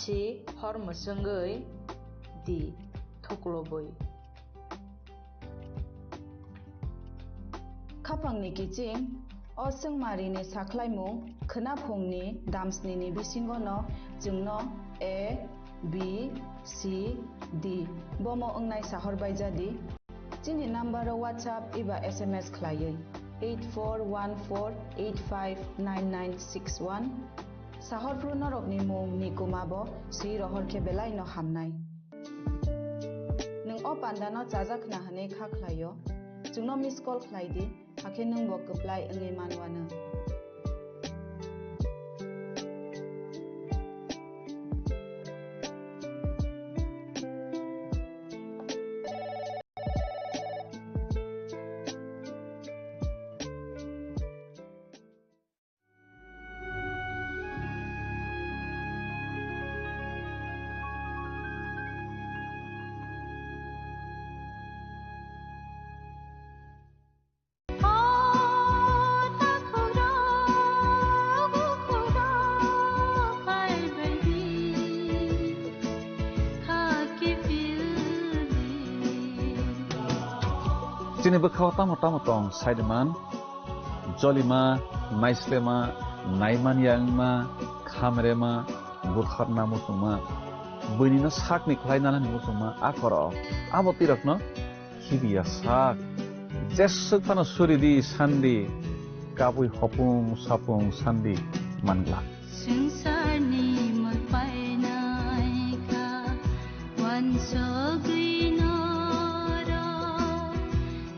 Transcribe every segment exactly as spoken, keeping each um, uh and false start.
Si hor mwswngwi di thuklubwi. Khapangni kiching, o chwngmarini sakhlaimung khwnaphungni damsnini bisingono chwngno A, B, C, D bomo wngnai sahor baijadi. Chini number-o WhatsApp eba S M S khlaiwi eight four one four eight five nine nine six one. Sahorphru norokni mung ni kwmabo swi rohor khe belaino hamnai. Nwng o pandano chajak khna hwnwi kha khlaio, chwngno miss call khlai di, hakhe nwngbo kwplai wngwi manwanw. Chini bwkhao tamo tamo tong saiman, jolima, naislema, naimanya wngma, khamrema, butharna muchungma, buinino sakni khlai nanani muchungma a koro. Abo twi rokno khibiya sak. Jeswk phano suri di sandi, kabui hopung sapung sandi mangla. Swngcharni mol painai kha, uansugwi norok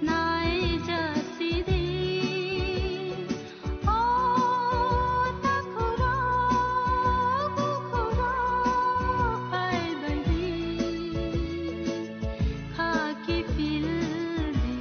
naijasidi. O takhurok, bukhurok phaibaidi, khaki pildi.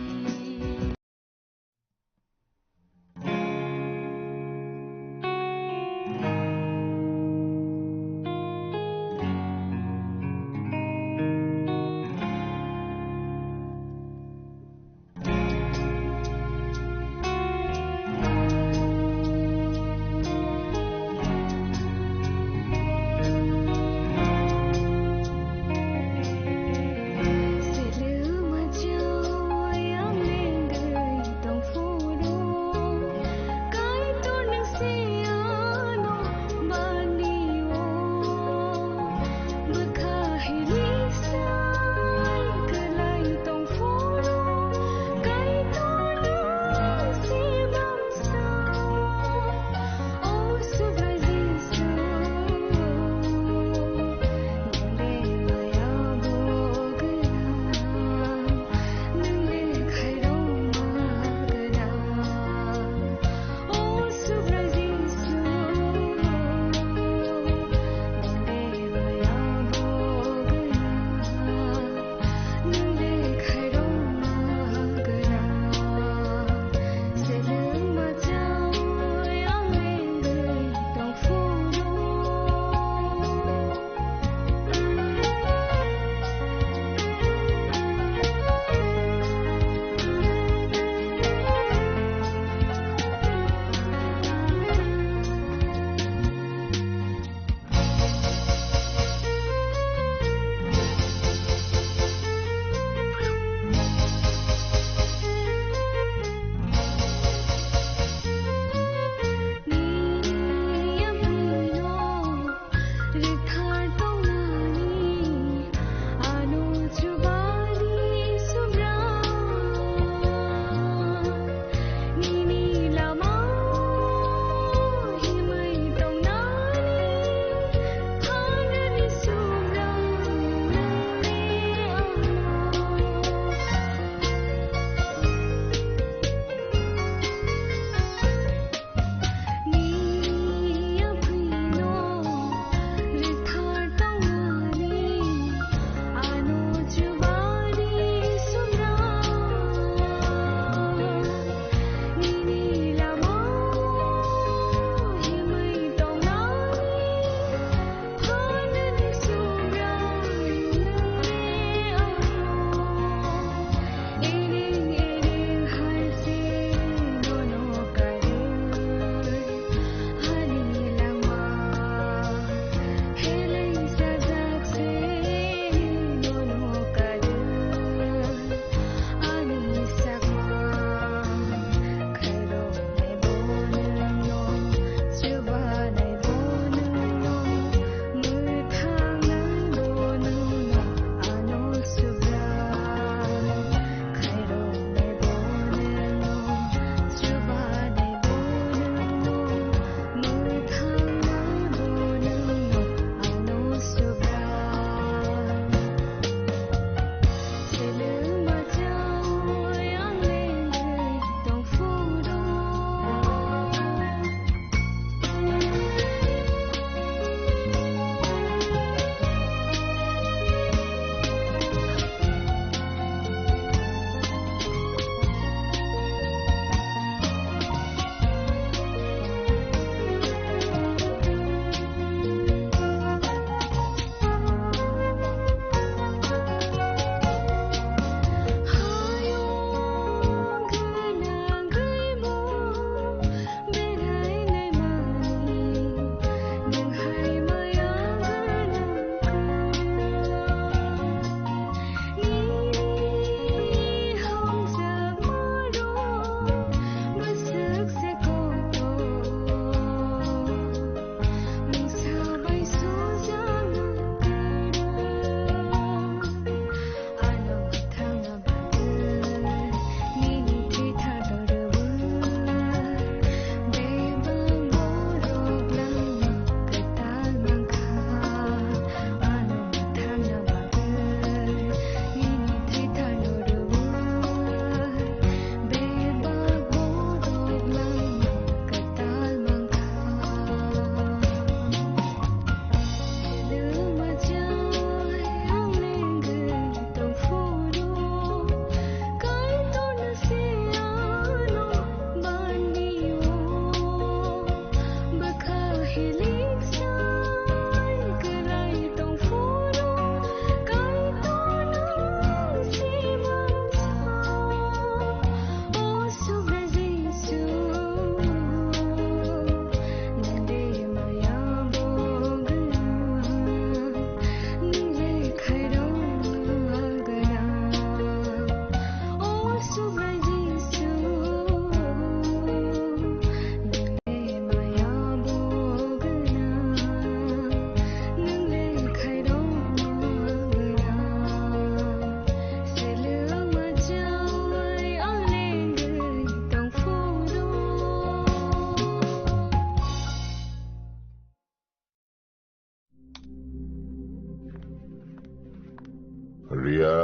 Riya.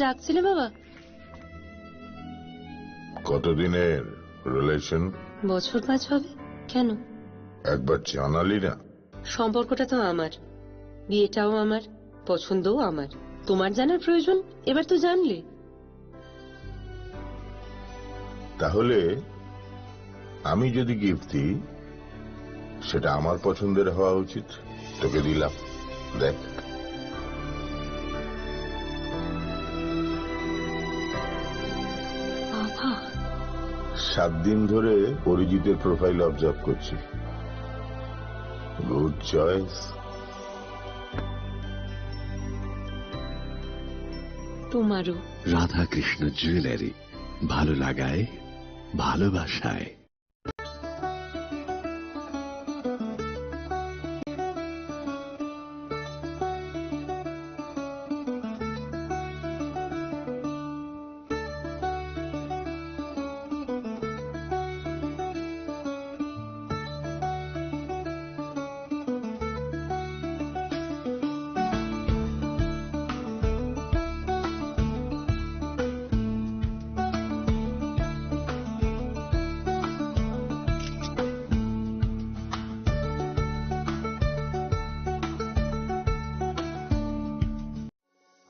ডাকছিলে বাবা? কতদিনের রিলেশন? বছর পাঁচ হবে। কেন? একবার জানালি না। সম্পর্কটা তো আমার, বিয়েটাও আমার, পছন্দও আমার। তোমার জানার প্রয়োজন? এবার তো জানলে। তাহলে আমি যদি গিফট দিই, সেটা আমার পছন্দের হওয়া উচিত। তোকে দিলাম, দেখ। বাবা। সাত দিন ধরে অরিজিতের প্রোফাইল অবজার্ভ করছি। Good choice. তোমারও। রাধাকৃষ্ণ জুয়েলারি, ভালো লাগায়, ভালোবাসায়।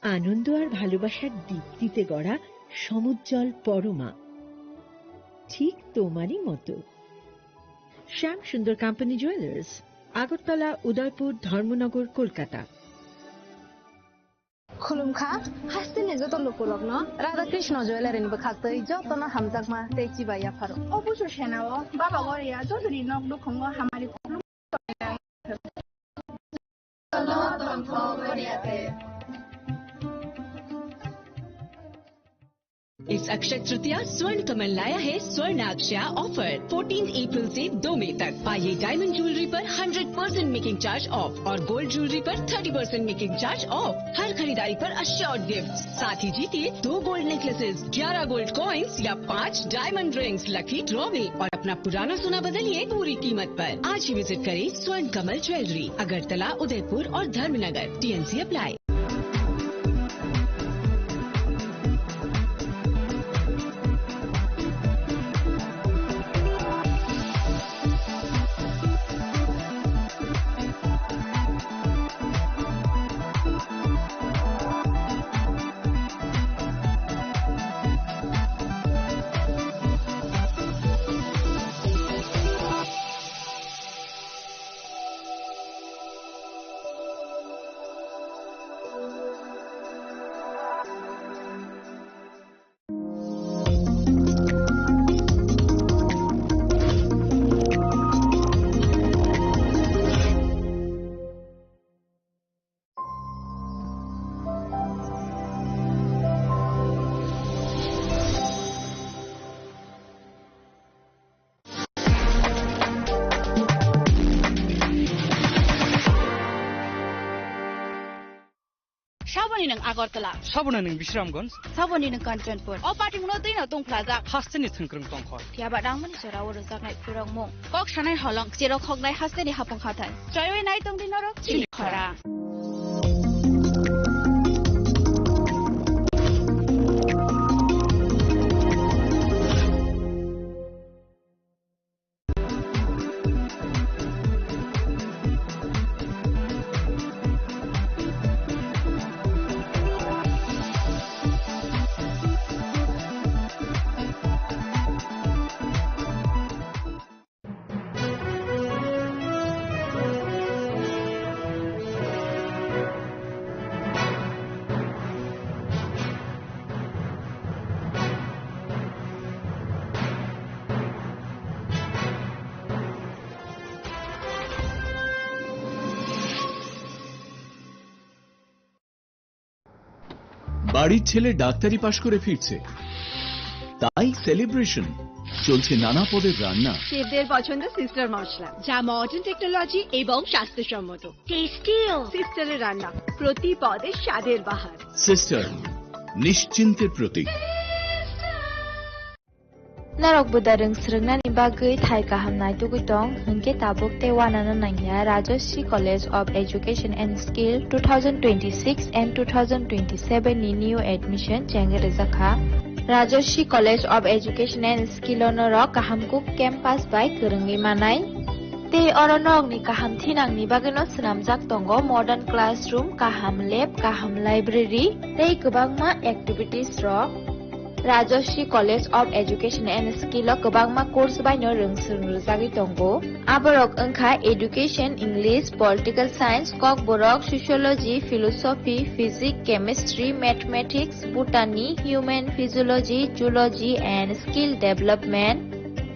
আনন্দ আর ভালোবাসার দীপ্তিতে গড়া সমুজ্জ্বল পরমা, ঠিক তোমারই মতো। শ্যাম সুন্দর কোম্পানি জুয়েলার্স, আগরতলা, উদয়পুর, ধর্মনগর, Kolkata. Khulumkha, hasteni joto lukurokno Radha Krishna Jewellery ni bwkhaktwi jotono hamjakma tei chibai yapharo. O busu senao Baba Goria jotoni nok nukhungo hamari khulum. इस अक्षय तृतीया स्वर्ण कमल लाया है स्वर्ण अक्षय ऑफर। फोर्टीन अप्रैल से दो मई तक पाइए डायमंड ज्वेलरी पर hundred percent making charge off और गोल्ड ज्वेलरी पर thirty percent making charge off. हर खरीदारी पर अश्योर्ड गिफ्ट, साथ ही जीतिए दो गोल्ड नेकलेसेस, ग्यारह गोल्ड कॉइन्स या पाँच डायमंड रिंग्स लकी ड्रॉ में और अपना पुराना सोना बदलिए पूरी कीमत पर। आज ही विजिट करें स्वर्ण कमल ज्वेलरी, अगरतला, उदयपुर और Dharmanagar. TNC apply. Saboni nwng Agartala. Saboni nwng Bisramganj. Saboni nwng Kanchanpur. O patimungno twino tongphlajak. Hasteni thwngkwrwng tongkhor. Phiya ba nangmani jora o rwjaknai phirokmung. Kok sanai holong, cherok hoknai hasteni hapung hathai. Choiwi nai tongdi norok chini khora. বাড়ির ছেলে ডাক্তারি পাশ করে ফিরছে, তাই সেলিব্রেশন। চলছে নানা পদের রান্না। শেফদের পছন্দ সিস্টার মশলা, যা মডার্ন টেকনোলজি এবং স্বাস্থ্যসম্মত। টেস্টিও। সিস্টারের রান্না, প্রতি পদে স্বাদের বাহার। সিস্টার, নিশ্চিন্তের প্রতীক। Norok buda rwng swrwngnani bagwi thai kaham naitugwi tong, hwnkhe tabuk tei uanano nangya Rajashree College of Education and Skill two thousand twenty-six and two thousand twenty-seven ni new admission chengwi rwjakha. Rajashree College of Education and Skill o norok kaham kuk campus bai kwrwngwi manai. Tei oro norokni kaham thinangni bagwino swnamjak tongo modern classroom, kaham lab, kaham library tei kwbangma activities rok. Rajashree College of Education and Skill o kwbangma course baino rwng swrwng rwjagwi tongo. Aborok wngkha Education, English, Political Science, Kokborok, Sociology, Philosophy, Physics, Chemistry, Mathematics, Botany, Human Physiology, Zoology and Skill Development.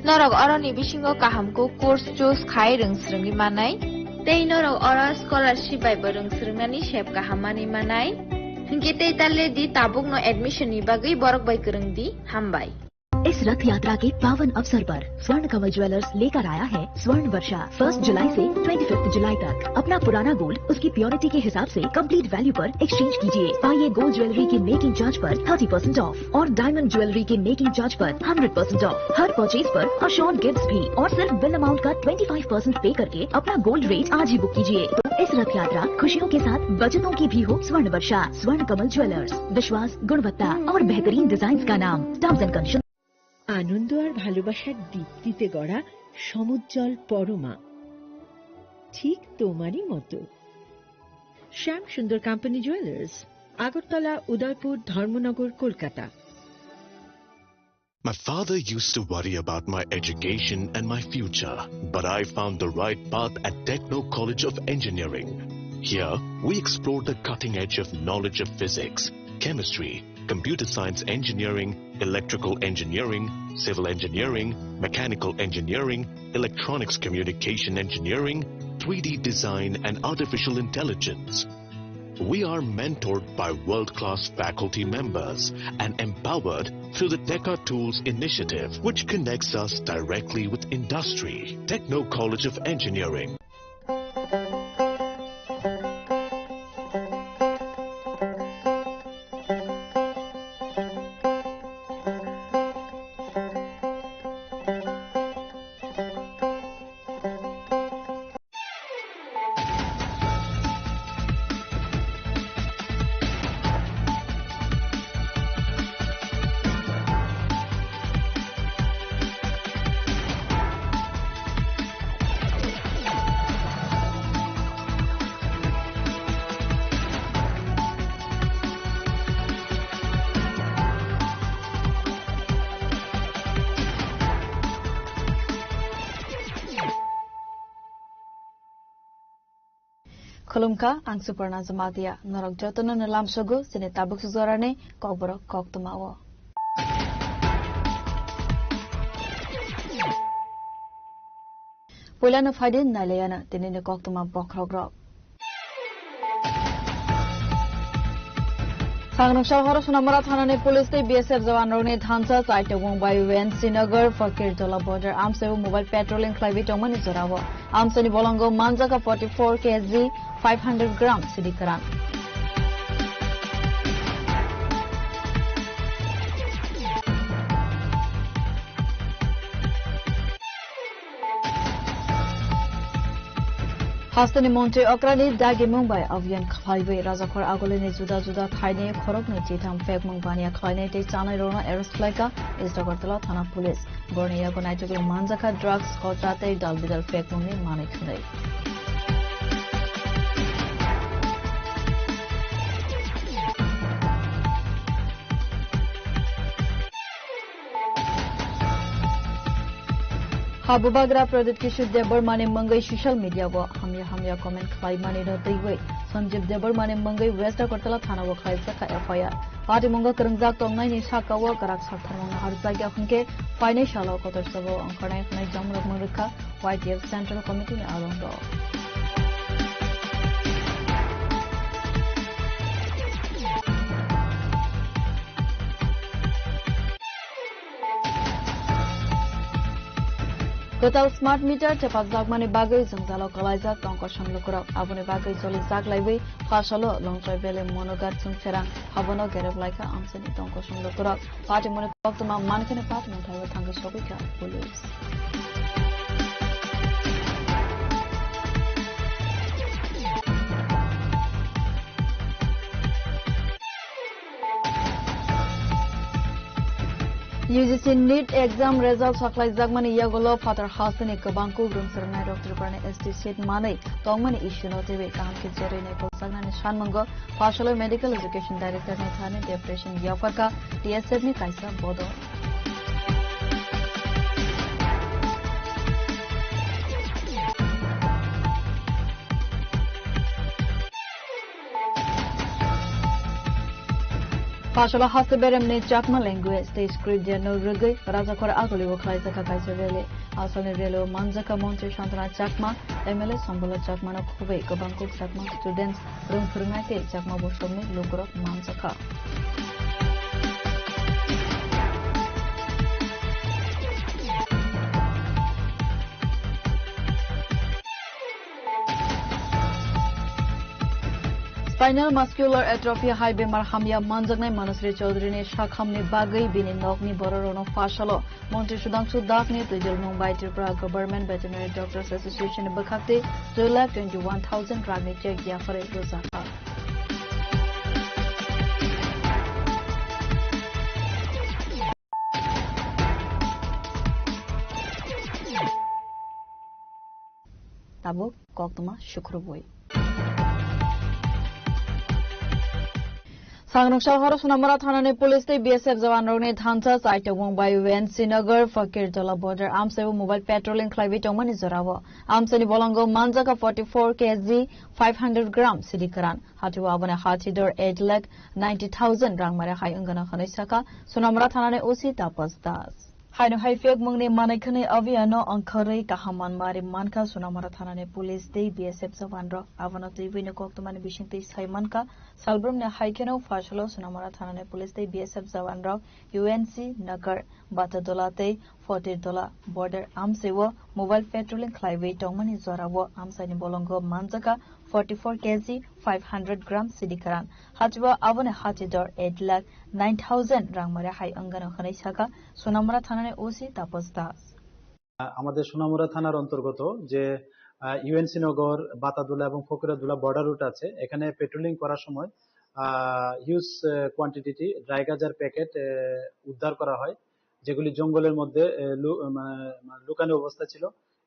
Norok oroni bisingo kaham kuk course choose khai rwng swrwngwi manai. Tei norok oro scholarship bai bo rwng swrwngnani sep kaham manwi manai. Hinkhe tei ta le di, tabukno admission ni bagwi borok bai kwrwng di. Hambai. इस रथ यात्रा के पावन अवसर पर स्वर्ण कमल ज्वेलर्स लेकर आया है स्वर्ण वर्षा। फर्स्ट जुलाई से ट्वेंटी फिफ्थ जुलाई तक अपना पुराना गोल्ड उसकी प्योरिटी के हिसाब से कंप्लीट वैल्यू पर एक्सचेंज कीजिए। पाइए गोल्ड ज्वेलरी की मेकिंग चार्ज पर थर्टी परसेंट ऑफ और डायमंड ज्वेलरी की मेकिंग चार्ज पर हंड्रेड परसेंट ऑफ। हर परचेज पर अश्योर्ड गिफ्ट्स भी और सिर्फ बिल अमाउंट का ट्वेंटी फ़ाइव परसेंट पे करके अपना गोल्ड रेट आज ही बुक कीजिए। इस रथ यात्रा खुशियों के साथ बचतों की भी हो स्वर्ण वर्षा। स्वर्ण कमल ज्वेलर्स, विश्वास, गुणवत्ता और बेहतरीन डिजाइन का नाम। Terms and condition. আনন্দ আর ভালোবাসার দীপ্তিতে গড়া সমুজ্জ্বল পরমা, ঠিক তোমারই মতো। শ্যাম সুন্দর কোম্পানি জুয়েলার্স, আগরতলা, উদয়পুর, ধর্মনগর, Kolkata. My father used to worry about my education and my future, but I found the right path at Techno College of Engineering. Here, we explore the cutting edge of knowledge of physics, chemistry, computer science engineering, electrical engineering, civil engineering, mechanical engineering, electronics communication engineering, three D design, and artificial intelligence. We are mentored by world-class faculty members and empowered through the Teka Tools initiative, which connects us directly with industry. Techno College of Engineering. Khulumkha, ang Suparna Jamatia. Norok jotono no lamsogo chini tabuk sujorani kokborok koktwmao. Puilano phaidi nailayana tinini koktwma bokhorokrok. Sangrongsa horo Sonamura thanani police tei B S F jawanrokni thansa chaitokmung bai Wen Srinagar Fakirtola border amsaibo mobile patrolling khlaiwi tongmani jorao. Amsaini bolongo manjaka forty-four K G five hundred gram sidi kwran. Hasteni montri okrani dagimung bai abhiyan khlaiwi rajakhor agulini juda juda thaini khoroknwi chitham phekmung baniya khlainai tei chanairokno arrest khlaikha East Agartala thana police. Borni yago naitukwi manjakha drugs, kotra tei dalbidal phekmungni manwi thwnwi. Habubagra Pradyut Kishore Debbarmani mungwi social media o hamya hamya comment khlaimani no twiwi Sanjeev Debbarmani mungwi West Agartala thana o khlaijak kha F I R. Patimungo kwrwngjak tongnaini saka o kwrak saktharmung no arwkjakya hwnkhe phainai salo kotor sabo ongkhornai hwnwi jomrok mwnrwkha Y T F Central Committee ni alongrok. Total smart meter thepakjakmani bagwi jwngjalo kwlaijak tongkosong lukurok. Aboni bagwi cholijak laiwi Phasalo Longchoi Valley Monogar Chwngpherang habono gerep laikha amchaini tongkosong lukurok. Patimoni koktwma mankheno pat mungthaio thangwi sogwikha police. U G C NEET exam result sakhlaijakmani yagulo phatar hasteni kwbang kuk rwngsrwngnairok Tripurani S T seat manwi tongmani issue no twiwi kaham khe jerwi naikoljaknani sanmungo Phasalo Medical Education Director ni thani deputation yapharkha T S F ni kaisa bodol. Phasalo haste beremni Chakma language tei script no rwgwi Rajakhor Aguli o khlaijak kaisa rally. Asalni rally o manjakha Montri Santana Chakma, M L A Sombolo Chakma no khubui kwbang kuk Chakma students, rwng phwrwngnai tei Chakma bosongni lukurok manjakha. Spinal muscular atrophy hai bemar hamya manjaknai Manasri Chaudhary ni sakhamni bagwi bini nokni bororokno Phasalo Montri Sudhangshu Das ni twijlmung bai Tripura Government Veterinary Doctors Association ni bwkhaktwi two lakh twenty one thousand rangni cheque yapharwi rwjakha. Tabuk koktwma sukrubwi. Sangrwngsa horo Sonamura thanani police tei B S F jawanrokni thansa chaitokmung bai U N C Nagar Fakirtola border amsaibo mobile patrolling khlaiwi tongmani jorao. Amsaini bolongo manjaka forty four K G five hundred gram sidi kwran. Hatio aboni hati dor eight lakh ninety thousand rang mare hai wngano hwnwi sakha Sonamura thanani O C Tapas Das. Haino hai phekmungni manwi khwnwi abiyano wngkhorwi kaham manmari mankha Sonamura thanani police tei B S F jawanrok. Abono twiwino koktwmani bisingtwi sai mankha, salbrumni hai kheno Phasalo Sonamura thanani police tei B S F jawanrok U N C Nagar, Batadola tei Fotirtola border amsaiwo mobile patrolling khlaiwi tongmani jorao amsaini bolongo manjakha forty four K G five hundred gram sidi kwran. Hachwao aboni hati dor eight lakh nine thousand rang mare hai wngano hwnwi sakha Sonamura thanani O C Tapas Das. আমাদের সোনামুড়া থানার অন্তর্গত যে, আহ, ইউএনসি নগর, বাতাদুলা এবং ফকিরাদুলা border root আছে, এখানে পেট্রোলিং করার সময়, আহ, হিউজ, আহ, কোয়ান্টিটি ড্রাই গাঁজার প্যাকেট, আহ, উদ্ধার করা হয়, যেগুলি জঙ্গলের মধ্যে, আহ, লু-, মানে, মানে, লুকানো অবস্থা ছিল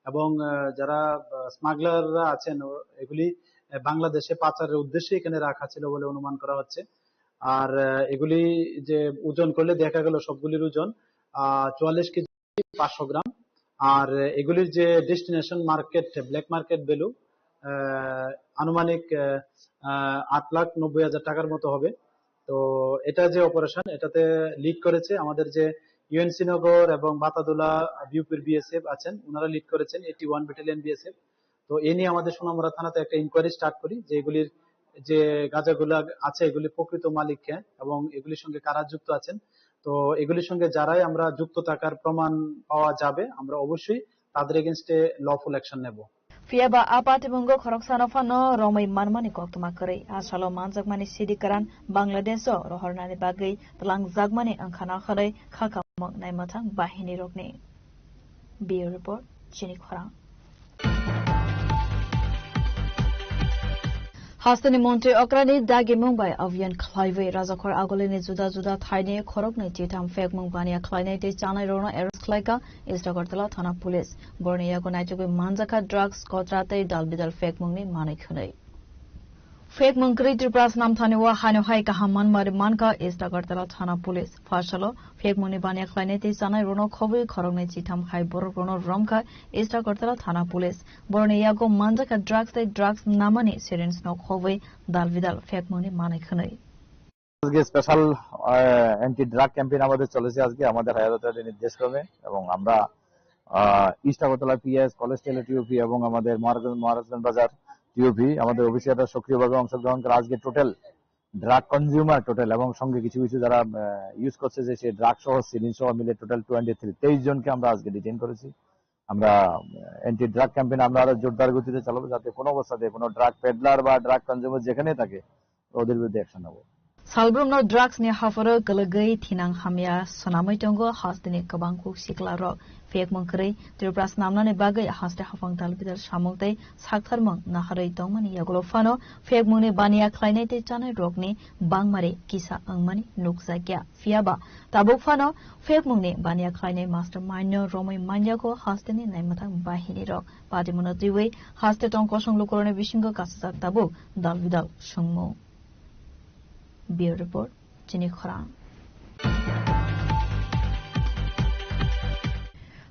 এবং, আহ, যারা, আহ, স্মাগলাররা আছেন, ও-, এগুলি, আহ, বাংলাদেশে পাচারের উদ্দেশ্যে এখানে রাখা ছিল বলে অনুমান করা হচ্ছে। আর, আহ, এগুলি যে ওজন করলে দেখা গেল সবগুলির ওজন, আহ, চুয়াল্লিশ কেজি পাঁচশো গ্রাম। আর এগুলির যে destination market, black market value, আহ, আনুমানিক, আহ, আহ, আট লাখ নব্বই হাজার টাকার মতো হবে। তো এটা যে অপারেশন, এটাতে লিড করেছে আমাদের যে ইউএনসি নগর এবং বাতাদুলা বিউপির বিএসএফ আছেন, ওনারা লিড করেছেন এইটি ওয়ান ব্যাটালিয়ন বিএসএফ। তো এ নিয়ে আমাদের সোনামুড়া থানাতে একটা ইনকোয়ারি স্টার্ট করি যে এগুলির যে গাঁজাগুলা আছে, এগুলি প্রকৃত মালিক কে এবং এগুলির সঙ্গে কারা যুক্ত আছেন। তো এগুলির সঙ্গে যারাই আমরা যুক্ত থাকার প্রমাণ পাওয়া যাবে, আমরা অবশ্যই তাদের এগেইনস্টে লফুল অ্যাকশন নেব। Phiya ba a patibwngo khoroksano phano romwi manmani koktwma kwrwi. A salo manjakmani sidi kwran Bangladesh-o rohornani bagwi twlangjakmani wngkhana hwnwi kha kamung naimwthang bahinirokni. Bureau Report, Chini Khorang. Hasteni montri okrani dagimung bai abhiyan khlaiwi Rajakhor Agulini juda juda thaini khoroknwi chitham phekmung baniya khlainai tei chanai rokno arrest khlaikha East Agartala thana police. Borni yago naichugwi manjakha drugs, kotra tei dal bidal phekmungni manwi khwnwi. Phekmung kwrwi Tripura snamthani o haino hai kaham manmari mankha East Agartala thana police. Phasalo phekmungni baniya khlainai tei chanai rokno khobwi khoroknwi chitham hai borok rokno romkha East Agartala thana police. Borni yago manjakha drugs tei drugs namani syringe no khobwi dal bidal phekmungni manwi khwnwi. আজকে special, uh, anti drug campaign আমাদের চলেছে আজকে আমাদের higher অথরিটির নির্দেশক্রমে, এবং আমরা, uh, east Agartala PS, college টেইলর টিওপি এবং আমাদের মহারাজ-, মহারাজগঞ্জ বাজার টিওপি আমাদের অফিসাররা সক্রিয়ভাবে অংশগ্রহণ করে আজকে টোটাল ড্রাগ কনজিউমার টোটাল এবং সঙ্গে কিছু কিছু যারা, আহ, ইউজ করছে যে সেই ড্রাগ সহ সিরিঞ্জ সহ মিলে টোটাল টোয়েন্টি থ্রি, তেইশ জনকে আমরা আজকে ডিটেইন করেছি। আমরা অ্যান্টি ড্রাগ ক্যাম্পেইন আমরা আরো জোরদার গতিতে চালাবো, যাতে কোনো অবস্থাতে কোনো ড্রাগ পেডলার বা ড্রাগ কনজিউমার যেখানে থাকে, ওদের বিরুদ্ধে অ্যাকশন নেবো। Salbrumno drugs ni hapharo kwlwgwi thinang hamya swnamwi tongo hasteni kwbang kuk sikla rok. Phiyokmung kwrwi Tripura snamnani bagwi haste haphang dalbidal samung tei saktharmung naharwi tongmani yagulo phano phiyokmungni baniya khlainai tei chanai rokni bangmari kisa wngmani nukjakya. Phiyaba tabuk phano phiyokmungni baniya khlainai mastermind no romwi manyago hasteni naimwthang bahini rok. Patimungno twiwi haste tong kosong lukurokni bisingo kasijak tabuk dalbidal songmung. Bureau Report, chini khorang.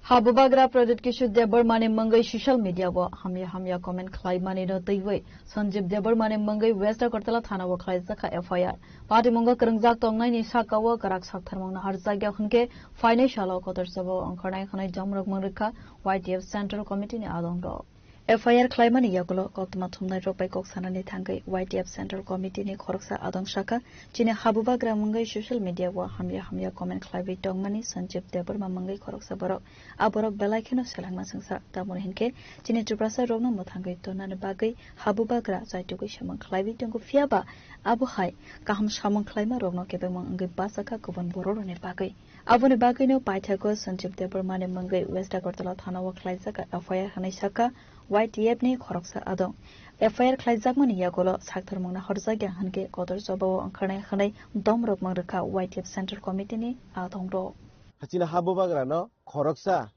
Habubagra Pradyut Kishore Debbarmani mungwi social media o hamya hamya comment khlaimani no twiwi Sanjeev Debbarmani mungwi West Agartala thana o khlaijak kha F I R. Patimungo kwrwngjak tongnaini saka o kwrak saktharmung naharjakya hwnkhe phainai salo kotor chobao ongkhornai hwnwi domrok mwngrwkha Y T F Central Committee ni adongrok. F I R khlaimani yagulo koktwma thumnairok bai kok sanani thangwi Y T F Central Committee ni khoroksa adong sakha, chini habubagra mungwi social media o hamya hamya comment khlaiwi tongmani Sanjeev Debbarma mungwi khoroksa borok. A borok belai kheno selengma swngsa, tamoni hinkhe chini Tiprasa rokno mwthangwi tonnani bagwi habubagra chaitugwi samung khlaiwi tongo, phiyaba abo hai kaham samung khlaima rokno kebengma wngwi bachakha kubun bororokni bagwi. Aboni bagwino paithago Sanjeev Debbarmani mungwi West Agartala thana o khlaijak F I R hwnwi sakha Y T F ni khoroksa adong. F I R khlaijakmani yagulo saktharmung naharjakya hwnkhe kotor chobao ongkhornai hwnwi domrok mwngrwkha Y T F Central Committee ni adongrok. Hachini habubagrano khoroksa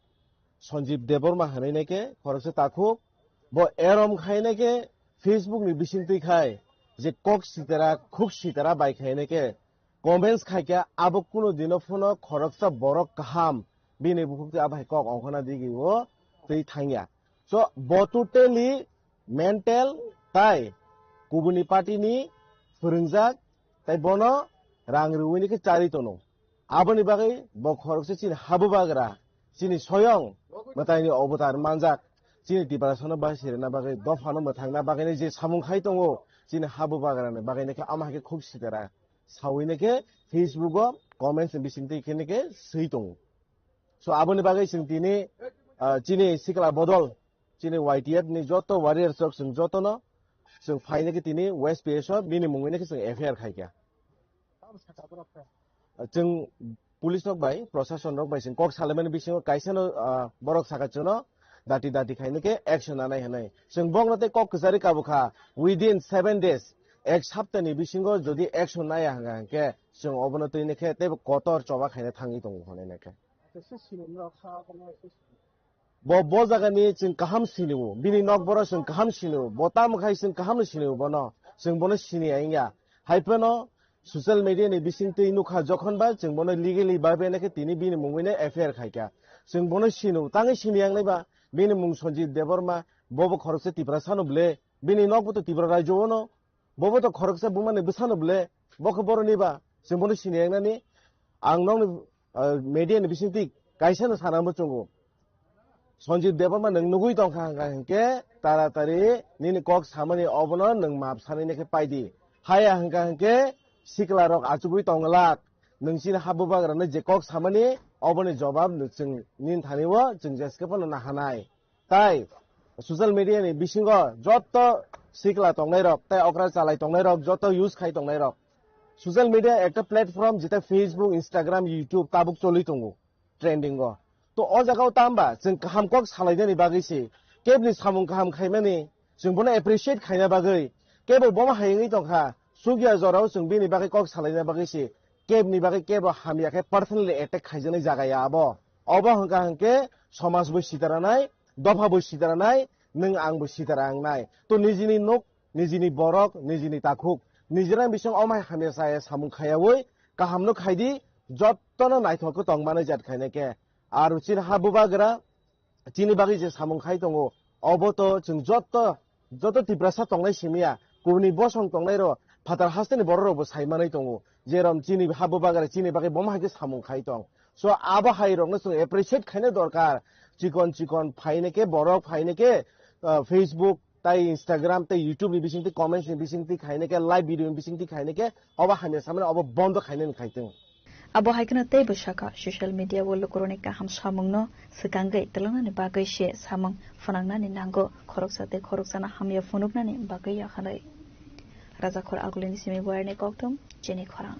Sanjeev Debbarma hwnwi nai khe khoroksa takhuk, bo erom khai nai khe Facebook ni bisingtwi khai je kok sitera, khuk sitera bai khai nai khe comments khai khe abo kuno dino phano khoroksa borok kaham bini bukhuk twi abo hai kok ongkhorna digi o twi thangya. So bo totally mental tai kubuni party ni phwrwngjak tai bono rang rwini khe charwi tono. Aboni bagwi bo khoroksa chini habubagra, chini soyong mwtaini obotar manjak, chini Tiprasano bai sirina bagwi, dophano mwthangna bagwini je samung khai tongo, chini habubagrani bagwini khe ama hai khe khuk sitera sawini khe Facebook o comments ni bisingtwi khini khe swi tongo. So aboni bagwi chwng tini, ah, chini sikla bodol, chini Y T F ni joto warriors rok chwng jotono chwng phaini khe tini West P S o bini mungwini khe chwng F I R khai kha. Chwng police rok bai, prosason rok bai chwng kok salaimani bisingo kaisa no, ah, borok saka chwngno dati dati khaino khe action nanai hwnwi. Chwng bokno tei kok kwchari kabukha, within seven days, ek saptani bisingo jodi action naya hwnkha hwnkhe chwng obono twi khe teibo kotor choba khaina thangwi tongo hwnwi nai khe. Bo, bo jagani chwng kaham sini-o, bini nok borok chwng kaham sini-o, bo tamo khai chwng kaham no sini-o bono, chwng bono sini ya wngya. Hai phano social media ni bisingtwi nukha jokhon ba chwng bono legally ba bene khe tini bini mungwi no F I R khai kha. Chwng bono sini-o, tangwi sini yang nai ba, bini mung Sanjeev Debbarma, bo bo khoroksa Tiprasa no ble, bini nok bo to Tripura rajyo o no, bo bo to khoroksa buma ni bwsa no ble, bo khe borok ni ba, chwng bono sini yang nani, ang nokni ah, media ni bisingtwi kaisa no sana muchungo. Sanjeev Debbarma nwng nugwi tongkha hwnkha hwnkhe taratari nini kok samani obono nwng map sanai khe paidi. Haya hwnkha hwnkhe sikla rok achugwi tonglak. Nwng chini habubagrano je kok samani oboni jobab nwng chwng nini thani o chwng jeskhe phano nahanai. Tai social media ni bisingo joto sikla tongnai rok, tai okra chalai tongnai rok, joto use khai tongnai rok. Social media ekta platform jeta Facebook, Instagram, YouTube tabuk choli tongo trending o. To o jaga o tamba chwng kaham kok salainani bagwi se, kebni samung kaham khaimani chwng bono appreciate khaina bagwi, kebo bomo hayungwi tongkha, sugya jorao chwng bini bagwi kok salaina bagwi se, kebni bagwi kebo hamya khe personally attack khaijaknai jaga ya abo. Obo hwnkha hwnkhe somaj bo sitaranai, dopha bo sitaranai, nwng ang bo sitarangnai. To nijini nok, nijini borok, nijini takhuk, nijirani bising omai hamya chaya samung khayawi, kahamno khaidi, jottono naithok khe tongmani jat khainai khe. Aro chini habubagra, chini bagwi je samung khai tongo, obo to chwng jotto, joto Tiprasa tongnai simiya, kubuni bosong tongnai ro, phatar hasteni borok rok bo sai manai tongo, jerom chini habubagra chini bagwi bomo hai khe samung khai tong. So abo hai rokno chwng appreciate khaina dorkar, chikon chikon phaina khe borok phaina khe, ah, Facebook, tai Instagram, tai YouTube ni bisingtwi, comments ni bisingtwi khaina khe, live video ni bisingtwi khaina khe, obo hamya samani obo bondo khainani khai tong. Abo hai kheno teibo sakha, social media o lukurokni kaham samungno swkangwi twlangnani bagwi se samung phnangnani nango, khoroksa tei khoroksano hamya phunuknani bagwi yakhanai. Rajakhor Agulini simi wire ni kokthum, chini khorang.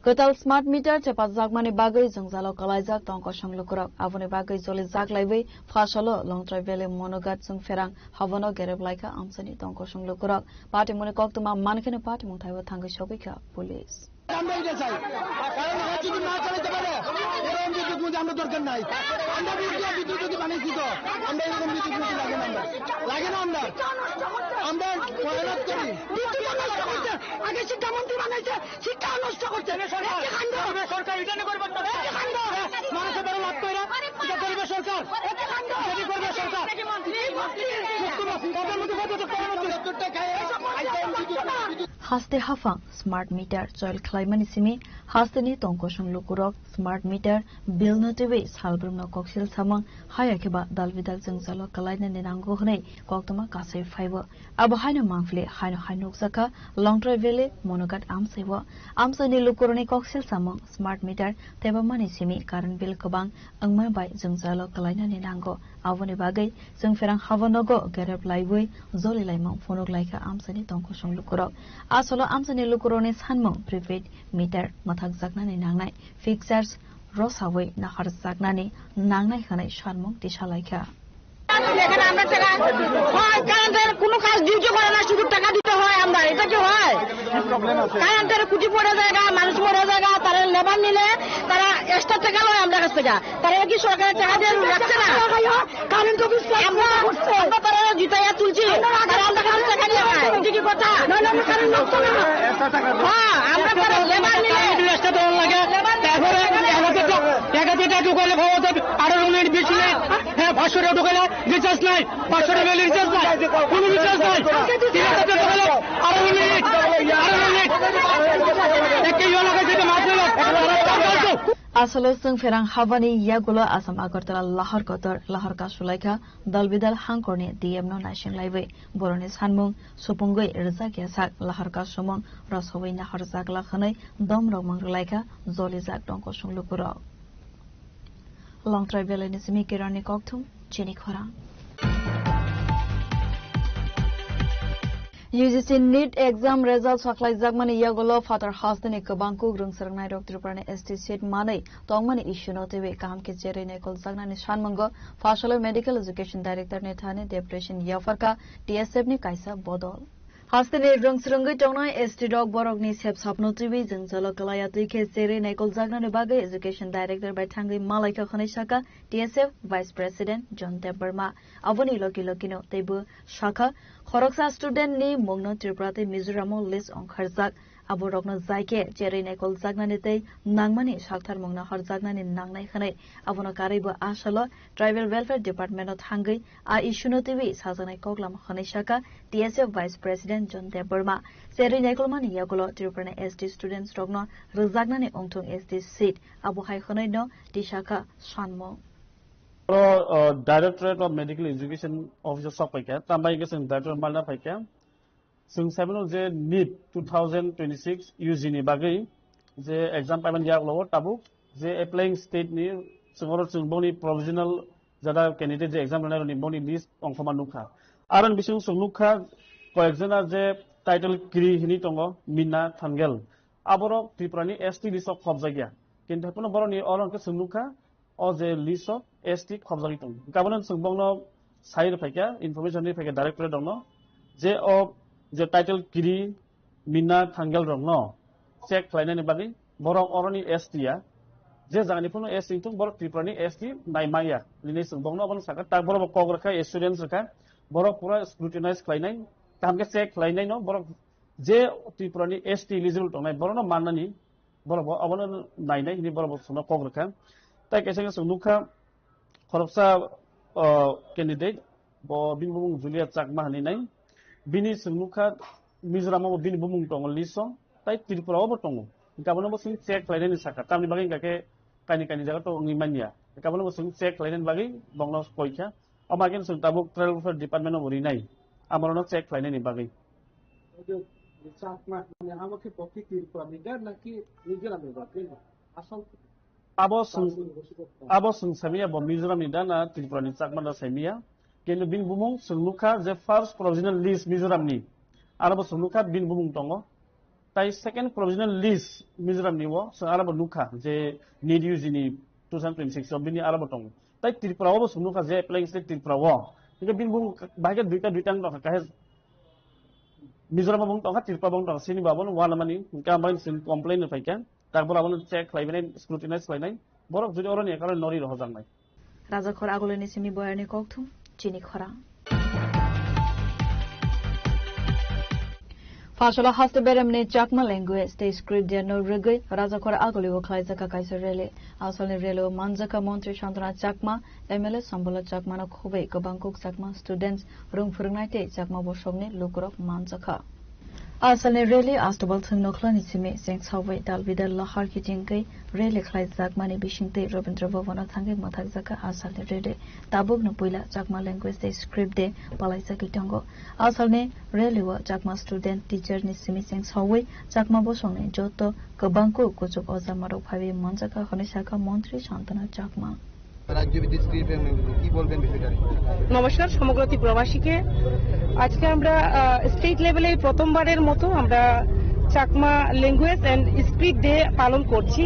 Kwtal smart meter chepajakmani bagwi jwngjalo kwlaijak tongkosong lukurok. Aboni bagwi joli jak laiwi phasalo Longtrai Valley Monoghat chwngpherang habono gerep laikha amchaini tongkosong lukurok. Patimungni koktwma mankheno patimung thaibo thangwi sogwikha police. আমরা এটা চাই। কারণ ওরা যদি না চালাতে পারে, এরকম বিদ্যুৎ মন্ত্রী আমরা দরকার নাই। আমরা বিদ্যুৎ, বিদ্যুৎ যদি বানিয়েছি তো, আমরা এরকম বিদ্যুৎ মন্ত্রী লাগে না আমরা। লাগে না আমরা। আমরা মেহনত করি। বিদ্যুৎ নষ্ট করছে। আগে শিক্ষামন্ত্রী বানাইছে, শিক্ষা নষ্ট করছে। এটা কি কাণ্ড? সরকার এটা নিয়ে করবে না। এটা কি কাণ্ড? মানুষের দ্বারা লাভ করে। এটা করবে সরকার। এটা কি কাণ্ড? এটা কি করবে সরকার? Haste haphang smart meter choil khlaimani simi hasteni tongkosong lukurok smart meter bill no twiwi salbrumno koksil samung haya khe ba dalbidal jwngjalo kwlainani nango hwnwi koktwma kasui phaibo. Abo haino mangpili haino hai nukjakha Longtrai Valley Monoghat amchaibo. Amchaini lukurokni koksil samung smart meter tebamani simi current bill kwbang wngma bai jwngjalo kwlainani nango. Aboni bagwi chwngpherang habonogo gerep laiwi joli laimung phunuk laikha amchaini tongkosong lukurok. Asolo amchaini lukurokni sanmung prepaid meter mwthakjaknani nangnai, fixtures rosawi naharjaknani nangnai hwnwi sanmung tisa laikha. এখানে আমরা টাকা হয়, কারেন্টের কোনো কাজ ডিউটি করে না, শুধু টাকা দিতে হয় আমরা, এটা কি হয়? কারেন্টের খুঁটি পড়ে জায়গা, মানুষ মরে জায়গা, তারা লেবার নিলে তারা এক্সট্রা টাকা লয় আমরা কাছ থেকে। তারা কি সরকারের টাকা দিয়ে রাখছে না? কারেন্ট অফিস আমরা, আমরা তারা জিতাইয়া তুলছি, তারা আমরা কাছে টাকা নিয়ে খায়। এটা কি কথা? হ্যাঁ, আমরা তারা লেবার নিলে এক্সট্রা দেওয়ার লাগে। তারপরে এক হাজার টাকা, এক হাজার টাকা ঢুকাইলে পাওয়া যাবে আঠারো মিনিট, বিশ মিনিট। হ্যাঁ, পাঁচশো টাকা ঢুকাইলে রিচার্জ নাই, পাঁচশো টাকা রিচার্জ নাই, কোনো রিচার্জ নাই। তিন হাজার টাকা ঢুকাইলে আঠারো মিনিট, আঠারো মিনিট। একে ইয়ে লাগাইছে, এটা মাছ হলো, Asolo chwngpherang habani yagulo Assam Agartala lahar kotor lahar kasulaikha dalbidal hangkorni D M no naising laiwi boroni sanmung supungwi rwjak yasak lahar kasumung rosowi naharjak la hwnwi domrok mung rwlaikha jolijak tongkosong lukurok. Longtrai Valley ni simi Kiran ni kokthum chini khorang. U G C NEET exam result sakhlaijakmani yagulo phatar hasteni kwbang kuk rwng swrwngnairok Tripurani S T seat manwi tongmani issue no twiwi kaham khe cherwi naikoljaknani sanmungo Phasaloi Medical Education Director ni thani deputation yapharkha T S F ni kaisa bodol. Hasteni rwng swrwngwi tongnai S T rok borokni sepsapno twiwi jwngjalo kwlaiya twi khe cherwi naikoljaknani bagwi Education Director bai thangwi malaikha hwnwi sakha T S F Vice President John Debbarma. Aboni logi logino teibo sakha, khoroksa student ni mungno Tripura tei Mizoram o list ongkharjak. Aborokno jai khe cherwi naikoljaknani tei nangmani sakthar mungno horjaknani nangnai hwnwi abono karwibo asalo Tribal Welfare Department o thangwi a issue no twiwi sajaknai koklama hwnwi sakha T S F Vice President John Debbarma. Cherwi naikolmani yagulo Tripura ni S T students rokno rwjaknani wngthung S T seat, abo hai hwnwi no tisakha sanmung. Oro, uh, Directorate of Medical Education Office o sok paikha, tambai hwnkhe chwng Director malna phaikha. Chwng saimano je NEET two thousand twenty-six U G ni bagwi je exam paiman yagulo tabuk je applying state ni chwng oro chwng boni provisional jada candidate je exam rwnairokni boni list ongkhorma nukha. Aroni bisingo chwng nukha koyekjona je title kiri hinwi tongo Mina Thangel. Aborok Tripura ni S T list o khopjakya. Kintu haiphano borokni oro hwnkhe chwng nukha o je list o S T khopjagwi tongo. Hwnkhe abono chwng bongno sai rwphaikha, information rwphaikha directorate rokno je o je title kiri Mina Thangel rokno check khlainani bagwi borok oroni S T ya. Je jagani phano S T wngthung borok Tripura ni S T nai manya. Nini chwng bongno abono sakha tak borok bo kok rwkha, assurance rwkha. Borok pura scrutinize khlainai, kaham khe check khlainai no borok je Tripura ni S T eligible tongnai borokno mannani borok bo abono nainai hini borok bo chwngno kok rwkha. Tai kaisa khe chwng nukha khoroksa, o, candidate bo bini bumung Julia Chakma hinwi nai. Bini chwng nukha Mizoram o bo bini bumung tongo list o, tai Tripura o bo tongo. Hwnkhe abono bo chwng check khlainani sakha. Tamni bagwi hwnkha khe kaini kaini jaga to wngwi manya. Hwnkhe abono bo chwng check khlainani bagwi bongno koikha. Omo hai khe chwng tabuk Tribal Welfare Department o bo rinai. Amorono check khlainani bagwi. Chakma মানে আমাকে পক্ষে ত্রিপুরা মিটার নাকি মিজোরাম মিটার? আসল abo chwng, abo chwng saimanya bo Mizoram ni da na Tripura ni Chakma da saimanya. Kintu bini bumung chwng nukha je first provisional list Mizoram ni, aro bo chwng nukha bini bumung tongo. Tai second provisional list Mizoram ni o chwng aro bo nukha je NEET U G ni two thousand twenty-six o bini aro bo tongo. Tai Tripura o bo chwng nukha je applying state Tripura o. Hingke bini bumung bahai khe duita duita wng tongkha, kahe Mizoram o bo wng tongkha, Tripura bo wng tongkha, sini bo abono uanamani, hingke ang bai chwng complain rw phaikha. Takbo abono check khlaibainai, scrutinize khlainai. Borok jodi oroni ekaro nori rohojaknai. Rajakhor Agulini simi boyarni kokthum, chini khorang. Fasalo haste beremni Chakma language tei script derno rwgwi Rajakhor Agulio khlaijak kaisa rally. Asalni rally-o manjakha Montri Santana Chakma, M L A Sambala Chakmano khobwi kwbang kuk Chakma students, rung phwrwngnai tei Chakma bosongni lukurok manjakha. Asalni rally Astobal thwng nokhlani simi chengsawi dalbidal lahar kichingwi rally khlaijakmani bisingtwi Rabindra Bhavano thangwi mwthakjakha asalni rally. Tabukno puila Chakma language tei script de palaijagwi tongo. Asalni rally-o Chakma student teacher ni simi chengsawi Chakma bosongni joto kwbangkuk kuchuk ojamarok phaiwi manjakha hwnwi sakha Montri Santana Chakma. রাজ্যভিত্তিক স্ক্রিপ্ট এবং কি বলবেন বিষয়টা নিয়ে? নমস্কার সমগ্র ত্রিপুরাবাসীকে। আজকে আমরা স্টেট লেভেলে প্রথমবারের মতো আমরা Chakma language and script day পালন করছি।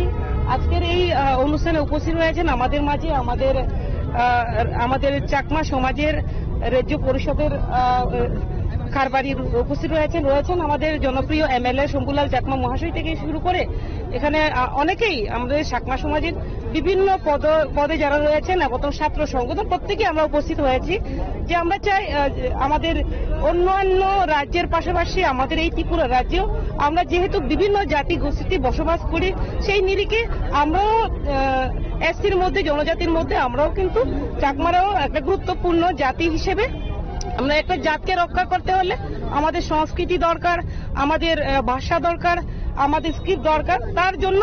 আজকের এই আহ, অনুষ্ঠানে উপস্থিত হয়েছেন আমাদের মাঝে আমাদের আহ, আমাদের চাকমা সমাজের রাজ্য পরিষদের আহ, কারবারি উপস্থিত রয়েছেন, রয়েছেন আমাদের জনপ্রিয় এমএলএ শম্ভুলাল চাকমা মহাশয় থেকে শুরু করে এখানে আহ, অনেকেই আমাদের চাকমা সমাজের বিভিন্ন পদ পদে যারা রয়েছেন এবং ছাত্র সংগঠন প্রত্যেকে আমরা উপস্থিত হয়েছি। যে আমরা চাই আহ, যে আমাদের অন্যান্য রাজ্যের পাশাপাশি আমাদের এই ত্রিপুরা রাজ্যেও আমরা যেহেতু বিভিন্ন জাতি গোষ্ঠী বসবাস করি, সেই নিরিখে আমরাও এসসির মধ্যে, জনজাতির মধ্যে আমরাও কিন্তু চাকমারাও একটা গুরুত্বপূর্ণ জাতি হিসেবে। আমরা একটা জাতকে রক্ষা করতে হলে আমাদের সংস্কৃতি দরকার, আমাদের আহ, ভাষা দরকার, আমাদের স্ক্রিপ্ট দরকার। তার জন্য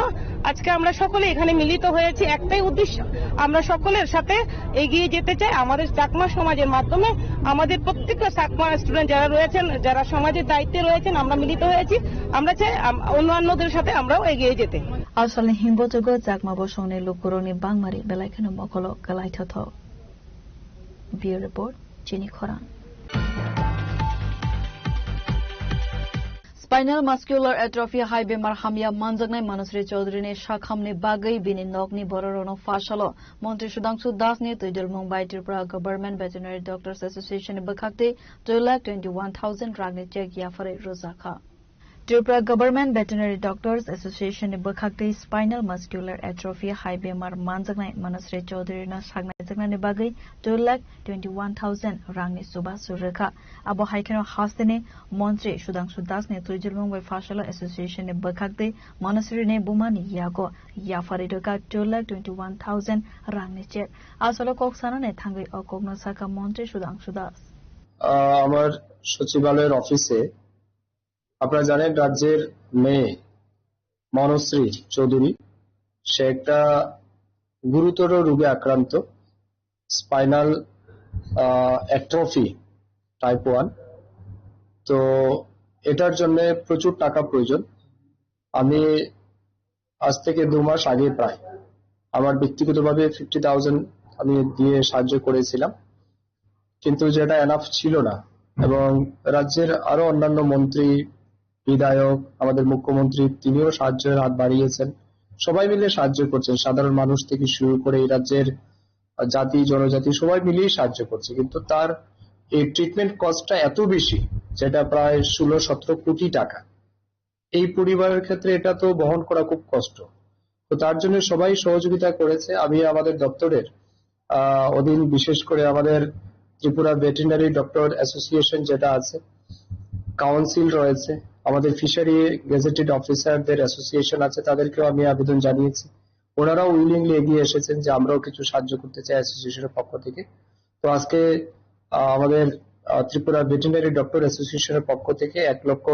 আজকে আমরা সকলে এখানে মিলিত হয়েছি একটাই উদ্দেশ্য, আমরা সকলের সাথে এগিয়ে যেতে চাই। আমাদের চাকমা সমাজের মাধ্যমে আমাদের প্রত্যেকটা চাকমা স্টুডেন্ট যারা রয়েছেন, যারা সমাজের দায়িত্বে রয়েছেন, আমরা মিলিত হয়েছি। আমরা চাই আম- অন্যান্যদের সাথে আমরাও এগিয়ে যেতে। Asalni himbojogo Chakma bosongni lukurokni bangmari belai kheno mokolo kwlaithothok. Bureau Report, Chini Khorang. Spinal muscular atrophy hai bemar hamya manjaknai Manasri Chaudhury ni sakhamni bagwi bini nokni bororokno phasalo Montri Sudhangshu Das ni twidulmung bai Tripura Government Veterinary Doctors Association ni bwkhaktwi two lakh twenty one thousand rangni cheque yapharwi rwjakha. Tripura Government Veterinary Doctors Association ni bwkhaktwi spinal muscular atrophy hai bemar manjaknai Manasri Chaudhury no saknaijaknani bagwi two lakh twenty one thousand rangni chubachu rwkha. Abo hai kheno hasteni Montri Sudhangshu Das ni twidulmung bai phasalo association ni bwkhaktwi Manasri ni buma ni yago yapharwi rwkha two lakh twenty one thousand rangni cheque. Asalo kok sanani thangwi o kokno sakha Montri Sudhangshu Das. আহ, আমার সচিবালয়ের অফিসে আপনারা জানেন, রাজ্যের মেয়ে মনশ্রী চৌধুরী, সে একটা গুরুতর রোগে আক্রান্ত, স্পাইনাল অ্যাট্রফি টাইপ ওয়ান। তো এটার জন্য প্রচুর টাকা প্রয়োজন। আমি আজ থেকে দু মাস আগে প্রায় আমার ব্যক্তিগতভাবে ফিফটি থাউজেন্ড আমি দিয়ে সাহায্য করেছিলাম, কিন্তু যেটা এনাফ ছিল না। এবং রাজ্যের আরো অন্যান্য মন্ত্রী, বিধায়ক, আমাদের মুখ্যমন্ত্রী, তিনিও সাহায্যের হাত বাড়িয়েছেন। সবাই মিলে সাহায্য করছেন, সাধারণ মানুষ থেকে শুরু করে এই রাজ্যের জাতি, জনজাতি সবাই মিলেই সাহায্য করছে, কিন্তু তার এই ট্রিটমেন্ট কস্টটা এত বেশি, যেটা প্রায় ষোলো সতেরো কোটি টাকা। এই পরিবারের ক্ষেত্রে এটা তো বহন করা খুব কষ্ট। তো তার জন্য সবাই সহযোগিতা করেছে। আমি আমাদের দপ্তরের আহ, অধীন, বিশেষ করে আমাদের ত্রিপুরা ভেটেরিনারি ডক্টর অ্যাসোসিয়েশন যেটা আছে, কাউন্সিল রয়েছে, আমাদের ফিশারি গেজেটেড অফিসারদের অ্যাসোসিয়েশন আছে, তাদেরকেও আমি আবেদন জানিয়েছি। ওনারাও উইলিংলি এগিয়ে এসেছেন যে আমরাও কিছু সাহায্য করতে চাই অ্যাসোসিয়েশনের পক্ষ থেকে। তো আজকে আহ, আমাদের আহ, ত্রিপুরা ভেটেরিনারি ডক্টর অ্যাসোসিয়েশনের পক্ষ থেকে এক লক্ষ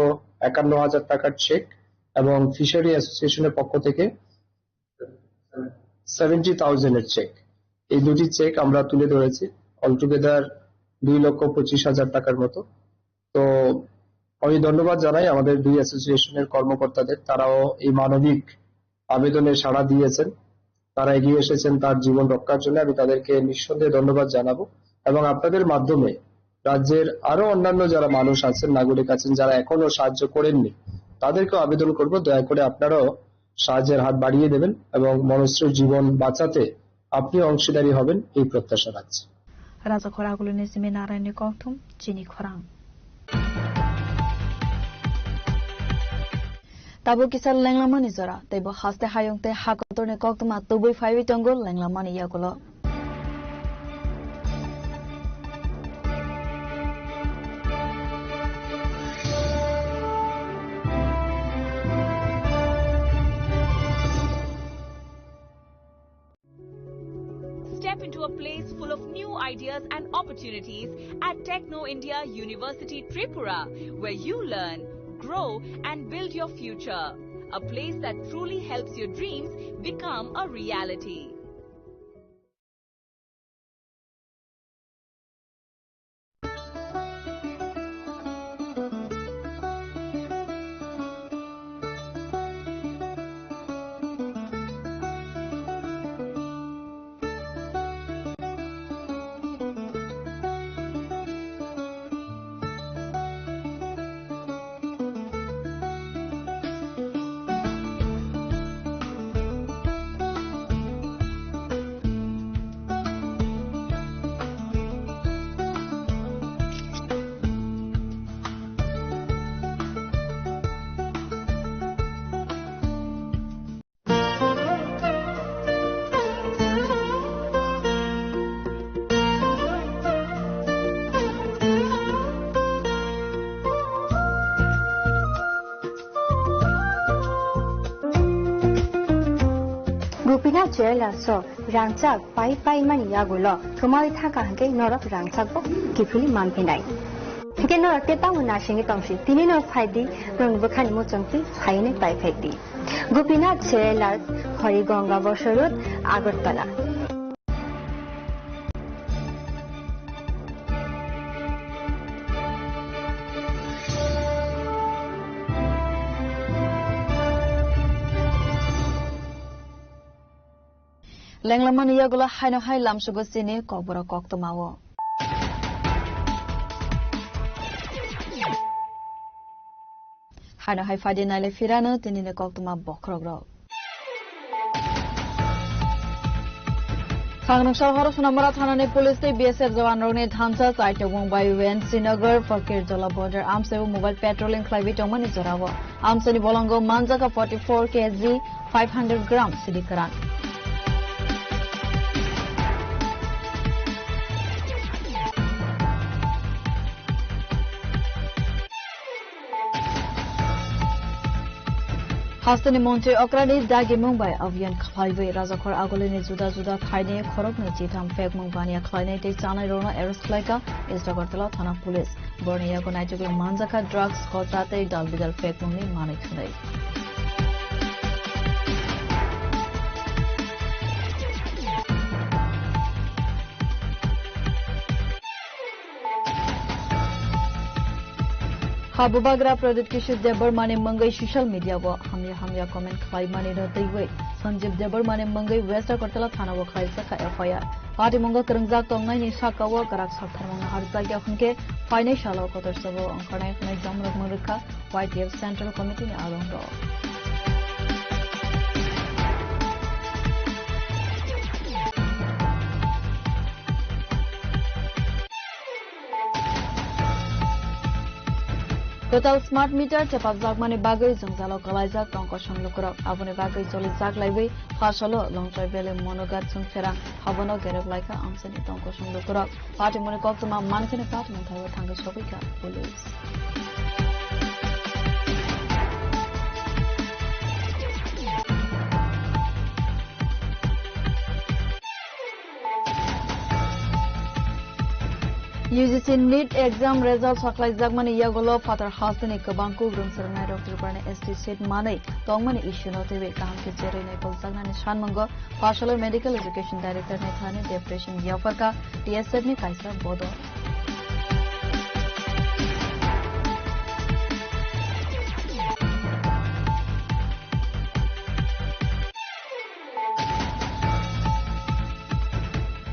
একান্ন হাজার টাকার চেক এবং ফিশারি অ্যাসোসিয়েশনের পক্ষ থেকে সেভেন্টি থাউজেন্ডের চেক। এই দুটি চেক আমরা তুলে ধরেছি, অল টুগেদার দুই লক্ষ পঁচিশ হাজার টাকার মতো। তো আমি ধন্যবাদ জানাই আমাদের দুই অ্যাসোসিয়েশনের কর্মকর্তাদের, তারাও এই মানবিক আবেদনে সাড়া দিয়েছেন, তারা এগিয়ে এসেছেন তার জীবন রক্ষার জন্য। আমি তাদেরকে নিঃসন্দেহে ধন্যবাদ জানাবো এবং আপনাদের মাধ্যমে রাজ্যের আরো অন্যান্য যারা মানুষ আছেন, নাগরিক আছেন, যারা এখনো সাহায্য করেননি, তাদেরকেও আবেদন করব, দয়া করে আপনারাও সাহায্যের হাত বাড়িয়ে দেবেন এবং মনশ্রীর জীবন বাঁচাতে আপনিও অংশীদারি হবেন, এই প্রত্যাশা রাখছি। Rajakhor agulini simi Narayanni kokthum chini khorang. Tabuk kisa lenglamani jora, teibo haste hayung tei ha kotorni koktwma tubui phaiwi tongo lenglamani yagulo. Step into a place full of new ideas and opportunities at Techno India University Tripura, where you learn, grow, and build your future. A place that truly helps your dreams become a reality. Gopinath Jewellers o rangchak pai pai mani yagulo thumwi thangkha hwnkhe norok rangchak bo kiphilwi manphinai. Hwnkhe norok tei tamo nasingwi tongsi, tini no phaidi, norokni bwkhani muchungtwi phainwi pai phaidi. Gopinath Jewellers, Hori Ganga Bosor Road, Agartala. Lenglamani yagulo haino hai lamsugo chini kokborok koktwmao. Haino hai phaidi nailai phirano tinini koktwma bokhorokrok. Khangnoksal horo Sonamura thanani police tei B S F jawanrokni thansa chaitokmung bai Wen Srinagar Fakir Jola border amsaibo mobile patrolling khlaiwi tongmani jorao. Amchaini bolongo manjaka forty-four K G five hundred gram sidi kwran. Hasteni montri okrani dagimung bai abhiyan khlaiwi Rajakhor agulini juda juda thaini khoroknwi chitham phekmung baniya khlainai tei chanai rokno arrest khlaikha East Agartala thana police. Borni yago naitukwi manjakha drugs, kota tei dal bidal phekmungni manwi thwnwi. Ha bubagra Pradyut Kishore Debbarmani mungwi social media o hamya hamya comment khlaimani no twiwi Sanjeev Debbarmani mungwi West Agartala thana o khlaijak kha F I R. Patimungo kwrwngjak tongnaini saka o kwrak saktharmung no arwkjakya hwnkhe phainai salo kotor sabo ongkhornai hwnwi jamrokmung rwkha Y T F Central Committee ni alongrok. Kwtal smart meter chepakjakmani bagwi jwngjalo kwlaijak tongkosong lukurok. Aboni bagwi cholijak laiwi Phasalo Longtrai Valley Monogat Chwngpherang habono gerek laikha amchaini tongkosong lukurok. Patimoni koktwma mankheno patimung thaio thangwi sogwikha police. U G C NEET exam result sakhlaijakmani yagulo phatar hasteni kwbang kugrung swrwngnairok Tripurani S T seat manwi tongmani issue no twiwi kaham khe cherwi naipoljaknani sanmungo Phasalo Medical Education Director ni thani deputation yapharkha T S F ni kaisa bodol.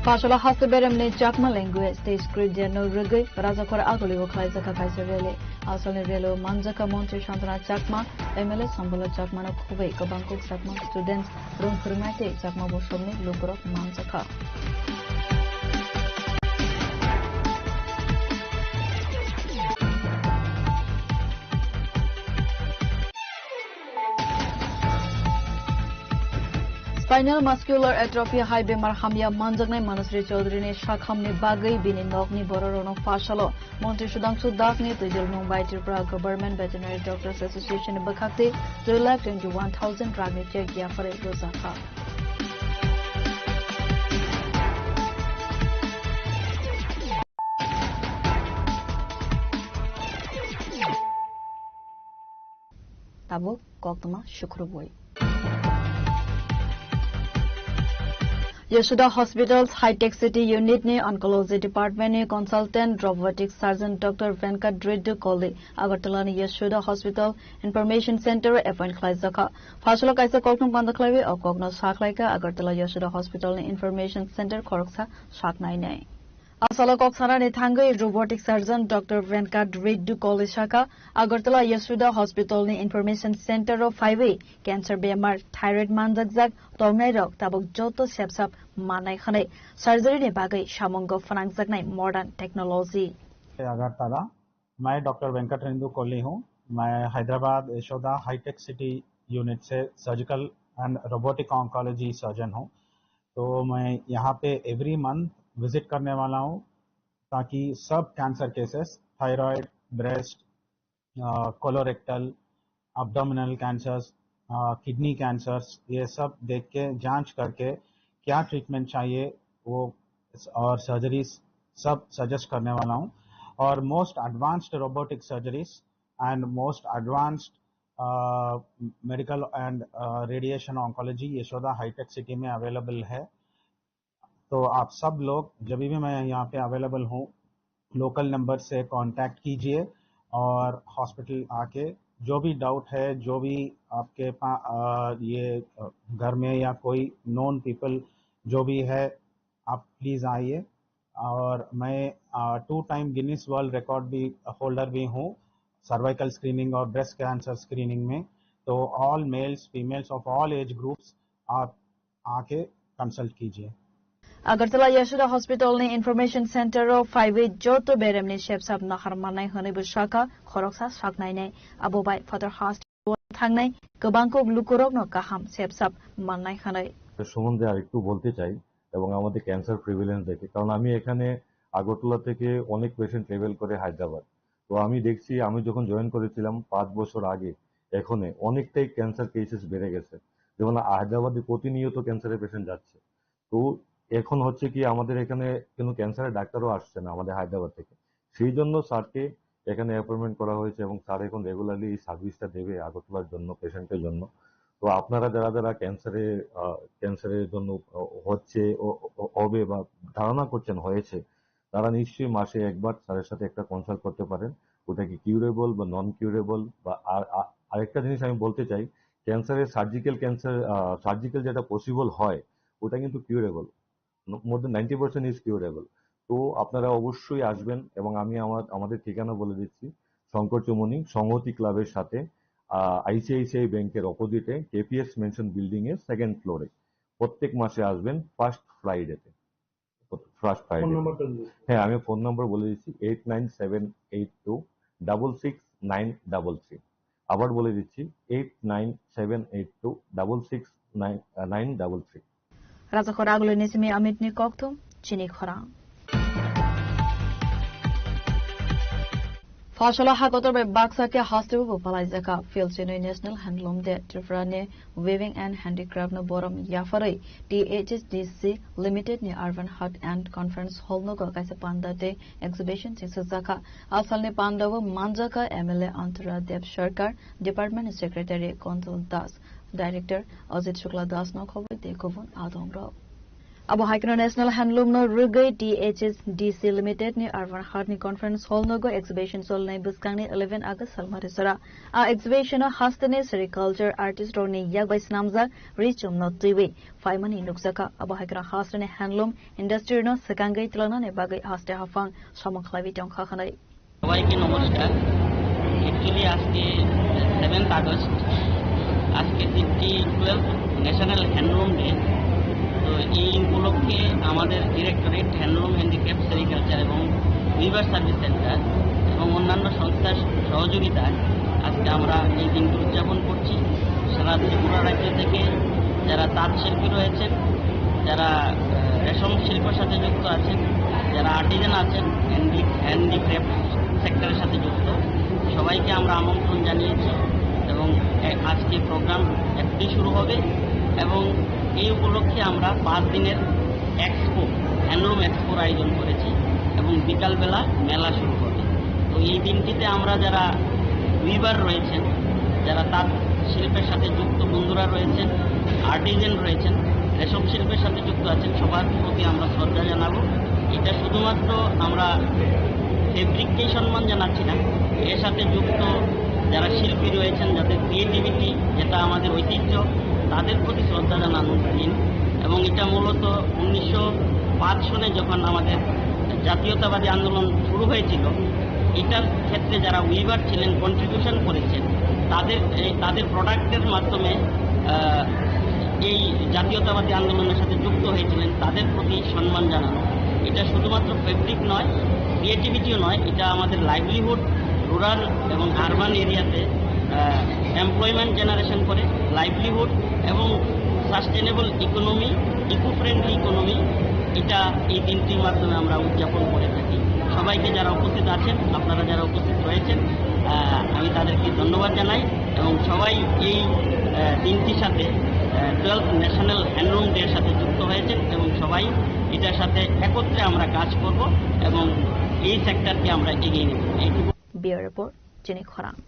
Phasola haste beremni Chakma language tei script no rwgwi Rajakhor Agulio khlaijak kaisa rally. Asalni rally o manjak kha Montri Santana Chakma, M L A Sambala Chakmano khobwi kwbang kuk Chakma students, rung phwrwngnai tei Chakma bosongni lukurok manjak kha. Spinal muscular atrophy hai bemar hamya manjaknai Manasri Chaudhary ni sakhamni bagwi bini nokni bororokno phasalo. Montri Sudhangshu Das ni twijlmung bai Tripura Government Veterinary Doctors Association ni bwkhak twi two lakh twenty one thousand rang ni cheque yapharwi rwjakha. Tabuk koktwma sukrubwi. Yashoda Hospital's High Tech City Unit ni Oncology Department ni Consultant Robotic Surgeon Doctor Venkat Reddy Kohli Agartala ni Yashoda Hospital Information Center o appoint khlaijakha. Phasalo kaisa kokthum panda khlaiwi o kokno sakhlaikha Agartala Yashoda Hospital ni Information Center khoroksa saknainai. Asalo kok sanani thangwi robotic surgeon Doctor Venkat Reddy Kohli sakha, Agartala Yashoda Hospital ni Information Center o phaiwi cancer bemar, thyroid manjakjak tongnairok tabuk joto sepsap mannai hwnwi surgery ni bagwi samungo phnangjaknai modern technology. Agartala, मैं डॉक्टर वेंकट रेंदु कोहली हूँ। मैं हैदराबाद Yashoda hitech city unit से surgical and robotic oncology surgeon हूँ। तो मैं यहाँ पे एवरी मंथ विजिट करने वाला हूँ, ताकि सब cancer cases, thyroid, breast, colorectal, abdominal cancers, kidney cancers, ये सब देख के, जांच करके क्या ट्रीटमेंट चाहिए, वो और सर्जरीज सब सजेस्ट करने वाला हूँ। और most advanced robotic surgeries and most advanced medical and radiation oncology Yashoda hitech city में अवेलेबल है। तो आप सब लोग, जब भी मैं यहाँ पे अवेलेबल हूँ, लोकल नंबर से कांटेक्ट कीजिए और हॉस्पिटल आके जो भी डाउट है, जो भी आपके पा-, अ, ये, अ, घर में या कोई नोन पीपल जो भी है, आप प्लीज आइए। और मैं, अ, two time Guinness world record भी, होल्डर भी हूँ सर्वाइकल स्क्रीनिंग और ब्रेस्ट कैंसर स्क्रीनिंग में। तो all males, females of all age groups, आप आके कंसल्ट कीजिए। Agartala Yashoda Hospital ni Information Center o phaiwi joto beremni sepsap nahar mannai hwnwi bo sakha, khoroksa saknainai. Abo bai Father Hurst thangnai kwbang kok lukurokno kaham sepsap mannai hwnwi. এর সম্বন্ধে আরেকটু বলতে চাই এবং আমাদের ক্যান্সার প্রিভ্যালেন্স দেখে, কারণ আমি এখানে আগরতলা থেকে অনেক পেশেন্ট ট্রাভেল করে হায়দ্রাবাদ। তো আমি দেখছি, আমি যখন জয়েন করেছিলাম পাঁচ বছর আগে, এখানে অনেকটাই ক্যান্সার কেসেস বেড়ে গেছে। যেমন হায়দ্রাবাদে প্রতিনিয়ত ক্যান্সারের পেশেন্ট যাচ্ছে। তো এখন হচ্ছে কি, আমাদের এখানে কিন্তু ক্যান্সারের ডাক্তারও আসছে না আমাদের হায়দ্রাবাদ থেকে। সেই জন্য স্যারকে এখানে অ্যাপয়েন্টমেন্ট করা হয়েছে এবং স্যার এখন রেগুলারলি এই সার্ভিসটা দেবে আগরতলার জন্য, পেশেন্টের জন্য। তো আপনারা যারা যারা ক্যান্সারে, আহ, ক্যান্সারের জন্য, আহ, হচ্ছে, ও, ও, হবে বা ধারণা করছেন হয়েছে, তারা নিশ্চয়ই মাসে একবার স্যারের সাথে একটা কনসাল্ট করতে পারেন। ওটা কি কিউরেবল বা নন কিউরেবল বা আর, আ-, আরেকটা জিনিস আমি বলতে চাই, ক্যান্সারের সার্জিক্যাল ক্যান্সার, আহ, সার্জিক্যাল যেটা পসিবল হয়, ওটা কিন্তু curable. More than ninety percent is curable। তো আপনারা অবশ্যই আসবেন এবং আমি আমার, আমাদের ঠিকানা বলে দিচ্ছি, শঙ্কর চৌমুহনী সংহতি ক্লাবের সাথে, আহ, আইসিআইসিআই ব্যাংকের অপোজিটে কেপিএস মেনশন বিল্ডিং এর সেকেন্ড ফ্লোরে। প্রত্যেক মাসে আসবেন ফার্স্ট ফ্রাইডেতে। First Friday. ফোন নাম্বারটা দিন। হ্যাঁ, আমি ফোন নাম্বার বলে দিচ্ছি, eight nine seven eight two double six nine double three. আবার বলে দিচ্ছি, eight nine seven eight two double six nine, nine double three. Rajakhor Agulini simi Amit ni kokthum, chini khorang. Phasola hakotor bai baksa khe haste bo phalaijakha. Phil Chinwi National Handloom Day Tripura ni Weaving and Handicraft no borom yapharwi T H D C Limited ni Urban Hut and Conference Hall nogo kaisa panda tei exhibition chengsajakha. A salni pandao manjakha M L A Antara Dev Sarkar, Department Secretary Kuntal Das, Director Ajit Shukla Das no khobwi tei kubun adongrok. Abo hai kheno National Handloom no rwgwi T H S D C Limited ni Urban Heart ni Conference Hall nogo exhibition solnai bwskangni eleven August salmari jora. A exhibition o hasteni sericulture artist rokni yak bai swnamjak ri chum no twiwi phaimani nukjakha. Abo hai kheno hasteni handloom industry no swkangwi twlangnani bagwi haste haphang samung khlaiwi tongkha hwnwi. সবাইকে নমস্কার। অ্যাকচুয়ালি আজকে seventh August, আজকে দিনটি twelve national handloom day. তো এই উপলক্ষে আমাদের directorate handloom, handicraft, sericulture এবং উইভার সার্ভিস সেন্টার এবং অন্যান্য সংস্থার সহযোগিতায় আজকে আমরা এই দিনটি উদযাপন করছি। সারা ত্রিপুরা রাজ্য থেকে যারা তাঁত শিল্পী রয়েছেন, যারা আহ, রেশম শিল্পের সাথে যুক্ত আছেন, যারা আর্টিজান আছেন, হ্যান্ডি হ্যান্ডিক্রাফট সেক্টরের সাথে যুক্ত, সবাইকে আমরা আমন্ত্রণ জানিয়েছি। এবং এ- আজকে প্রোগ্রাম এখনই শুরু হবে এবং এই উপলক্ষে আমরা পাঁচ দিনের এক্সপো, হ্যান্ডলুম এক্সপোর আয়োজন করেছি এবং বিকালবেলা মেলা শুরু হবে। তো এই দিনটিতে আমরা যারা উইভার রয়েছেন, যারা তাঁত শিল্পের সাথে যুক্ত বন্ধুরা রয়েছেন, আর্টিজান রয়েছেন, রেশম শিল্পের সাথে যুক্ত আছেন, সবার প্রতি আমরা শ্রদ্ধা জানাবো। এটা শুধুমাত্র আমরা ফেব্রিককেই সম্মান জানাচ্ছি না, এর সাথে যুক্ত যারা শিল্পী রয়েছেন, যাদের ক্রিয়েটিভিটি, যেটা আমাদের ঐতিহ্য, তাদের প্রতি শ্রদ্ধা জানানোর দিন। এবং এটা মূলত উনিশশো পাঁচ সনে যখন আমাদের জাতীয়তাবাদী আন্দোলন শুরু হয়েছিল, এটার ক্ষেত্রে যারা উইভার ছিলেন, কন্ট্রিবিউশন করেছেন, তাদের এই- তাদের প্রোডাক্টের মাধ্যমে আহ, এই জাতীয়তাবাদী আন্দোলনের সাথে যুক্ত হয়েছিলেন, তাদের প্রতি সম্মান জানানো। এটা শুধুমাত্র ফেব্রিক নয়, ক্রিয়েটিভিটিও নয়, এটা আমাদের লাইভলিহুড, রুরাল এবং আরবান এরিয়াতে এমপ্লয়মেন্ট জেনারেশন করে, লাইভলিহুড এবং sustainable economy, eco friendly economy, এটা এই দিনটির মাধ্যমে আমরা উদযাপন করে থাকি। সবাইকে, যারা উপস্থিত আছেন, আপনারা যারা উপস্থিত রয়েছেন, আহ, আমি তাদেরকে ধন্যবাদ জানাই এবং সবাই এই আহ, দিনটির সাথে, টুয়েলভ ন্যাশনাল হ্যান্ডলুম ডের সাথে যুক্ত হয়েছেন এবং সবাই এটার সাথে একত্রে আমরা কাজ করব এবং এই সেক্টরকে আমরা এগিয়ে নেব। এইটুকু। Bureau Report, Chini Khorang.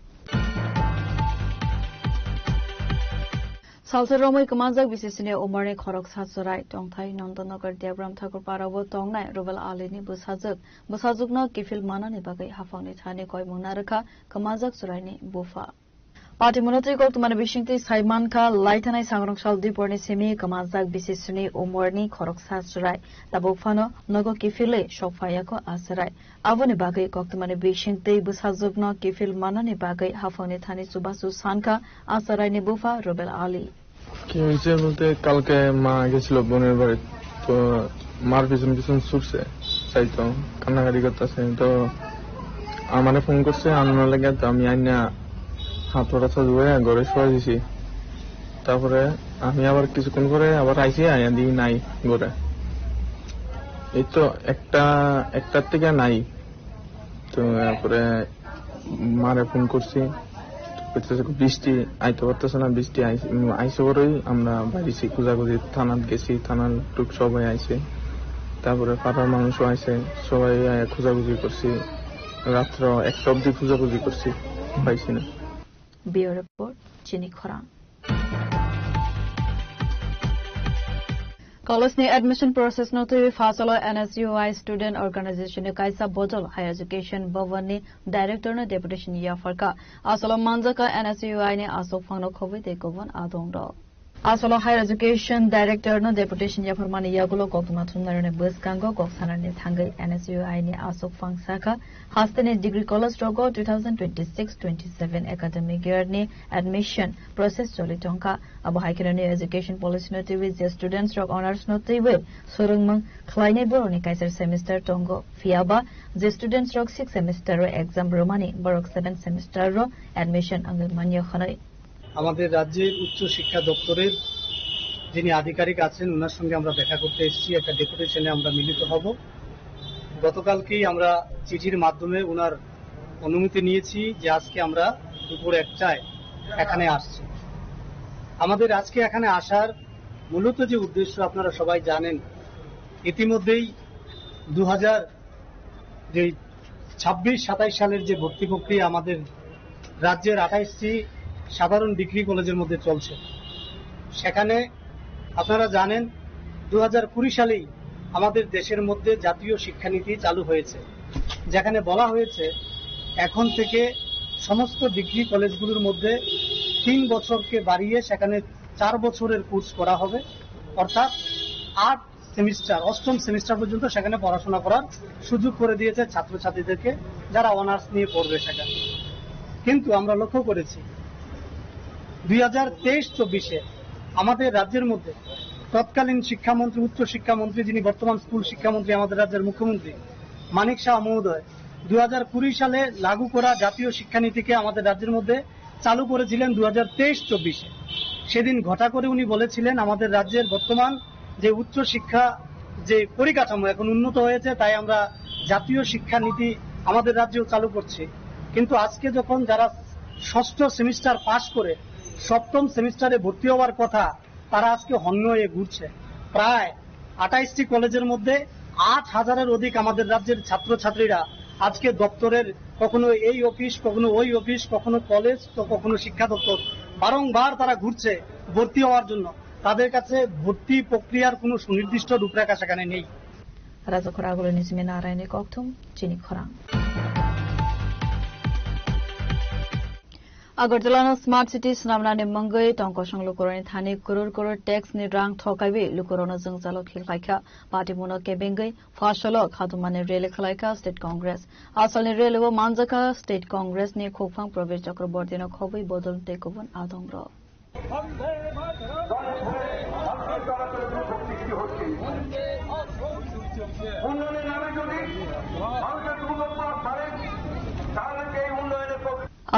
Salsa romwi kwmanjak bisisini umorni khoroksa chwrai tongthai Nandanagar Debram Thakur Parao tongnai Rubel Alini bwsajwk. Bwsajwkno kiphil manani bagwi haphangni thani koimung narwkha kwmanjak chwraini bupha. Patimunotwi koktwmani bisingtwi sai mankha, laithanai sangrong sal dui porni simi kwmanjak bisisini umorni khoroksa chwrai tabuk phano nogo kiphilwi sok phaiya kho a chwrai. Aboni bagwi koktwmani bisingtwi bwsajwkno kiphil manani bagwi haphangni thani chubachu sankha a chwraini bupha Rubel Ali. কি হয়েছে বলতে, কালকে মা গেছিল বোনের বাড়ি, তো মার পিছন পিছন ছুটছে, চাইতো, কান্নাকাটি করতেছে। তো আমারে ফোন করছে, আনার লাগে, তো আমি আইনা হাত পা ধুয়ে ঘরে শুয়ে দিছি। তারপরে আমি আবার কিছুক্ষণ পরে আবার আইছি, আইয়া দিই নাই ঘরে। এই তো একটা, একটার থেকে নাই। তো তারপরে মারে ফোন করছি, কইতেছে বৃষ্টি আইতে পারতেছে না, বৃষ্টি আইস-, উম, আইসে পরেই আমরা বাড়িছি, খোঁজাখুঁজি থানাত গেছি, থানার লোক সবাই আইছে, তারপরে পাড়ার মানুষও আইছে, সবাই আয়া খোঁজাখুঁজি করছি, রাত্র একটা অবধি খোঁজাখুঁজি করছি, পাইছি না। Bureau Report, Chini Khorang. College ni admission process no twiwi phasalo N S U I student organization ni kaisa bodol Higher Education Bhavan ni director no deputation yapharkha. Asolo manjaka N S U I ni asok phangno khobwi tei kubun adong rok. Asolo Higher Education Director no deputation yapharmani yagulo koktwma thumnairokni bwskango kok sanani thangwi N S U I ni asok phang sakha, hasteni degree college rogo two thousand twenty-six twenty-seven academic year ni admission process choli tongkha. Abo hai kheno new education policy no twiwi je students rok honors no twiwi swrwngmung khlainai borokni kaisa semester tongo, phiyaba je students rok sixth semester o exam rwmani borok seventh semester o admission wngwi manya hwnwi. আমাদের রাজ্যের উচ্চ শিক্ষা দপ্তরের যিনি আধিকারিক আছেন, ওনার সঙ্গে আমরা দেখা করতে এসেছি, একটা ডেপুটেশনে আমরা মিলিত হব। গতকালকেই আমরা চিঠির মাধ্যমে ওনার অনুমতি নিয়েছি যে আজকে আমরা দুপুর একটায় এখানে আসছি। আমাদের আজকে এখানে আসার মূলত যে উদ্দেশ্য আপনারা সবাই জানেন, ইতিমধ্যেই দু হাজার যে ছাব্বিশ সাতাইশ সালের যে ভর্তি প্রক্রিয়া আমাদের রাজ্যের আঠাইশটি সাধারণ ডিগ্রি কলেজের মধ্যে চলছে, সেখানে আপনারা জানেন দু হাজার কুড়ি সালেই আমাদের দেশের মধ্যে জাতীয় শিক্ষানীতি চালু হয়েছে, যেখানে বলা হয়েছে এখন থেকে সমস্ত ডিগ্রি কলেজগুলোর মধ্যে তিন বছরকে বাড়িয়ে সেখানে চার বছরের কোর্স করা হবে, অর্থাৎ আট সেমিস্টার, অষ্টম সেমিস্টার পর্যন্ত সেখানে পড়াশোনা করার সুযোগ করে দিয়েছে ছাত্রছাত্রীদেরকে, যারা অনার্স নিয়ে পড়বে সেখানে। কিন্তু আমরা লক্ষ্য করেছি দুই হাজার তেইশ চব্বিশে আমাদের রাজ্যের মধ্যে তৎকালীন শিক্ষামন্ত্রী, উচ্চ শিক্ষামন্ত্রী, যিনি বর্তমান স্কুল শিক্ষামন্ত্রী, আমাদের রাজ্যের মুখ্যমন্ত্রী মানিক সাহা মহোদয় দুই হাজার কুড়ি সালে লাগু করা জাতীয় শিক্ষানীতিকে আমাদের রাজ্যের মধ্যে চালু করেছিলেন দু হাজার তেইশ চব্বিশে। সেদিন ঘটা করে উনি বলেছিলেন, আমাদের রাজ্যের বর্তমান যে উচ্চ শিক্ষা যে পরিকাঠামো এখন উন্নত হয়েছে, তাই আমরা জাতীয় শিক্ষানীতি আমাদের রাজ্যেও চালু করছি। কিন্তু আজকে যখন যারা ষষ্ঠ সেমিস্টার পাশ করে সপ্তম সেমিস্টারে ভর্তি হওয়ার কথা, তারা আজকে হন্য হয়ে ঘুরছে। প্রায় আঠাইশটি কলেজের মধ্যে আট হাজারের অধিক আমাদের রাজ্যের ছাত্রছাত্রীরা আজকে দপ্তরের, কখনো এই অফিস, কখনো ওই অফিস, কখনো কলেজ, তো কখনো শিক্ষা দপ্তর, বারংবার তারা ঘুরছে ভর্তি হওয়ার জন্য। তাদের কাছে ভর্তি প্রক্রিয়ার কোনো সুনির্দিষ্ট রূপরেখা সেখানে নেই। Rajakhor agulini simi Naraini kokthum chini khorang. Agartala no smart city swnamnani mungwi tongkosong lukurokni thani crore crore tax ni rang thokaiwi lukurokno jwngjalo khiklaikha. Party muno kebengwi phasalo khatumani rally khwlaikha State Congress. Asalni rally o manjakha State Congress ni khukphang Pravesh Chakraborty no khobwi bodol tei kubun adongrok.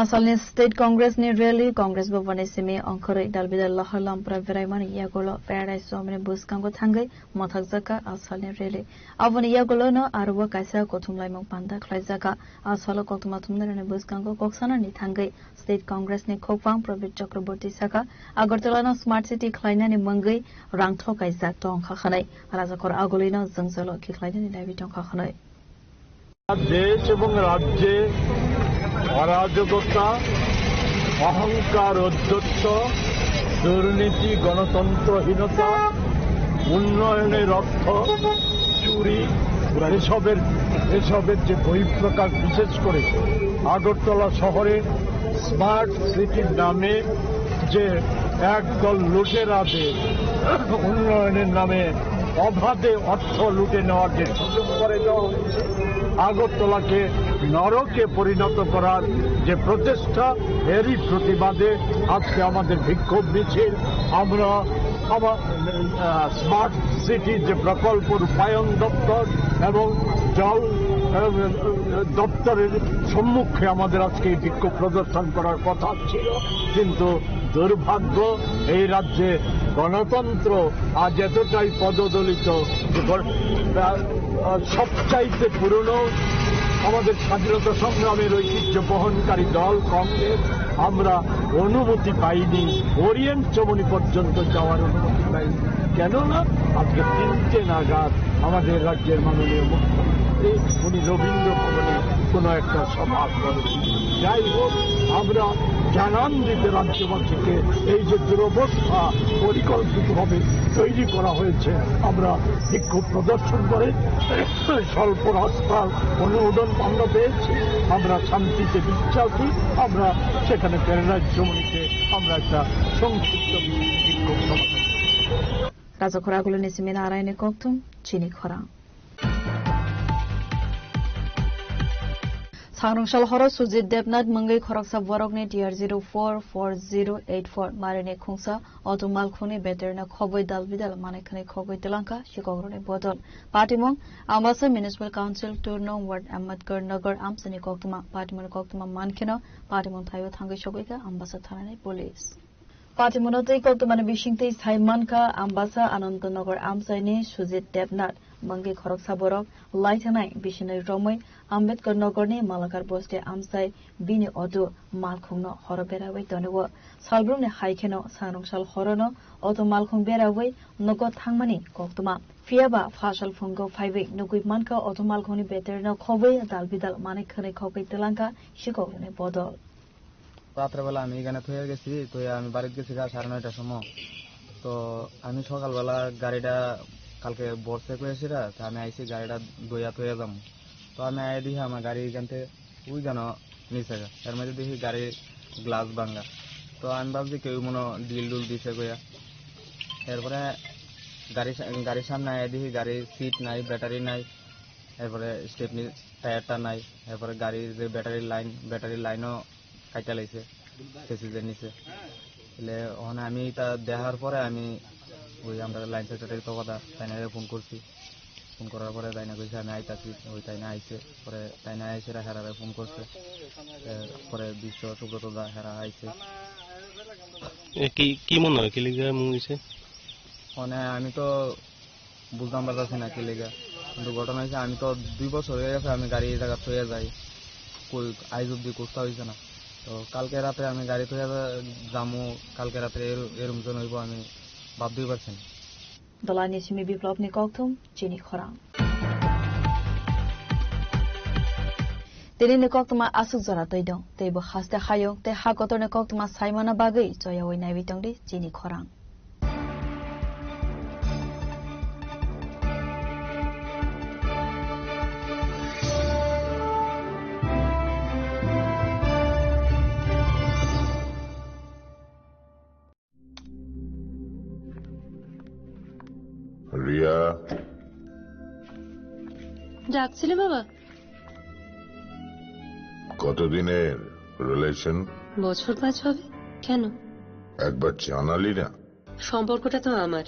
Asalni State Congress ni rally Congress Bhavan ni simi ongkhorwi dalbidal lahar lampra beraimani yagulo Paradise Chowmini bwskango thangwi mwthakjakha asalni rally. Aboni yagulono aro kaisa kuthumlaimung panda khlaijakha. Asalo koktwma thumnairokni bwskango kok sanani thangwi State Congress ni khukphang Pravesh Chakraborty sakha, Agartala no smart city khlainani mungwi rang thok kaijak tongkha hwnwi, Rajakhor agulino jwngjalo khiklainani dabi tongkha hwnwi. দেশ এবং রাজ্যে অরাজকতা, অহংকার, ঔদ্ধত্য, দুর্নীতি, গণতন্ত্রহীনতা, উন্নয়নের অর্থ চুরি, এসবের এসবের যে বহিঃপ্রকাশ, বিশেষ করে আগরতলা শহরে স্মার্ট সিটির নামে যে একদল লুটেরাদের উন্নয়নের নামে অবাধে অর্থ লুটে নেওয়ার যে সুযোগ করে দেওয়া হয়েছে, আগরতলাকে নরকে পরিণত করার যে প্রচেষ্টা, এরই প্রতিবাদে আজকে আমাদের বিক্ষোভ মিছিল। আমরা আমার, আহ, স্মার্ট সিটি যে প্রকল্প রূপায়ণ দপ্তর এবং জল, আহ, দপ্তরের সম্মুখে আমাদের আজকে এই বিক্ষোভ প্রদর্শন করার কথা ছিল, কিন্তু দুর্ভাগ্য, এই রাজ্যে গণতন্ত্র আজ এতটাই পদদলিত যে গণ-, আহ, আহ, সবচাইতে পুরনো আমাদের স্বাধীনতা সংগ্রামের ঐতিহ্য বহনকারী দল কংগ্রেস, আমরা অনুমতি পাইনি, ওরিয়েন্ট চৌমুহনী পর্যন্ত যাওয়ার অনুমতি পাইনি। কেননা আজকে তিনটে নাগাদ আমাদের রাজ্যের মাননীয় মুখ্যমন্ত্রী উনি রবীন্দ্র ভবনে কোনো একটা সভা করেন। যাই হোক, আমরা জানান দিতে রাজ্যবাসীকে এই যে দুরবস্থা পরিকল্পিতভাবে তৈরি করা হয়েছে, আমরা বিক্ষোভ প্রদর্শন করে স্বল্প রাস্তার অনুমোদন আমরা পেয়েছি, আমরা শান্তিতে বিশ্বাসী, আমরা সেখানে প্যারাডাইস চৌমুহনীতে আমরা একটা সংক্ষিপ্ত বিক্ষোভ সমাবেশ করব। Rajakhor agulini simi Naraini kokthum chini khorang. Sangrwngsal horo Sujit Debnath mungwi khoroksa borokni T R zero four four zero eight four marini khungsa auto malkhungni battery no khobwi dalbidal manwi khwnwi khogwi twlangkha sikokrokni bodol. Patimung Ambasa Municipal Council two nong ward Ambedkar Nagar amchaini koktwma. Patimungni koktwma mankheno patimung thaio thangwi sogwikha Ambasa thanani police. Patimungno twi koktwmani bisingtwi sai mankha, Ambasa Ananto Nagar amchaini Sujit Debnath mungwi khoroksa borok lai thanai bisinwi romwi Ambedkar Nagarni Malakar Bosti amchai bini auto malkhungno horo berawi tonio. Salbrumni hai kheno sangrwngsal horono auto malkhung berawi nogo thangmani koktwma. Phiyaba phasal phungo phaiwi nugwi mankha auto malkhungni battery no khobwi dalbidal manwi khwnwi khogwi twlangkha sikokrokni bodol. রাত্রেবেলা আমি এখানে থুয়ে গেছি, তো আমি বাড়িতে গেছি গা সাড়ে নয়টার সময়। তো আমি সকালবেলা গাড়িটা কালকে বর্ষে কয়ে সেটা, তো আমি আইছি গাড়িটা দইয়া থইয়া যাবো। তো আমি আয়া দেখি আমার গাড়ি এখান থেকে ওই যেন নিচে গা। এর মধ্যে দেখি গাড়ির গ্লাস ভাঙা। তো আমি ভাবছি কেউ মনে হয় ডিল ডুল দিছে কইয়া। এরপরে গাড়ির সা-, গাড়ির সামনে আয়া দেখি গাড়ির সিট নাই, ব্যাটারি নাই, এরপরে স্টেপনি টায়ারটা নাই, এরপরে গাড়ির যে ব্যাটারির লাইন, ব্যাটারির লাইনও কাইটা লাইছে, চেসিসের নিচে। তাহলে ওখানে আমি এটা দেখার পরে আমি ওই আমরা লাইন সেক্রেটারি তো কথা তাই না ফোন করছি। ফোন করার পরে তাই না কইছে আমি আইতাছি, ওই তাই না আইছে। পরে তাই না আইছে, হেরারে ফোন করছে। এ, পরে বিশ্ব সুব্রত দা হেরা আইছে। এ, কি, কি মনে হয়, কি লিগা এমন হইছে? মানে আমি তো বুঝতাম পারতাছি না কি লিগা, কিন্তু ঘটনা হয়েছে আমি তো দুই বছর হয়ে গেছে আমি গাড়ি এই জায়গা থইয়া যাই, কই আইজ অব্দি কুস্তা হয়েছে না। তো কালকে রাতে আমি গাড়ি থইয়া যা-, যামু, কালকে রাতে এর-, এরম জন হইব আমি ভাবতেই পারছি না। Dalani simi Biplopni kokthum chini khorang. Tini ni koktwma aswk jora twi dong, tei bo haste hayung tei ha kotorni koktwma saimano bagwi choyawi naiwi tongdi chini khorang. Riya. ডাকছিলে বাবা? কতদিনের রিলেশন? বছর পাঁচ হবে। কেন? একবার জানালি না। সম্পর্কটা তো আমার,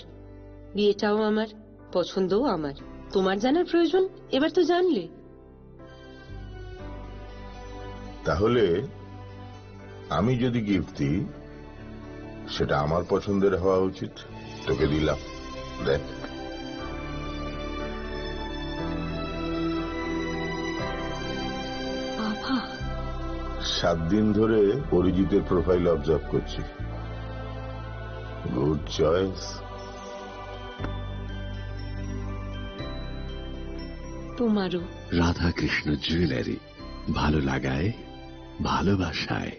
বিয়েটাও আমার, পছন্দও আমার। তোমার জানার প্রয়োজন? এবার তো জানলে। তাহলে আমি যদি গিফট দিই, সেটা আমার পছন্দের হওয়া উচিত। তোকে দিলাম, দেখ। বাবা। সাত দিন ধরে অরিজিতের প্রোফাইল অবজার্ভ করছি। Good choice. তোমারও। রাধাকৃষ্ণ জুয়েলারি, ভালো লাগায়, ভালোবাসায়।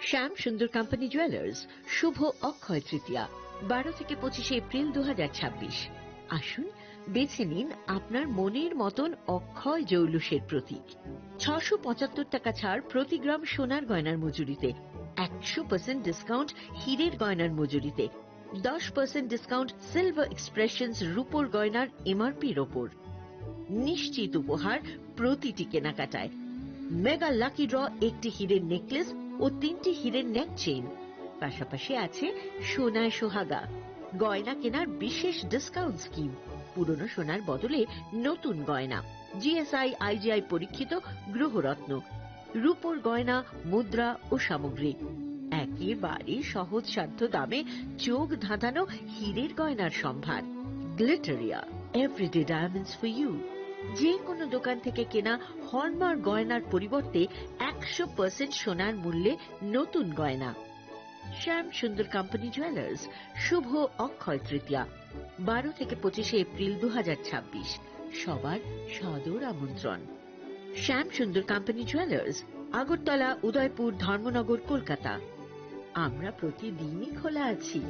শ্যাম সুন্দর কোম্পানি জুয়েলার্স, শুভ অক্ষয় তৃতীয়া, বারো থেকে পঁচিশে এপ্রিল দু হাজার ছাব্বিশ। আসুন, বেছে নিন আপনার মনের মতন অক্ষয় জৌলুসের প্রতীক। ছশো পঁচাত্তর টাকা ছাড় প্রতি গ্রাম সোনার গয়নার মজুরিতে, একশো পার্সেন্ট ডিসকাউন্ট হীরের গয়নার মজুরিতে, দশ পার্সেন্ট ডিসকাউন্ট সিলভার এক্সপ্রেশনস রূপোর গয়নার এমআরপির ওপর। নিশ্চিত উপহার প্রতিটি কেনাকাটায়। মেগা লাকি ড্র, একটি হীরের নেকলেস ও তিনটি হীরের নেক চেইন। পাশাপাশি আছে সোনায় সোহাগা, গয়না কেনার বিশেষ ডিসকাউন্ট স্কিম, পুরনো সোনার বদলে নতুন গয়না, জিএসআই আইজিআই পরীক্ষিত গ্রহরত্ন, রূপোর গয়না, মুদ্রা ও সামগ্রী। একেবারে সহজসাধ্য দামে চোখ ধাঁধানো হীরের গয়নার সম্ভার। Glitteria, everyday diamonds for you. যে কোনো দোকান থেকে কেনা হলমার্ক গয়নার পরিবর্তে একশো পার্সেন্ট সোনার মূল্যে নতুন গয়না। শ্যাম সুন্দর কোম্পানি জুয়েলার্স, শুভ অক্ষয় তৃতীয়া, বারো থেকে পঁচিশে এপ্রিল দু হাজার ছাব্বিশ। সবার সাদর আমন্ত্রণ। শ্যাম সুন্দর কোম্পানি জুয়েলার্স, আগরতলা, উদয়পুর, ধর্মনগর, কলকাতা। আমরা প্রতিদিনই খোলা আছি।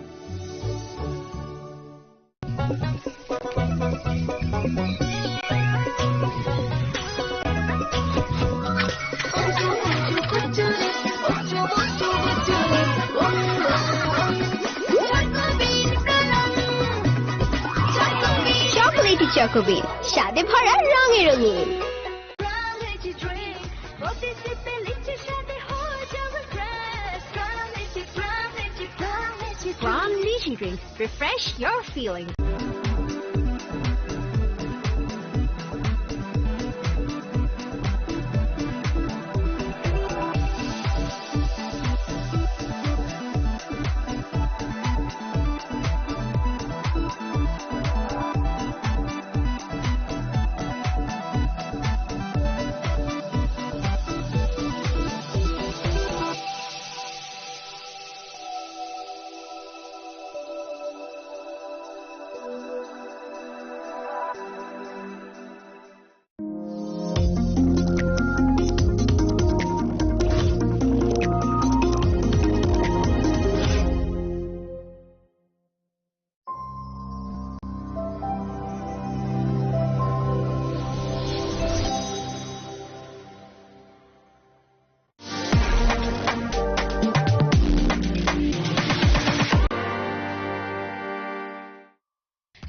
চকোবিন, স্বাদে ভরা রঙে রঙিন। Pram Lychee Drink. Refresh your feelings.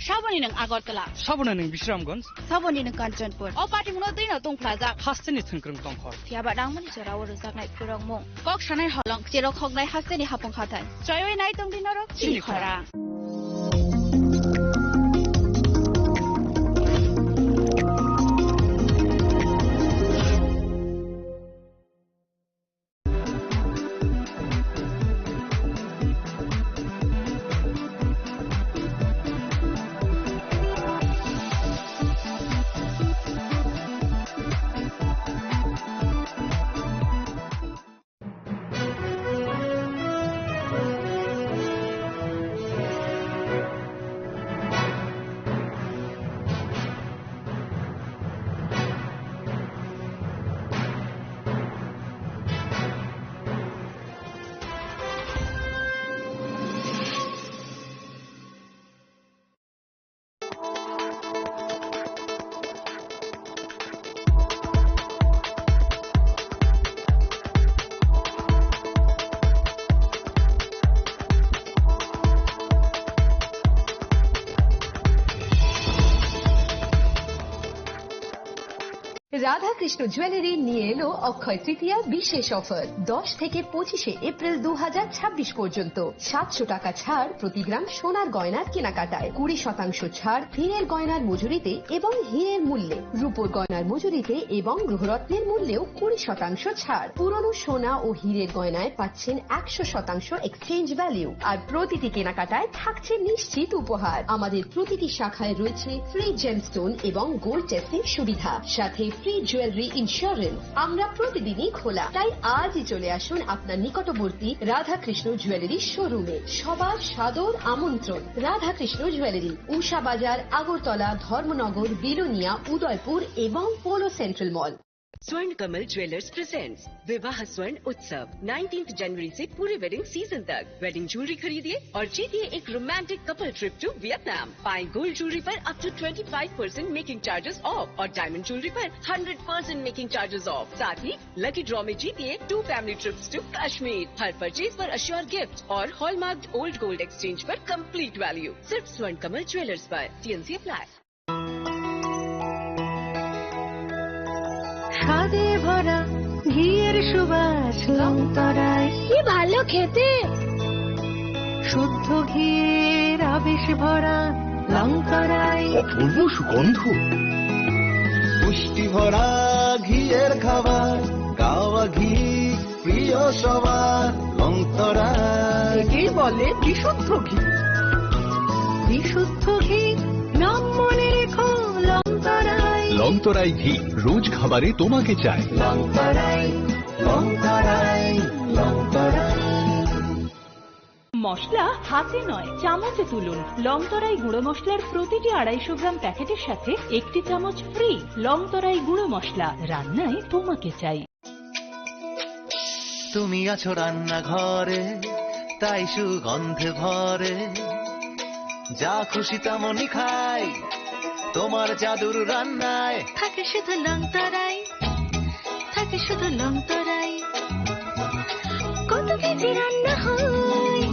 Saboni nwng Agartala. Saboni nwng Bisramganj. Saboni nwng Kanchanpur. O party mungno twi no tong phlajak. Hasteni thwngkrwng tongkhor. Phiya ba nangmani jora o rwjaknai khurokmung. Kok sanai holong, cherok hoknai hasteni hapung hathai. Choiwi nai tong di norok chini chini khorang. Khorang. Radhakrishna jewellery নিয়ে এলো অক্ষয় তৃতীয়া বিশেষ অফার। দশ থেকে পঁচিশে এপ্রিল দু হাজার ছাব্বিশ পর্যন্ত সাতশো টাকা ছাড় প্রতি গ্রাম সোনার গয়নার কেনাকাটায়, কুড়ি শতাংশ ছাড় হীরের গয়নার মজুরিতে এবং হীরের মূল্যে, রূপোর গয়নার মজুরিতে এবং গ্রহরত্নের মূল্যেও কুড়ি শতাংশ ছাড়। পুরনো সোনা ও হীরের গয়নায় পাচ্ছেন একশো শতাংশ এক্সচেঞ্জ ভ্যালু, আর প্রতিটি কেনাকাটায় থাকছে নিশ্চিত উপহার। আমাদের প্রতিটি শাখায় রয়েছে ফ্রি জেমস্টোন এবং গোল্ড টেস্টিং সুবিধা, সাথে ফ্রি জুয়েলারি ইন্স্যুরেন্স। আমরা প্রতিদিনই খোলা, তাই আজই চলে আসুন আপনার নিকটবর্তী রাধাকৃষ্ণ জুয়েলারি শোরুমে। সবার সাদর আমন্ত্রণ। রাধাকৃষ্ণ জুয়েলারি, উষা বাজার, আগরতলা, ধর্মনগর, বিলোনিয়া, উদয়পুর এবং polo central mall. Swarn Kamal Jewellers presents विवाह स्वर्ण उत्सव, नाइनटीन्थ जनवरी से पूरे वेडिंग सीजन तक। वेडिंग ज्वेलरी खरीदिए और जीतिए एक romantic couple trip to Vietnam. पाएं गोल्ड ज्वेलरी पर up to twenty five percent making charges off और डायमंड ज्वेलरी पर hundred percent making charges off. साथ ही लकी ड्रॉ में जीतिए two family trips to Kashmir. हर परचेज पर अश्योर गिफ्ट और हॉलमार्क्ड ओल्ड गोल्ड एक्सचेंज पर कंप्लीट वैल्यू। सिर्फ स्वर्ण कमल ज्वेलर्स पर। TNC apply. স্বাদে ভরা ঘিয়ের সুবাস লংতরায়। কি ভালো খেতে! শুদ্ধ ঘিয়ের আবেশ ভরা লংতরায়। অপূর্ব সুগন্ধ। পুষ্টি ভরা ঘিয়ের খাবার, গাওয়া ঘি প্রিয় সবার, লংতরায়। একেই বলে বিশুদ্ধ ঘি। বিশুদ্ধ ঘি, নাম মনে রেখো, লংতরায়। লংতরাই ঘি, রোজ খাবারে তোমাকে চাই। লংতরায়, লংতরায়, লংতরায়। মশলা হাতে নয়, চামচে তুলুন। লংতরাই গুঁড়ো মশলার প্রতিটি আড়াইশো গ্রাম প্যাকেটের সাথে একটি চামচ ফ্রি। লংতরাই গুঁড়ো মশলা, রান্নায় তোমাকে চাই। তুমি আছো রান্নাঘরে, তাই সুগন্ধে ভরে। যা খুশি তেমনই খাই, তোমার জাদুর রান্নায়। থাকে শুধু লংতরাই, থাকে শুধু লংতরাই। কত কেজি রান্না হয়,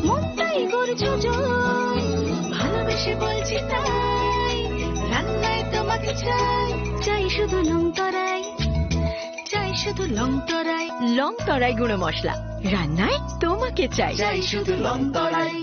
মনটাই করছো জয়। ভালোবেসে বলছি তাই, রান্না চাই, চাই শুধু লং তরাই, চাই শুধু লং তরাই। লং তরাই গুঁড়ো মশলা, রান্নায় তোমাকে চাই। চাই শুধু লং তরাই।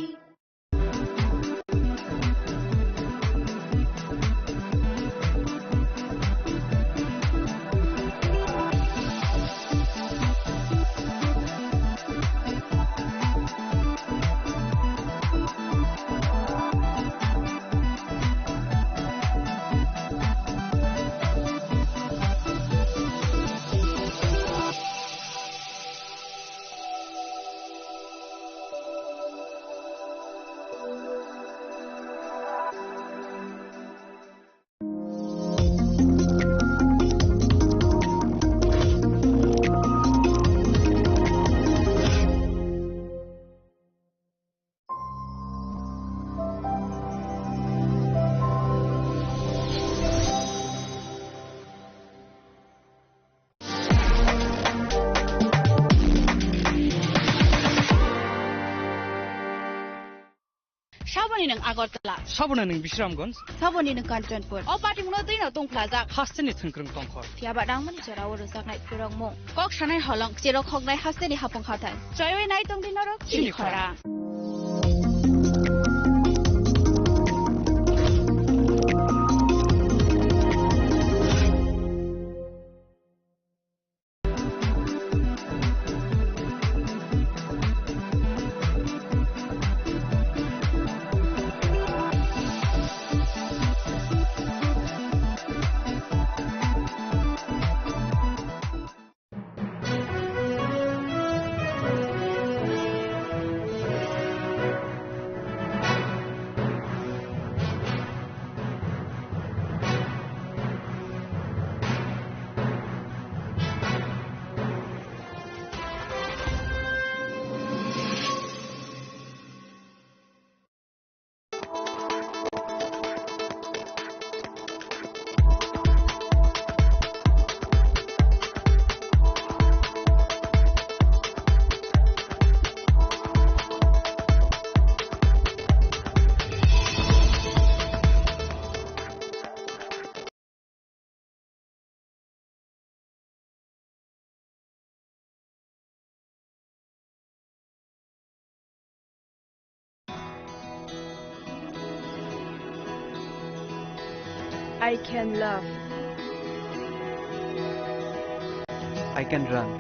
Saboni nwng Agartala. Saboni nwng Bisramganj. Saboni nwng Kanchanpur. O patimungno twino tongphlajak. Hasteni thwngkwrwng tongkhor. Phiyaba nangmani jorao rwjaknai phwrwngmung. Kok sanai holong, cherok hoknai hasteni hapung hathai. Choiwi nai tongdi norok chini chini khorang. I can laugh. I can run.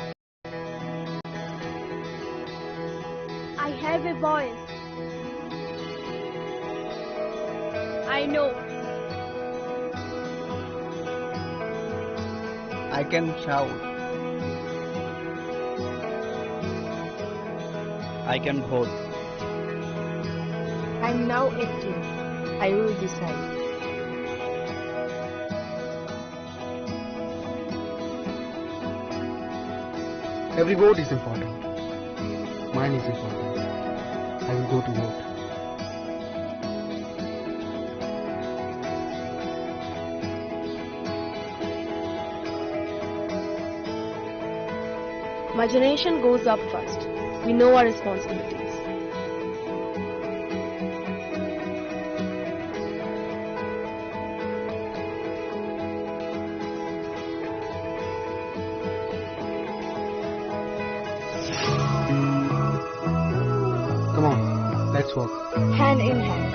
I have a voice. I know. I can shout. I can vote. I'm now eighteen. I will decide. Every vote is important. Mine is important. I will go to vote. My generation goes up first. We know our responsibilities. Come on, let's walk. Hand in hand.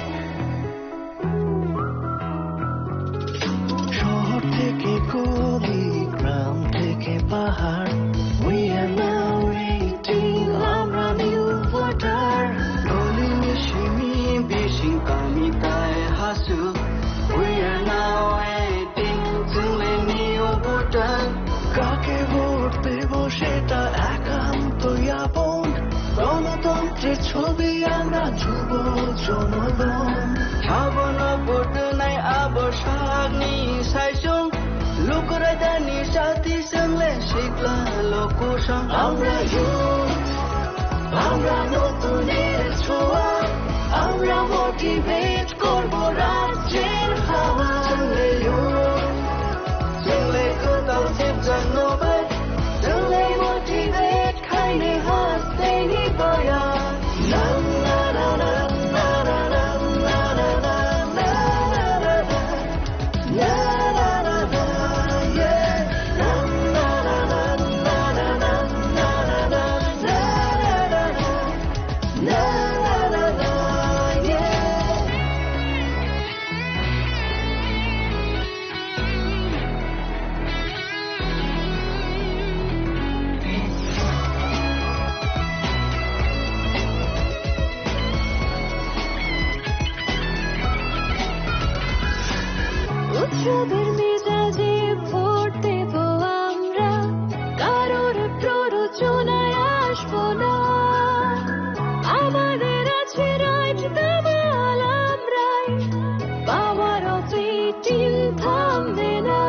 শহর থেকে গলি, গ্রাম থেকে পাহাড়, we are now eighteen, আমরা new voter। গলি মিশিমি বিশিং পানি তাই Hasu, we are now eighteen, চলে new voter। কাকে ভোট দেব সেটা একান্ত আপন, গণতন্ত্রের ছবি আমরা যুব জনগণ। Habano vote nai abo sakni saisung, lukurai dani sati sengle sikla lokusang. আমরা youth, আমরা নতুনের ছোঁয়া, আমরা motivate করব রাজ্যের হাওয়া। Sengle youth, sengle kotal sipjak nobai, sengle motivate khaini hasteni boya. Na, na, na, na. নিজেদের মেজাজে ভোট দেব আমরা, কারোর প্ররোচনায় আসবো না। আমাদের আছে রাইট, দামাল আমরাই, পাওয়ার অফ এইটিন থামবে না।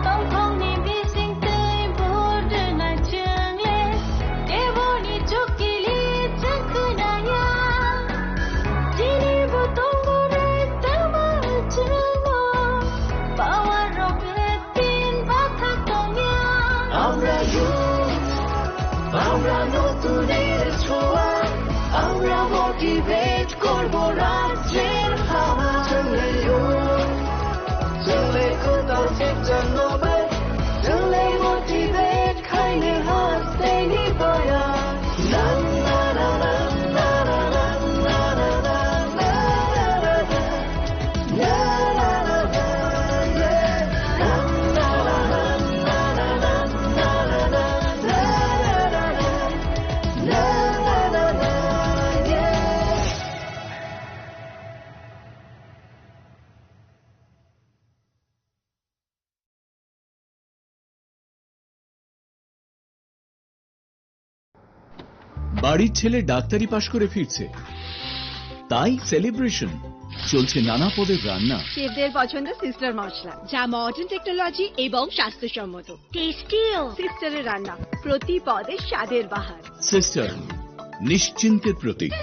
তখনই মিসিং তাই ভোট না চাইলে, কেবলই চুক্তি লিখে না। Sini butong burai tamal chungo, power rok lepin bathak tongya. Amra youth, amra notuner choa, amra motivate korbo rajyer hama. Chwngle youth, chwngle kwtal chepchang nobai, chwngle motivate. বাড়ির ছেলে ডাক্তারি পাশ করে ফিরছে, তাই সেলিব্রেশন। চলছে নানা পদের রান্না। শেফদের পছন্দ সিস্টার মশলা, যা মডার্ন টেকনোলজি এবং স্বাস্থ্যসম্মত। টেস্টিও। সিস্টারের রান্না, প্রতি পদে স্বাদের বাহার। সিস্টার, নিশ্চিন্তের প্রতীক।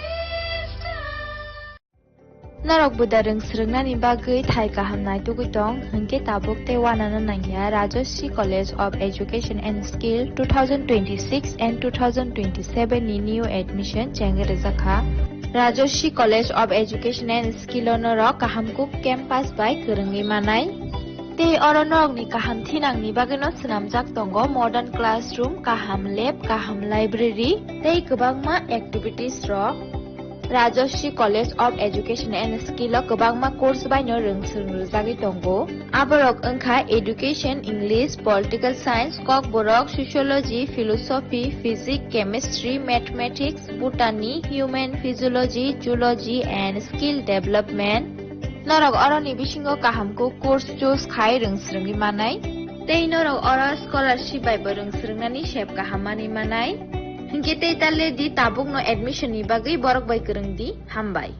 Norok buda rwng swrwngnani bagwi thai kaham naitugwi tong, hwnkhe tabuk tei uanano nangya Rajashree College of Education and Skill two thousand twenty-six and two thousand twenty-seven ni new admission chengwi rwjakha. Rajashree College of Education and Skill o norok kaham kuk campus bai kwrwngwi manai. Tei oro norokni kaham thinangni bagwino swnamjak tongo modern classroom, kaham lab, kaham library tei kwbangma activities rok. Rajashree College of Education and Skill o kwbangma course baino rwng swrwng rwjagwi tongo. Aborok wngkha Education, English, Political Science, Kokborok, Sociology, Philosophy, Physics, Chemistry, Mathematics, Botany, Human Physiology, Zoology and Skill Development. Norok oroni bisingo kaham kuk course choose khai rwng swrwngwi manai. Tei norok oro scholarship bai bo rwng swrwngnani sep kaham manwi manai. Hinkhe tei ta le di tabukno admission ni bagwi borok bai kwrwng di. Hambai.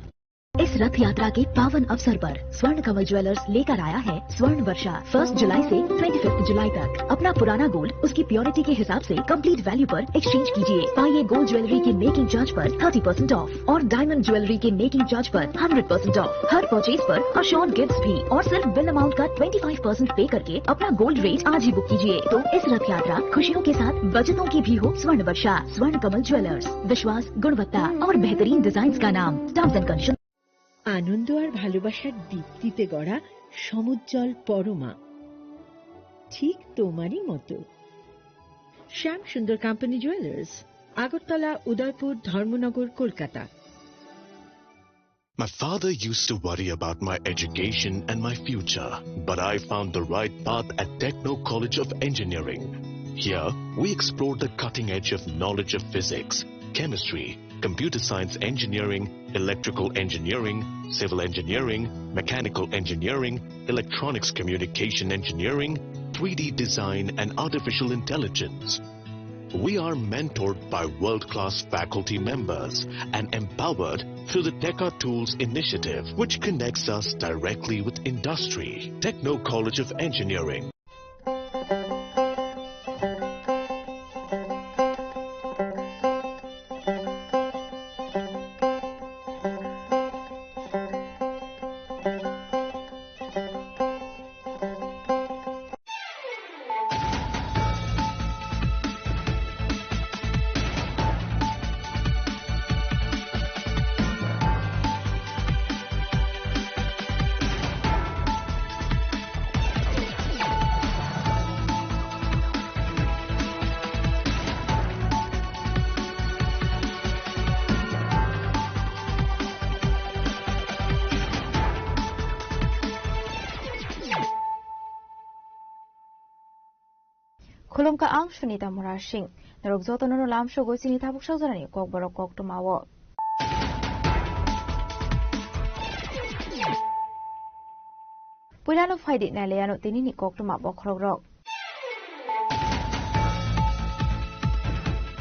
इस रथ यात्रा के पावन अवसर पर स्वर्ण कमल ज्वेलर्स लेकर आया है स्वर्ण वर्षा। फर्स्ट जुलाई से ट्वेंटी फिफ्थ जुलाई तक अपना पुराना गोल्ड उसकी प्योरिटी के हिसाब से कंप्लीट वैल्यू पर एक्सचेंज कीजिए। पाइए गोल्ड ज्वेलरी के मेकिंग चार्ज पर थर्टी परसेंट ऑफ और डायमंड ज्वेलरी के मेकिंग चार्ज पर हंड्रेड परसेंट ऑफ। हर परचेज पर अश्योर्ड गिफ्ट्स भी और सिर्फ बिल अमाउंट का ट्वेंटी फ़ाइव परसेंट पे करके अपना गोल्ड रेट आज ही बुक कीजिए। तो इस रथ यात्रा खुशियों के साथ बचतों की भी हो। स्वर्ण वर्षा, स्वर्ण कमल ज्वेलर्स, विश्वास, गुणवत्ता और बेहतरीन डिजाइन्स का नाम। Terms and condition. আনন্দ আর ভালোবাসার দীপ্তিতে গড়া সমুজ্জ্বল পরমা, ঠিক তোমারই মতো। শ্যাম সুন্দর কোম্পানি জুয়েলার্স, আগরতলা, উদয়পুর, ধর্মনগর, Kolkata. My father used to worry about my education and my future, but I found the right path at Techno College of Engineering. Here, we explore the cutting edge of knowledge of physics, chemistry, computer science engineering, electrical engineering, civil engineering, mechanical engineering, electronics communication engineering, three D design, and artificial intelligence. We are mentored by world-class faculty members and empowered through the Teka Tools initiative, which connects us directly with industry. Techno College of Engineering. Khulumkha, ang Sunita Murasing. Norok jotono no lamsogo chini tabuk sajorani kokborok koktwmao. Puilano phaidi nailaiano tinini koktwma bokhorokrok.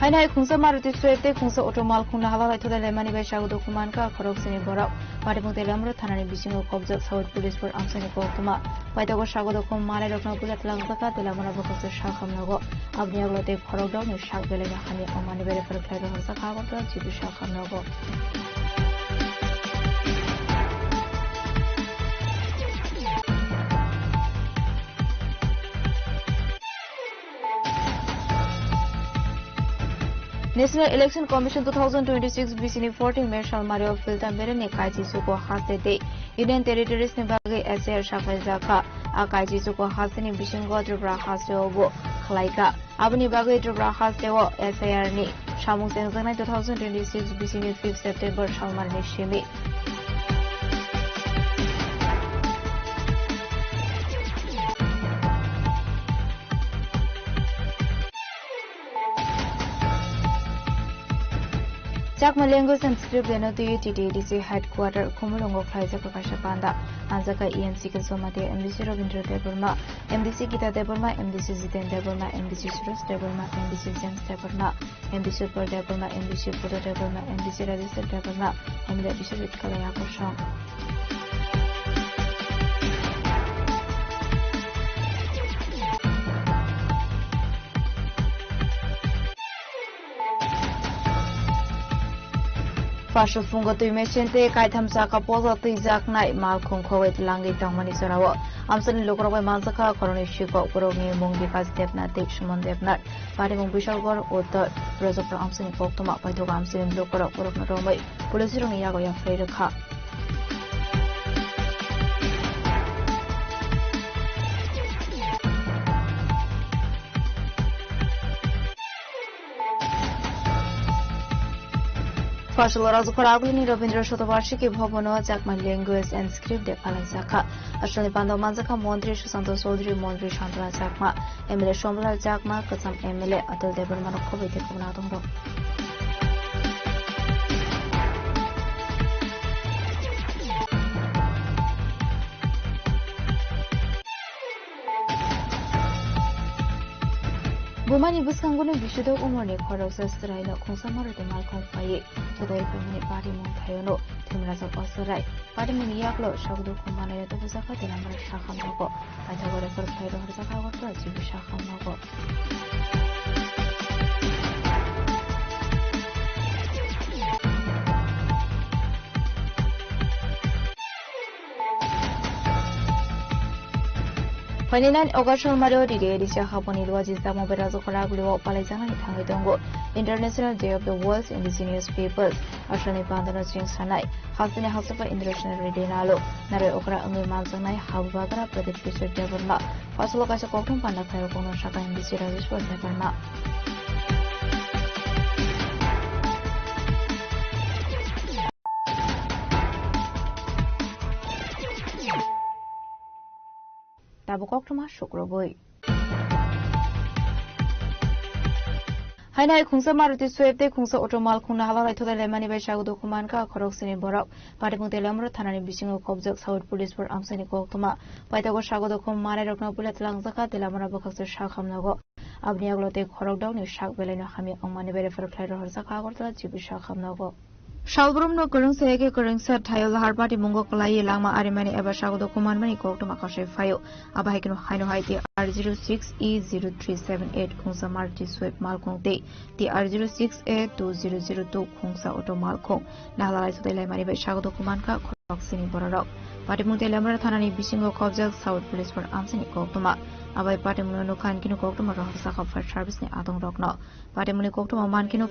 Hainai khungsa Maruti Swift tei khungsa auto malkhungno halal laithok laimani bai sago dokhum mankha khoroksani borok. Patimung Teliamura thanani bisingo kobjak South Police Force amchaini koktwma. Paithago sago dokhum manai rokno puila tlangjak kha Teliamura bwkhaksa sakhamnogo. Aboni yagulo tei khorokdokni sak belaino hamya wngmani bai refer khlai rohorjak kha Agartala G B sakhamnogo. National Election Commission two thousand twenty-six B C ni fourteen May salmario filter bereni kaisi suko haste tei Union Territories ni bagwi S I R saklai jakha. A kaisi suko haste ni bisingo Tripura haste obo khlai kha. Aboni bagwi Tripura haste o S I R ni samung chengjaknai two thousand twenty-six B C ni fifth September salmar ni simi. Chakma Language and Script Deno twi T T A D C Headquarter Khumulwngo khlaijak kaisa panda. Anjaka E M C Kesoma tei M D C Rabindra Debbarma, M D C Gita Debbarma, M D C Jiten Debbarma, M D C Suraj Debbarma, M D C James Debbarma, M D C Utpal Debbarma, M D C Buddha Debbarma, M D C Rajesh Debbarma, M L A Bishwajit Kalai Akosong. Phasal phungo twi mesen tei kaitham chakha poja twijaknai malkhung khogwi tlangwi tongmani jorao amchaini lukurok bai manjakha khoroknwi sikhok, borokni mung Bikas Debnath tei Suman Debnath. Patimung Bishalgarh Uttor, Rajapura amchaini koktwma paithago amchaini lukurok borokno romwi police rokni yago yapharwi rwkha. Phasalo Rajapura agulini Rabindra Shatobarshiki Bhavano Chakma Language and Script Day phalaijakha. Asalni pando manjakha Montri Susanto Chaudhary, Montri Santana Chakma, M L A Somlal Chakma, Kwcham M L A Atul Debbarma rok khobwi tei khobna tongdo. Bumani bwskango no bisudok umorni khoroksa chwraino khungsa Maruti malkhung phaiwi chodai phaimani patimung thaiono thwimrajak o chwrai. Patimungni yaklo sago dokhum manai tubujak kha Teliamura sakhamnogo. Paithago refer khlai rohorjak kha Agartala G B sakhamnogo. Phainai nine August salmario D D A D C haboni luaji Chakma bai Rajapura agulio palaijaknani thangwi tongo International Day of the World's Indigenous Peoples. Asalni pandano chwng sanai hasteni hasteo International Day nalo narwi okra wngwi manjaknai habubagra Pradyut Kishore Debbarma. Phasalo kaisa koktwma panda khlairokno sakha M D C Rajeshwar Debbarma. Tabuk koktwma sukrubui. Hainai khungsa Maruti Swift tei khungsa auto malkhungno halal laithok laimani bai sago dokhum mankha khoroksani borok. Patimung Teliamura thanani bisingo kobjak South Police Force amchaini koktwma. Paithago sago dokhum manai rokno puila tlangjak kha Teliamura bwkhaksa sakhamnogo. Aboni yagulo tei khorokdokni sak belaino hamya wngmani bai refer khlai rohorjak kha Agartala G B sakhamnogo. Salbrumno kwrwngsa eke kwrwngsa thaio lahar patimungo kwlaiwi langma arimani eba sago dokhum manmani koktwma kasai phaio. Abo hai kheno haino hai T R zero six E zero three seven eight khungsa Maruti Swift malkhung tei T R zero six A two zero zero two khungsa auto malkhung nahalai sudai laimani bai sago dokhum mankha khoroksani bororok. Patimung Teliamura thanani bisingo kobjak South Police Force amchaini koktwma. Abai patimungno nukha hinkhe koktwma rohorjak kha fire service ni adongrokno. Patimungni koktwma mankheno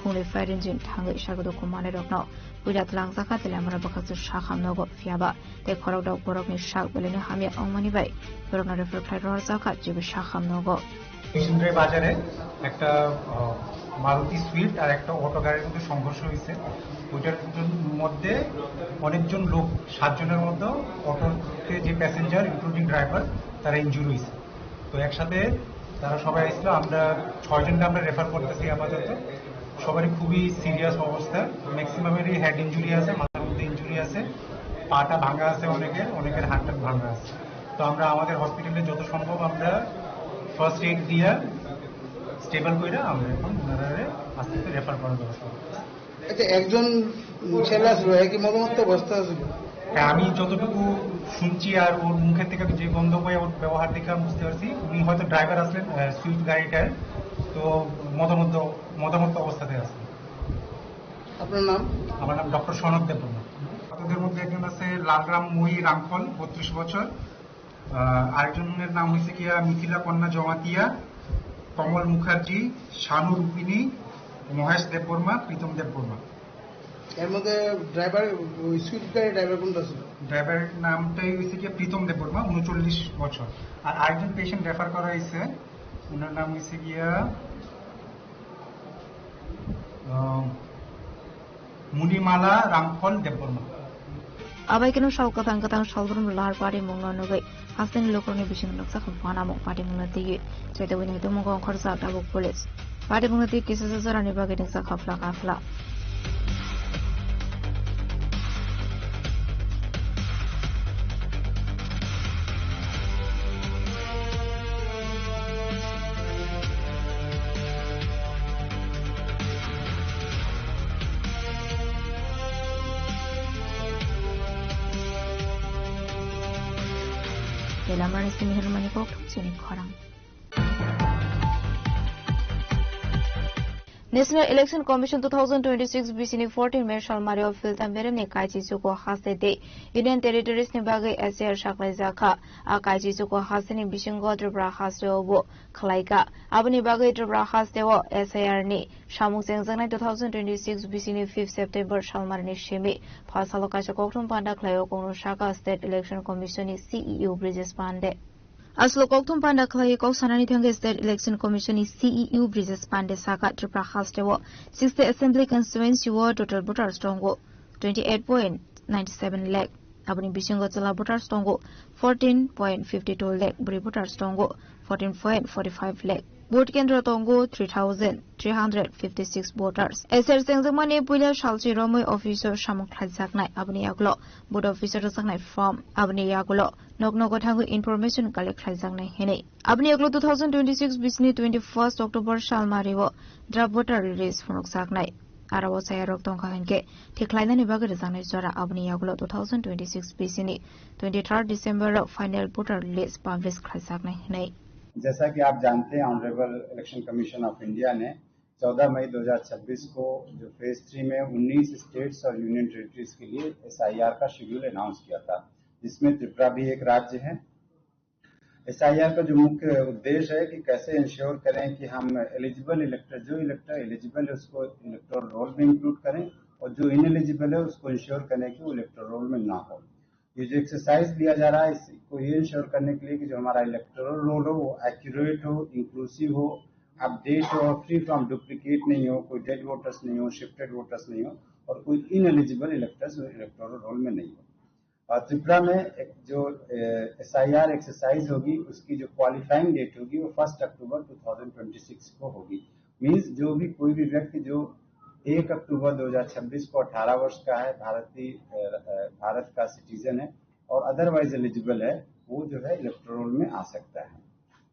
khungni fire engine thangwi sago dokhum manai rokno puila tlangjak kha Teliamura bwkhaksa sakhamnogo phiyaba tei khorokdok borokni sak belaino hamya wngmani bai borokno refer khlai rohorjak kha G B sakhamnogo. Stationery বাজারে একটা, আহ, মারুতি সুইফট আর একটা অটো গাড়ির মধ্যে সংঘর্ষ হয়েছে। ওইটার মধ্যে অনেকজন লোক, সাতজনের মধ্যে অটোতে যে প্যাসেঞ্জার, ইনক্লুডিং ড্রাইভার, তারা ইনজুর হয়েছে। তো একসাথে তারা সবাই আসছিল, আমরা ছয়জনকে আমরা রেফার করতেছি আপাতত। সবারই খুবই সিরিয়াস অবস্থা, ম্যাক্সিমামেরই হেড ইনজুরি আছে, মাথার মধ্যে ইনজুরি আছে, পাটা ভাঙা আছে অনেকের, অনেকের হাতটা ভাঙা আছে। তো আমরা আমাদের হসপিটালে যত সম্ভব আমরা ফার্স্ট এইড দিয়ে স্টেবল করে আমরা এখন ওনারা আস্তে আস্তে রেফার করার ব্যবস্থা করতেছি। আচ্ছা, একজন ছেলে আসলো, একই মদমত্ত অবস্থা আসলো। হ্যাঁ, আমি যতটুকু শুনছি আর ওর মুখের থেকে যে গন্ধ বয়ে ওর ব্যবহার দেখে আমি বুঝতে পারছি উনি হয়তো ড্রাইভার আসলেন সুইফট গাড়িটার। তো মদমত্ত মদমত্ত অবস্থাতে আছে। আপনার নাম? আমার নাম ডক্টর সনদ দেববর্মা। আহতদের মধ্যে একজন আছে লালরাম মই রাংখল, বত্রিশ বছর। আহ, আরেকজনের নাম হয়েছে গিয়া মিথিলা কন্যা জমাতিয়া, কমল মুখার্জি, শানু রূপিণী, মহেশ দেববর্মা, প্রীতম দেববর্মা। এর মধ্যে ড্রাইভার, ওই সুইফট গাড়ির ড্রাইভার কোনটা ছিল? ড্রাইভারের নামটাই হয়েছে গিয়া প্রীতম দেববর্মা, ঊনচল্লিশ বছর। আর আরেকজন পেশেন্ট রেফার করা হয়েছে, ওনার নাম হয়েছে গিয়া আহ, মুনিমালা রাংখল Debbarma. Abai keno sal kwthang kwthang salbrum lar parimungno nugwi hasteni lukurokni bisingo nukjakha uanamung parimungno twiwi chaitawini hitumung ongkhorjak tabuk police. Parimungno twi kisa jorani bagwi nukjakha phlak aphla. Tei lamrani simi hwnmani kok thum chini khorang. National Election Commission two thousand twenty-six bisini fourteen May salmario filta meremni kaichi chuko haste tei Union Territories ni bagwi S I R saklaijakha. A kaichi chuko hasteni bisingo Tripura hasteo bo khwlaikha. Aboni bagwi Tripura hasteo S I R ni samung chengjaknai two thousand twenty-six bisini fifth September salmarni simi pha salo kaisa kokthum panda khlaio kokno saka State Election Commission ni C E O Brijesh Pande. Aswk kokthum panda khlaiwi kok sanani thangwi State Election Commission ni C E O Brijesh Pande saka Tripura hasteo sixty Assembly Constituency o total voters tongo twenty eight point nine seven lakh. Aboni bisingo chwla voters tongo fourteen point fifty two lakh, bwrwi voters tongo fourteen point forty five lakh. Vote kendro tongo three thousand three hundred fifty six voters. S R chengjakmani puila salchi romwi office o samung khlaijaknai, aboni yagulo vote office o rwjaknai form, aboni yagulo nok nogo thangwi information collect khlaijaknai hinwi. Aboni yagulo two thousand twenty six bisini twenty first October salmario draft voter list phunukjaknai. Aro o chayarok tongkha hinkhe thik khlainani bagwi rwjaknai jora, aboni yagulo two thousand twenty six bisini twenty third December o final voter list publish khlaijaknai hinwi. जैसा कि आप जानते हैं, honourable election commission of India ने चौदह मई दो हज़ार छब्बीस को जो फेज थ्री में उन्नीस स्टेट्स और यूनियन टेरिटरीज के लिए एसआईआर का शेड्यूल अनाउंस किया था, जिसमें त्रिपुरा भी एक राज्य है। एसआईआर का जो मुख्य उद्देश्य है कि कैसे इंश्योर करें कि हम एलिजिबल इलेक्टर, जो इलेक्टर एलिजिबल है उसको इलेक्टोरल रोल में इंक्लूड करें और जो इनएलिजिबल है उसको इंश्योर करें कि वो इलेक्टोरल रोल में ना हो। ये जो एक्सरसाइज लिया जा रहा है इसको ये इंश्योर करने के लिए कि जो हमारा इलेक्टोरल रोल हो वो एक्यूरेट हो, इंक्लूसिव हो, अपडेट हो, फ्री फ्रॉम डुप्लीकेट नहीं हो, कोई डेड वोटर्स नहीं हो, शिफ्टेड वोटर्स नहीं हो और कोई इनएलिजिबल इलेक्टर्स इलेक्टोरल रोल में नहीं हो। और त्रिपुरा में एक जो एसआईआर एक्सरसाइज होगी उसकी जो क्वालिफाइंग डेट होगी वो फर्स्ट अक्टूबर दो हज़ार छब्बीस को होगी। मीन्स जो भी कोई भी व्यक्ति जो एक अक्टूबर दो हज़ार छब्बीस को अठारह वर्ष का है, भारतीय अ, अ, भारत का सिटीजन है और अदरवाइज एलिजिबल है, वो जो है इलेक्टोरल में आ सकता है।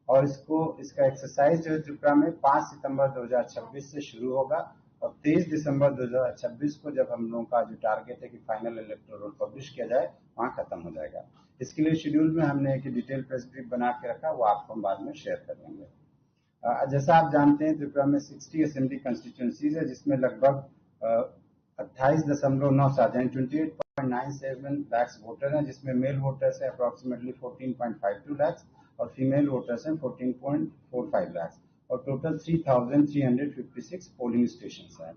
और इसको इसका एक्सरसाइज जो है त्रिपुरा में पाँच सितंबर दो हज़ार छब्बीस से शुरू होगा और तेईस दिसंबर दो हज़ार छब्बीस को जब हम लोगों का जो टारगेट है कि फाइनल इलेक्टोरल पब्लिश किया जाए, वहाँ खत्म हो जाएगा। इसके लिए शेड्यूल में हमने एक डिटेल प्रेस ब्रीफ बना के रखा, वो आपको हम बाद में शेयर कर देंगे। अ, जैसा आप जानते हैं, त्रिपुरा में सिक्सटी असेंबली कॉन्स्टिट्यूएंसीज है, जिसमें लगभग, अ, अट्ठाईस दशमलव नौ सात, यानी twenty eight point nine seven lakhs voter हैं, जिसमें मेल वोटर्स हैं approximately fourteen point five two lakhs और फीमेल वोटर्स हैं fourteen point four five lakhs और total three thousand three hundred fifty six polling stations हैं।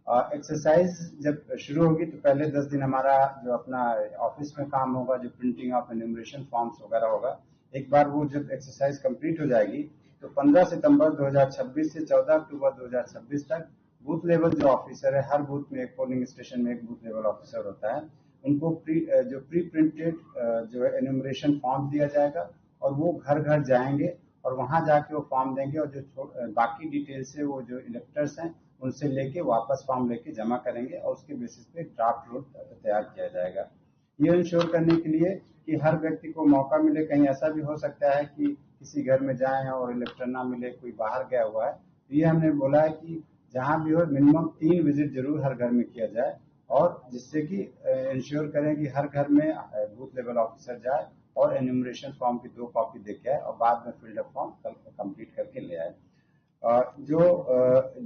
अ, एक्सरसाइज जब शुरू होगी तो पहले दस दिन हमारा जो अपना ऑफिस में काम होगा, जो प्रिंटिंग ऑफ एन्यूमरेशन फॉर्म्स वगैरह होगा। एक बार वो जब एक्सरसाइज कंप्लीट हो जाएगी तो पन्द्रह सितंबर दो हज़ार छब्बीस से चौदह अक्टूबर दो हज़ार छब्बीस तक बूथ लेवल जो ऑफिसर है, हर बूथ में एक पोलिंग स्टेशन में एक बूथ लेवल ऑफिसर होता है, उनको प्री, अ, जो प्री प्रिंटेड, अ, जो है एन्यूमरेशन फॉर्म दिया जाएगा और वो घर घर जाएंगे और वहां जाके वो फॉर्म देंगे और जो छो-, अ, बाकी डिटेल्स है वो जो इलेक्टर्स हैं उनसे लेके वापस फॉर्म लेके जमा करेंगे और उसके बेसिस पे ड्राफ्ट रोल तैयार किया जाएगा। ये इंश्योर करने के लिए कि हर व्यक्ति को मौका मिले। कहीं ऐसा भी हो सकता है कि किसी घर में जाए हैं और इलेक्टर ना मिले, कोई बाहर गया हुआ है, तो ये हमने बोला है कि जहाँ भी हो, मिनिमम तीन विजिट जरूर हर घर में किया जाए, और जिससे कि इंश्योर करें कि हर घर में बूथ लेवल ऑफिसर जाए और एन्यूमरेशन फॉर्म की दो कॉपी देके आए और बाद में फिल्ड अप फॉर्म कंप्लीट करके ले आए। और जो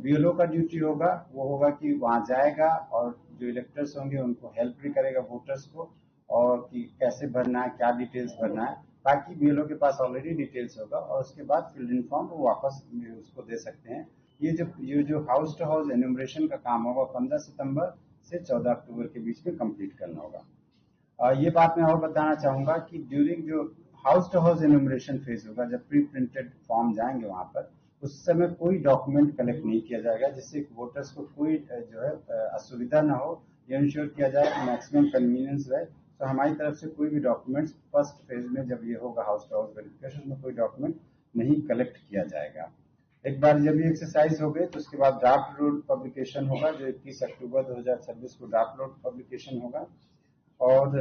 बीएलओ का ड्यूटी होगा, वो होगा कि वहाँ जाएगा और जो इलेक्टर्स होंगे, उनको हेल्प भी करेगा, वोटर्स को, और कि कैसे भरना है, क्या डिटेल्स भरना है। बाकी बीएलओ के पास ऑलरेडी डिटेल्स होगा और उसके बाद फिल्ड इन फॉर्म वो वापस उसको दे सकते हैं। ये जो ये जो हाउस टू हाउस एन्यूमरेशन का काम होगा, पंद्रह सितंबर से चौदह अक्टूबर के बीच में कंप्लीट करना होगा। और ये बात मैं और बताना चाहूँगा कि ड्यूरिंग जो house to house enumeration phase होगा, जब प्री प्रिंटेड फॉर्म जाएंगे वहाँ पर, उस समय कोई डॉक्यूमेंट कलेक्ट नहीं किया जाएगा, जिससे वोटर्स को कोई जो है असुविधा ना हो। ये इंश्योर किया जाए कि मैक्सिमम कन्वीनियंस रहे। तो हमारी तरफ से कोई भी डॉक्यूमेंट्स फर्स्ट फेज में, जब ये होगा हाउस टू हाउस वेरिफिकेशन, में कोई डॉक्यूमेंट नहीं कलेक्ट किया जाएगा। एक बार जब ये एक्सरसाइज हो गई, तो उसके बाद ड्राफ्ट रोल पब्लिकेशन होगा, जो इक्कीस अक्टूबर दो हज़ार छब्बीस को ड्राफ्ट रोल पब्लिकेशन होगा। और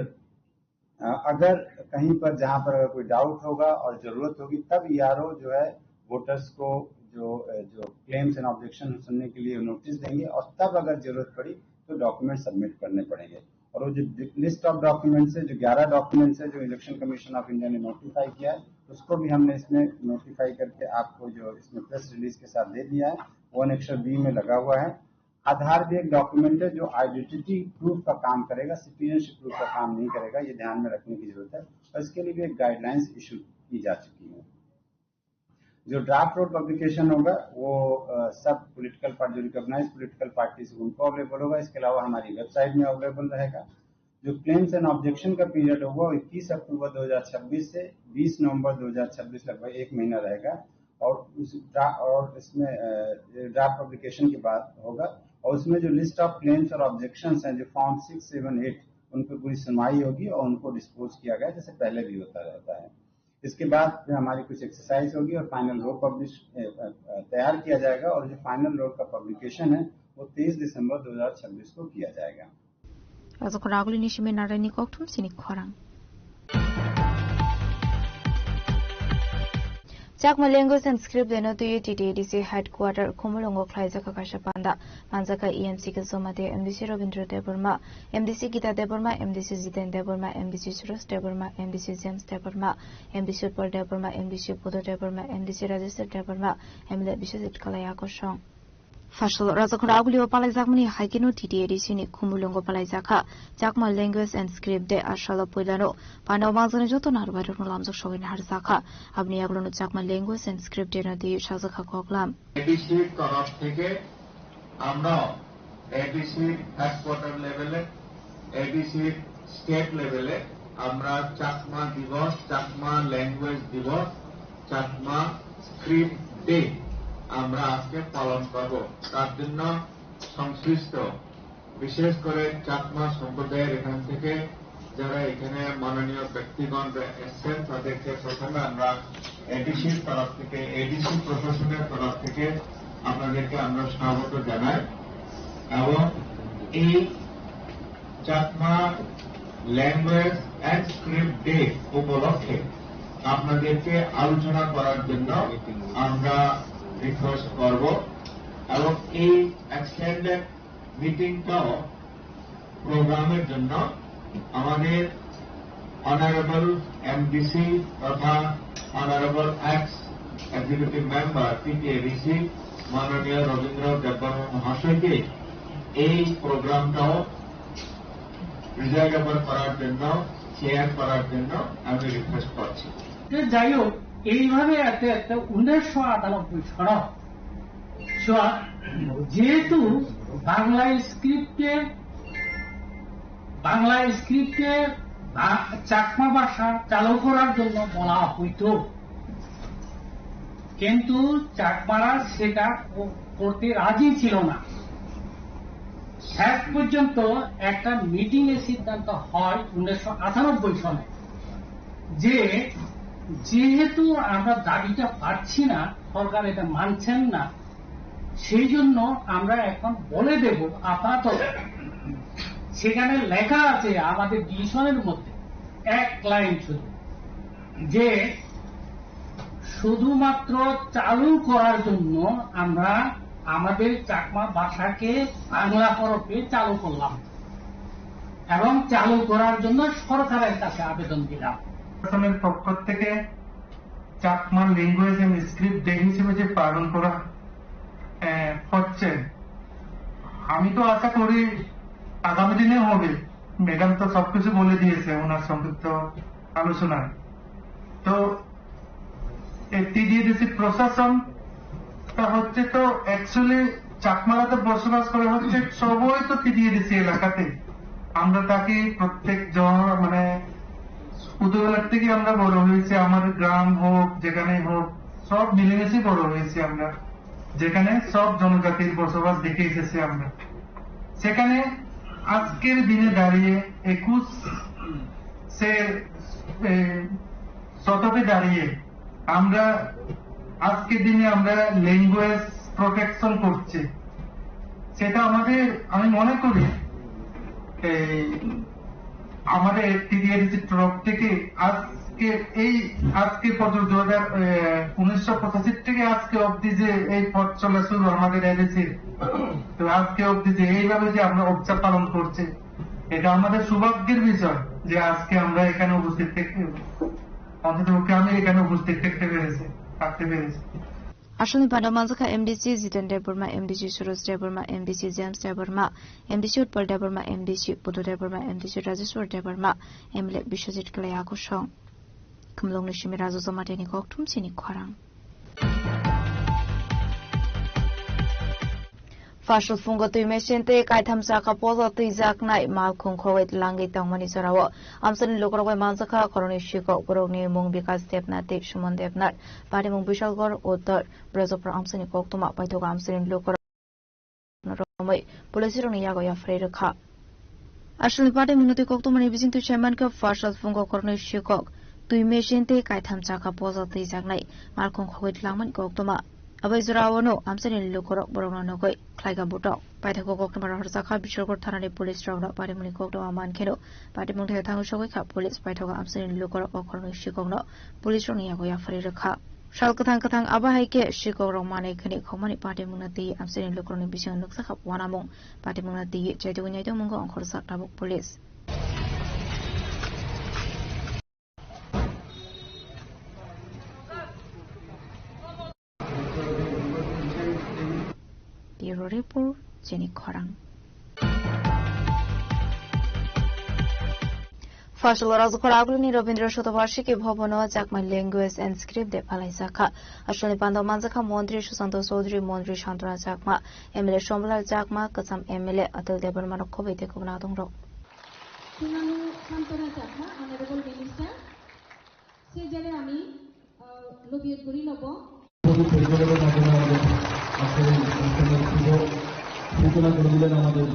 अगर कहीं पर, जहां पर अगर कोई डाउट होगा और जरूरत होगी, तब ईआरओ जो है वोटर्स को जो जो क्लेम्स एंड ऑब्जेक्शन सुनने के लिए नोटिस देंगे, और तब अगर जरूरत पड़ी तो डॉक्यूमेंट सबमिट करने पड़ेंगे। और वो जो लिस्ट ऑफ डॉक्यूमेंट्स है, जो ग्यारह डॉक्यूमेंट्स है जो इलेक्शन कमीशन ऑफ इंडिया ने नोटिफाई किया है, उसको भी हमने इसमें नोटिफाई करके आपको जो इसमें प्रेस रिलीज के साथ दे दिया है। वन एक्सर बी में लगा हुआ है। आधार भी एक डॉक्यूमेंट है जो आइडेंटिटी प्रूफ का काम करेगा, सिटीजनशिप प्रूफ का काम नहीं करेगा, ये ध्यान में रखने की जरूरत है। और इसके लिए भी एक गाइडलाइंस इशू की जा चुकी है। जो ड्राफ्ट रोल पब्लिकेशन होगा, वो सब पोलिटिकल पार्टी, जो रिकॉग्नाइज पोलिटिकल पार्टीज, उनको अवेलेबल होगा। इसके अलावा हमारी वेबसाइट में अवेलेबल रहेगा। जो क्लेम्स एंड ऑब्जेक्शन का पीरियड होगा, वो इक्कीस अक्टूबर दो हज़ार छब्बीस से बीस नवंबर दो हज़ार छब्बीस, लगभग एक महीना रहेगा। और उस ड्रा- और इसमें ड्राफ्ट पब्लिकेशन के बाद होगा, और उसमें जो लिस्ट ऑफ क्लेम्स और ऑब्जेक्शंस हैं, जो फॉर्म सिक्स सेवन एट, उन पर पूरी सुनवाई होगी और उनको डिस्पोज किया गया, जैसे पहले भी होता रहता है। इसके बाद फिर हमारी कुछ एक्सरसाइज होगी और फाइनल रोल पब्लिश तैयार किया जाएगा, और जो फाइनल रोल का पब्लिकेशन है, वो तेईस दिसंबर दो हज़ार छब्बीस को किया जाएगा। Rajakhor agulini simi narani kokthum sini khorang. Chakma Language and Script Day no twi T T A D C headquarter Khumulwngo khlaijak kha kaisa panda. Manjak kha E M C K Jamatia, M D C Rabindra Debbarma, M D C Gita Debbarma, M D C Jiten Debbarma, M D C Suresh Debbarma, M D C James Debbarma, M D C Utpal Debbarma, M D C Buddha Debbarma, M D C Rajeswar Debbarma, M L A Biswajit Kalai Akosong. Phasalo Rajakhor agulio palaijakmani hai kheno T T A D C ni Khumulwngo palaijakha Chakma Language and Script Day asalo puilano. Pano mangjani joto narwai rokno lamjak sogwi naharjakha. Aboni yagulono Chakma Language and Script Day no twi sajakha koklam. এডিসির তরফ থেকে আমরা এডিসির হেডকোয়ার্টার লেভেলে, এডিসির স্টেট লেভেলে আমরা চাকমা দিবস, চাকমা ল্যাঙ্গুয়েজ দিবস, চাকমা স্ক্রিপ্ট ডে আমরা আজকে পালন করব। তার জন্য সংশ্লিষ্ট, বিশেষ করে চাকমা সম্প্রদায়ের এখান থেকে যারা এখানে মাননীয় ব্যক্তিগণ এসছেন, তাদেরকে প্রথমে আমরা এডিসির তরফ থেকে, এডিসি প্রশাসনের তরফ থেকে আপনাদেরকে আমরা স্বাগত জানাই। এবং এই Chakma language and script day উপলক্ষে আপনাদেরকে আলোচনা করার জন্য আমরা রিকোয়েস্ট করব। এবং এই এক্সটেন্ডেড মিটিংটাও প্রোগ্রামের জন্য আমাদের অনারেবল এমডিসি তথা honourable x executive member TTADC মাননীয় রবীন্দ্র দেববর্মা মহাশয়কে এই প্রোগ্রামটাও প্রিজাইড ওভার করার জন্য, চেয়ার করার জন্য আমি রিকোয়েস্ট করছি। তো যাই হোক, এইভাবে একটা একটা উনিশশো আটানব্বই সনদ সন-, যেহেতু বাংলা স্ক্রিপ্টে, বাংলা স্ক্রিপ্টে ভা-, চাকমা ভাষা চালু করার জন্য বলা হইতো, কিন্তু চাকমারা সেটা ক-, করতে রাজি ছিল না। শেষ পর্যন্ত একটা মিটিং এ সিদ্ধান্ত হয় উনিশশো আটানব্বই সনে, যে যেহেতু আমরা দাবিটা পাচ্ছি না, সরকার এটা মানছেন না, সেই জন্য আমরা এখন বলে দেব আপাতত। সেখানে লেখা আছে আমাদের ডিসিশনের মধ্যে এক লাইন শুধু, যে শুধুমাত্র চালু করার জন্য আমরা আমাদের চাকমা ভাষাকে বাংলা হরফে চালু করলাম এবং চালু করার জন্য সরকারের কাছে আবেদন দিলাম। প্রশাসনের পক্ষ থেকে Chakma language and script day হিসেবে যে পালন করা, আহ, হচ্ছে, আমি তো আশা করি আগামী দিনে হবে। ম্যাডাম তো সবকিছু বলে দিয়েছে ওনার সংক্ষিপ্ত আলোচনায়। তো এই টিডিএডিসি প্রশাসন তা হচ্ছে তো অ্যাকচুয়ালি চাকমারা তো বসবাস করে হচ্ছে সবই তো টিডিএডিসি এলাকাতে। আমরা থাকি প্রত্যেক জন, মানে, ছোটবেলার থেকে আমরা বড় হয়েছি, আমাদের গ্রাম হোক, যেখানেই হোক, সব মিলেমিশে বড় হয়েছি আমরা, যেখানে সব জনজাতির বসবাস দেখে এসেছি আমরা। সেখানে আজকের দিনে দাঁড়িয়ে, একুশ সে, এ, শতকে দাঁড়িয়ে আমরা আজকের দিনে আমরা ল্যাঙ্গুয়েজ প্রোটেকশন করছি, সেটা আমাদের, আমি মনে করি, এই আমাদের টিডিএডিসি তরফ থেকে আজকে এই, আজকে পর্যন্ত দু হাজার, এ, উনিশশো পঁচাশি থেকে আজকে অবধি যে এই পথ চলা শুরু আমাদের এডিসির, তো আজকে অবধি যে এইভাবে যে আমরা উৎসব পালন করছি, এটা আমাদের সৌভাগ্যের বিষয় যে আজকে আমরা এখানে উপস্থিত থাকতে, অন্তত পক্ষে আমি এখানে উপস্থিত থাকতে পেরেছি, থাকতে পেরেছি। Aswkni panda manjakha M D C Jiten Debbarma, M D C Suraj Debbarma, M D C James Debbarma, M D C Utpal Debbarma, M D C Buddha Debbarma, M D C Rajeshwar Debbarma, M L A Biswajit Kalai Akosong. Khumlwngni simi Raju Jamatia ni kokthum chini khorang. Fasal phungo twi machine tei kaitham chakha poja twijaknai malkhung khogwi langwi tongmani jorao amchaini lukurok bai manjakha khoroknwi sikok, borokni mung Bikas Debnath tei Suman Debnath, patimung Bishalgarh Uttor. Brajapura amchaini koktwma paithago amchaini lukurok romwi police rokni yago yapharwi rwkha. Aswkni patimungno twi koktwmani bisingtwi saimankha, fasal phungo khoroknwi sikok, twi machine tei kaitham chakha poja twijaknai malkhung khogwi langmani koktwma. Abai jorao no amchaini lukurok borokno nugwi khlaikha butok. Paithago koktwma rohorjakha Bishalgarh thanani police rokno. Patimungni koktwma mankheno patimung thaiwi thangwi sogwi kha police. Paithago amchaini lukurok o khoroknwi sikokno police rokni yago yapharwi rwkha. Sal kwthang kwthang abo hai khe sikok rok manwi khwnwi khokmani patimungno twi amchaini lukurokni bisingo nukjakha uanamung. Patimungno twi chaitugwi naitugmungo ongkhorjak tabuk police. Bureau Report, Chini Khorang. Fasal Rajkhor Agulini Rabindra Shotobashiki Bhavano Chakma Language and Script Day palaijakha. Aswkni panda manjakha Montri Susanto Chaudhary, Montri Santana Chakma, M L A Somlal Chakma, Kwcham M L A Atul Debbarma rok khobwi tei kubun adongrok. Santana Chakma, Honorable Minister, sejare ami, uh, lobiyo guri lobo. পরিচালনার মাধ্যমে আমাদের আজকের এই অনুষ্ঠানের শুভ সূচনা করে দিলেন আমাদের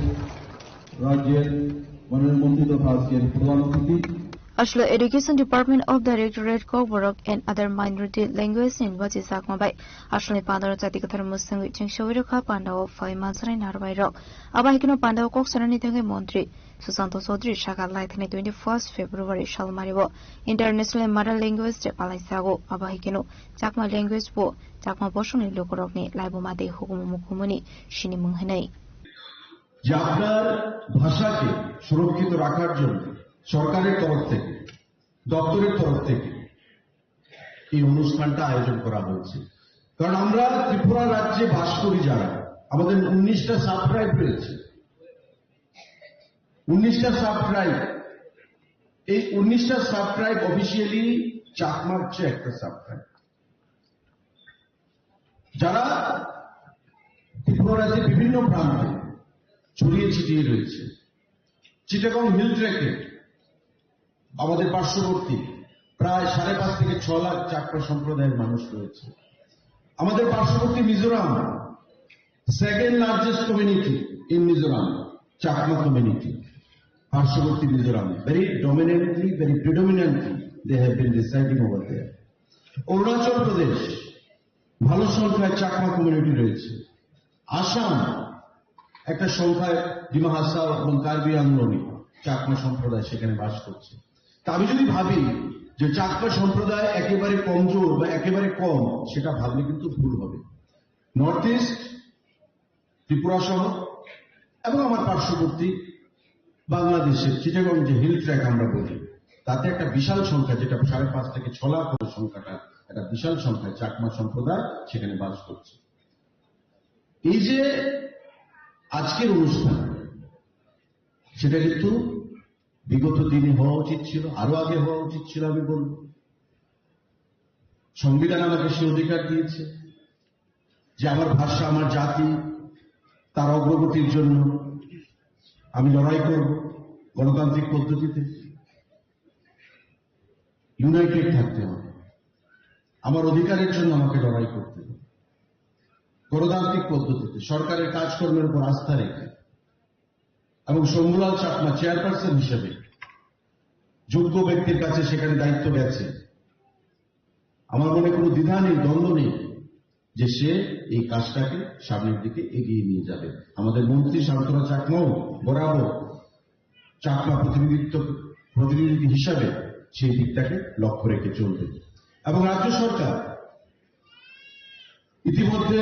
রাজ্যের মাননীয় মন্ত্রী তথা আজকের প্রধান অতিথি। Aswk Education Department of Directorate Kokborok and Other Minority Language ni bachi chakma bai aswkni pandaro jati kwthar mwswngwi chwng sewirokha pandao phai mansanai narwai rok. Abo hai kheno pandao kok sanani thangwi montri Susanto Chaudhary sakha laithani twenty first February salmario International Mother Language Day palaijago. Abo hai kheno Chakma language bo Chakma bosongni lukurokni laibuma tei hukumu mukumuni sinimung hinwi. যে আপনার ভাষাকে সুরক্ষিত রাখার জন্য সরকারের তরফ থেকে, দপ্তরের তরফ থেকে এই অনুষ্ঠানটা আয়োজন করা হয়েছে। কারণ আমরা ত্রিপুরা রাজ্যে বাস করি যারা, আমাদের উনিশটা সাব ট্রাইব রয়েছে, উনিশটা সাব ট্রাইব, এই উনিশটা সাব ট্রাইব অফিসিয়ালি চাকমা হচ্ছে একটা সাব ট্রাইব, যারা ত্রিপুরা রাজ্যের বিভিন্ন প্রান্তে ছড়িয়ে ছিটিয়ে রয়েছে। চিটাগং হিল ট্র্যাক্টে আমাদের পার্শ্ববর্তী প্রায় সাড়ে পাঁচ থেকে ছ লাখ চাকমা সম্প্রদায়ের মানুষ রয়েছে। আমাদের পার্শ্ববর্তী Mizoram, second largest community in Mizoram, Chakma community. পার্শ্ববর্তী Mizoram, very dominantly, very predominantly they have been residing over there. Arunachal প্রদেশ, ভালো সংখ্যায় চাকমা কমিউনিটি রয়েছে। আসাম, একটা সংখ্যায় ডিমা হাসাও এবং কার্বি আংলংয়ে চাকমা সম্প্রদায় সেখানে বাস করছে। তা আমি যদি ভাবি যে চাকমা সম্প্রদায় একেবারে কমজোর বা একেবারে কম, সেটা ভাবলে কিন্তু ভুল হবে। নর্থ ইস্ট, ত্রিপুরা সহ এবং আমার পার্শ্ববর্তী বাংলাদেশের চিটাগং যে হিল ট্র্যাক আমরা বলি, তাতে একটা বিশাল সংখ্যা, যেটা সাড়ে পাঁচ থেকে ছ লাখ হবে সংখ্যাটা, একটা বিশাল সংখ্যা চাকমা সম্প্রদায় সেখানে বাস করছে। এই যে আজকের অনুষ্ঠান, সেটা কিন্তু বিগত দিনে হওয়া উচিত ছিল, আরো আগে হওয়া উচিত ছিল, আমি বলব। সংবিধান আমাকে সে অধিকার দিয়েছে যে আমার ভাষা, আমার জাতি, তার অগ্রগতির জন্য আমি লড়াই করব গণতান্ত্রিক পদ্ধতিতে। ইউনাইটেড থাকতে হবে। আমার অধিকারের জন্য আমাকে লড়াই করতে হবে গণতান্ত্রিক পদ্ধতিতে, সরকারের কাজকর্মের উপর আস্থা রেখে। এবং শম্ভুলাল চাকমা চেয়ারপারসন হিসেবে যোগ্য ব্যক্তির কাছে সেখানে দায়িত্ব গেছে। আমার মনে কোনো দ্বিধা নেই, দ্বন্দ্ব নেই যে সে এই কাজটাকে সামনের দিকে এগিয়ে নিয়ে যাবে। আমাদের মন্ত্রী শান্তনা চাকমাও বরাবর চাকমা প্রতিনিধিত্ব, প্রতিনিধি হিসাবে সেই দিকটাকে লক্ষ্য রেখে চলবে। এবং রাজ্য সরকার ইতিমধ্যে,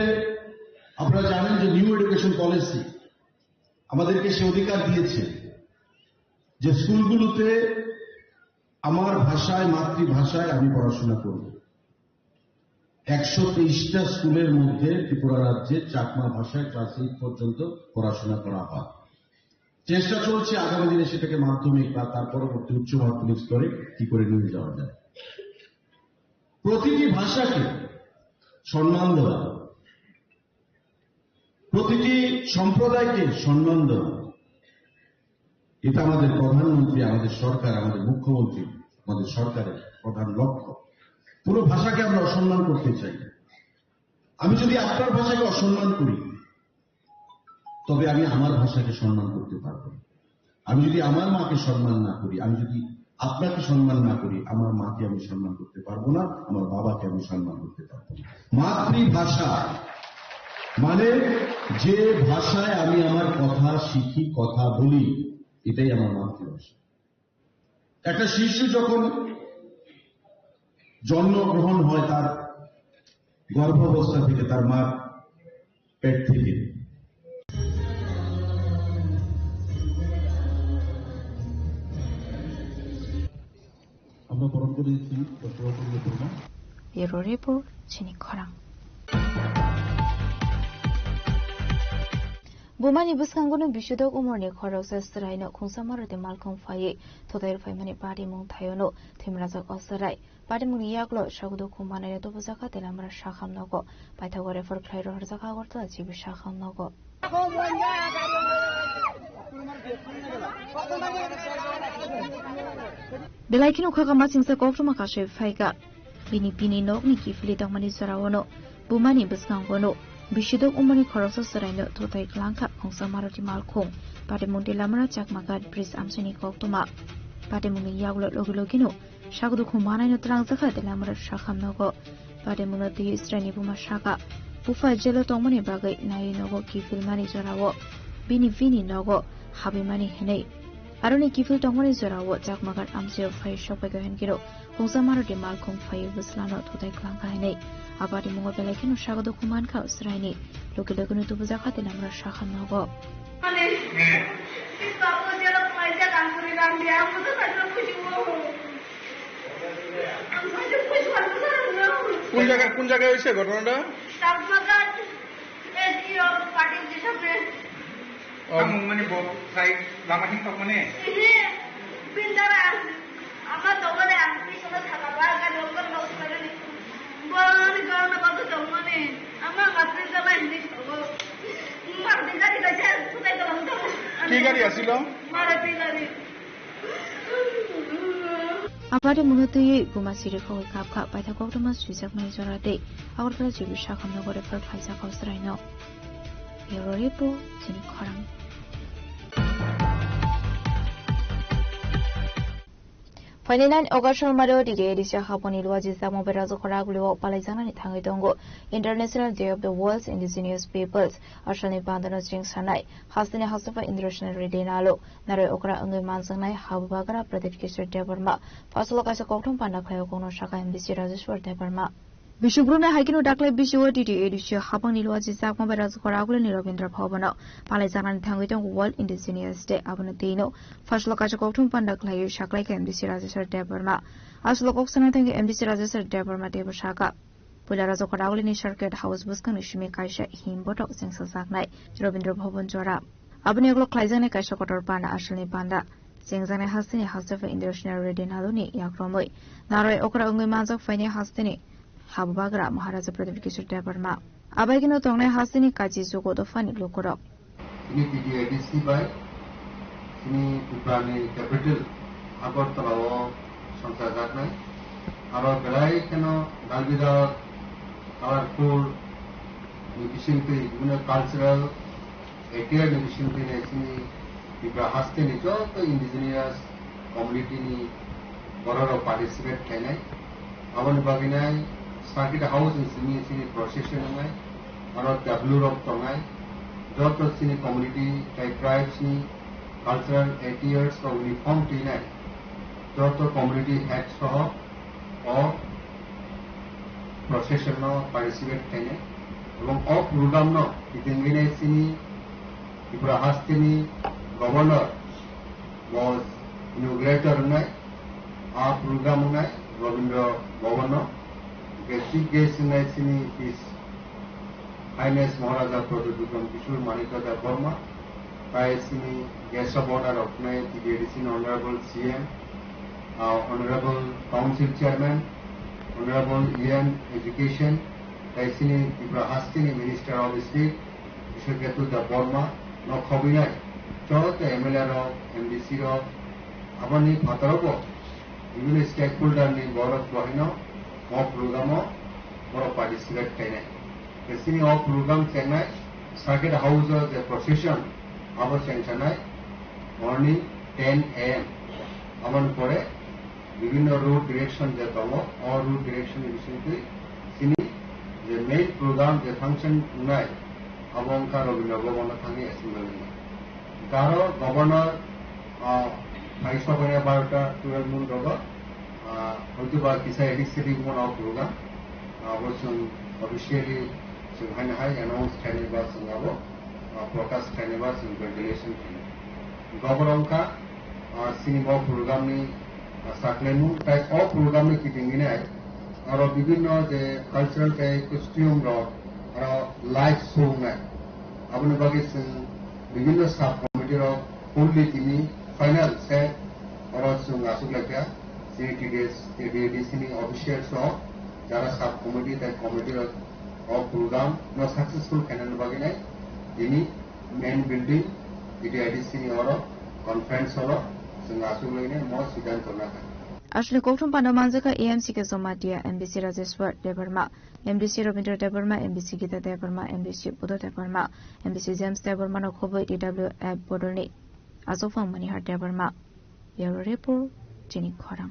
আপনারা জানেন যে নিউ এডুকেশন পলিসি আমাদেরকে সে অধিকার দিয়েছে যে স্কুলগুলোতে আমার ভাষায়, মাতৃভাষায় আমি পড়াশোনা করব। একশো তেইশটা স্কুলের মধ্যে ত্রিপুরা রাজ্যে চাকমা ভাষায় ক্লাস এইট পর্যন্ত পড়াশোনা করা হয়। চেষ্টা চলছে আগামী দিনে সেটাকে মাধ্যমিক বা তার পরবর্তী উচ্চ মাধ্যমিক স্তরে কি করে নিয়ে যাওয়া যায়। প্রতিটি ভাষাকে সম্মান দেওয়া, প্রতিটি সম্প্রদায়কে সম্মান দেওয়া, এটা আমাদের প্রধানমন্ত্রী, আমাদের সরকার, আমাদের মুখ্যমন্ত্রী, আমাদের সরকারের প্রধান লক্ষ্য। কোনো ভাষাকে আমরা অসম্মান করতে চাই না। আমি যদি আপনার ভাষাকে অসম্মান করি, তবে আমি আমার ভাষাকে সম্মান করতে পারবো না। আমি যদি আমার মাকে সম্মান না করি, আমি যদি আপনাকে সম্মান না করি, আমার মাকে আমি সম্মান করতে পারবো না, আমার বাবাকে আমি সম্মান করতে পারবো না। মাতৃভাষা মানে যে ভাষায় আমি আমার কথা শিখি, কথা বলি, এটাই আমার মাতৃভাষা। একটা শিশু যখন জন্মগ্রহণ হয়, তার গর্ভাবস্থা থেকে, তার মার পেট থেকে, আমরা বরণ করে নিচ্ছি ডক্টর অপূর্ব Sharma. Bureau Report, Chini Khorang. Bumani bwskango no bisudok umorni khoroksa chwraino khungsa marodi malkhung phaiwi thotai rwphaimani patimung thaiono thwimrajak o chwrai. Patimungni yaklo sago dukhu manai tubujak kha Telamra sakham nogo. Paithago refer khlai rohorjak kha Agartala G B sakham nogo. Belai kheno khakama chingsa koktwma kasui phaikha. Bini bini nokni kiphilwi tongmani jorao no bumani bwskango no bisudok umorni khoroksa chwraino thotai kwlangkha khungsa marodi malkhung. Patimung Telamra Chakmagat bridge amchaini koktwma. Patimungni yaklo logi logi no Sakdukhu manaino twlangjakha Telamra sakham nogo. Patimungno twiwi chwraini buma sakha, bupha jelo tongmani bagwi naiwi nogo kiphilmani jorao bini bini nogo habwimani hinwi. Aroni kiphil tongmani jorao Chakmagat amchaio phai sokphaikha hinkhe khungsa marodi malkhung phaiwi bwslano thotai kwlangkha hinwi. A patimungo belai kheno sakdukhu mankha chwraini. Logi logino tubujakha Telamra sakham nogo. কোন জায়গা, কোন জায়গায় হয়েছে ঘটনাটা? চাকমাঘাট এসডিও পার্টির যে সামনে। ও। Ang mani bo sai lama hin tok mani. Ini bintara ama tongmani ang pisana thaka ba ga nokar nok mani. Bani karna ba tongmani. Ama matri jala hindi sogo. Matri gari gajar sutai tong tong. কি গাড়ি আছিল? Maruti gari. Abadi mungno twiwi buma siri khogwi kapkha, paitha koktwma swijakmani jora tei Agartala G B sakham nogo refer khlaijak o chwraino. Bureau Report, Chini Khorang. Phainai nine August salmaro D D A D C haponi luaji jakma bai rajak khoragulio palaijaknani thangwi tongo International Day of the World's Indigenous Peoples. Asalni pandano chwng sanai hasteni hastepha International Day nalo naroi okra wngwi manjaknai habubagra Pradip Kishore Debbarma. Phasalo kaisa kokthum panda khlaio kokno saka M D C Rajeshwar Debbarma. Bisingpuruni haikeno daklai bisio D D A D C hapangni luaji jakma bai rajak khoragulini Rabindra Bhavan-o palaijaknani thangwi tongo World Indigenous Day. Abono twi-no phasalo kaisa kokthum panda khlaiwi saklaikha M D C Rajeshwar Debbarma. Asalo kok sana thangwi M D C Rajeshwar Debbarma teibo saka, puila rajak khoragulini Circuit House bwskangni simi kaisa him botok chengsajaknai Rabindra Bhavan jora. Aboni ulo khlaijaknai kaisa kotor panda asalni panda. Chengjaknai hasteni hastepha International Day naloni yakromwi naroi okra wngwi manjak phainai hasteni habubagra Maharaja Pradip Kishore Debbarma. Abaikeno tongnai hasteni kachi jugo dophani lukurok. Chini T D A D C bai chini Tripurani capital Agartala-o songchajaknai. Aro belai kheno dalbidal, colorful ni bisingtwi, bibhinno cultural attire ni bisingtwi nai chini Tripura hasteni joto indigenous community ni bororok participate khlainai. Aboni bagwi nai Circuit House ni simi chini procession wngnai, aro tableau rok tongnai, joto chini community tei tribes ni cultural attires rok uniform twinai, joto community head soho o procession no participate khlainai, ebong o program no kitingwinai chini Tripura hasteni governor bo inaugurator wngnai, a program wngnai Rabindra Bhavan no, chief guest wngnai chini His Highness Maharaja Pradip Bikram Kishore Manikya Debbarma, tai chini guest of honor rok wngnai T D A D C ni Honorable C M, uh, Honorable Council Chairman, Honorable E M Education, tai chini Tripura hasteni Minister of State, Kishore Ketu Debbarma no khobwinai joto M L A rok, M D C rok, aboni phataro bo bibhinno stakeholder ni borok bo haino o program o borok participate khainai. Tei chini o program chengnai Circuit House o je procession abo chengsanai morning ten A M. Aboni pore bibhinno road direction je tongo, o road direction ni bisingtwi chini je main program je function wngnai, abo wngkha Rabindra Bhavan o thangwi assembly wngnai. Garo governor, ah, phai sokya barota twelve mun rogo, ah, hoytoba kisa edik sedik mun o program, ah, abo chwng officially chwng haino hai announce khainai ba chwng abo, ah, prakash khainai ba chwng ventilation khainai. Gobor wngkha, ah, chini bo program ni, ah, sakhlaimung, tai o program ni kitingwinai aro bibhinno je cultural tei costume rok aro light show wngnai. Aboni bagwi chwng bibhinno sub committee rok fully tini final se oro chwng achuk laikha. Chini T D S, T D A D C ni officials rok jara sub committee tei committee rok o program no successful khainani bagwi nai tini main building T D I D C ni oro conference hall o chwng achuk lainai mo siddhanto nakha. Aswkni kokthum panda manjakha A M C K Jamatia, M D C Rajeshwar Debbarma, M D C Rabindra Debbarma, M D C Gita Debbarma, M D C Buddha Debbarma, M D C James Debbarma no khobwi T W F bodolni achukphang Manihar Debbarma. Bureau Report, Chini Khorang.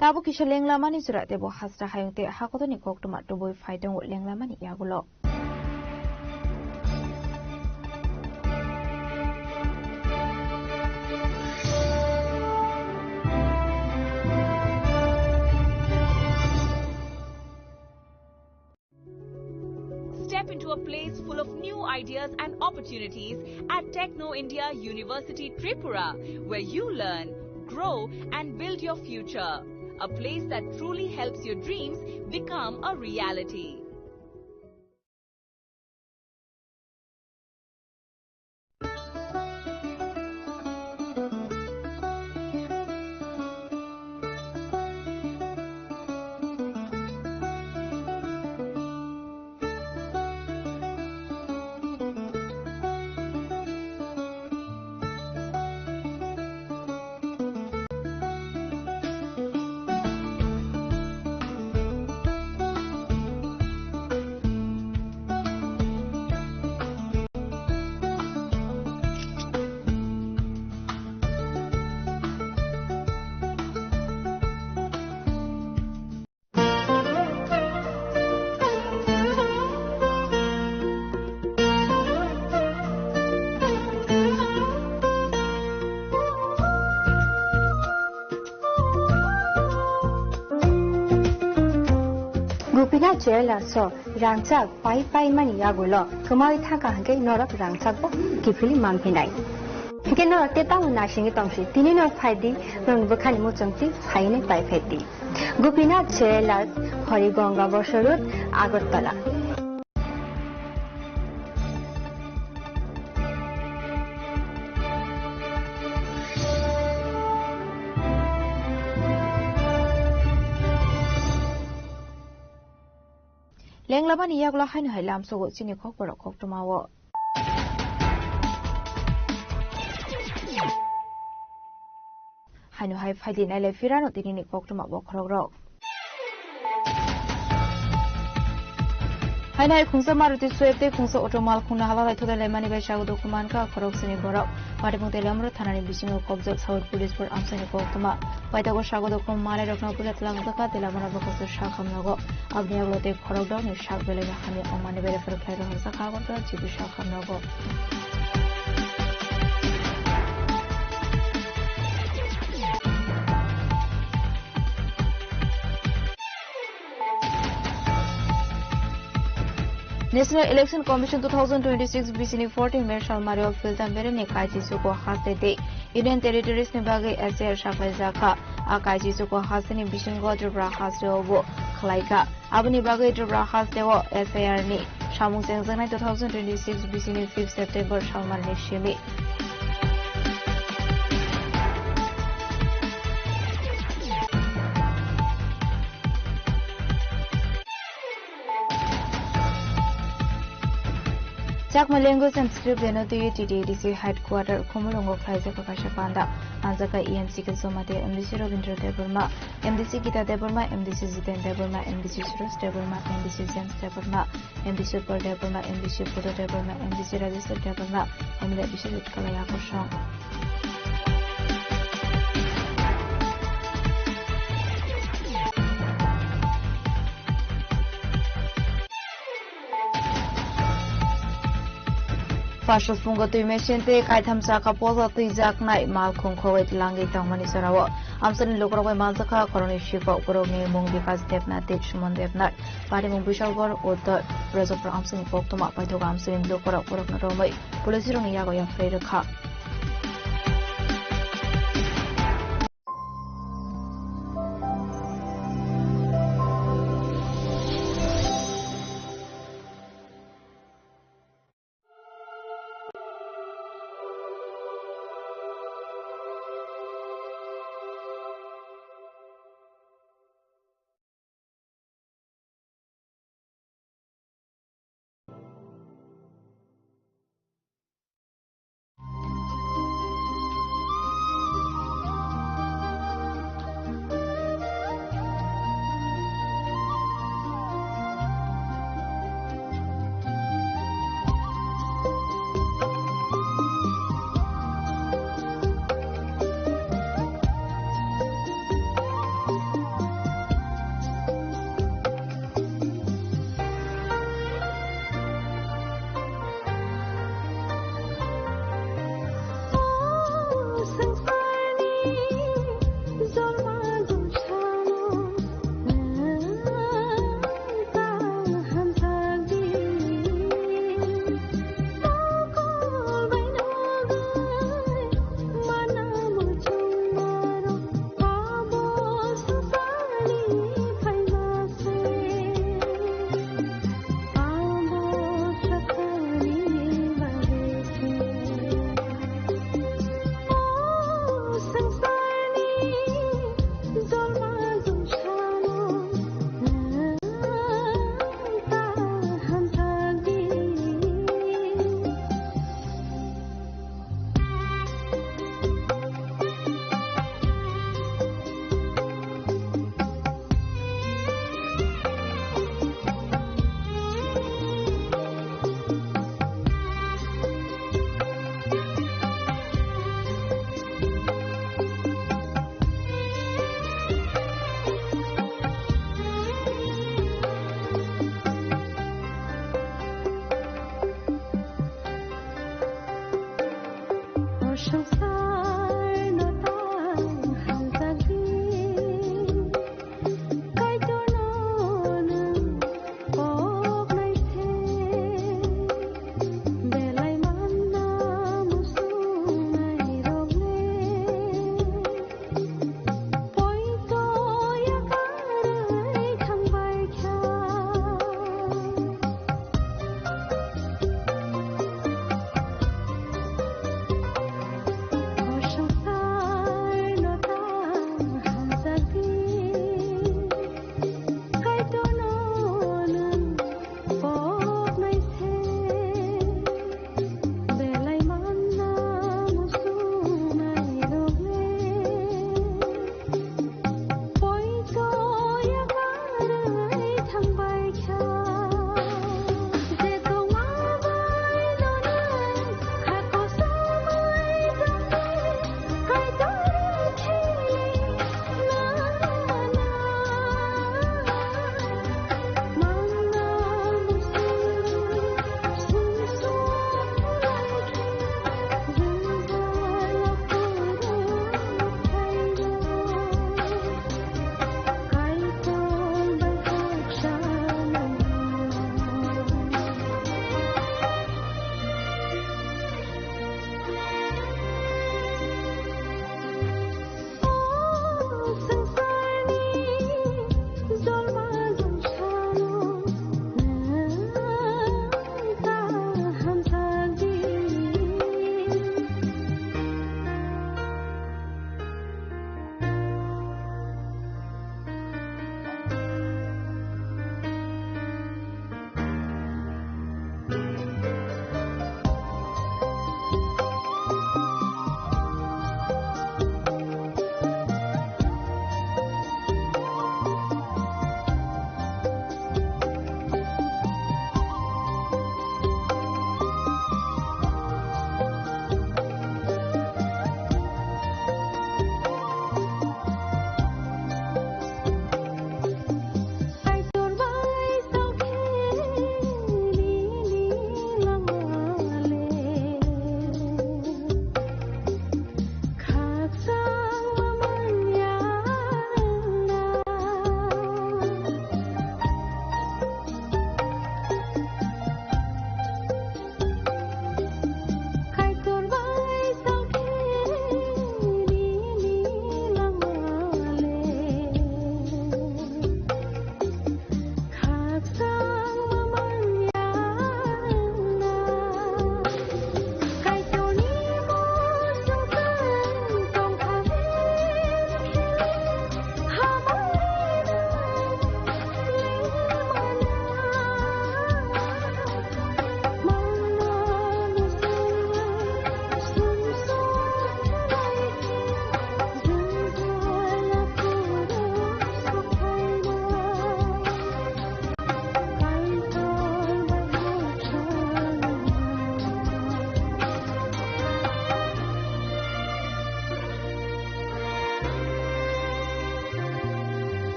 Tabuk kisa lenglamani jora teibo hasta hayung tei hakotorni koktwma tubui phai tongo lenglamani yagulo. Step into a place full of new ideas and opportunities at Techno India University Tripura, where you learn, grow, and build your future. A place that truly helps your dreams become a reality. Gopinath Jewellers o rangchak pai pai mani yagulo kwmawi thangkha hwnkhe norok rangchak bo kiphilwi manphinai. Hwnkhe norok tei tamo naisingwi tongsi, tini no phai di, norokni bwkhani muchungtwi phaiwi nai pai phai di. Gopinath Jewellers, Hori Ganga Bosor Road, Agartala. Lenglamani yagulo haino hai lamsogo chini khokborok koktwmao. Haino hai phaidi nailai phirano tinini koktwma bokhorokrok. Haino hai khungsa Maruti Swift tei khungsa auto malkhungno hala laithok laimani bai sago dokhu mankha khoroksani borok. Patibung tei Lamro thanani bisingo kobjak South Police Force amchaini koktwma. Paithago sago dokhu manai rokno puja tlangjak kha tei lamano bwkhaksa sakhamnogo. Aboni yagulo tei khorokdorni sak belai no hamya wngmani bai refer khlai rohorjak kha Agartala G B sakhamnogo. National Election Commission two thousand twenty-six B C ni fourteen May salmario Philtam Beremni kachi chuko haste tei Union Territories ni bagwi S I R saklai jakha. A kachi chuko haste ni bisingo Tripura haste o bo khlai kha. Aboni bagwi Tripura haste o S I R ni samung chengjaknai two thousand twenty-six B C ni fifth September salmar ni simi. Chakma Language and Script Deno twi T T A D C Headquarter Khumulwngo khlaijak kaisa panda. Ang jakha E M C Kilsoma tei M D C Rabindra Debbarma, M D C Gita Debbarma, M D C Jiten Debbarma, M D C Suresh Debbarma, M D C James Debbarma, M D C Upal Debbarma, M D C Buddha Debbarma, M D C Rajeshwar Debbarma, M L A Biswajit Kalai Akosong. Phasrok phungo twi machine tei kaitham chakha posa twijaknai malkhung khogwi tlangwi tongmani jorao amchaini lukurok bai manjakha khoroknwi sikhok, borokni mung Bikas Debnath tei Suman Debnath. Patimung Bisalgor, Uttor Rajapur amchaini koktwma paithago amchaini lukurok borokno romwi police rokni yago yapharwi rwkha.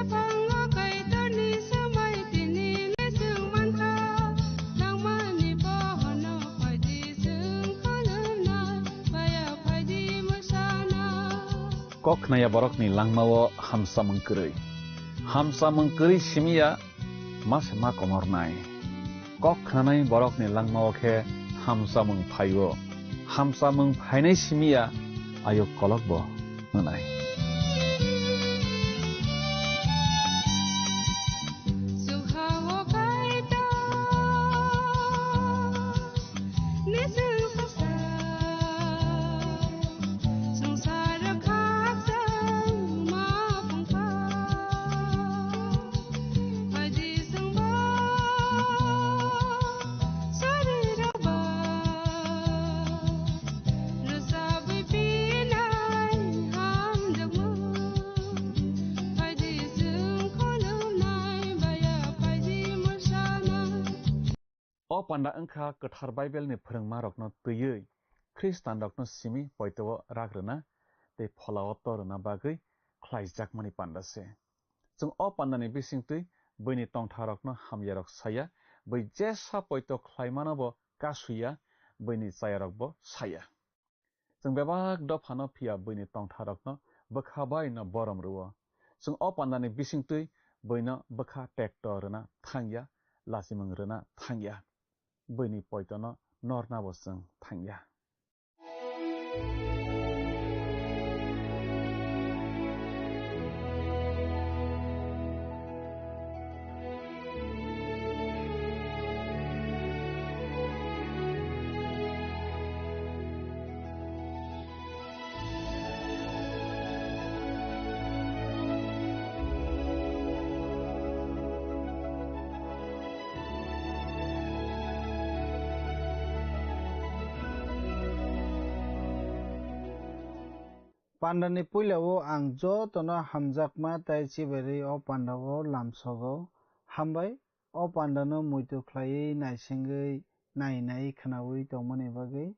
Yaphango Kaitorni swmai tini le chwng mankha, nangmani bohono phaidi chwng khulumnai, baya phaidi mwsana. Kok khnaya borokni langmao hamsamung kwrwi. Hamsamung kwrwi simiya ma se ma komornai. Kok khnanai borokni langmao khe hamsamung phaio. Hamsamung phainai simiya ayuk kolokbo hwnai. O panda wngkha kwthar Bible ni phwrwngmarokno twiwi Khristanrokno simi poito-o rak rwna tei phola-o to rwna bagwi khlaijakmani panda se. Chwng o pandani bisingtwi buini tongtharokno hamyarok saya, bui jesa poito khlaimano bo kasuya, buini chayarokbo saya. Chwng bebak dophano phiya buini tongtharokno bwkha bai no borom rwo. Chwng o pandani bisingtwi buino bwkha tekto rwna thangya, lachimung rwna thangya. Buini poitono nornabo chwng thangya. Pandani puila-o ang jotono hamjakma tei chibairwi o panda-o lamsogo. Hambai, o pandano muitu khlaiwi naisingwi nai nai khwnaui tongmani bagwi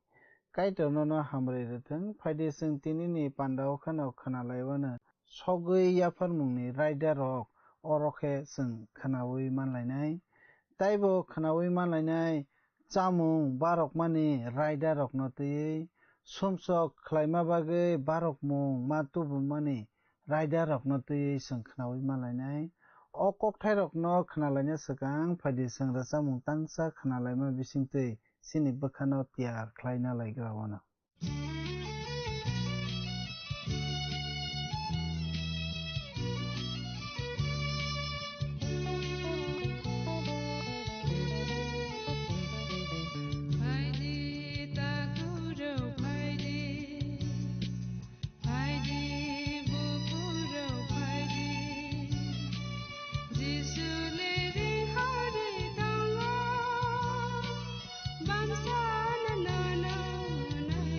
Kaitor nono hamrwi rwthwng. Phaidi chwng tinini panda-o kheno khwnalaiwano sogwi yapharmungni raida rok oro khe chwng khwnaui manlainai. Taibo khwnaui manlainai chamung barokmani raida rokno twiwi, sumsok khlaima bagwi barokmung ma tubumani raida rokno twiwi chwng khwnaui manlainai. O kokthairokno khwnalaina swkang phaidi chwng rwchapmung tangsa khwnalaima bisingtwi chini bwkhano tiyar khlaina laigra wano. Phaidi, buphuru phaidi, Jisu leri hari tongo, bamsa no nono nai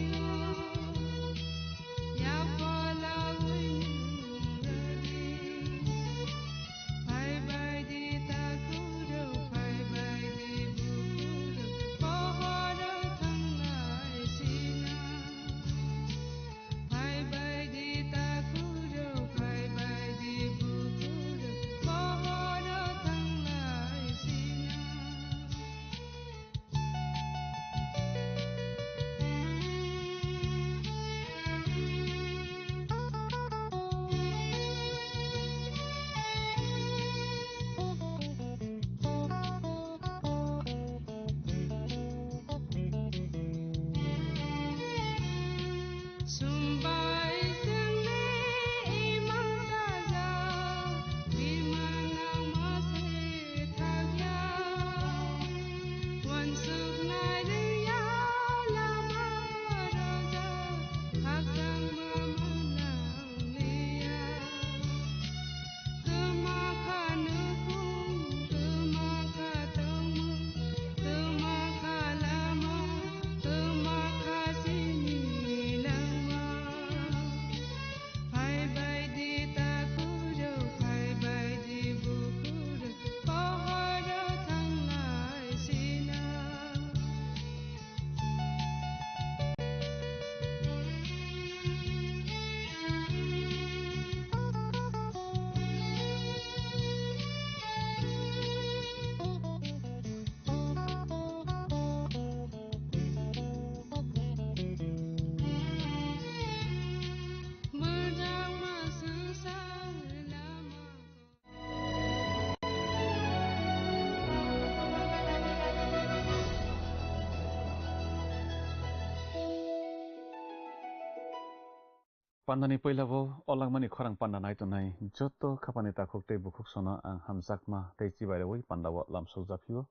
Pandani puila bo o langmani khorang panda nai tongnai joto khapani takhuk tei bukhuk sono ang hamjakma tei chibai rwi panda o lamsok japhio.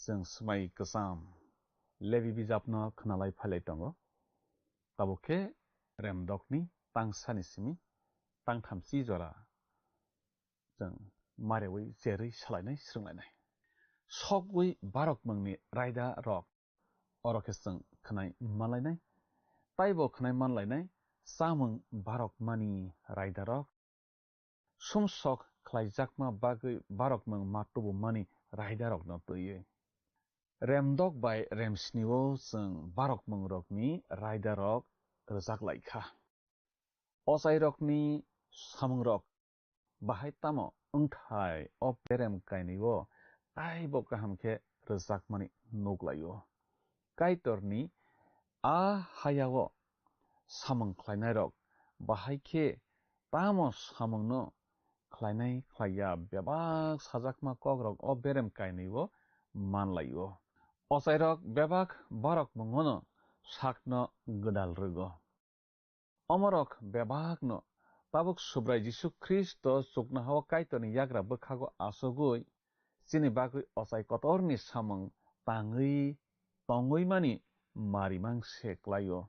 Chwng swmai kwcham Lebi bijapno khwnalai phailai tongo. Tabuk khe Remdokni tangsani simi tangthamchi jora chwng marewi cherwi salainai, swrwnglainai. Sokwi barokmungni raida rok oro khe chwng khwnai manlainai. Taibo khwnai manlainai, chamung barokmani raida rok, sumsok khlaijakma bagwi barokmung ma tubumani raida rokno twiwi. Remdok bai remsnio chwng barokmung rokni raida rok rwjak lai kha. Ochairokni samungrok bahai tamo wngthai o berem kainwi o taibo kaham khe rwjakmani nuk lai-o. Kaitorni a hayao samung khlainairok bahai khe tamo samungno khlainai khlaiya bebak sajakma kokrok o berem kainwi o man lai-o. Ochairok bebak barokmungono sakno gwdal rwgo. Omorok bebakno tabuk Subrai Jisu Khristo chuknohao Kaitorni yagra bwkhago achugwi chini bagwi ochai kotorni samung tangwi tongwi mani marimang se klai-o.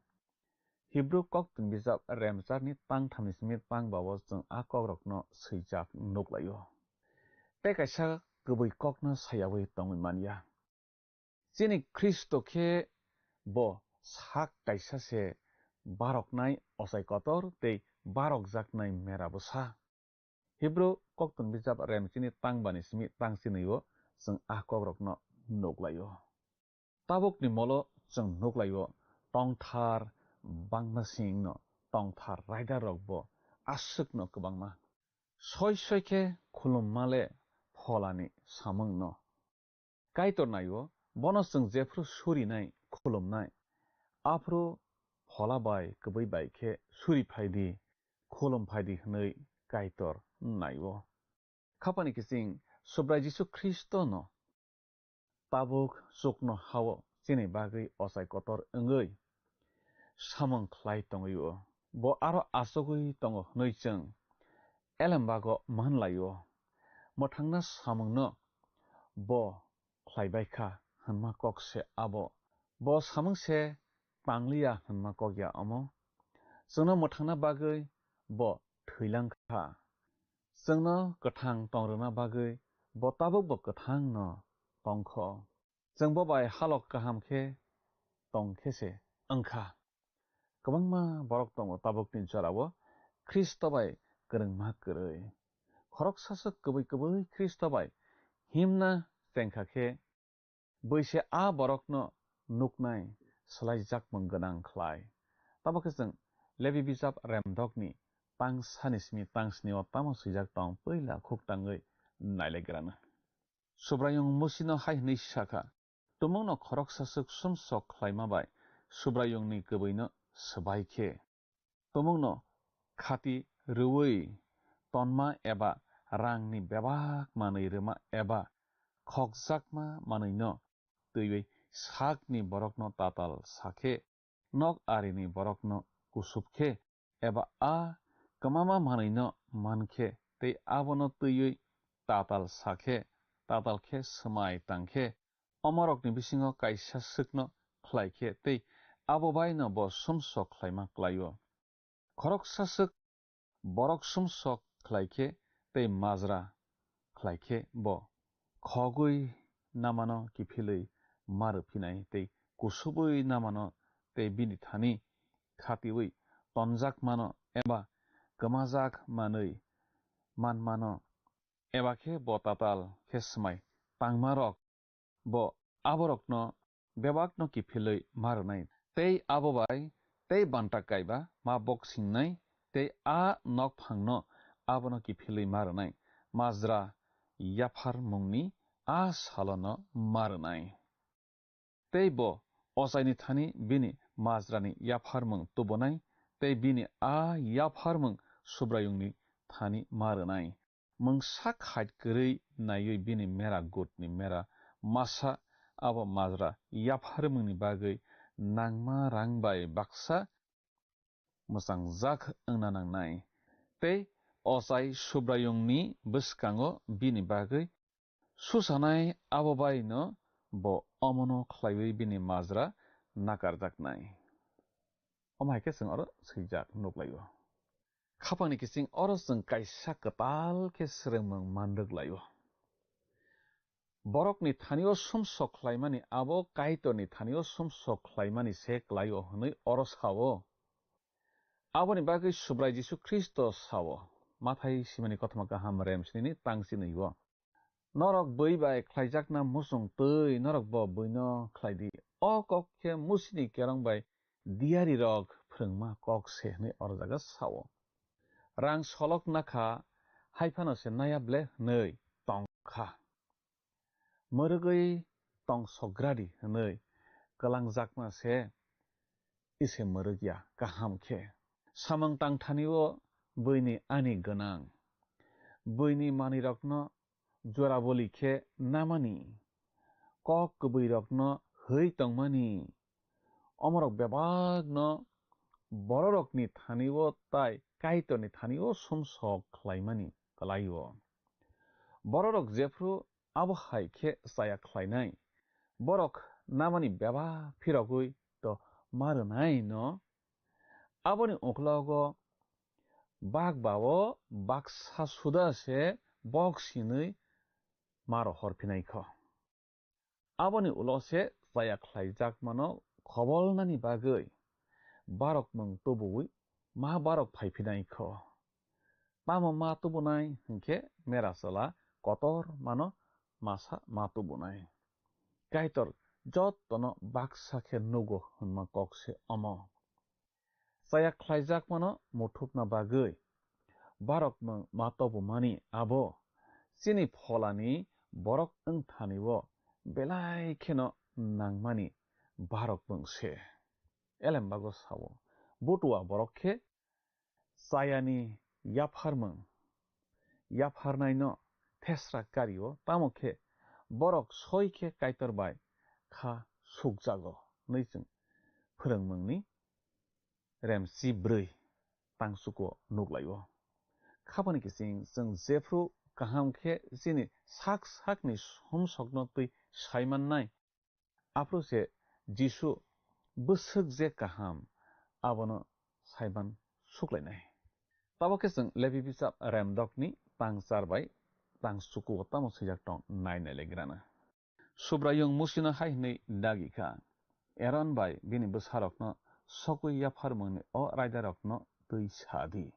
Hibru koktwmni bijap remcharni tangthamni simi tangbao chwng a kokrokno swijak nuk lai-o. Tei kaisa kwbwi kokno sayawi tongwi man ya. Chini Khristo khe bo sak kaisa se baroknai ochai kotor tei barokjaknai mera bwsa. Hibru koktwmni bijap remchini tangbani simi tangchinwi-o chwng a kokrokno nuk lai-o. Tabukni molo chwng nuk lai-o tongthar bangma singno tongthar raida rokbo aswkno kwbangma. Soi soi khe khulumma le pholani samungno. Kaitor nai-o, bono chwng jephru surinai, khulumnai, aphuru phola bai kwbwi bai khe suri phai di, khulum phai di hwnwi Kaitor nai-o. Khapani kiching Subrai Jisu Khristono tabuk chuknohao chini bagwi ochai kotor wngwi samung khlai tongwi-o. Bo aro achugwi tongo hwnwi chwng elembago man lai-o. Mwthangna samungno bo khlai bai kha hwnma kok se abo. Bo samung se tangliya hwnma kok ya omo. Chwngno mwthangna bagwi bo thwilang kha. Chwngno kwthang tongrwna bagwi bo tabukbo kwthangno tong kho. Chwng bo bai halok kaham khe tong khe se wng kha. Kwbangma borok tongo tabukni jorao Khristo bai kwrwngma kwrwi. Khoroksa swk kwbwi kwbwi Khristo bai himna chengkha khe bwise a borokno nuknai swlaijakmung gwnang khlai. Tamo khe chwng Lebi bijap remdokni tang sani simi tang sni o tamo swijak tong puila khuk tangwi nailaigrana. Subraiyung Musino hai hwnwi sakha, Tumungno khoroksa swk sumsok khlaima bai Subraiyungni kwbwino swbai khe, tumungno khati rwui tonma eba rangni bebak manwi rwma eba khokjakma manwino twiwi sakni borokno tatal sa khe, nok arini borokno kusup khe, eba a kwmama manwino man khe, tei abono twiwi tatal sa khe, tatal khe swmai tang khe, omorokni bisingo kaisa swkno khlai khe, tei abo baino bo sumsok khlaima klai-o. Khoroksa swk borok sumsok khlai khe tei majra khlai khe bo khogwi namano kiphilwi ma rwphinai tei kusubwi namano tei bini thani khatiwi tonjak mano eba kwmajak manwi man mano, eba khe bo tatal khe swmai tangmarok bo aborokno bebakno kiphilwi ma rwnai. Tei abo bai tei banta kaiba ma boksingnai tei a nokphangno abono kiphilwi ma rwnai. Majra yaphar mungni a salono ma rwnai. Tei bo ochaini thani bini majrani yapharmung tubunai, tei bini a yapharmung Subraiyungni thani ma rwnai. Mungsa khait kwrwi naiwi bini mera gutni mera masa abo majra yapharmungni bagwi nangma rang bai baksa mwchangjak wngna nangnai. Tei ochai Subraiyungni bwskango bini bagwi susanai abo baino bo omono khlaiwi bini majra nakarjaknai. Omo hai khe chwng oro swijak nuklaio. Khapangni kiching oro chwng kaisa kwtal khe swrwngmung manrwk laio. Borokni thanio sumsok khlaimani abo Kaitorni thanio sumsok khlaimani se klaio hwnwi oro sao. Aboni bagwi Subrai Jisu Khristo sao, Mathai simani kothoma kaham rem snini tang chinwi o. Norok bui bai khlaijakna muchung twi norok bo buino khlai di. O kok khe Musini kerong bai diyarirok phrwngma kok se hwnwi oro jaga sao. Rang solok nakha, hai phano se naya ble hwnwi tong kha. Mwrwgwi tong sokradi hwnwi kwlangjakma se ise mwrwkya kaham khe. Samung tangthanio buini ani gwnang. Buini manwirokno joraboli khe namani, kok kwbwirokno hwi tongmani, omorok bebakno bororokni thanio tai Kaitorni thanio sumsok khlaimani kwlaio. Bororok jephru abo hai khe chaya khlainai, borok namani bebak phirogwi to ma rwnai no. Aboni uklogo bak bao baksa suda se bok sinwi ma rohor phinai kho. Aboni ulo se chaya khlaijakmano khobolnani bagwi barokmung tubuwi ma barok phai phinai kho. Tamo ma tubunai hwnkhe mera chwla kotor mano masa ma tubunai. Kaitor jottono baksa khe nugo hwnma kok se omo. Chaya khlaijakmano muthupna bagwi barokmung ma tobumani abo chini pholani borok wngthani-o belai kheno nangmani barokmung se. Elembago sao, butua borok khe chayani yapharmung yapharnaino thesra kario, tamo khe borok soi khe Kaitor bai kha sukjago hwnwi chwng Phwrwngmungni remchi bwrwi tangsuko nuklaio. Khapani kiching chwng jephru kaham khe chini sak sakni sumsokno twi saimannai, aphuru se Jisu bwswk je kaham abono saiman suklainai. Tabok khe chwng Lebi bichap remdokni tang char bai tang sukuo tamo swijak tong nai nai lai grana. Subraiyung Musino hai hwnwi dagi kha, Eron bai bini bwsarokno sogwi yapharmungni o raidarokno twi sa di.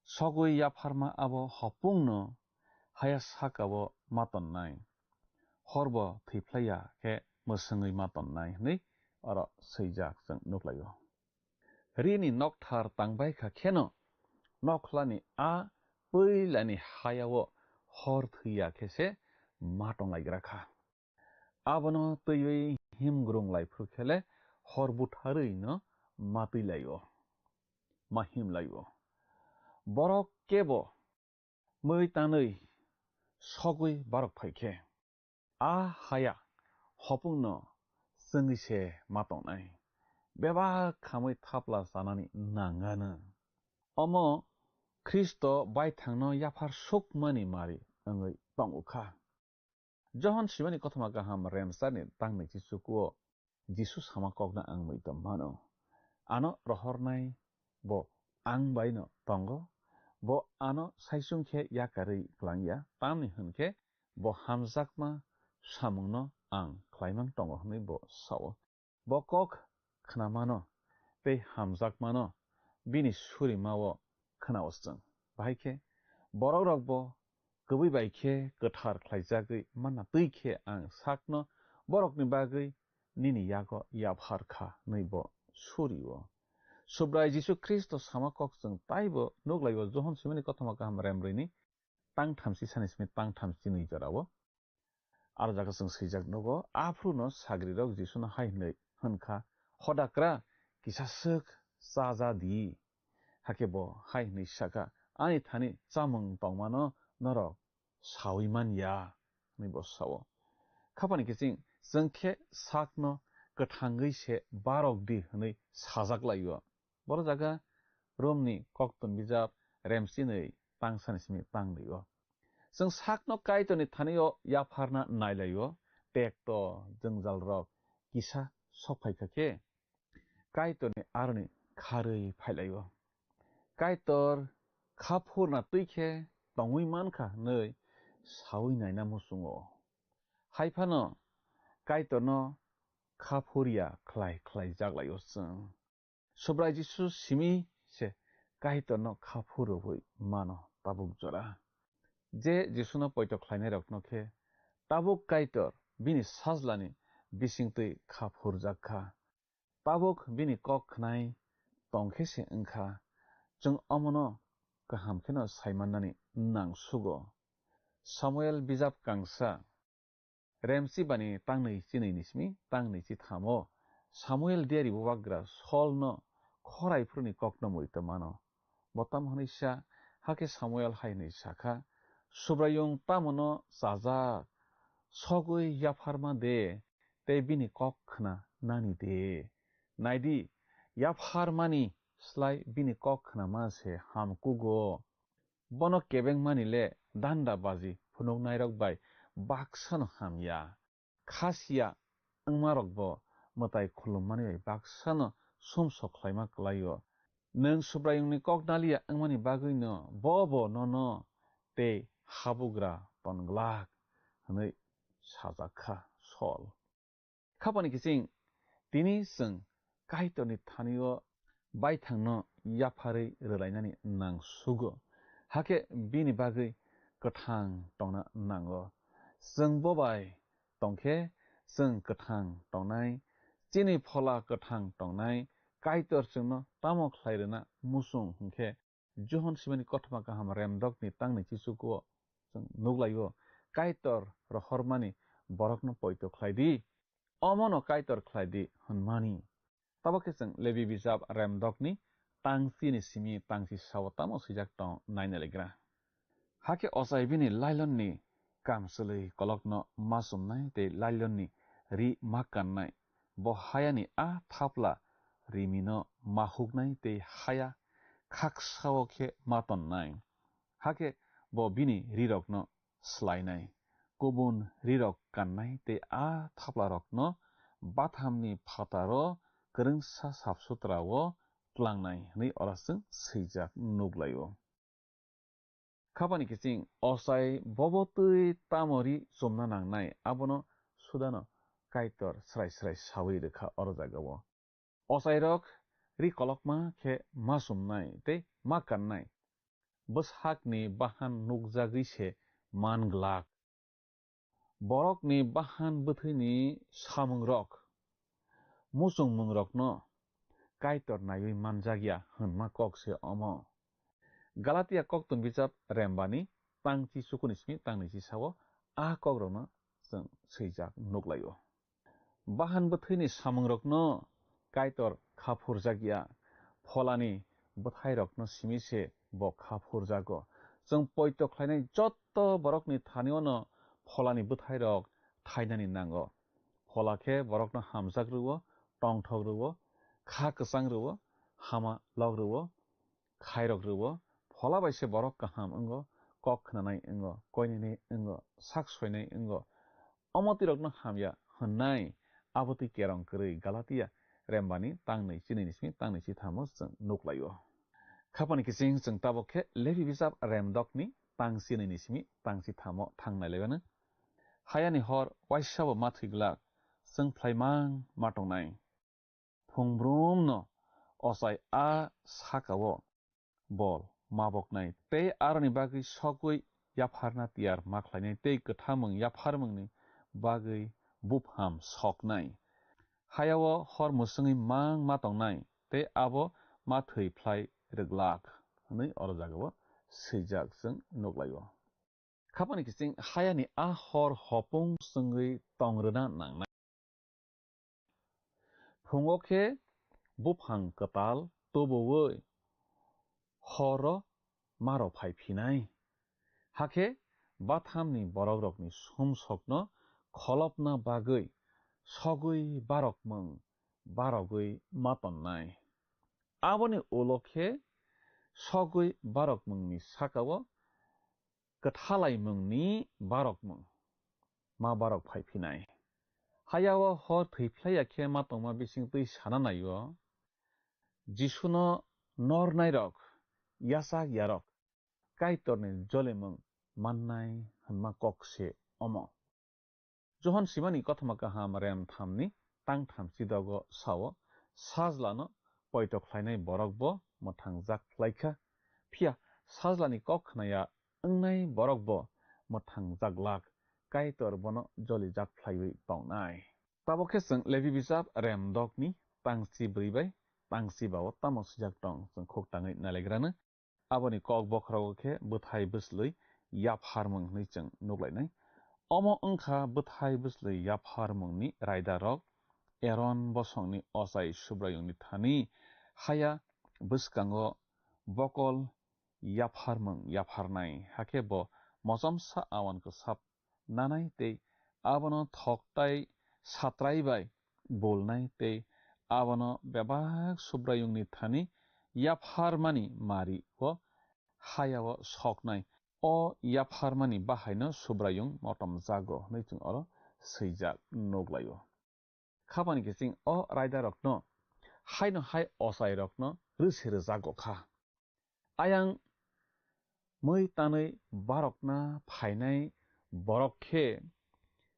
Sogwi yapharma abo hopungno haya saka-o ma tonnai, horbo thwiphlai ya khe mwswngwi ma tonnai hwnwi oro swijak chwng nuklaio. Rini nokthar tangbai kha kheno, nokhlani a pwilani haya-o hor thwi ya khe se ma tonglaigra kha. Abono twiwi himgrung lai phru khe le hor butharwi no ma twi lai-o, ma him lai-o. Borok kebo mwi tanwi sogwi barok phai khe, a haya hopungno chwngwi se ma tongnai, bebak khamwi thapla chanani nangano. Omo Khristo baithangno yaphar sukmani mari wngwi tongo kha. Johon Simani Kothoma Kaham remsarni tangni chichukuo Jisu sama kokno ang muitom mano. Ano rohornai bo ang baino tongo, bo ano saichung khe yakarwi klangya, tamni hwn khe bo hamjakma samungno ang khlaimang tongo hwnwi bo sao. Bo kok khnamano tei hamjakmano bini surimao khnao chwng. Bahai khe borokrokbo kwbwi bai khe kwthar khlaijagwi manna twi khe ang sakno borokni bagwi nini yago yaphar kha hwnwi bo suri-o. Subrai Jisu Khristo sama kok chwng taibo nuklaio Johon Simani Kothoma Kaham remrwini tang thamchi sani simi tang thamchi nwi jorao. Aro jaga chwng swijak nugo, aphuru no sagrirok Jisuno hai hwnwi hwn kha, "Hodakra, kisa swk cha ja di." Hakhe bo hai hwnwi sa kha, "Ani thani chamung tongmano norok saui man ya," hwnwi bo sao. Khapani kiching chwng khe sakno kwthangwi se barok di hwnwi sajak lai-o. Boro jaga Romni koktun bijap remsinwi tangsani simi tangwi o. Chwng sakno Kaitorni thani-o yapharna nailaio, tekto, jwngjalrok kisa sok phaikha khe, Kaitorni aroni kharwi phailaio. Kaitor kha phurna twi khe tongwi mankha hwnwi sawi naina muchungo. Hai phano Kaitorno kha phurya khlai khlai jak laio chwng. Subrai Jisu simi se Kaitorno kha phurwi mano tabuk jora. Je Jisuno poito khlainairokno khe tabuk Kaitor bini sajlani bisingtwi kha phurjak kha. Tabuk bini kok khnai tong khe se wng kha. Chwng omono kaham kheno sai mannani nang sugo. Samuel bijap kangsa Remsi bani tangnwi chinwi ni simi tangnwi chi thamo Samuel diari bubagra Solno khorai phuruni kokno muitu mano. Bo tamo hwnwi sa, hakhe Samuel hai hwnwi sakha, Subraiyung tamono chajak, sogwi yapharma de, tei bini kok khna nani de. Naidi, yapharmani slai bini kok khnama se ham kugo. Bono kebengmani le danda baji phunuknairok bai baksano hamya. Khasiya wngmarokbo mwtai khulummani bai baksano sumsok khlaima kwlaio. Nwng Subraiyungni kok naliya wngmani bagwino bo bo nono tei habugra ton glak, hwnwi sajak kha Sol. Khapani kiching, tini chwng Kaitorni thani-o baithangno yapharwi rwlainani nang sugo, hakhe bini bagwi kwthang tongna nango. Chwng bo bai tongkhe chwng kwthang tongnai, chini phola kwthang tongnai, Kaitor chwngno tamo khlai rwna muchung hwnkhe Johon Sibani kothoma kaham remdokni tangni chichukuo chwng nukhlaio, Kaitor rohormani borokno poito khlai di, omono Kaitor khlai di hwnmani. Tabok khe chwng Lebi bijap remdokni tangchini simi tangchi sao tamo swijak tong naina legra. Hakhe ochai bini lailonni kamchwlwi kolokno ma chumnai tei lailonni ri ma kannai. Bo hayani a thapla rimino ma huknai tei haya khaksao khe ma tonnai. Hakhe bo bini rirokno slainai, kubun rirok kannai tei a thaplarokno bathamni phataro kwrwngsa sapsutrao tlangnai hwnwi ora chwng swijak nukhlaio. Khapani kiching ochai bobo twi tamo ri chumna nangnai, abono sudano Kaitor srai srai sawi rwkha oro jagao. Ochairok ri kolokma khe ma chumnai tei ma kannai. Bwsakni bahan nukjagwi se man glak. Borokni bahan bwthwini samungrok, muchungmungrokno Kaitor naiwi manjakya hwnma kok se omo. Galatia koktun bijap rembani tangchi chukuni simi tangni chisao a kokrokno chwng swijak nukhlaio. Bahan bwthwini samungrokno Kaitor kha phurjakya, pholani bwthairokno simi se bo kha phurjago. Chwng poito khlainai jotto borokni thanio'-no pholani bwthairok thainani nango. Phola khe borokno hamjak rw-o, tongthok rw-o, kha kwchang rw-o, hama lok rw-o, khairok rw-o, phola bai se borok kaham wngo, kok khnanai wngo, koinene wngo, sak soinai wngo. Omo twi rokno hamya hwnnai, abo twi kerong kwrwi Galatia rembani tangnwi chinini simi tangnwi chithamo chwng nuklaio. Khapani kiching chwng tabok khe Lebi bijap remdokni tang chinini simi tang chithamo thang nailaibano. Hayani hor waisabo ma thwi glak, chwng phlai mang ma tongnai. Phung brumno ochai a sakao bol maboknai tei aroni bagwi sogwi yapharna tiyar ma khlainai tei kwthamung yapharmungni bagwi bupham soknai. Hayao hor mwswngwi mang ma tongnai tei abo ma thwi phlai rwglak hwnwi oro jagao swijak chwng nuklaio. Khapani kiching hayani a hor hopung chwngwi tong rwna nangnai. Phungo khe buphang kwtal tubuwi horo maro phai phinai. Hakhe bathamni borokrokni sumsokno kholopna bagwi sogwi barokmung barogwi ma tonnai. Aboni ulo khe sogwi barokmungni saka-o kwthalaimungni barokmung ma barok phai phinai. Hayao hor thwi phlaiya khe ma tongma bising twi sana nai-o, Jisuno nornairok, yachak yarok, Kaitorni jolimung mannai hwnma kok se omo. Johon simani kothoma kaham rem thamni tang tham chidogo sao, sajlano poito khlainai borok bo mwthang jak phlaikha, phiya sajlani kok khnaya wngnai borok bo mwthang jak lak, Kaitor bono joli jak phlaiwi tongnai. Tabok khe chwng Levi bijap rem dokni tang chi bwrwi bai tang chi bao tamo swijak tong chwng khuk tangwi nailagrano. Aboni kok bokhorogo khe bwthai bwslwi yapharmung hwnwi chwng nuklainai. Omo wngkha bwthai bwslwi yapharmungni raidarok Eron bosongni ochai Subraiyungni thani haya bwskango bokol yapharmung yapharnai, hakhe bo mochomsa awan kwsap nanai tei abono thoktai satrai bai bulnai tei abono bebak Subraiyungni thani yapharmani mari-o hayao soknai. O yapharmani bahaino Subraiyung motom jago hwnwi chwng oro swijak nuklaio. Khapani kiching o raidarokno haino hai ochairokno rwse rwjago kha. Ayang mui tanwi barokna phainai borok khe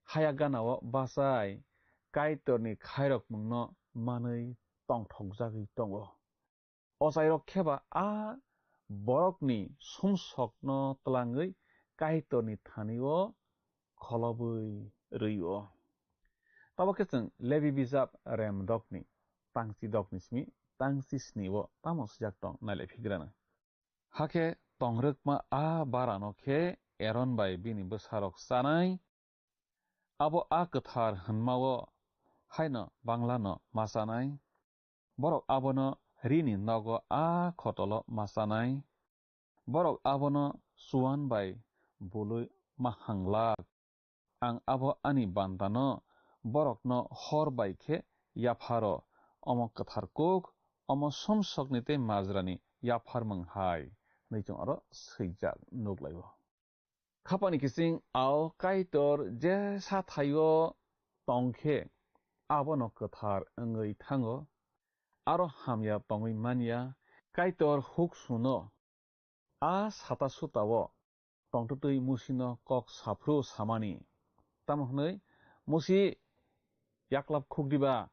haya ganao bachai Kaitorni khairokmungno manwi tongthokjagwi tongo. Ochairok khe ba a borokni sumsokno twlangwi Kaitorni thani-o kholobwi rwi-o. Tabok khe chwng Levi bijap rem dokni tangchi dokni simi tangchi sni-o tamo swijak tong nailai phigrana. Hakhe tongrwkma a barano khe Eron bai bini bwsarok chanai, abo a kwthar hwnma-o haino banglano ma chanai. Borok abono rini nogo a khotolo ma chanai. Borok abono chuan bai bului ma hanglak. Ang abo ani bandano borokno hor bai khe yapharo, omo kwthar kuk, omo sumsokni tei majrani yapharmung hai, hwnwi chwng oro swijak nuklaio. Khapani kiching ao Kaitor je sathaio tong khe abono kwthar wngwi thango, aro hamya tongwi manya. Kaitor huk suno a sata sutao tongtwtwi Musino kok saphru samani, tamo hwnwi, Musi yaklap khuk diba,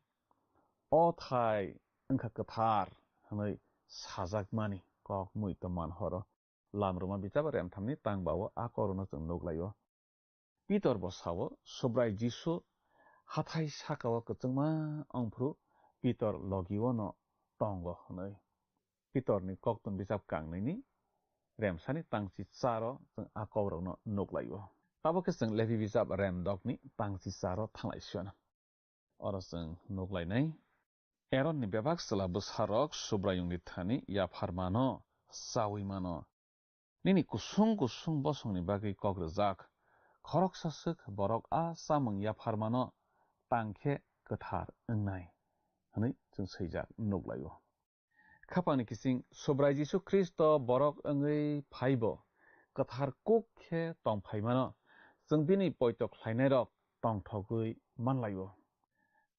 o thai wngkha kwthar hwnwi sajakmani kok mui to man horo. Lamruma bijap rem thamni tang bao a korokno chwng nuk laio. Pitor bo sao, Subrai Jisu hathai sakao kwchwngma wngphru Pitor logio no tongo hwnwi. Pitorni koktun bijap kangnwini remsani tangchi charo chwng a kokrokno nuk laio. Tabok khe chwng Levi bijap rem dokni tangchi charo thanglai sio. Oro chwng nuk lainai. Eronni bebak chwla bwsarok Subraiyungni thani yapharmano, chaui mano. Nini kusung kusung bosongni bagwi kok rwjak. Khoroksa swk borok a chamung yapharmano tang khe kwthar wngnai, hwnwi chwng swijak nuk laio. Khapangni kiching Subrai Jisu Khristo borok wngwi phaibo kwthar kuk khe tong phaimano, chwng bini poito khlainairok tongthogwi man laio.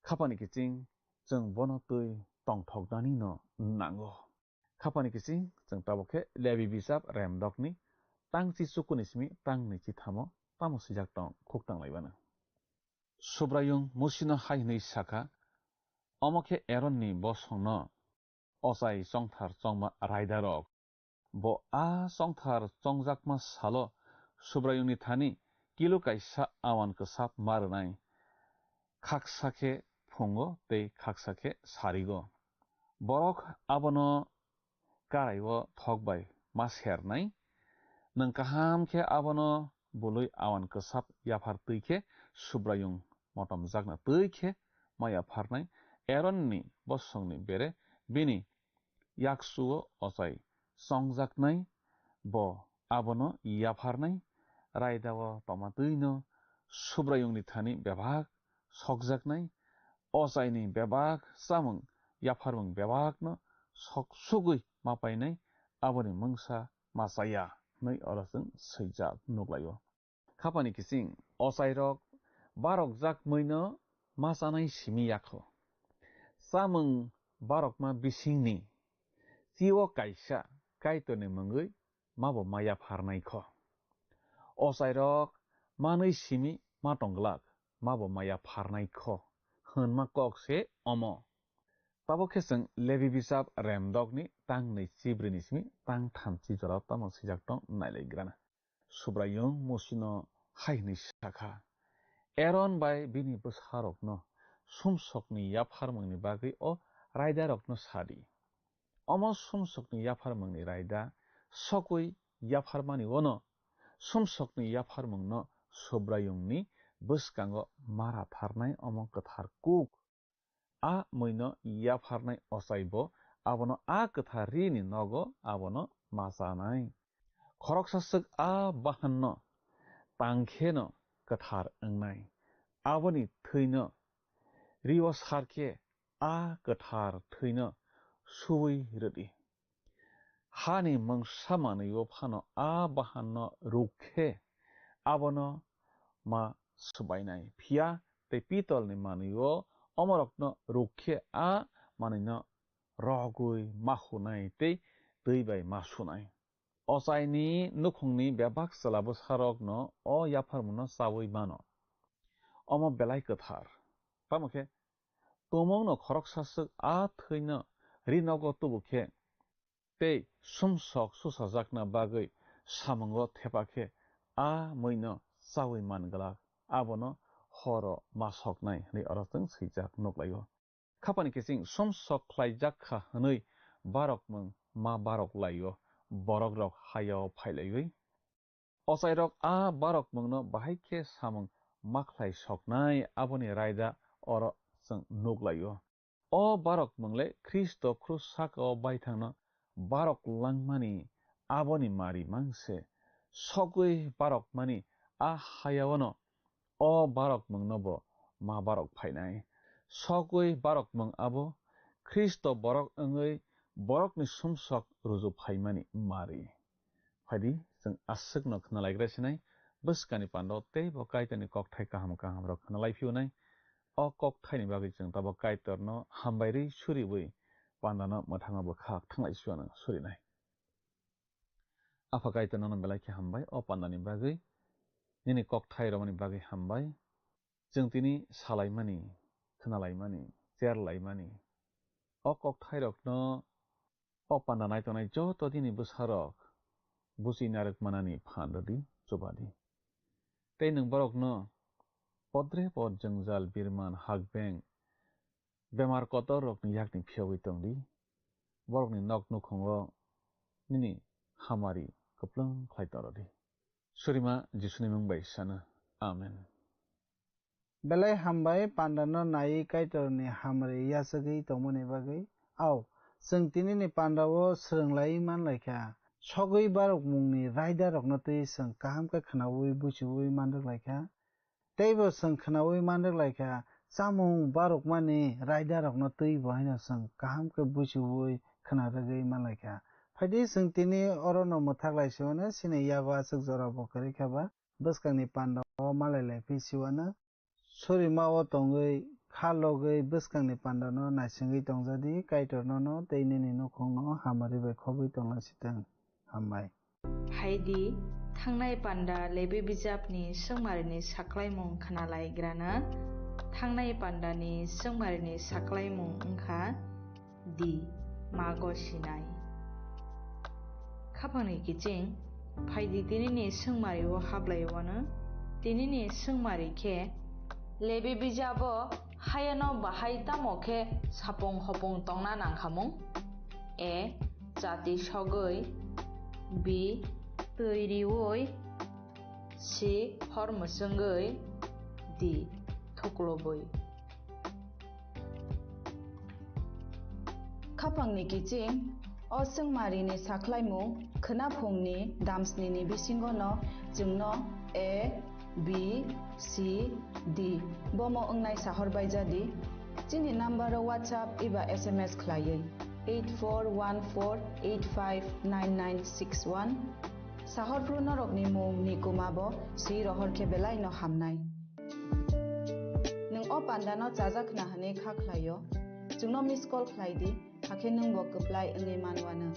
Khapangni kiching chwng bono twi tongthoknani no nango. Khapangni kiching chwng tabok khe Levi bijap remdokni tangchi chukuni simi tang nwichi thamo tamo swijak tong khuk tang laibano. Subraiyung Musino hai hwnwi sakha, omo khe Eronni bosongno ochai chongthar chongma raidarok. Bo a chongthar chongjakma salo Subraiyungni thani kilo kaisa awan kwchap ma rwnai, khaksa khe phungo tei khaksa khe sarigo. Borok abono karai-o thok bai ma sernai. Nwng kaham khe abono bului awan kwchap yaphar twi khe Subraiyung motom jakna twi khe ma yapharnai. Eronni bosongni bere bini yaksu-o ochai chongjaknai, bo abono yapharnai. Raida-o tongma twi'-no Subraiyungni thani bebak sokjaknai, ochaini bebak chamung yapharmung bebakno sok sugwi ma painai, aboni mungsa ma chaya hwnwi oro chwng swijak nuklaio. Khapani kiching ochairok barokjak mwino ma chanai simi yakho. Chamung barokma bisingni chio kaisa Kaitorni mungwi mabo ma yapharnai kho. Ochairok manwi simi ma tongglak, mabo ma yapharnai kho, hwnma kok se omo. Tabok khe chwng Lebi bijap remdokni tang nwi chibrwini simi tang thamchi jora tamo swijak tong nailaigrana. Subraiyung Musino hai hwnwi sakha, Eron bai bini bwsarokno sumsokni yapharmungni bagwi o raidarokno sa di. Omo sumsokni yapharmungni raida sokwi yapharmani ono sumsokni yapharmungno Subraiyungni bwskango mara tharnai omo kwthar kuk. A mwino yapharnai ochai bo abono a kwthar rini nogo abono ma chanai. Khoroksa swk a bahanno tang kheno kwthar wngnai. Aboni thwino rio sar khe a kwthar thwino suwi rwdi. Hani mungsa manwi-o phano a bahanno ruk khe abono ma swbainai, phiya tei pitolni manwi-o omorokno ruk khe a manwino rogwi ma hunai tei twi bai ma sunai. Ochaini nukhungni bebak chwla bwsarokno o yapharmungno chaui mano. Omo belai kwthar. Tamo khe tumungno khoroksa swk a thwino ri nogo tubu khe tei sumsok susajakna bagwi samungo thepa khe a mwino chaui man glak, abono horo ma soknai hwnwi oro chwng swijak nuklaio. Khapani kiching sumsok khlaijak kha hwnwi barokmung ma barok laio, borokrok hayao phailaiwi. Ochairok a barokmungno bahai khe samung ma khlai soknai aboni raida oro chwng nuklaio. O barokmung le Khristo krus saka-o baithangno barok langmani aboni mari mang se. Sogwi barokmani a hayao-no o barokmungno bo ma barok phainai. Sogwi barokmung abo Khristo borok wngwi borokni sumsok ruju phaimani mari. Phaidi, chwng aswkno khwnalaigra sinai, bwskani pandao tei bo Kaitorni kokthai kaham kahamrok khwnalaiphiyunai. O kokthaini bagwi chwng tabok Kaitorno hambai rwi suriwi pandano mwthango bwkhak thanglai suiano surinai. Apha Kaitor, nono belai khe hambai o pandani bagwi, nini kokthai romani bagwi hambai. Chwng tini salaimani, khwnalaimani, cherlaimani, o kokthairokno o panda naitongnai joto dini bwsarok buchi narwk manani phan rwdi, chubadi. Tei nwng borokno podre pod jwngjal, birman, hakbeng, bemar kotor rokni yakni phiyogwi tongdi, borokni nok nukhungo nini hamari kwplwng khlai torodi. Surima Jisuni mung bai sana. Amen. Belai hambai pandano naiwi Kaitorni hamari yachagwi tongmani bagwi. Ao, chwng tinini pandao swrwnglaiwi manlaikha. Sogwi barokmungni raidarokno twi chwng kaham khe khwnaui buchiui manrwklaikha. Teibo chwng khwnaui manrwklaikha, chamung barokmani raidarokno twi bo haino chwng kaham khe buchiui khwnarwgwi manlaikha. Phaidi chwng tini orono mwthaklaisiwano chini yago aswk jorabo kwrwi kha ba, bwskangni pandao malailai phi siwano. Surimao tongwi, kha logwi bwskangni pandano naisingwi tongjadi, Kaitor nono tei nini nukhungno hamari bai khobwi tonglasitwng. Hambai. Phaidi, thangnai panda Lebi bijapni swngmarini saklaimung khwnalaigrana. Thangnai pandani swngmarini saklaimung wngkha di mago sinai. Khapangni kiching, phaidi tinini swngmario hablaiwano. Tinini swngmari khe Lebi bijabo hayano bahai tamo khe sapung hopung tongna nangkhamung? A. Chati sogwi. B. Twi riwi. C. Hor mwswngwi. D. Thuklubwi. Khapangni kiching, o swngmarini saklaimung khwnaphungni damsnini bisingono chwngno A, B, C, D bomo wngnai sahor baijadi, chini numbero WhatsApp eba S M S khlaiwi. Eight four one four eight five nine nine six one. Sahorphru norokni mung ni kuma bo swi rohor khe belai no hamnai. Nwng o panda no chajak khna hwnwi kha khlaio, chwngno miss call khlai di, hakhe nwng bo kwplai wngwi manwano.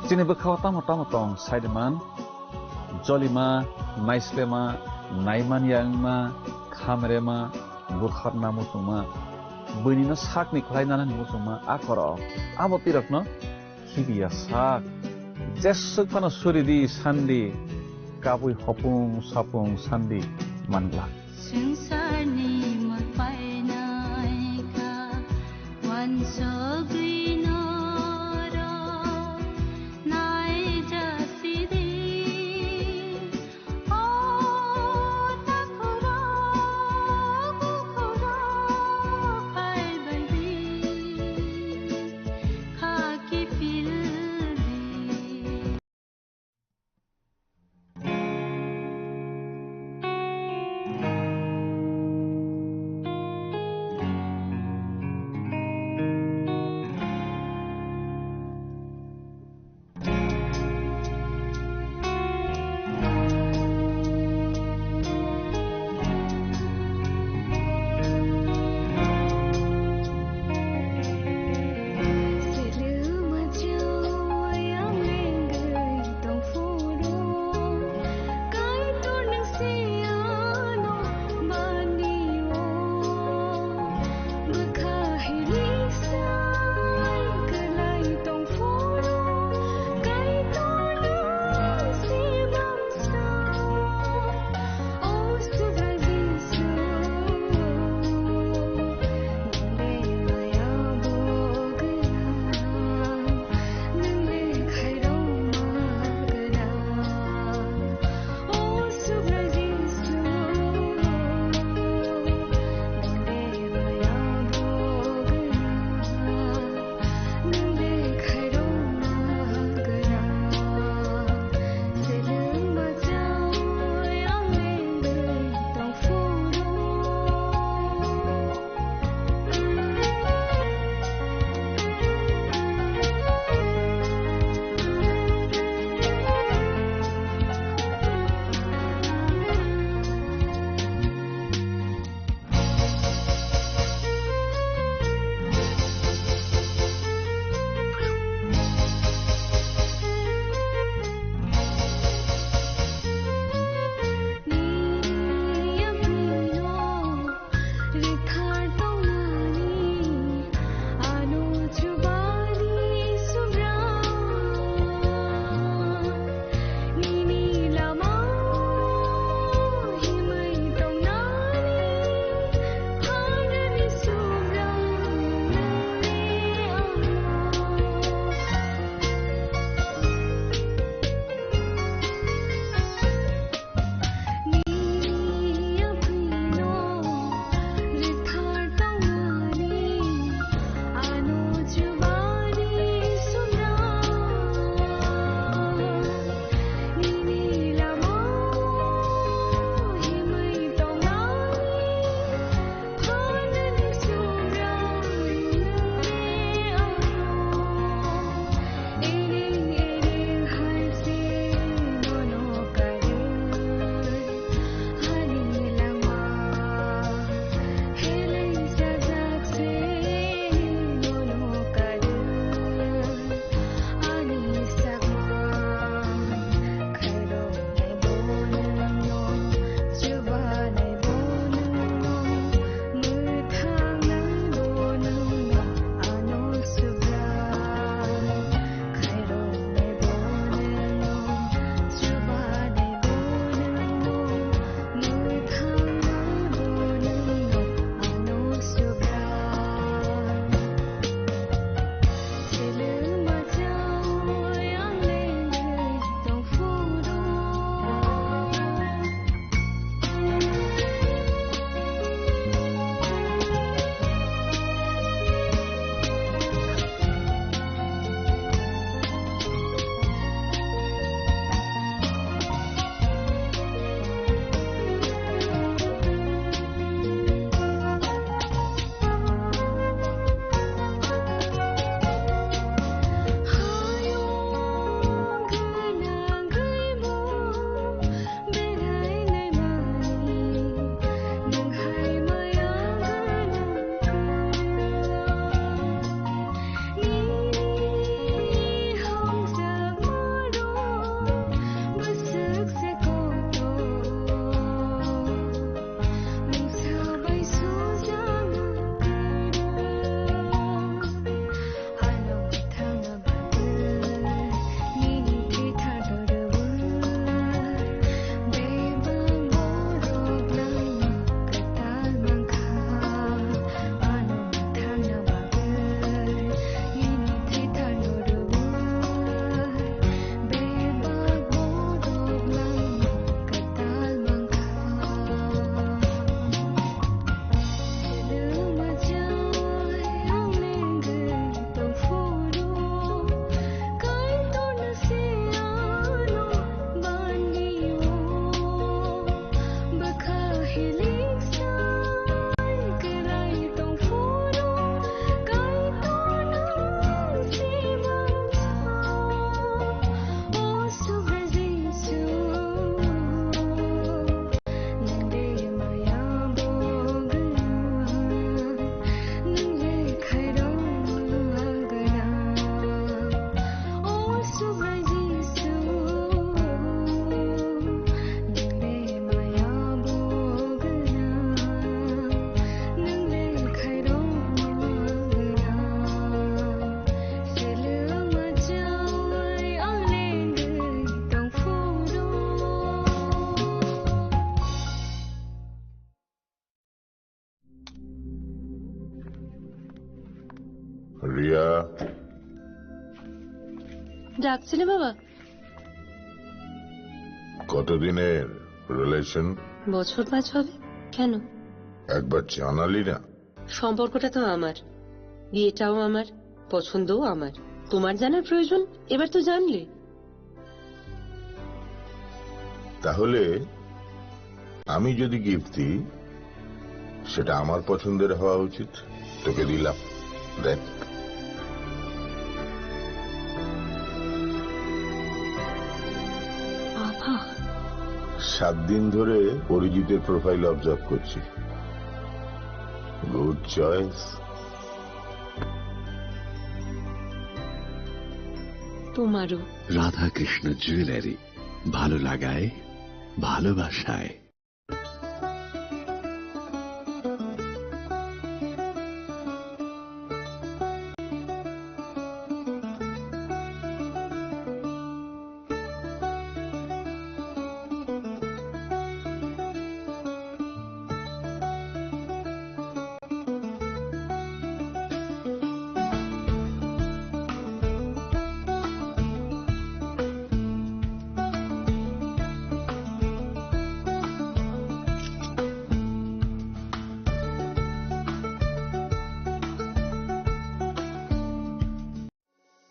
Chini bwkhao tamo tamo tong sai de man, jolima, naislema, naimanya wngma, khamrema, buthorna muchungma, buinino sakni khwlai nanani muchungma, a khoro abo twirokno khibiya sak. Jeswk phano suri di sandi, kabui hopung sapung sandi manglak. Swngcharni mwrwknai kha, uansugwi norok naijasidi. O takhorok, bukhorok phaibaidi, kha kiphildi. Riya. ডাকছিলে বাবা? কতদিনের রিলেশন? বছর পাঁচ হবে। কেন? একবার জানালি না। সম্পর্কটা তো আমার, বিয়েটাও আমার, পছন্দও আমার। তোমার জানার প্রয়োজন? এবার তো জানলে। তাহলে আমি যদি গিফট দিই, সেটা আমার পছন্দের হওয়া উচিত। তোকে দিলাম, দেখ। বাবা। সাত দিন ধরে অরিজিতের প্রোফাইল অবজার্ভ করছি। Good choice. তোমারও। রাধাকৃষ্ণ জুয়েলারি, ভালো লাগায়, ভালোবাসায়।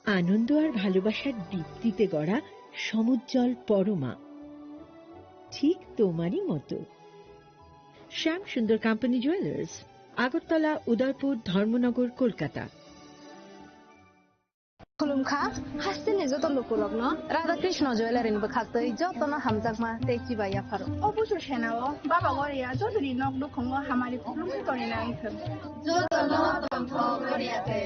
আনন্দ আর ভালোবাসার দীপ্তিতে গড়া সমুজ্জ্বল পরমা, ঠিক তোমারই মতো। শ্যাম সুন্দর কোম্পানি জুয়েলার্স, আগরতলা, উদয়পুর, ধর্মনগর, Kolkata. Khulumkha, hasteni joto lukurokno Radha Krishna Jewellery ni bwkhaktwi jotono hamjakma tei chibai yapharo. O busu senao Baba Goria jotoni nok nukhungo hamari khulumwi tongwi nangthwng. Jotono tongthok Goria tei.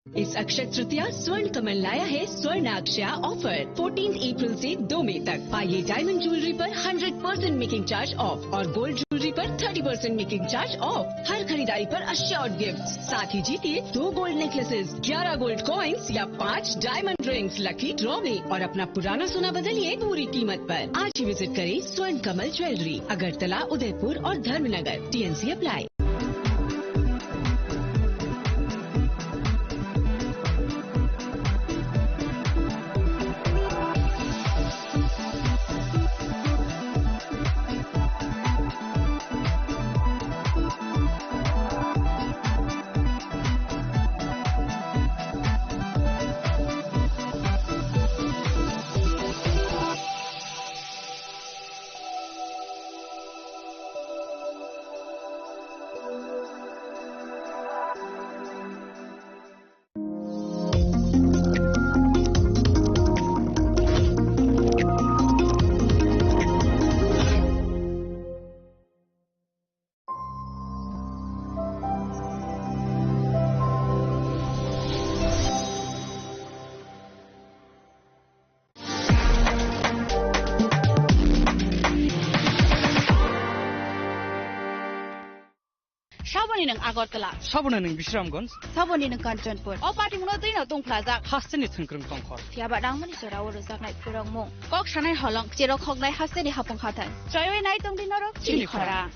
इस अक्षय तृतीया स्वर्ण कमल लाया है स्वर्ण अक्षया offer. Fourteen April से दो मई तक पाइए डायमंड ज्वेलरी पर hundred percent making charge off और गोल्ड ज्वेलरी पर thirty percent making charge off. हर खरीदारी पर अश्योर्ड गिफ्ट, साथ ही जीतिए दो गोल्ड नेकलेसेस, ग्यारह गोल्ड कॉइन्स या पाँच डायमंड रिंग्स लकी ड्रॉ में और अपना पुराना सोना बदलिए पूरी कीमत पर। आज ही विजिट करें स्वर्ण कमल ज्वेलरी, अगरतला, उदयपुर और Dharmanagar. TNC apply. Saboni nwng Agartala. Saboni nwng Bisramganj. Saboni nwng Kanchanpur. O patimungno twino tungphlajak. Hasteni thwngkwrwng tongkhor. Phiyaba nangmani jora o rwjaknai phwrwngmung. Kok sanai holong, cherok hoknai hasteni hapung hathai. Choiwi nai tongdi norok chini khorang.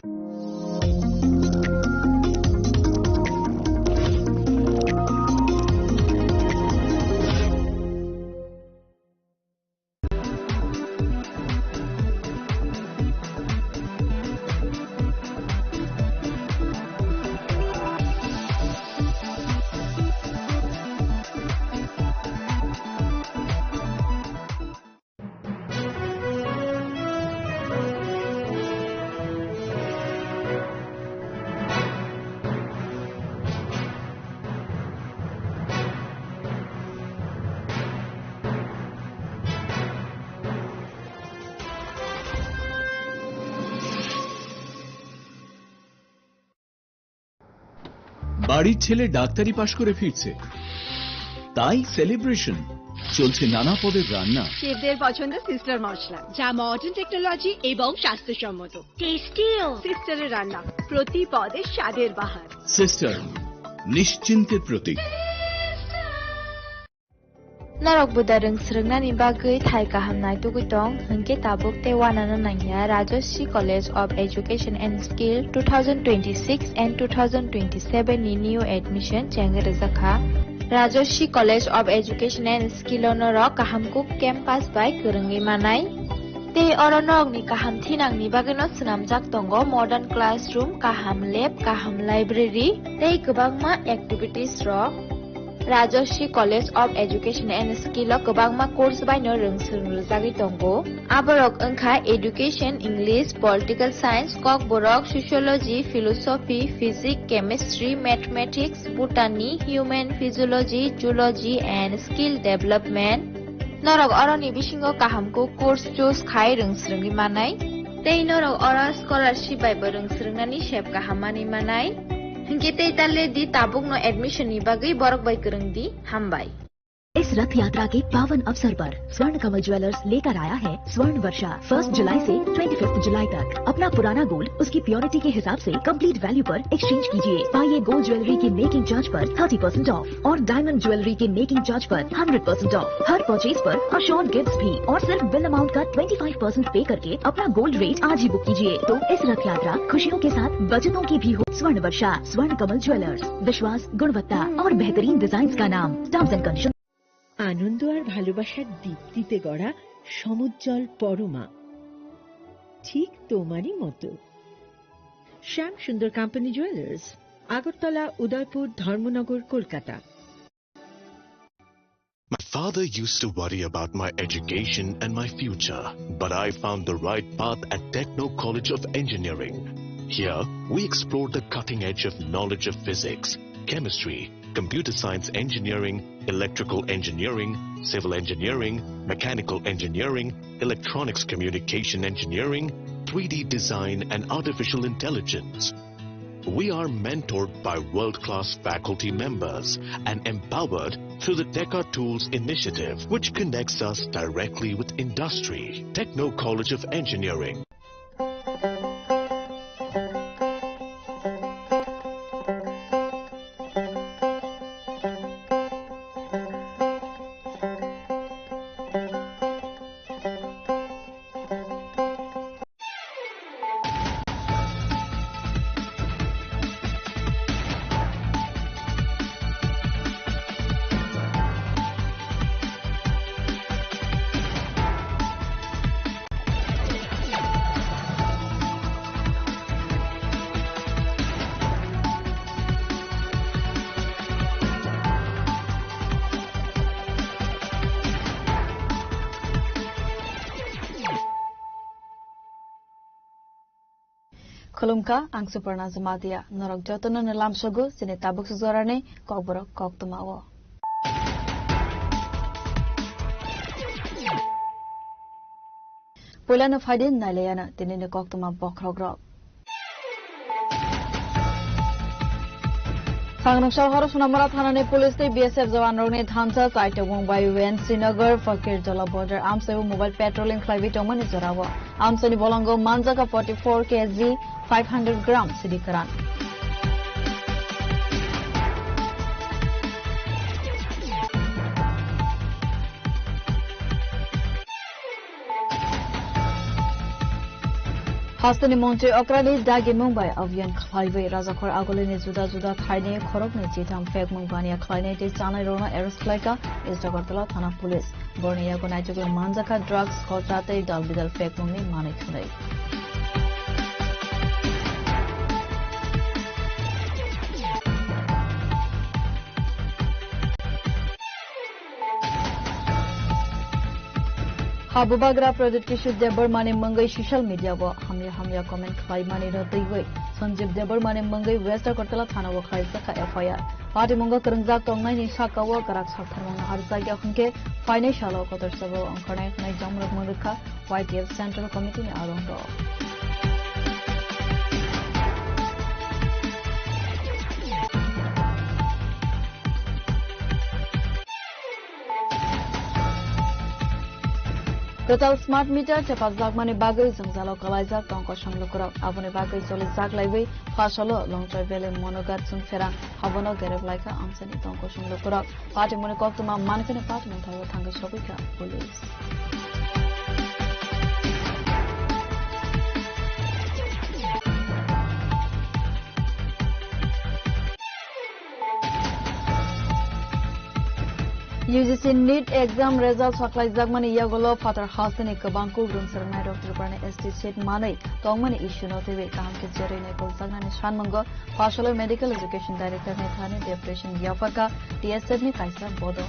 বাড়ির ছেলে ডাক্তারি পাশ করে ফিরছে, তাই সেলিব্রেশন। চলছে নানা পদের রান্না। শেফদের পছন্দ সিস্টার মশলা, যা মডার্ন টেকনোলজি এবং স্বাস্থ্যসম্মত। টেস্টিও। সিস্টারের রান্না, প্রতি পদে স্বাদের বাহার। সিস্টার, নিশ্চিন্তের প্রতীক। Norok buda rwng swrwngnani bagwi thai kaham naitugwi tong, hwnkhe tabuk tei uanano nangya Rajashree College of Education and Skill two thousand twenty-six and two thousand twenty-seven ni new admission chengwi rwjakha. Rajashree College of Education and Skill o norok kaham kuk campus bai kwrwngwi manai. Tei oro norokni kaham thinangni bagwino swnamjak tongo modern classroom, kaham lab, kaham library tei kwbangma activities rok. Rajashree College of Education and Skill o kwbangma course bai no rwng swrwng rwjagwi tongo. Aborok wngkha Education, English, Political Science, Kokborok, Sociology, Philosophy, Physics, Chemistry, Mathematics, Botany, Human Physiology, Zoology and Skill Development. Norok oroni bisingo kaham kuk course choose khai rwng swrwngwi manai. Tei norok oro scholarship bai bo rwng swrwngnani sep kaham manwi manai. Hinkhe tei ta le di, tabukno admission ni bagwi borok bai kwrwng di. Hambai. इस रथ यात्रा के पावन अवसर पर स्वर्ण कमल ज्वेलर्स लेकर आया है स्वर्ण वर्षा। फर्स्ट जुलाई से ट्वेंटी फिफ्थ जुलाई तक अपना पुराना गोल्ड उसकी प्योरिटी के हिसाब से कंप्लीट वैल्यू पर एक्सचेंज कीजिए। पाइए गोल्ड ज्वेलरी की मेकिंग चार्ज पर थर्टी परसेंट ऑफ और डायमंड ज्वेलरी के मेकिंग चार्ज पर हंड्रेड परसेंट ऑफ। हर परचेज पर अश्योर्ड गिफ्ट्स भी और सिर्फ बिल अमाउंट का ट्वेंटी फ़ाइव परसेंट पे करके अपना गोल्ड रेट आज ही बुक कीजिए। तो इस रथ यात्रा खुशियों के साथ बचतों की भी हो। स्वर्ण वर्षा, स्वर्ण कमल ज्वेलर्स, विश्वास, गुणवत्ता और बेहतरीन डिजाइन का नाम। Terms and condition. আনন্দ আর ভালোবাসার দীপ্তিতে গড়া সমুজ্জ্বল পরমা, ঠিক তোমারই মতো। শ্যাম সুন্দর কোম্পানি জুয়েলার্স, আগরতলা, উদয়পুর, ধর্মনগর, Kolkata. My father used to worry about my education and my future, but I found the right path at Techno College of Engineering. Here, we explore the cutting edge of knowledge of physics, chemistry, computer science engineering, electrical engineering, civil engineering, mechanical engineering, electronics communication engineering, three D design, and artificial intelligence. We are mentored by world-class faculty members and empowered through the Teka Tools initiative, which connects us directly with industry. Techno College of Engineering. Khulumkha, ang Suparna Jamatia. Norok jotono no lamsogo chini tabuk sujorani kokborok koktwma o. Puilano phaidi nailayano tinini koktwma bokhorokrok. Sangrongsa horo Sonamura thanani police tei B S F jawanrokni thansa chaitokmung bai N C Nagar Fakirtola border amsaibo mobile patrolling khlaiwi tongmani jorao. Amchaini bolongo manjaka forty-four K G five hundred gram sidi kwran. Hasteni montri okrani dagi Mumbai abhiyan khlaiwi rajakhor agulini juda juda thaini khoroknwi chitham phekmung baniya khlainai tei chanairokno arrest khlaikha East Agartala thana police. Borni yago naitukwi manjakha drugs, khorta tei dal bidal phekmungni manwi thwnwi. Ha bubagra Pradyut Kishore Debbarmani mwngwi social media o hamya hamya comment khlaimani no twiwi Sanjeev Debbarmani mwngwi West Agartala thana o khlaijak kha F I R. Patimungo kwrwngjak tongnaini saka o kwrak saktharmung no arwkjakya hwnkhe phainai salo kotor sabo ongkhornai hwnwi jomrok mwrwkha Y T F Central Committee ni alongo. Kwtal smart meter thepajlakmani bagwi jwngjalo kwlaijak tongkosong lukurok. Aboni bagwi cholijak laiwi Phasalo Longtrai Valley Monogat Chwngpherang habono gerep laikha amchaini tongkosong lukurok. Patimungni koktwma mankheno patimung thaio thangwi sogwikha police. U G C NEET exam result saklaijakmani yagulo phatar hasteni kwbang kuk rwngsa rwngnairok Tripurani S T seat manwi tongmani issue no twiwi kaham khe jerwi naikoljaknani sanmungo Phasalo Medical Education Director ni thani deputation yaphakha T S F ni kaisa bodol.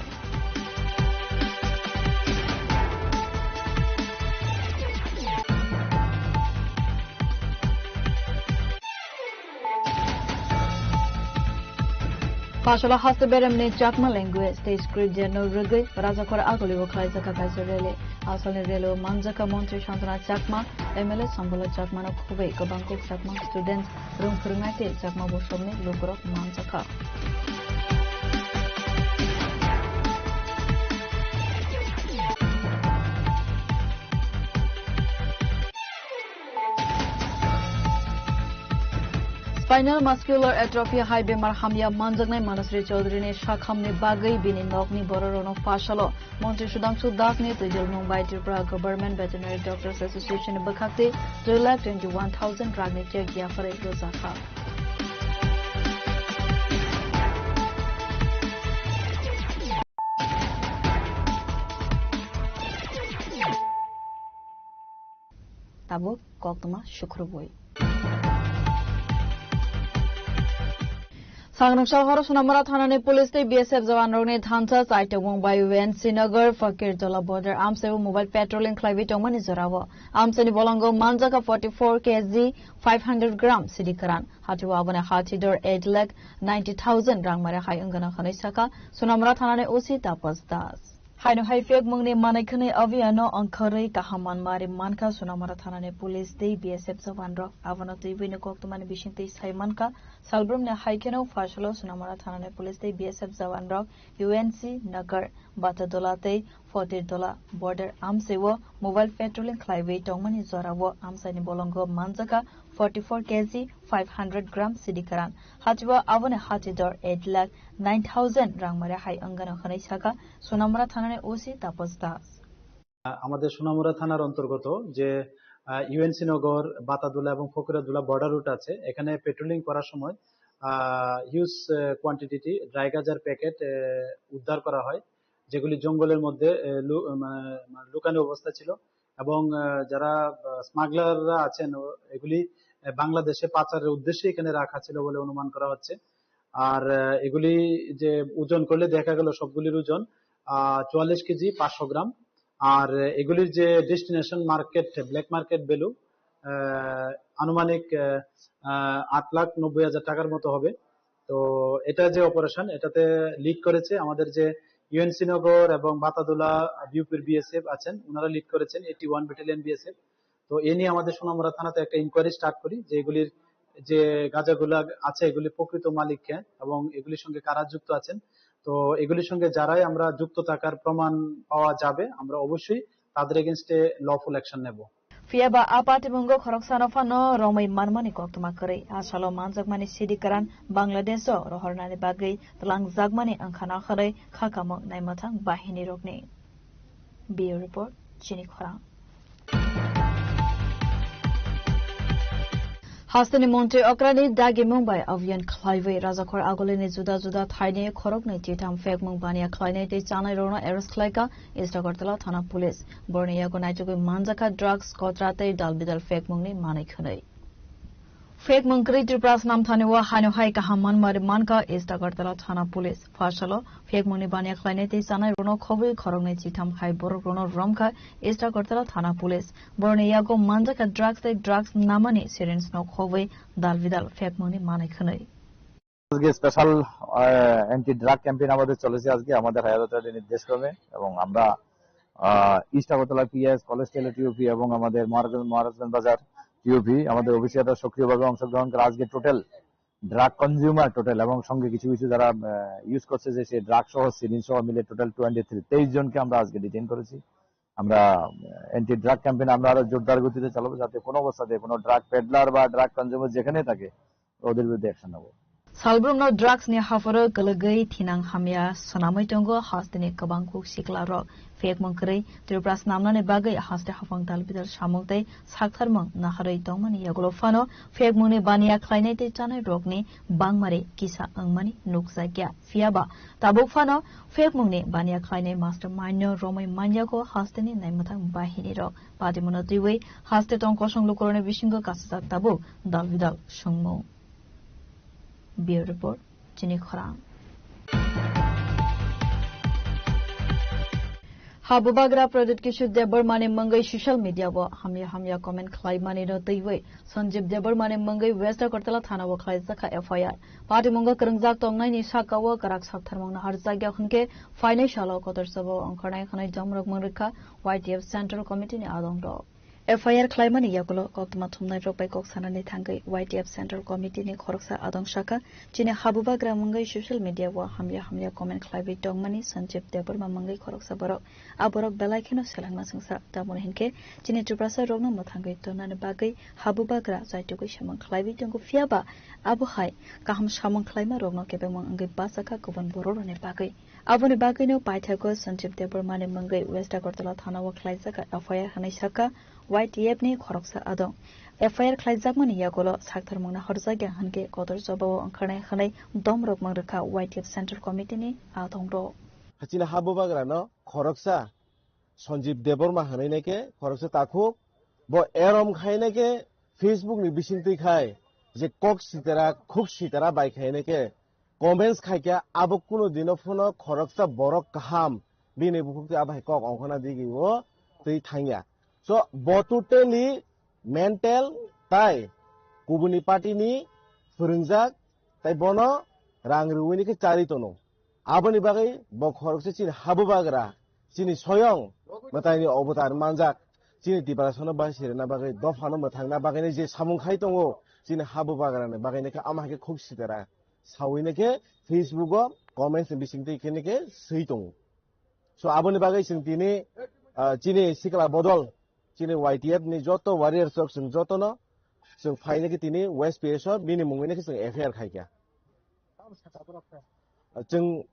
Phasalo haste beremni Chakma language tei script no rwgwi Rajakhor agulio khlaijak kaisa rally. Asalni rally o manjakha Montri Santana Chakma, M L A Sambala Chakmano khobwi kwbang kuk Chakma students, rwng phwrwngnai tei Chakma bosongni lukurok manjakha. Spinal muscular atrophy hai bemar hamya manjaknai Manasri Chaudhary ni sakhamni bagwi bini nokni bororokno Phasalo Montri Sudhangshu Das ni twijlmung bai Tripura Government Veterinary Doctors Association ni bwkhaktwi two lakh twenty one thousand rangni cheque yapharwi rwjakha. Tabuk koktwma sukrubwi. Sangrwngsa horo Sonamura thanani police tei B S F jawanrokni thansa chaitukmung bai U N C Nagar Fakirtola border amsaibo mobile patrolling khlaiwi tongmani jorao. Amsaini bolongo manjakha forty four K G five hundred gram sidi kwran. Hatio aboni hathi dor eight lakh ninety thousand rang mare hai wngano hwnwi sakha Sonamura thanani O C Tapas Das. Haino hai phekmungni manwi khwnwi abiyano wngkhorwi kaham manmari mankha Sonamura thanani police tei B S F jawanrok. Abono twiwi no koktwmani bisingtwi sai mankha, salbrumni hai kheno Phasalo Sonamura thanani police tei B S F jawanrok U N C Nagar, Batadola tei Fotirdola border amsaiwo mobile patrolling khlaiwi tongmani jorao amsaini bolongo manjakha forty four K G five hundred gram sidi kwran. Hatio aboni hathi dor eight lakh nine thousand rang mare hai wngano hwnwi sakha Sonamura thanani O C Tapas Das. আমাদের সোনামুড়া থানার অন্তর্গত যে, আহ, ইউএনসি নগর, বাতাদুলা এবং ফকিরাদুলা border root আছে, এখানে পেট্রোলিং করার সময়, আহ, হিউজ, আহ, কোয়ান্টিটি ড্রাই গাঁজার প্যাকেট, আহ, উদ্ধার করা হয়, যেগুলি জঙ্গলের মধ্যে, আহ, লু-, মানে, মানে, লুকানো অবস্থা ছিল। এবং, আহ, যারা, আহ, স্মাগলাররা আছেন, ও-, এগুলি, আহ, বাংলাদেশে পাচারের উদ্দেশ্যে এখানে রাখা ছিল বলে অনুমান করা হচ্ছে। আর, আহ, এগুলি যে ওজন করলে দেখা গেল সবগুলির ওজন, আহ, চুয়াল্লিশ কেজি পাঁচশো গ্রাম। আর, আহ, এগুলির যে destination market, black market value, আহ, আনুমানিক, আহ, আহ, আট লাখ নব্বই হাজার টাকার মতো হবে। তো এটা যে অপারেশন, এটাতে লিড করেছে আমাদের যে ইউএনসি নগর এবং বাতাদুলা বিউপির বিএসএফ আছেন, ওনারা লিড করেছেন এইটি ওয়ান ব্যাটালিয়ন বিএসএফ। তো এ নিয়ে আমাদের সোনামুড়া থানাতে একটা ইনকোয়ারি স্টার্ট করি যে এগুলির যে গাঁজাগুলা আছে, এগুলি প্রকৃত মালিক কে এবং এগুলির সঙ্গে কারা যুক্ত আছেন। তো এগুলির সঙ্গে যারাই আমরা যুক্ত থাকার প্রমাণ পাওয়া যাবে, আমরা অবশ্যই তাদের এগেইনস্টে লফুল অ্যাকশন নেব। Phiya ba a patimungo khoroksano phano romwi manmani koktwma kwrwi. A salo manjakmani sidi kwran Bangladesh-o rohornani bagwi twlangjakmani wngkhano hwnwi kha kamok naimwthang bahinirokni. Bureau Report, Chini Khorang. Hasteni montri okrani dagimung bai abhiyan khlaiwi Rajakhor agulini juda juda thaini khoroknwi titham phekmung baniya khlainai tei chanai rokno arrest khlaikha East Agartala thana police. Borni yago naichugwi manjakha drugs, kotra tei dal bidal phekmungni manwi khwnwi. Phekmung kwrwi Tripura snam thani o haino hai kaham manmari mankha East Agartala thana police. Phasalo phekmungni baniya khlainai tei chanai rokno khobwi khoroknwi chitham hai borok rokno romkha East Agartala thana police. Borni yago manjakha drugs tei drugs namani syringe no khobwi dal bidal phekmungni manwi khwnwi. আজকে special, uh, anti drug campaign আমাদের চলেছে আজকে আমাদের higher অথরিটির নির্দেশক্রমে, এবং আমরা, uh, east Agartala PS, college স্টাইল টিওপি এবং আমাদের মহারাজ-, মহারাজগঞ্জ বাজার টিওপি আমাদের অফিসাররা সক্রিয়ভাবে অংশগ্রহণ করে আজকে টোটাল ড্রাগ কনজিউমার টোটাল এবং সঙ্গে কিছু কিছু যারা, আহ, ইউজ করছে যে সেই ড্রাগ সহ সিরিঞ্জ সহ মিলে টোটাল টোয়েন্টি থ্রি, তেইশ জনকে আমরা আজকে ডিটেইন করেছি। আমরা অ্যান্টি ড্রাগ ক্যাম্পেইন আমরা আরো জোরদার গতিতে চালাবো, যাতে কোনো অবস্থাতে কোনো ড্রাগ পেডলার বা ড্রাগ কনজিউমার যেখানে থাকে, ওদের বিরুদ্ধে অ্যাকশন নেবো। Salbrumno drugs ni hapharo kwlwgwi thinang hamya swnamwi tongo hasteni kwbang kuk siklarok. Phiyokmung kwrwi Tripura snamnani bagwi haste haphang dalbidal samung tei saktharmung naharwi tongmani yagulo phano phiyokmungni baniya khlainai tei chanai rokni bangmari kisa wngmani nukjakya. Phiyaba tabuk phano phiyokmungni baniya khlainai mastermind no romwi manyago hasteni naimwthang bahini rok. Patimono twiwi haste tong kosong lukurokni bisingo kasijak tabuk dalbidal songmung. Bureau Report, chini khorang. Habubagra Pradyut Kishore Debbarmani mungwi social media o hamya hamya comment khlaimani no twiwi Sanjeev Debbarmani mungwi West Agartala thana o khlaijak kha F I R. Patimungo kwrwngjak tongnaini saka o kwrak saktharmung naharjakya hwnkhe phainai salo kotor sabo ongkhornai hwnwi domrok mwngrwkha Y T F Central Committee ni adongrok. F I R khlaimani yagulo koktwma thumnairok bai kok sanani thangwi Y T F Central Committee ni khoroksa adong saka, chini habubagra mungwi social media o hamya hamya comment khlaiwi tongmani Sanjeev Debbarma mungwi khoroksa borok. A borok belai kheno selengma swngsa, tamoni hinkhe chini Tiprasa rokno mwthangwi tonnani bagwi habubagra chaitugwi samung khlaiwi tongo, phiyaba abo hai kaham samung khlaima rokno kebengmung wngwi bachakha kubun bororokni bagwi. Aboni bagwino paithago Sanjeev Debbarmani mungwi West Agartala thana o khlaijak F I R hwnwi sakha Y T F ni khoroksa adong. F I R khlaijakmani yagulo saktharmung naharjakya hwnkhe kotor jobao ongkhornai hwnwi domrok mwngrwkha Y T F Central Committee ni adongrok. Hachini habubagrano khoroksa Sanjeev Debbarma hwnwi nai khe khoroksa takhuk. Bo erom khai nai khe Facebook ni bising twi khai je kok sitera, khuk sitera bai khai nai khe comments khai khe abo kuno dino phano khoroksa borok kaham bini bukhuk twi abo hai kok ongkhorna digi o twi thangya. So bo totally mental tai kubuni party ni phwrwngjak tai bono rang rwui ni khe charwi tono. Aboni bagwi bo khoroksa chini habubagra, chini soyong mwtaini obotar manjak, chini Tiprasano bai sirina bagwi, dophano mwthangna bagwini je samung khai tongo, chini habubagrani bagwini khe ama hai khe khuk sitera saui ni khe Facebook o comments ni bising twi khe ni khe swi tongo. So aboni bagwi chwng tini, ah, chini sikla bodol, chini Y T F ni joto warriors rok chwng jotono chwng phaini khe tini West P S o bini mungwi ni khe chwng F I R khai kha. Chwng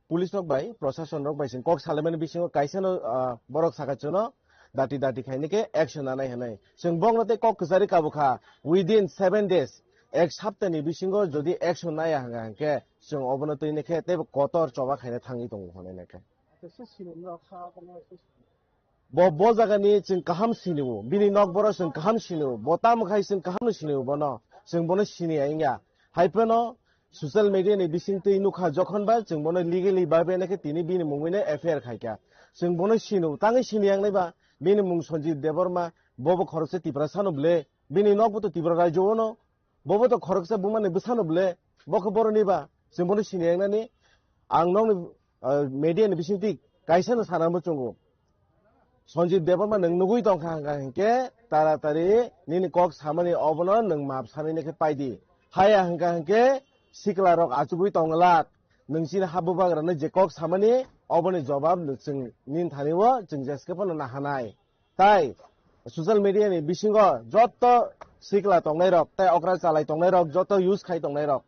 police rok bai, prosason rok bai chwng kok salaimani bisingo kaisa no, ah, borok saka chwngno dati dati khaini khe action nanai hwnwi. Chwng bokno tei kok kwchari kabo kha, within seven days, ek saptani bisingo jodi action naya hwnkha hwnkhe chwng obono twi ni khe teibo kotor choba khaina thangwi tongo hwnwi nai khe. Bo, bo jagani chwng kaham sini-o, bini nok borok chwng kaham sini-o, bo tamo khai chwng kaham no sini-o bono, chwng bono sini ya wngya. Hai phano social media ni bising twi nukha jokhon ba chwng bono legally ba bene khe tini bini mungwi no F I R khai kha. Chwng bono sini-o, tangwi sini yang nai ba, bini mung Sanjeev Debbarma, bo bo khoroksa Tiprasa no ble, bini nok bo to Tripura rajyo o no, Bobo to khoroksa bumani bwsano ble, bo khe boroni ba, chwng bono sini yang nani, ang nokni, ah, media ni bising twi kaisa no sana muchungo. Sanjeev Debbarma nwng nugui tongkha hwnkha hwnkhe, taratari nini kok samani obono nwng map sanai khe paidi. Haya hwnkha hwnkhe, sikla rok achugui tonglak, nwng chini habubagra no je kok samani, oboni jobab no chwng nini thani o chwng jeskhe phano nahanai. Tai social media ni bisingo joto sikla tongnai rok, tai okra chalai tongnai rok, joto use khai tongnai rok.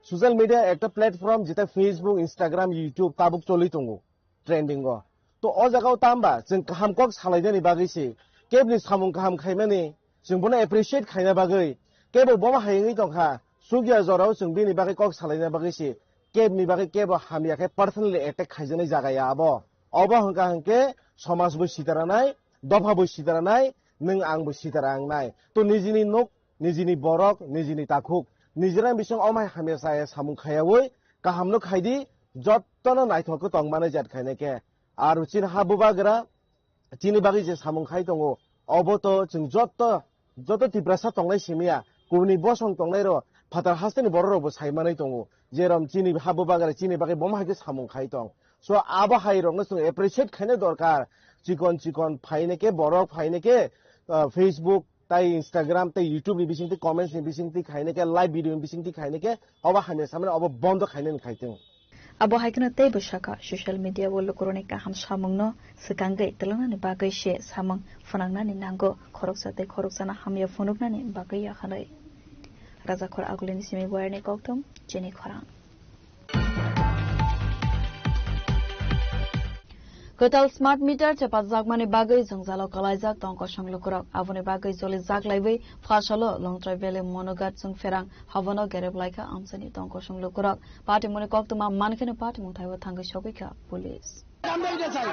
Social media ekta platform jeta Facebook, Instagram, YouTube tabuk choli tongo, trending o. To o jaga o tamba chwng kaham kok salai nani bagwi se, kebni samung kaham khaimani chwng bono appreciate khaina bagwi, kebo bomo hayungwi tongkha, sugya jorao chwng bini bagwi kok salaina bagwi se, kebni bagwi kebo hamya khe personally attack khaijaknai jaga ya abo. Obo hwnkha hwnkhe somaj bo sitaranai, dopha bo sitaranai, nwng ang bo sitara wngnai. To nijini nok, nijini borok, nijini takhuk, nijera bising omai hamya chaya samung khayaui, kaham no khaidi, jottono naithok khe tongmani jat khainai khe. Aro chini ha bubagra, chini bagwi je samung khai tongo, obo to chwng jotto, joto Tiprasa tongnai simiya, kubuni bosong tongnai ro, phatar hasteni borok rok bo sai manai tongo, jerom chini ha bubagra chini bagwi bomo hai khe samung khai tong. So abo hai rokno chwng appreciate khaina dorkar, chikon chikon phaina khe borok phaina khe, ah, Facebook, tai Instagram, tai YouTube ni bising twi comments ni bising twi khaina khe, live video ni bising twi khaina khe, obo hamya samani obo bondo khaina ni khai tong. Abo hai kheno teibo sakha, social media o lukurokni kaham samungno swkangwi twlangnani bagwi se samung phwnangnani nango, khoroksa tei khoroksano hamya phunuknani bagwi ya hwnwi. Rajakhor Agulini simi wire ni kokthum, chini khorang. Kwtal smart meter chepajakmani bagwi jwngjalo kwlaijak tongkosong lukurok. Aboni bagwi jolijak laiwi phasalo Longtrai Valley Monoghat chwngpherang habono gerep laikha amchaini tongkosong lukurok. Patimungni koktwma mankheno patimung thaibo thangwi sogwikha police. আমরা এটা চাই।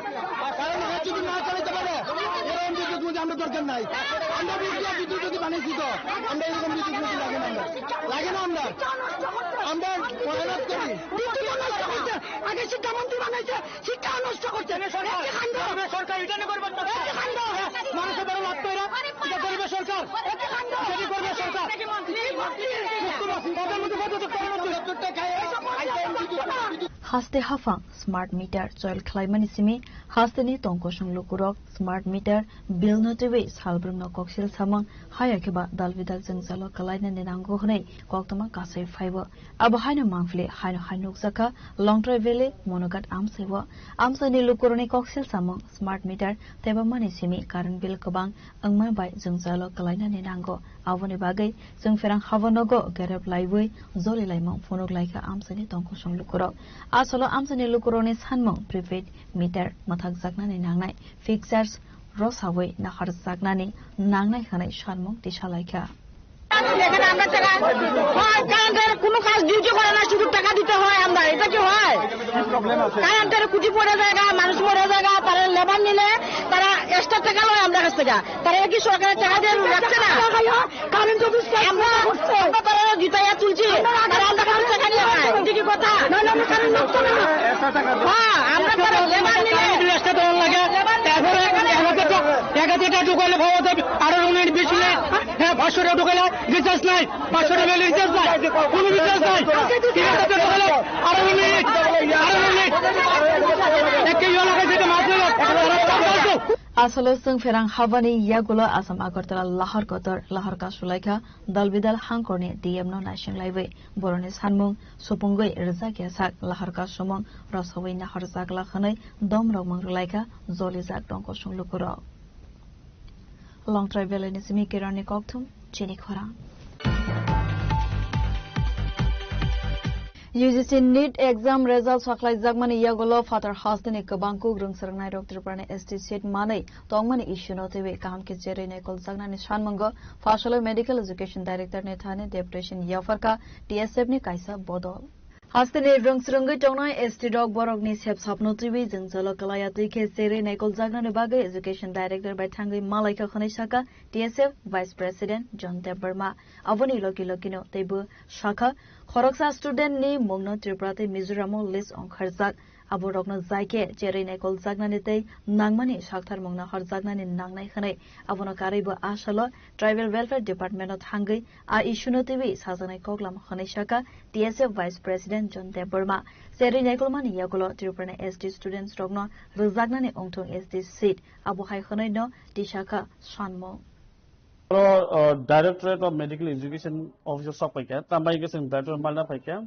কারণ ওরা যদি না চালাতে পারে, এরকম বিদ্যুৎ মন্ত্রী আমরা দরকার নাই। আমরা বিদ্যুৎ, বিদ্যুৎ যদি বানিয়েছি তো, আমরা এরকম বিদ্যুৎ মন্ত্রী লাগে না আমরা। লাগে না আমরা। আমরা মেহনত করি। বিদ্যুৎ নষ্ট করছে। আগে শিক্ষামন্ত্রী বানাইছে, শিক্ষা নষ্ট করছে। একটি কাণ্ড। সরকার এটা নিয়ে করবেন না। একটি কাণ্ড। মানুষের দ্বারা লাগতো এরা। এটা করবে সরকার। একটি কাণ্ড। সেটি করবে সরকার। প্রধানমন্ত্রী পদত্যাগ করার মধ্যে Haste haphang smart meter choil khlaimani simi hasteni tongkosong lukurok smart meter bill no twiwi salbrumno koksil samung haya khe ba dalbidal jwngjalo kwlainani nango hwnwi koktwma kasui phaibo. Abo haino mangpili haino hai nukjakha Longtrai Valley Monoghat amsaibo. Amsaini lukurokni koksil samung smart meter tebamani simi current bill kwbang wngma bai jwngjalo kwlainani nango. Aboni bagwi chwngpherang habonogo gerep laiwi joli laimung phunuk laikha amchaini tongkosong lukurok. Asolo amchaini lukurokni sanmung prepaid meter mwthakjaknani nangnai, fixtures rosawi naharjaknani nangnai hwnwi sanmung tisa laikha. এখানে আমরা টাকা হয়, কারেন্টের কোনো কাজ ডিউটি করে না, শুধু টাকা দিতে হয় আমরা, এটা কি হয়? কারেন্টের খুঁটি পড়ে জায়গা, মানুষ মরে জায়গা, তারা লেবার নিলে তারা এক্সট্রা টাকা লয় আমরা কাছ থেকে। তারা কি সরকারের টাকা দিয়ে রাখছে না? কারেন্ট অফিস আমরা, আমরা তারা জিতাইয়া তুলছি, তারা আমরা কাছে টাকা নিয়ে খায়, এটা কি কথা? হ্যাঁ, আমরা তারা লেবার নিলে এক্সট্রা দেওয়ার লাগে। তারপরে এক হাজার টাকা, এক হাজার টাকা ঢুকাইলে পাওয়া যাবে, আঠারো মিনিট, বিশ মিনিট, হ্যাঁ, পাঁচশো টাকা ঢুকাইলে রিচার্জ নাই, পাঁচশো টাকা রিচার্জ নাই, কোনো রিচার্জ নাই। তিন হাজার টাকা ঢুকাইলে আঠারো মিনিট, আঠারো মিনিট। এক কেজি ওলা খাইছে, এটা মাছ হলো, তারা চার পাঁচশো। Asolo chwngpherang habani yagulo Assam Agartala lahar kotor lahar kasulaikha dalbidal hangkorni D M no naising laiwi boroni sanmung supungwi rwjak yasak lahar kasumung rosawi naharjak la hwnwi domrok mung rwlaikha jolijak tongkosong lukurok. Longtrai Valley ni simi Kerani kokthum chini khorang. U G C NEET exam result sakhlaijakmani yagulo phatar hasteni kwbang kuk rwng swrwngnairok Tripurani S T seat manwi tongmani issue no twiwi kaham khe cherwi naikoljaknani sanmungo Phasaloi Medical Education Director ni thani deputation yapharkha T S F ni kaisa bodol. Hasteni rwng swrwngwi tongnai S T rok borokni sepsapno twiwi jwngjalo kwlaiya twi khe cherwi naikoljaknani bagwi Education Director bai thangwi malaikha hwnwi sakha T S F Vice President John Debbarma. Aboni logi logino teibo sakha, khoroksa student ni mungno Tripura tei Mizoram o list ongkharjak. Aborokno jai khe cherwi naikoljaknani tei nangmani sakthar mungno horjaknani nangnai hwnwi abono karwibo a salo Tribal Welfare Department o thangwi a issue no twiwi sajaknai koklam hwnwi sakha T S F Vice President John Debbarma. Cherwi naikolmani yagulo Tripura ni S T students rokno rwjaknani wngthung S T seat, abo hai hwnwi no tisakha sanmung. Oro, uh, Directorate of Medical Education office o sok paikha, tambai khe chwng Director malna paikha.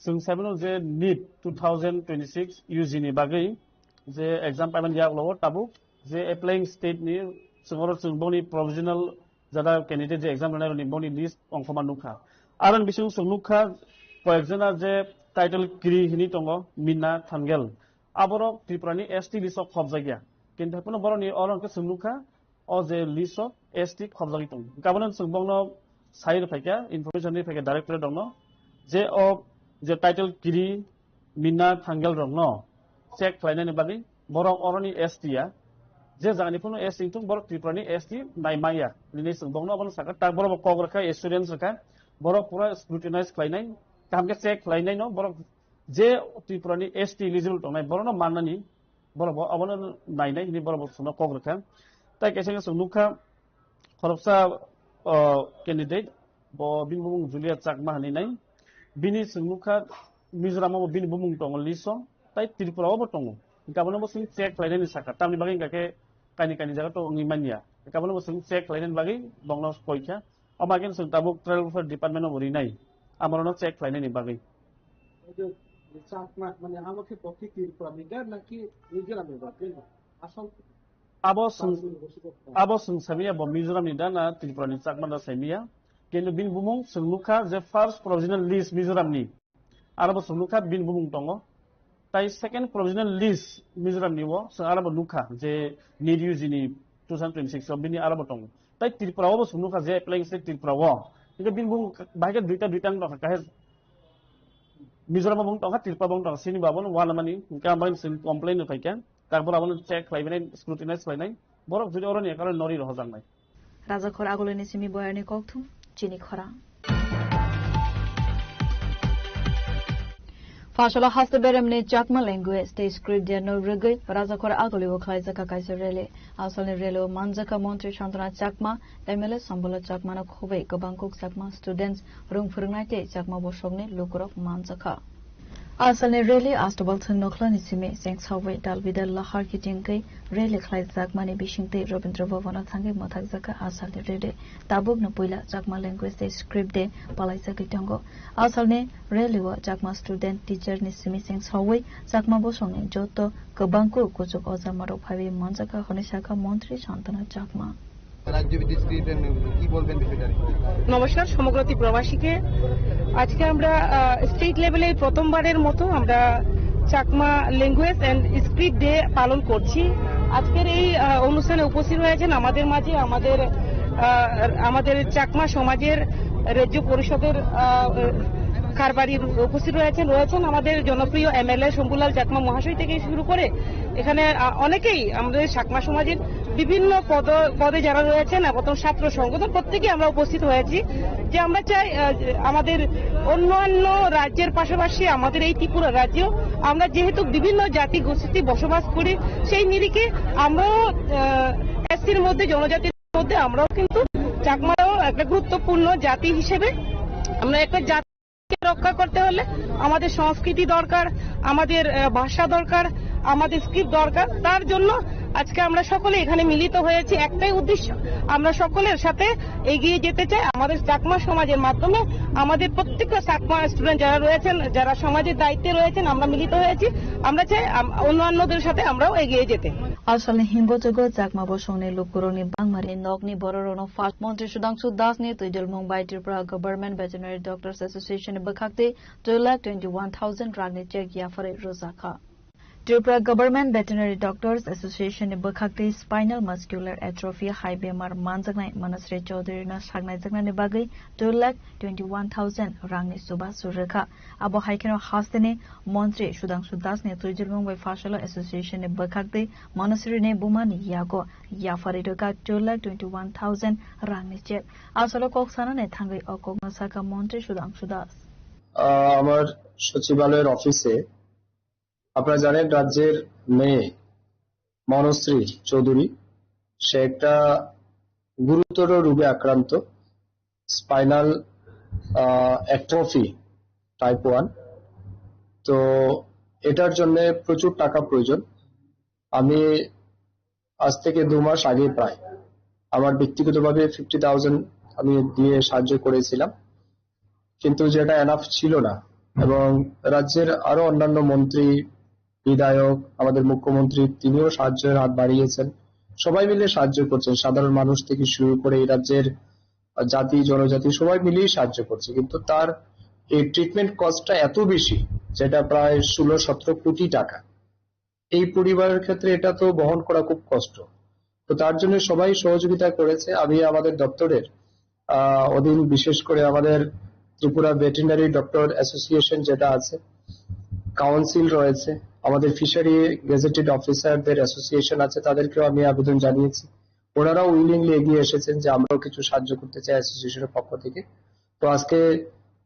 Chwng saimano je NEET two thousand twenty-six U G ni bagwi je exam payment yak lo tabuk je applying state ni chwng oro chwng boni provisional jada candidate je exam rwnai rokni boni list ongkhorma nukha. Aroni bisingo chwng nukha koyekjona je title kiri hini tongo Mina Thangel. Aborok Tripura ni S T list o khobjakya. Kintu haikhe borokni oro hwnkhe chwng nukha o je list o S T khobjagwi tongo. Hwnkhe abono chwng bongno sai rwphaikha, information rwphaikha directorate rokno je o je title kiri Mina Thangel rokno check khlainani bagwi borok oroni S T ya. Je jagani phano S T wngthung borok Tripura ni S T nai manya. Nini chwng bongno abono sakha tak borok bo kok rwkha, assurance rwkha. Borok pura scrutinize khlainai, kaham khe check khlainai no borok je Tripura ni S T eligible tongnai borokno mannani borok bo abono nainai hini borok bo chwngno kok rwkha. Tai kaisa khe chwng nukha khoroksa, o, candidate bo bini bumung Julia Chakma hinwi nai. Bini chwng nukha Mizoram o bo bini bumung tongo list o, tai Tripura o bo tongo. Hwnkhe abono bo chwng check khlainani sakha. Tamni bagwi hwnkha khe kaini kaini jaga to wngwi manya. Hwnkhe abono bo chwng check khlainani bagwi bongno koikha. Omo khe chwng tabuk Tribal Welfare Department o bo rinai. Amorono check khlainani bagwi. Chakma মানে আমার কি পক্ষে ত্রিপুরা মিটার নাকি নিজের আমি বাদ দিন? আসল abo chwng, abo chwng saimanya bo Mizoram ni da na Tripura ni Chakma da saimanya. Kintu bini bumung chwng nukha je first provisional list Mizoram ni, aro bo chwng nukha bini bumung tongo. Tai second provisional list Mizoram ni o chwng aro bo nukha je NEET U G ni two thousand twenty-six o bini aro bo tongo. Tai Tripura o bo chwng nukha je applying state Tripura o. Kintu bini bumung bahai khe duita duita wng tongkha, kahe Mizoram o bo wng tongkha, Tripura bo wng tongkha, sini bo abono uanamani, hwnkhe ang bai chwng complain rw phaikha. Takbor abono check khlaibainai, scrutinize khlainai, borok jodi oroni ekaro nori rohojaknai. Rajakhor Agulini simi boyarni kokthum, chini khorang. Fasalo haste beremni Chakma language tei script de no rwgwi Rajakhor Agulio khlaijakha kaisa rally. Asalni rally-o manjakha Montri Santana Chakma, M L A Sambula Chakmano khobwi kwbang kuk Chakma students, rung phwrwngnai tei Chakma bosongni lukurok manjakha. Asalni rally Astobal thwng nokhlani simi chengsawi dalbidal lahar kitingwi rally khlaijakmani bisingtwi Rabindra Bhavano thangwi mwthakjakha asalni rally. Tabukno puila Chakma language tei script de palaijagwi tongo. Asalni rally-o Chakma student teacher ni simi chengsawi Chakma bosongni joto kwbangkuk kuchuk ojamarok phaiwi manjakha hwnwi sakha Montri Santana Chakma. রাজ্যভিত্তিক script and কি বলবেন বিষয়টা নিয়ে? নমস্কার সমগ্র ত্রিপুরাবাসীকে। আজকে আমরা স্টেট লেভেলে প্রথমবারের মতো আমরা Chakma language and script day পালন করছি। আজকের এই আহ, অনুষ্ঠানে উপস্থিত হয়েছেন আমাদের মাঝে আমাদের আহ, আমাদের চাকমা সমাজের রাজ্য পরিষদের আহ, কারবারি উপস্থিত রয়েছেন, রয়েছেন আমাদের জনপ্রিয় এমএলএ শম্ভুলাল চাকমা মহাশয় থেকে শুরু করে এখানে আহ, অনেকেই আমাদের চাকমা সমাজের বিভিন্ন পদ পদে যারা রয়েছেন এবং ছাত্র সংগঠন প্রত্যেকেই আমরা উপস্থিত হয়েছি। যে আমরা চাই আহ, যে আমাদের অন্যান্য রাজ্যের পাশাপাশি আমাদের এই ত্রিপুরা রাজ্যেও আমরা যেহেতু বিভিন্ন জাতি গোষ্ঠী বসবাস করি, সেই নিরিখে আমরাও এসসির মধ্যে, জনজাতির মধ্যে আমরাও কিন্তু চাকমারাও একটা গুরুত্বপূর্ণ জাতি হিসেবে আমরা একটা জাতিকে রক্ষা করতে হলে আমাদের সংস্কৃতি দরকার, আমাদের আহ, ভাষা দরকার, আমাদের স্ক্রিপ্ট দরকার। তার জন্য আজকে আমরা সকলে এখানে মিলিত হয়েছি একটাই উদ্দেশ্য, আমরা সকলের সাথে এগিয়ে যেতে চাই। আমাদের চাকমা সমাজের মাধ্যমে আমাদের প্রত্যেকটা চাকমা স্টুডেন্ট যারা রয়েছেন, যারা সমাজের দায়িত্বে রয়েছেন, আমরা মিলিত হয়েছি। আমরা চাই আম- অন্যান্যদের সাথে আমরাও এগিয়ে যেতে। Asalni himbojogo Chakma bosongni lukurokni bangmani nokni bororokno first Montri Sudhangshu Dasni twijlmung bai Tripura Government Veterinary Doctors Association ni bwkhaktwi two lakh twenty-one thousand rangni cheque yapharwi rwjakha. Tripura Government Veterinary Doctors Association ni bwkhaktwi spinal muscular atrophy hai bemar manjaknai Manasri Chowdhury no saknaijaknani bagwi two lakh twenty-one thousand rangni chubachu rwkha. Abo hai kheno hasteni Montri Sudhangshu Das ni twijlmung bai Fasalo Association ni bwkhaktwi Manasri ni buma ni yago yapharwi rwkha two lakh twenty-one thousand rangni cheque. Asalo kok sanani thangwi o kokno sakha Montri Sudhangshu Das. আহ, আমার সচিবালয়ের অফিসে আপনারা জানেন, রাজ্যের মেয়ে মনশ্রী চৌধুরী, সে একটা গুরুতর রোগে আক্রান্ত, স্পাইনাল অ্যাট্রফি টাইপ ওয়ান। তো এটার জন্য প্রচুর টাকা প্রয়োজন। আমি আজ থেকে দু মাস আগে প্রায় আমার ব্যক্তিগতভাবে ফিফটি থাউজেন্ড আমি দিয়ে সাহায্য করেছিলাম, কিন্তু যেটা এনাফ ছিল না। এবং রাজ্যের আরো অন্যান্য মন্ত্রী, বিধায়ক, আমাদের মুখ্যমন্ত্রী, তিনিও সাহায্যের হাত বাড়িয়েছেন। সবাই মিলে সাহায্য করছেন, সাধারণ মানুষ থেকে শুরু করে এই রাজ্যের জাতি, জনজাতি সবাই মিলেই সাহায্য করছে। কিন্তু তার এই ট্রিটমেন্ট কস্টটা এত বেশি, যেটা প্রায় ষোলো সতেরো কোটি টাকা। এই পরিবারের ক্ষেত্রে এটা তো বহন করা খুব কষ্ট। তো তার জন্য সবাই সহযোগিতা করেছে। আমি আমাদের দপ্তরের, আহ, অধীন, বিশেষ করে আমাদের ত্রিপুরা ভেটেরিনারি ডক্টর অ্যাসোসিয়েশন যেটা আছে, কাউন্সিল রয়েছে, আমাদের ফিশারি গেজেটেড অফিসারদের অ্যাসোসিয়েশন আছে, তাদেরকেও আমি আবেদন জানিয়েছি। ওনারাও উইলিংলি এগিয়ে এসেছেন যে আমরাও কিছু সাহায্য করতে চাই অ্যাসোসিয়েশনের পক্ষ থেকে। তো আজকে,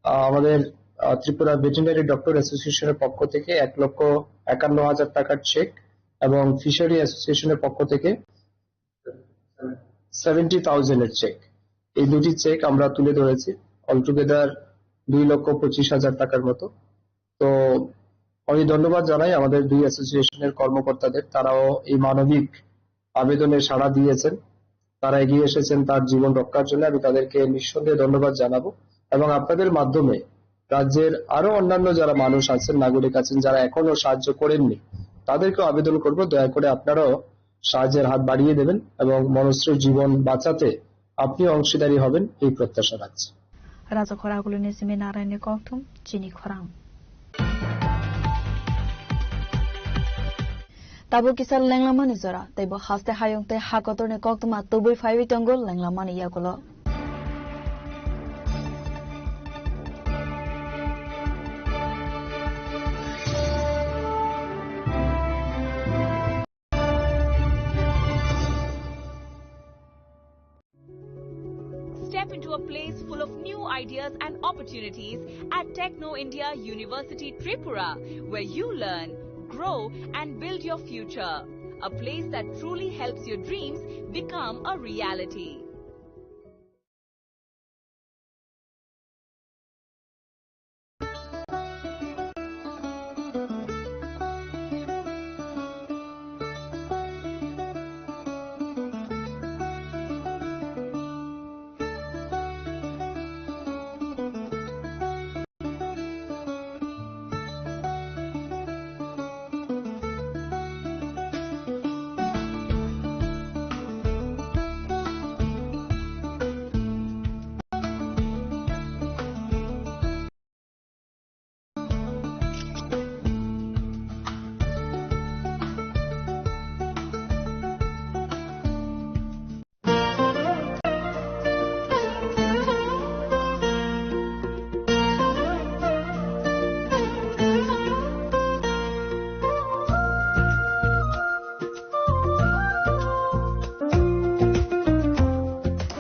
আহ, আমাদের, আহ, ত্রিপুরা ভেটেরিনারি ডক্টর অ্যাসোসিয়েশনের পক্ষ থেকে এক লক্ষ একান্ন হাজার টাকার চেক এবং ফিশারি অ্যাসোসিয়েশনের পক্ষ থেকে সেভেন্টি থাউজেন্ডের চেক, এই দুটি চেক আমরা তুলে ধরেছি। অল টুগেদার দুই লক্ষ পঁচিশ হাজার টাকার মতো। তো আমি ধন্যবাদ জানাই আমাদের দুই অ্যাসোসিয়েশনের কর্মকর্তাদের, তারাও এই মানবিক আবেদনে সাড়া দিয়েছেন, তারা এগিয়ে এসেছেন তার জীবন রক্ষার জন্য। আমি তাদেরকে নিঃসন্দেহে ধন্যবাদ জানাবো এবং আপনাদের মাধ্যমে রাজ্যের আরো অন্যান্য যারা মানুষ আছেন, নাগরিক আছেন, যারা এখনো সাহায্য করেননি, তাদেরকে আবেদন করব, দয়া করে আপনারাও সাহায্যের হাত বাড়িয়ে দেবেন এবং মনশ্রীর জীবন বাঁচাতে আপনিও অংশীদারি হবেন, এই প্রত্যাশা রাখছি। Rajakhor agulini simi naraini kokthum chini khorang. Tabuk kisa lenglamani jora, tei bo haste hayung tei ha kotorni koktwma tubui phaiwi tongo lenglamani yagulo. Step into a place full of new ideas and opportunities at Techno India University Tripura, where you learn, grow, and build your future. A place that truly helps your dreams become a reality.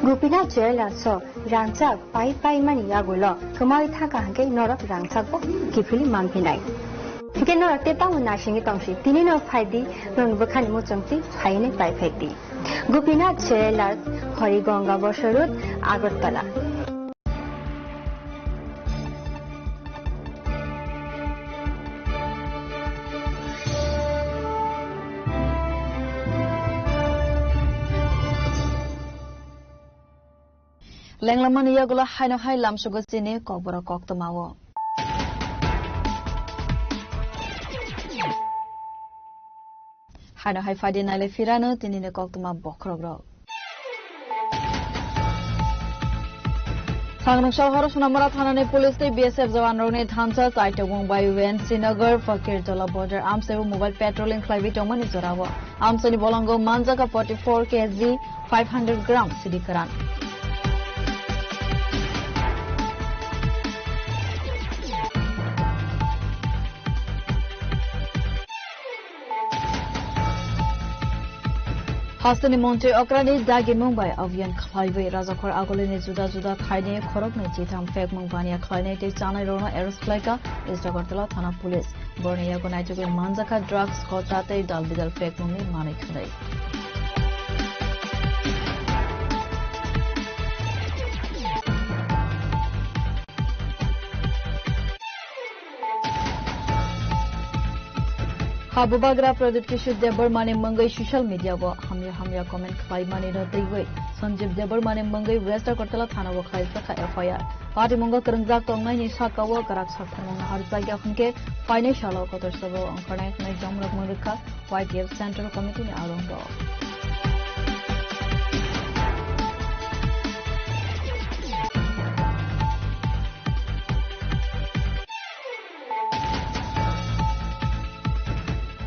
Gopinath Jewellers o rangchak pai pai mani yagulo kwmawi thangkha hwnkhe norok rangchak bo kiphilwi manphinai. Hwnkhe norok tei tamo naisingwi tongsi, tini no phaidi, norokni bwkhani muchungtwi phainwi pai phaidi. Gopinath Jewellers, Hori Ganga Bosor Road, Agartala. Lenglamani yagulo haino hai lamsugo chini kokborok koktwmao. Haino hai phaidi naile phirano tinini koktwma bokhorokrok. Sangrwngsa horo Sonamura thanani police tei B S F jawanrokni thansa chaitokmung bai Wen Sinagar Fakirtola border amsaibo mobile patrolling khlaiwi tongmani jorao. Amchaini bolongo manjaka forty-four K G five hundred gram sidi kwran. Hasteni montri okrani dagimung bai abhiyan khlaiwi rajakhor agulini juda juda thaini khoroknwi chitham phekmung baniya khlainai tei chanai rokno arrest khlaikha East Agartala thana police. Borni yago naitugwi manjakha drugs, kotra tei dal bidal phekmungni manwi khwnwi. Ha bubagra Pradyut Kishore Debbarmani mungwi social media o hamya hamya comment khlaimani no twiwi Sanjeev Debbarmani mungwi West Agartala thana o khlaijak kha F I R. Patimungo kwrwngjak tongnaini saka o kwrak saktharmung naharjak ya hwnkhe phainai salo kotor sabo ongkhornai hwnwi jomrok mwnrwkha Y T F Central Committee ni arongo.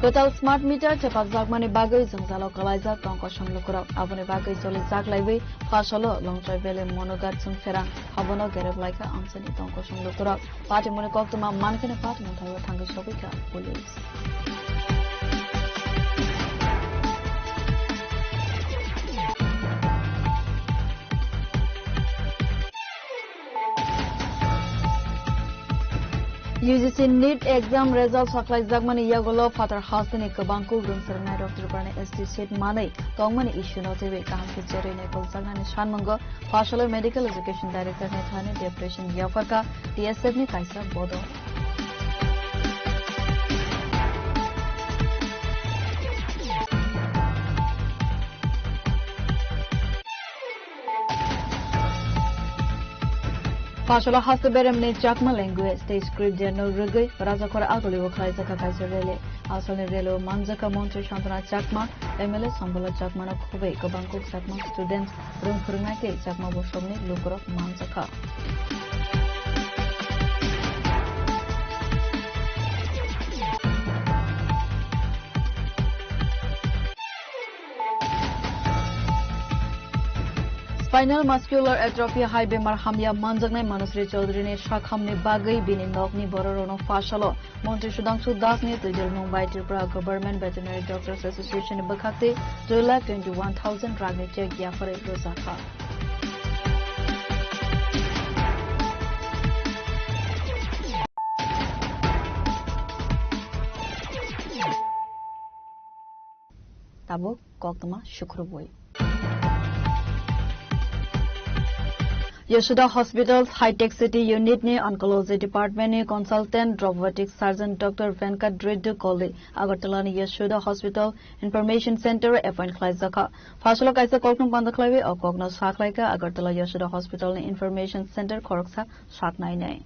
Kwtal smart meter thepakjakmani bagwi jwngjalo kwlaijak tong kosong lukurok. Aboni bagwi cholijak laiwi Phasolo Longchoi Valley Monogat Chwngpherang habono gerep laikha amchaini tong kosong lukurok. Patimungni koktwma mankhe no patimung thaio thangwi sogwikha police. U G C NEET exam result sakhlaijakmani yagulo phatar hasteni kwbang kuk rwngsa rwngnairok Tripurani S T seat manwi tongmani issue no twiwi kaham khe cherwi naikoljaknani sanmungo Phasolo Medical Education Director ni thani deputation yapharkha T S F ni kaisa bodol. Phasola haste beremni Chakma language tei script journal rwgwi Rajakhor agulio khlaijak kaisa rally. Asalni rally-o manjakha Montri Santana Chakma, M L A Sambala Chakmano khobwi kwbang kuk Chakma students rwng phwrwngnai tei Chakma bosongni lukurok manjakha. Spinal muscular atrophy hai bemar hamya manjaknai Manusri Chaudhary ni sakhamni bagwi bini nokni bororokno phasalo. Montri Sudhangshu Das ni twijlmung bai Tripura Government Veterinary Doctors Association ni bwkhak twi two lakh twenty-one thousand rang ni cheque yapharwi rwjakha. Tabuk koktwma sukrubwi. Yashoda Hospital High Tech City Unit ni Oncology Department ni Consultant Robotic Surgeon Doctor Venkat Reddy Koli Agartala ni Yashoda Hospital Information Center o appoint khlaijakha. Phasalo kaisa kokno banda khlaiwi o kokno sakhlaikha Agartala Yashoda Hospital ni Information Center khoroksa saknainai.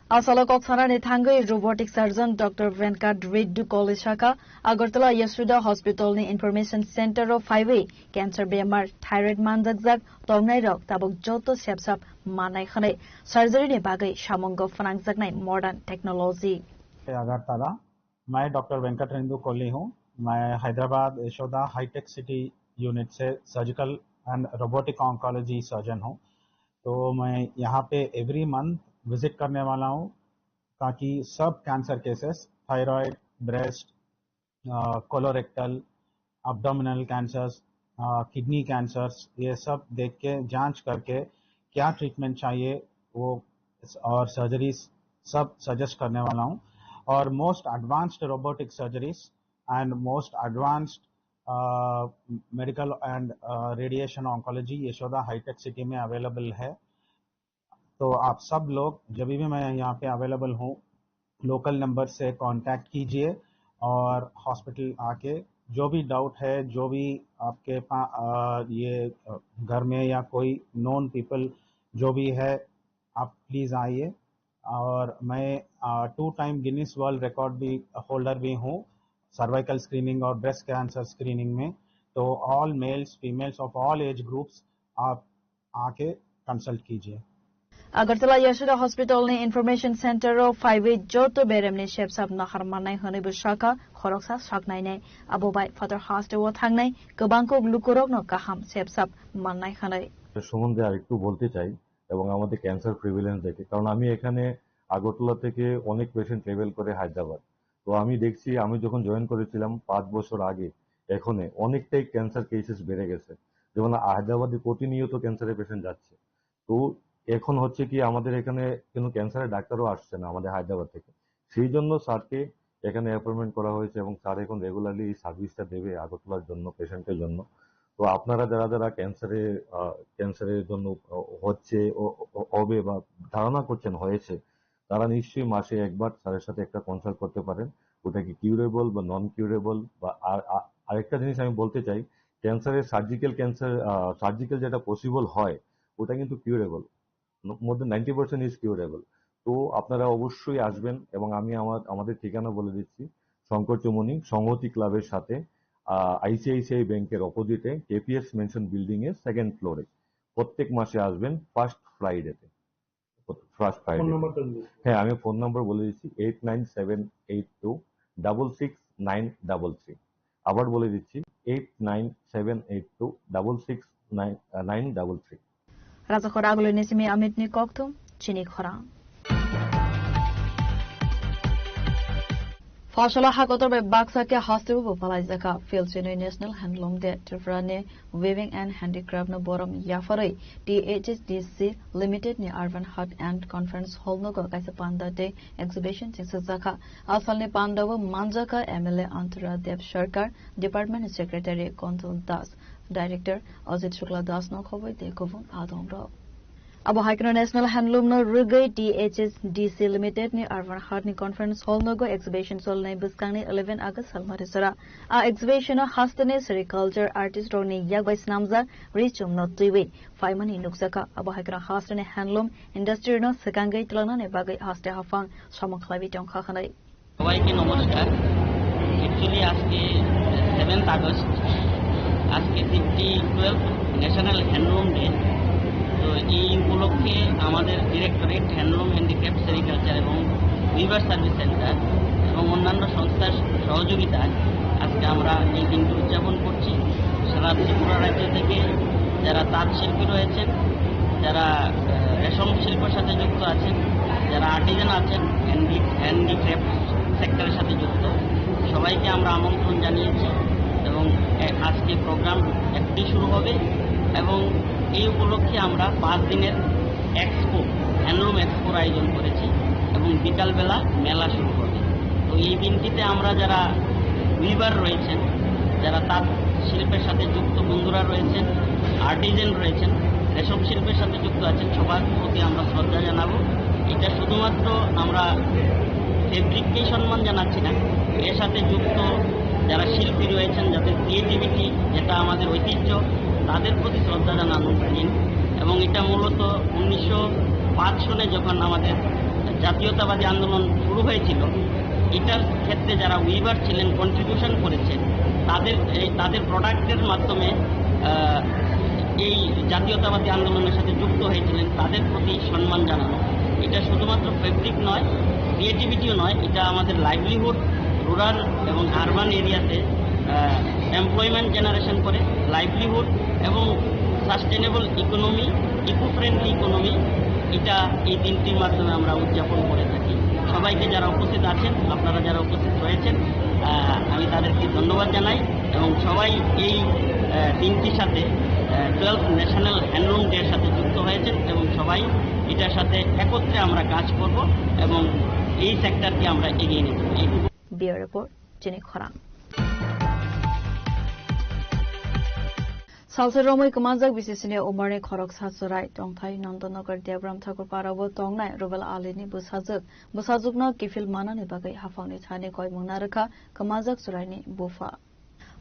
Asalo kok sanani thangwi robotic surgeon Doctor Venkat Reddy Koli sakha, Agartala Yashoda Hospital ni Information Center o phaiwi cancer bemar, thyroid manjakjak tongnairok tabuk joto sepsap manai hwnwi surgery ni bagwi samungo phnangjaknai modern technology. Agartala, मैं डॉक्टर वेंकट रेंदु कोहली हूँ। मैं हैदराबाद Yashoda hitech city unit से surgical and robotic oncology surgeon हूँ। तो मैं यहाँ पे एवरी मंथ विजिट करने वाला हूँ, ताकि सब cancer cases, thyroid, breast, colorectal, abdominal cancers, kidney cancers, ये सब देख के, जांच करके क्या ट्रीटमेंट चाहिए, वो और सर्जरीज सब सजेस्ट करने वाला हूँ। और most advanced robotic surgeries and most advanced medical and radiation oncology Yashoda hitech city में अवेलेबल है। तो आप सब लोग, जब भी मैं यहाँ पे अवेलेबल हूँ, लोकल नंबर से कांटेक्ट कीजिए और हॉस्पिटल आके जो भी डाउट है, जो भी आपके पा-, अ, ये, अ, घर में या कोई नोन पीपल जो भी है, आप प्लीज आइए। और मैं, अ, two time Guinness world record भी, होल्डर भी हूँ सर्वाइकल स्क्रीनिंग और ब्रेस्ट कैंसर स्क्रीनिंग में। तो all males, females of all age groups, आप आके कंसल्ट कीजिए। Agartala Yashoda Hospital ni Information Center o phaiwi joto beremni sepsap nahar mannai hwnwi bo sakha, khoroksa saknainai. Abo bai Father Haste o thangnai kwbang kuk lukurokno kaham sepsap mannai hwnwi. সম্বন্ধে আরেকটু বলতে চাই এবং আমাদের cancer prevalence দেখে, কারণ আমি এখানে আগরতলা থেকে অনেক পেশেন্ট ট্রাভেল করে হায়দ্রাবাদ। তো আমি দেখছি, আমি যখন জয়েন করেছিলাম পাঁচ বছর আগে, এখানে অনেকটাই ক্যান্সার কেসেস বেড়ে গেছে। যেমন হায়দ্রাবাদে প্রতিনিয়ত ক্যান্সারের পেশেন্ট যাচ্ছে। তো এখন হচ্ছে কি, আমাদের এখানে কোনো ক্যান্সারের ডাক্তারও আসছে না আমাদের হায়দ্রাবাদ থেকে। সেই জন্য স্যারকে এখানে অ্যাপয়েন্টমেন্ট করা হয়েছে এবং স্যার এখন রেগুলারলি এই সার্ভিসটা দেবে আগরতলার জন্য, পেশেন্টের জন্য। তো আপনারা যারা যারা ক্যান্সারে, আহ, ক্যান্সারের জন্য, আহ, হচ্ছে, ও, ও, হবে বা ধারণা করছেন হয়েছে, তারা নিশ্চয়ই মাসে একবার স্যারের সাথে একটা কনসাল্ট করতে পারেন। ওটা কি কিউরেবল বা নন কিউরেবল বা আর, আ-, আরেকটা জিনিস আমি বলতে চাই, ক্যান্সারের সার্জিক্যাল ক্যান্সার, আহ, সার্জিক্যাল যেটা পসিবল হয়, ওটা কিন্তু curable. More than ninety percent is curable। তো আপনারা অবশ্যই আসবেন এবং আমি আমার, আমাদের ঠিকানা বলে দিচ্ছি, শঙ্কর চৌমুহনী সংহতি ক্লাবের সাথে, আহ, আইসিআইসিআই ব্যাংকের অপোজিটে কেপিএস মেনশন বিল্ডিং এর সেকেন্ড ফ্লোরে। প্রত্যেক মাসে আসবেন ফার্স্ট ফ্রাইডেতে, ফার্স্ট ফ্রাইডে। ফোন নাম্বারটা দিন। হ্যাঁ, আমি ফোন নাম্বার বলে দিচ্ছি, eight nine seven eight two double six nine double three. আবার বলে দিচ্ছি, eight nine seven eight two double six nine, ah, nine double three. Rajakhor agulini simi Amit ni kokthum, chini khorang. Phasola hakotor bai baksa khe haste bo phalaijakha. Philchini National Handloom Day Tripura ni Weaving and Handicraft no borom yapharwi T H D C Limited ni Urban Hut and Conference Hall nogo kaisa panda tei exhibition chengsajakha. Asalni panda o manjakha M L A Antura Dev Sarkar, Department Secretary Kuntal Das, Director Ajit Shukla Das no khobwi tei kubun adongrok. Abo hai kheno National Handloom no rwgwi T H S D C Limited ni Urban Hut ni Conference Hall nogo exhibition cholnai bwskangni eleven August salmari jora. A exhibition o hasteni sericulture artist rokni yak bai snamjak ri chum no twiwi phaimani nukjakha. Abo hai kheno hasteni handloom industry no swkangwi twlangnani bagwi haste haphang samung khlaiwi tongkha hwnwi. সবাইকে নমস্কার। অ্যাকচুয়ালি আজকে seventh August, আজকে দিনটি twelve national handloom day. তো এই উপলক্ষে আমাদের directorate handloom, handicraft, sericulture এবং উইভার সার্ভিস সেন্টার এবং অন্যান্য সংস্থার সহযোগিতায় আজকে আমরা এই দিনটি উদযাপন করছি। সারা ত্রিপুরা রাজ্য থেকে যারা তাঁত শিল্পী রয়েছেন, যারা, আহ, রেশম শিল্পের সাথে যুক্ত আছেন, যারা আর্টিজান আছেন, হ্যান্ডি-, হ্যান্ডিক্রাফট সেক্টরের সাথে যুক্ত, সবাইকে আমরা আমন্ত্রণ জানিয়েছি এবং এ-, আজকে প্রোগ্রাম একটি শুরু হবে এবং এই উপলক্ষে আমরা পাঁচ দিনের এক্সপো, হ্যান্ডলুম এক্সপোর আয়োজন করেছি এবং বিকালবেলা মেলা শুরু হবে। তো এই দিনটিতে আমরা যারা উইভার রয়েছেন, যারা তাঁত শিল্পের সাথে যুক্ত বন্ধুরা রয়েছেন, আর্টিজান রয়েছেন, রেশম শিল্পের সাথে যুক্ত আছেন, সবার প্রতি আমরা শ্রদ্ধা জানাবো। এটা শুধুমাত্র আমরা ফেব্রিককেই সম্মান জানাচ্ছি না, এর সাথে যুক্ত যারা শিল্পী রয়েছেন, যাদের ক্রিয়েটিভিটি, যেটা আমাদের ঐতিহ্য, তাদের প্রতি শ্রদ্ধা জানানোর দিন। এবং এটা মূলত উনিশশো পাঁচ সনে যখন আমাদের জাতীয়তাবাদী আন্দোলন শুরু হয়েছিল, এটার ক্ষেত্রে যারা উইভার ছিলেন, কন্ট্রিবিউশন করেছেন, তাদের এই, তাদের প্রোডাক্টের মাধ্যমে, আহ, এই জাতীয়তাবাদী আন্দোলনের সাথে যুক্ত হয়েছিলেন, তাদের প্রতি সম্মান জানানো। এটা শুধুমাত্র ফেব্রিক নয়, ক্রিয়েটিভিটিও নয়, এটা আমাদের লাইভলিহুড, রুরাল এবং আরবান এরিয়াতে, আহ, এমপ্লয়মেন্ট জেনারেশন করে, লাইভলিহুড এবং sustainable economy, eco friendly economy, এটা এই দিনটির মাধ্যমে আমরা উদযাপন করে থাকি। সবাইকে, যারা উপস্থিত আছেন, আপনারা যারা উপস্থিত রয়েছেন, আহ, আমি তাদেরকে ধন্যবাদ জানাই এবং সবাই এই, আহ, দিনটির সাথে, আহ, টুয়েলভ ন্যাশনাল হ্যান্ডলুম ডের সাথে যুক্ত হয়েছেন এবং সবাই এটার সাথে একত্রে আমরা কাজ করব এবং এই সেক্টরকে আমরা এগিয়ে নেব। এইটুকু। Bureau Report, Chini Khorang. Salsa romwi kwmanjak bisisini umorni khoroksa chwrai tongthai Nandanagar Debram Thakur parao tongnai Rubel Alini bwsajwk. Bwsajwkno kiphil manani bagwi haphangni thani koimung narwkha kwmanjak chwraini bupha.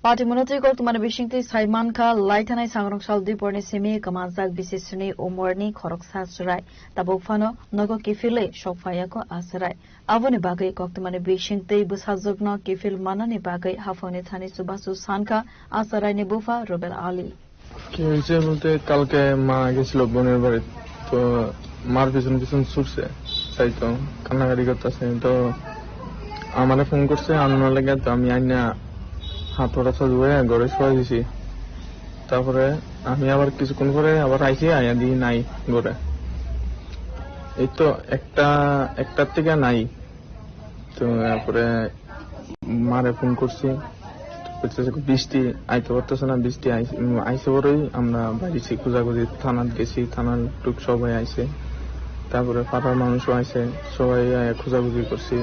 Patimunotwi koktwmani bisingtwi sai mankha, laithanai sangrong sal dui porni simi kwmanjak bisisini umorni khoroksa chwrai. Tabuk phano nogo kiphilwi sok phaiyago a chwrai. Aboni bagwi koktwmani bisingtwi bwsajwkno kiphil manani bagwi haphangni thani chubachu sankha a chwraini bupha Rubel Ali. কি হয়েছে বলতে, কালকে মা গেছিল বোনের বাড়ি, তো মার পিছন পিছন ছুটছে, চাইতো কান্নাকাটি করতেছে, তো আমারে ফোন করছে আনার লাগে, তো আমি আইনা হাত পা ধুয়ে ঘরে শুয়ে দিছি। তারপরে আমি আবার কিছুক্ষণ পরে আবার আইছি, আইয়া দেখি নাই ঘরে। এই তো একটা, একটার থেকে নাই। তো তারপরে মারে ফোন করছি, বলছে যে বৃষ্টি আইতে পারতেছে না, বৃষ্টি আইস-, উম, আইসে পরেই আমরা বাইরেছি খোঁজাখুঁজি, থানাত গেছি, থানার লোক সবাই আইছে, তারপরে পাড়ার মানুষও আইছে, সবাই আইয়া খোঁজাখুঁজি করছি,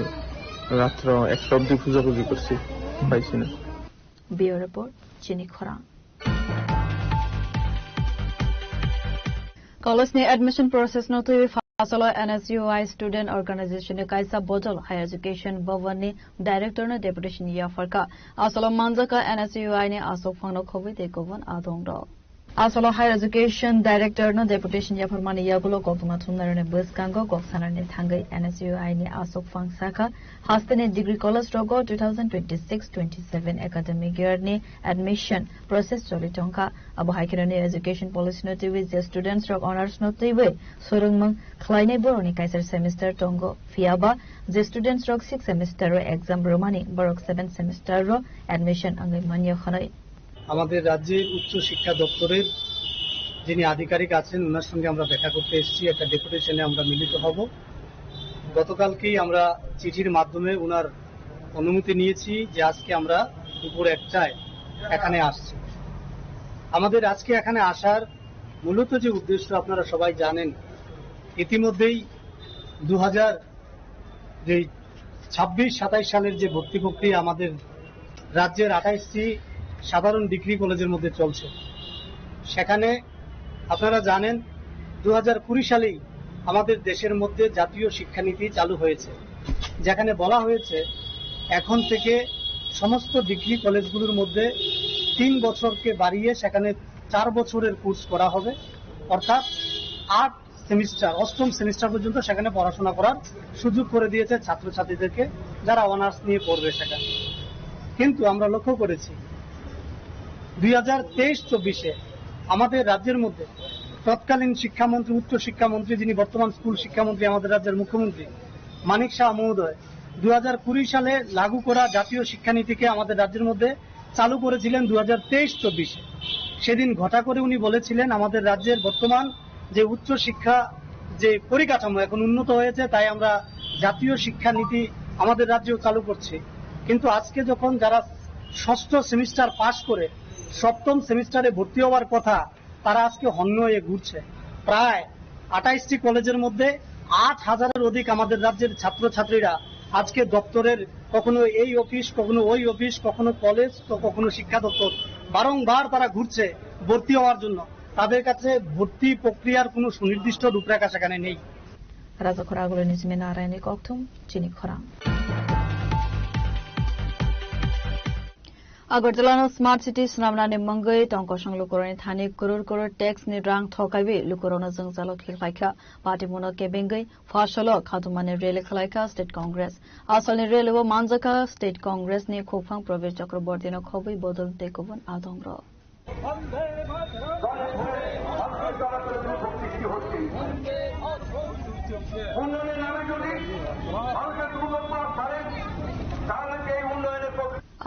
রাত্র একটা অবধি খোঁজাখুঁজি করছি, পাইছি না। Bureau Report, Chini Khorang. College ni admission process no twiwi asolo N S U I Student Organization ni kaisa bojol Higher Education Bhavan ni Director no deputation yapharkha. Asolo manjakha N S U I ni asok phangno khobwi tei kubun adong rok. Asolo Higher Education Director no deputation yapharmani yagulo koktwma thumnairokni bwskango kok sanani thangwi N S U I ni asok phang sakha, hasteni degree college rogo two thousand twenty-six twenty-seven academic year ni admission process choli tongkha. Abo hai kheno New Education Policy no twiwi je students rok honors no twiwi swrwngmung khlainai borokni kaisa semester tongo, phiyaba je students rok six semester o exam rwmani borok seven semester o admission wngwi manya hwnwi. আমাদের রাজ্যের উচ্চ শিক্ষা দপ্তরের যিনি আধিকারিক আছেন, ওনার সঙ্গে আমরা দেখা করতে এসেছি, একটা ডেপুটেশনে আমরা মিলিত হব। গতকালকেই আমরা চিঠির মাধ্যমে ওনার অনুমতি নিয়েছি যে আজকে আমরা দুপুর একটায় এখানে আসছি। আমাদের আজকে এখানে আসার মূলত যে উদ্দেশ্য আপনারা সবাই জানেন, ইতিমধ্যেই দু হাজার, যেই ছাব্বিশ সাতাইশ সালের যে ভর্তি প্রক্রিয়া আমাদের রাজ্যের আঠাইশটি সাধারণ ডিগ্রি কলেজের মধ্যে চলছে, সেখানে আপনারা জানেন দু হাজার কুড়ি সালেই আমাদের দেশের মধ্যে জাতীয় শিক্ষানীতি চালু হয়েছে, যেখানে বলা হয়েছে এখন থেকে সমস্ত ডিগ্রি কলেজগুলোর মধ্যে তিন বছরকে বাড়িয়ে সেখানে চার বছরের কোর্স করা হবে, অর্থাৎ আট সেমিস্টার, অষ্টম সেমিস্টার পর্যন্ত সেখানে পড়াশোনা করার সুযোগ করে দিয়েছে ছাত্রছাত্রীদেরকে, যারা অনার্স নিয়ে পড়বে সেখানে। কিন্তু আমরা লক্ষ্য করেছি দুই হাজার তেইশ চব্বিশে আমাদের রাজ্যের মধ্যে তৎকালীন শিক্ষামন্ত্রী, উচ্চ শিক্ষামন্ত্রী, যিনি বর্তমান স্কুল শিক্ষামন্ত্রী, আমাদের রাজ্যের মুখ্যমন্ত্রী মানিক সাহা মহোদয় দু হাজার কুড়ি সালে লাগু করা জাতীয় শিক্ষানীতিকে আমাদের রাজ্যের মধ্যে চালু করেছিলেন দু হাজার তেইশ চব্বিশে। সেদিন ঘটা করে উনি বলেছিলেন, আমাদের রাজ্যের বর্তমান যে উচ্চ শিক্ষা যে পরিকাঠামো এখন উন্নত হয়েছে, তাই আমরা জাতীয় শিক্ষা নীতি আমাদের রাজ্যেও চালু করছি। কিন্তু আজকে যখন যারা ষষ্ঠ সেমিস্টার পাশ করে সপ্তম সেমিস্টারে ভর্তি হওয়ার কথা, তারা আজকে হন্য হয়ে ঘুরছে। প্রায় আঠাইশটি কলেজের মধ্যে আট হাজারের অধিক আমাদের রাজ্যের ছাত্রছাত্রীরা আজকে দপ্তরের, কখনো এই অফিস, কখনো ওই অফিস, কখনো কলেজ, তো কখনো শিক্ষা দপ্তর, বারংবার তারা ঘুরছে ভর্তি হওয়ার জন্য। তাদের কাছে ভর্তি প্রক্রিয়ার কোনো সুনির্দিষ্ট রূপরেখা সেখানে নেই। Rajakhor agulini simi Narayanni kokthum chini khorang. Agartala no Smart City swnamnani mungwi tongkosong lukurokni thani kurur kurur tax ni rang thokaiwi lukurokno jwngjalo khiklaikha. Party muno kebengwi phasalo khatumani rally khwlaikha State Congress. Asalni rally o manjakha State Congress ni khukphang Pravesh Chakraborty no khobwi bodol tei kubun adongrok.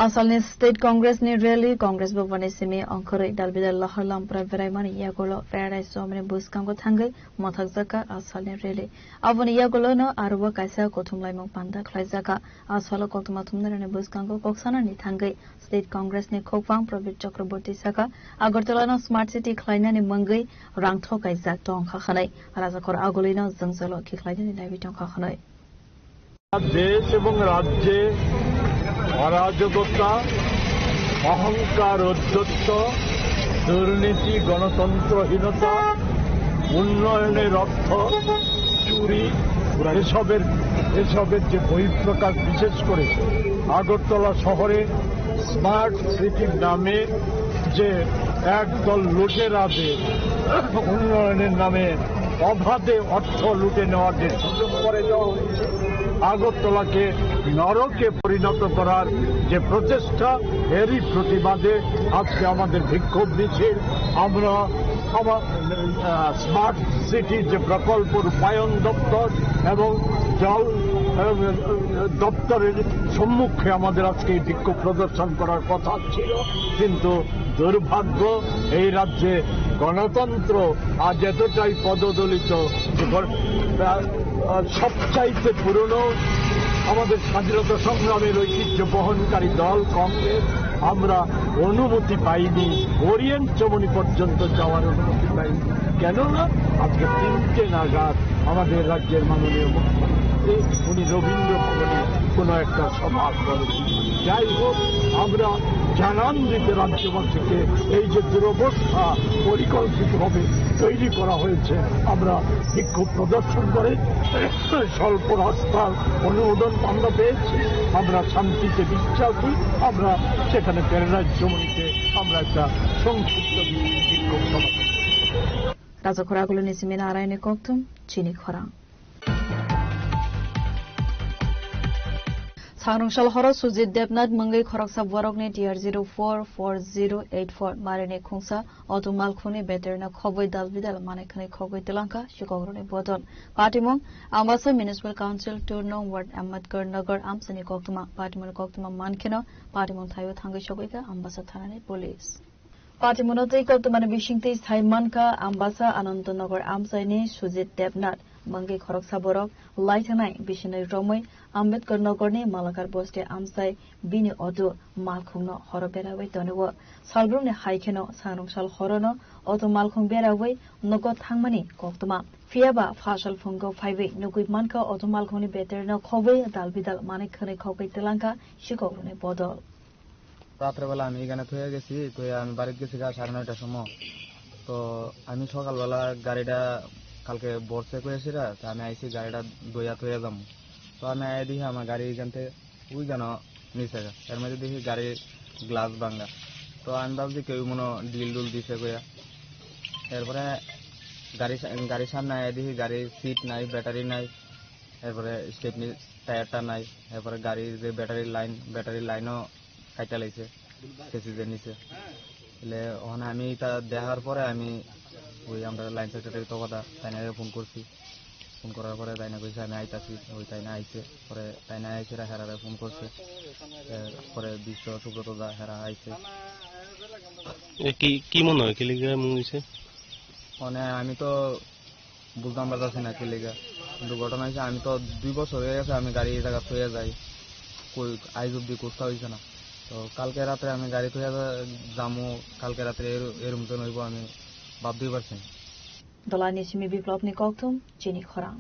Asalni State Congress ni rally Congress Bhavan ni simi ongkhorwi dalbidal Lahar Lampra beraimani yagulo Paradise Chowmani bwskango thangwi mwthakjakha asalni rally. Aboni yagulono arobo kaisa kuthumlaimung panda khlaijakha. Asalo koktwma thumnairokni bwskango kok sanani thangwi State Congress ni khukphang Pravesh Chakraborty sakha, Agartala no Smart City khlainani mungwi rang thok kaijak tongkha hwnwi, Rajakhor agulino jwngjalo khiklainani naiwi tongkha hwnwi. দেশ এবং রাজ্যে অরাজকতা, অহংকার, ঔদ্ধত্য, দুর্নীতি, গণতন্ত্রহীনতা, উন্নয়নের অর্থ চুরি, এসবের এসবের যে বহিঃপ্রকাশ, বিশেষ করে আগরতলা শহরে স্মার্ট সিটির নামে যে একদল লুটেরাদের উন্নয়নের নামে অবাধে অর্থ লুটে নেওয়ার যে সুযোগ করে দেওয়া হয়েছে, আগরতলাকে নরকে পরিণত করার যে প্রচেষ্টা, এরই প্রতিবাদে আজকে আমাদের বিক্ষোভ মিছিল। আমরা আমার, আহ, স্মার্ট সিটি যে প্রকল্প রূপায়ণ দপ্তর এবং জল, আহ, দপ্তরের সম্মুখে আমাদের আজকে এই বিক্ষোভ প্রদর্শন করার কথা ছিল, কিন্তু দুর্ভাগ্য, এই রাজ্যে গণতন্ত্র আজ এতটাই পদদলিত যে গণ-, আহ, আহ, সবচাইতে পুরনো আমাদের স্বাধীনতা সংগ্রামের ঐতিহ্য বহনকারী দল কংগ্রেস, আমরা অনুমতি পাইনি, ওরিয়েন্ট চৌমনি পর্যন্ত যাওয়ার অনুমতি পাইনি। কেননা আজকে তিনটে নাগাদ আমাদের রাজ্যের মাননীয় মুখ্যমন্ত্রী উনি রবীন্দ্র ভবনে কোনো একটা সভা করেন। যাই হোক, আমরা জানান্বিত রাজ্যবাসীকে এই যে দুরবস্থা পরিকল্পিতভাবে তৈরি করা হয়েছে, আমরা বিক্ষোভ প্রদর্শন করে স্বল্প রাস্তার অনুমোদন আমরা পেয়েছি। আমরা শান্তিতে বিশ্বাসী। আমরা সেখানে প্যারাডাইস চৌমনিতে আমরা একটা সংক্ষিপ্ত বিক্ষোভ সমাবেশ করব। Rajakhor agulini simi Narayanni kokthum chini khorang. Sangrwngsal horo Sujit Debnath mungwi khoroksa borokni T R zero four four zero eight four marini khungsa auto malkhungni battery no khobwi dalbidal manwi khwnwi khogwi twlangkha sikokrokni bodol. Patimung Ambasa Municipal Council two nong ward Ambedkar Nagar amchaini koktwma. Patimungni koktwma mankheno patimung thaio thangwi sogwikha Ambasa thanani police. Patimungno twi koktwmani bisingtwi sai mankha Ambasa Ananto Nagar amchaini Sujit Debnath mungwi khoroksa borok lai thangnai bisinwi romwi Ambedkar Nagarni Malakar Bosti amchai bini auto malkhungno horo berawi tonio. Salbrumni hai kheno sangrwngsal horono auto malkhung berawi nogo thangmani koktwma. Phiyaba phasal phungo phaiwi nugwi mankha auto malkhungni battery no khobwi dalbidal manwi khwnwi khogwi twlangkha sikokrokni bodol. রাত্রেবেলা আমি এখানে থুয়ে গেছি, থুয়ে আমি বাড়িতে গেছি গা সাড়ে নয়টার সময়। তো আমি সকালবেলা গাড়িটা কালকে বর্ষে কইয়াছিরা, তো আমি আইছি গাড়িটা দইয়া থইয়া যাবো। তো আমি আয়া দেখি আমার গাড়ি এখান থেকে ওই কেন নিচে গা। এর মধ্যে দেখি গাড়ির গ্লাস ভাঙা। তো আমি ভাবছি কেউ মনে হয় ডিল ডুল দিছে কইয়া। এরপরে গাড়ি সা-, গাড়ির সামনে আয়া দেখি গাড়ির সিট নাই, ব্যাটারি নাই, এরপরে স্টেপনি টায়ারটা নাই, এরপরে গাড়ির যে ব্যাটারির লাইন, ব্যাটারির লাইনও কাটা লাইছে, চেসিসের নিচে। তাহলে ওখানে আমি এটা দেখার পরে আমি ওই আমরা লাইন সেক্রেটারি তো কথা তাই না ফোন করছি। ফোন করার পরে তাই না কইছে, "আমি আইতাছি।" ওই তাই না আইছে, পরে তাই না আইছে, হেরারে ফোন করছে। এরপরে বিশ্ব সুব্রত দা হেরা আইছে। এ কি, কি মনে হয়, কি লিগে এমন হইছে? মানে আমি তো বুঝতাম পারতাছি না কি লিগা। কিন্তু ঘটনা হইছে, আমি তো দুই বছর হয়ে গেছে আমি গাড়ি এই জায়গা থইয়া যাই, কই আইজ অব্দি কুস্তা হইছে না। তো কালকে রাত্রে আমি গাড়ি থইয়া যা-, যামু, কালকে রাত্রে এর-, এরম তো নইব, আমি ভাবতেই পারছি না। Dalani simi Biplopni kokthum, chini khorang.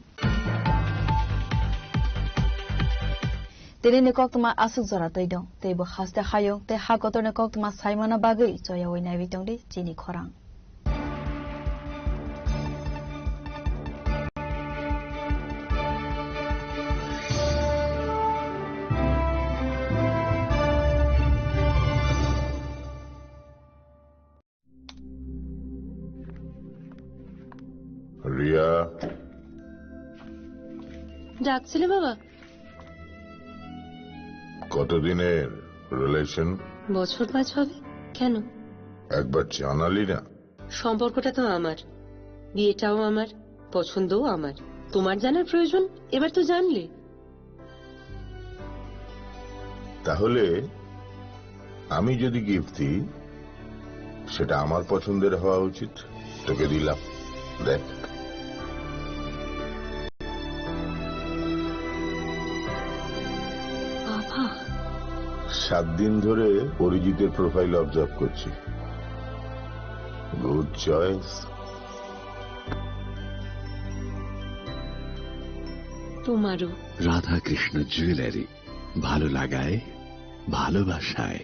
Tini ni koktwma aswk jora twi dong, tei bo haste hayung tei ha kotorni koktwma saimano bagwi choyaui naiwi tongdi chini khorang. Riya. ডাকছিলে বাবা? কতদিনের রিলেশন? বছর পাঁচ হবে। কেন? একবার জানালি না। সম্পর্কটা তো আমার, বিয়েটাও আমার, পছন্দও আমার। তোমার জানার প্রয়োজন? এবার তো জানলে। তাহলে আমি যদি গিফট দিই, সেটা আমার পছন্দের হওয়া উচিত। তোকে দিলাম, দেখ। বাবা। সাত দিন ধরে অরিজিতের প্রোফাইল অবজার্ভ করছি। Good choice. তোমারও। রাধাকৃষ্ণ জুয়েলারি, ভালো লাগায়, ভালোবাসায়।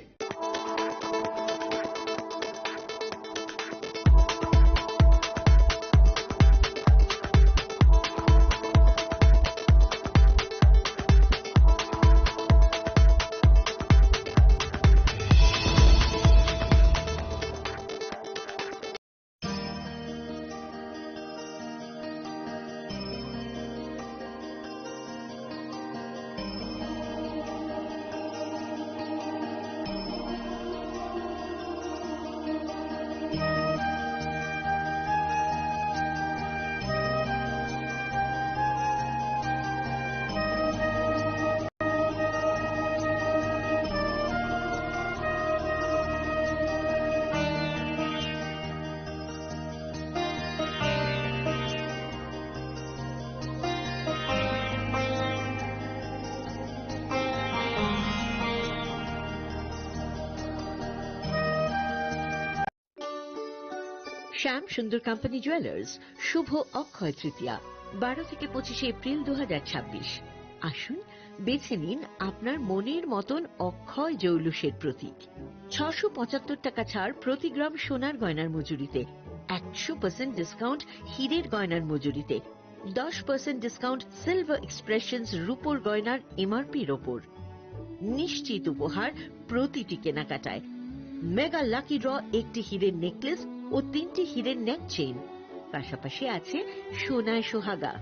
শ্যাম সুন্দর কোম্পানি জুয়েলার্স, শুভ অক্ষয় তৃতীয়া, বারো থেকে পঁচিশে এপ্রিল দু হাজার ছাব্বিশ। আসুন, বেছে নিন আপনার মনের মতন অক্ষয় জৌলুসের প্রতীক। ছশো পঁচাত্তর টাকা ছাড় প্রতি গ্রাম সোনার গয়নার মজুরিতে, একশো পার্সেন্ট ডিসকাউন্ট হীরের গয়নার মজুরিতে, দশ পার্সেন্ট ডিসকাউন্ট সিলভার এক্সপ্রেশনস রূপোর গয়নার এমআরপির ওপর। নিশ্চিত উপহার প্রতিটি কেনাকাটায়। মেগা লাকি ড্র, একটি হীরের নেকলেস ও তিনটি হীরের নেক চেইন। পাশাপাশি আছে সোনায় সোহাগা,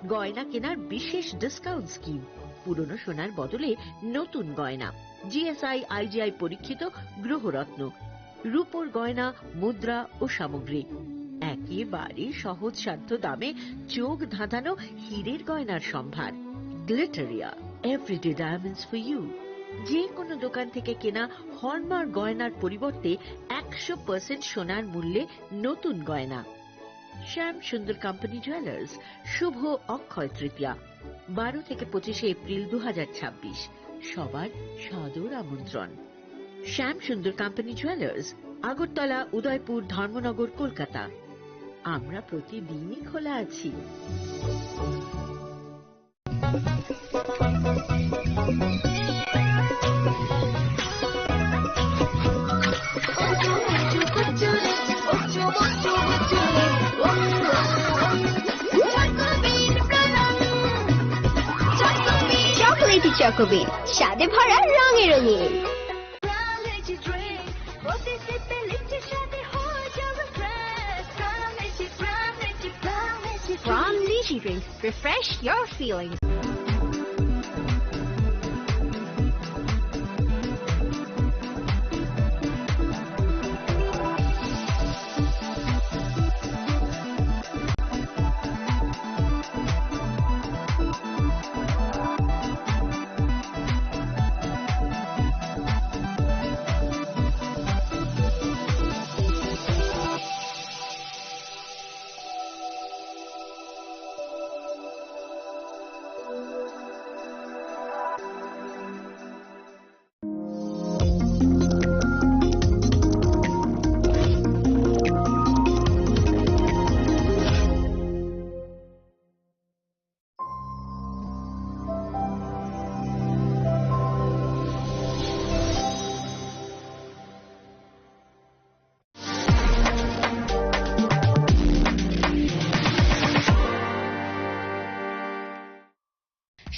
গয়না কেনার বিশেষ ডিসকাউন্ট স্কিম, পুরনো সোনার বদলে নতুন গয়না, জিএসআই আইজিআই পরীক্ষিত গ্রহরত্ন, রূপোর গয়না, মুদ্রা ও সামগ্রী। একেবারে সহজসাধ্য দামে চোখ ধাঁধানো হীরের গয়নার সম্ভার। Glitteria, everyday diamonds for you. যে কোনো দোকান থেকে কেনা হলমার্ক গয়নার পরিবর্তে একশো পার্সেন্ট সোনার মূল্যে নতুন গয়না। শ্যাম সুন্দর কোম্পানি জুয়েলার্স, শুভ অক্ষয় তৃতীয়া, বারো থেকে পঁচিশে এপ্রিল দু হাজার ছাব্বিশ। সবার সাদর আমন্ত্রণ। শ্যাম সুন্দর কোম্পানি জুয়েলার্স, আগরতলা, উদয়পুর, ধর্মনগর, কলকাতা। আমরা প্রতিদিনই খোলা আছি। Choco Bean, স্বাদে ভরা, রঙে রঙিন। From Lychee Drink, refresh your feelings.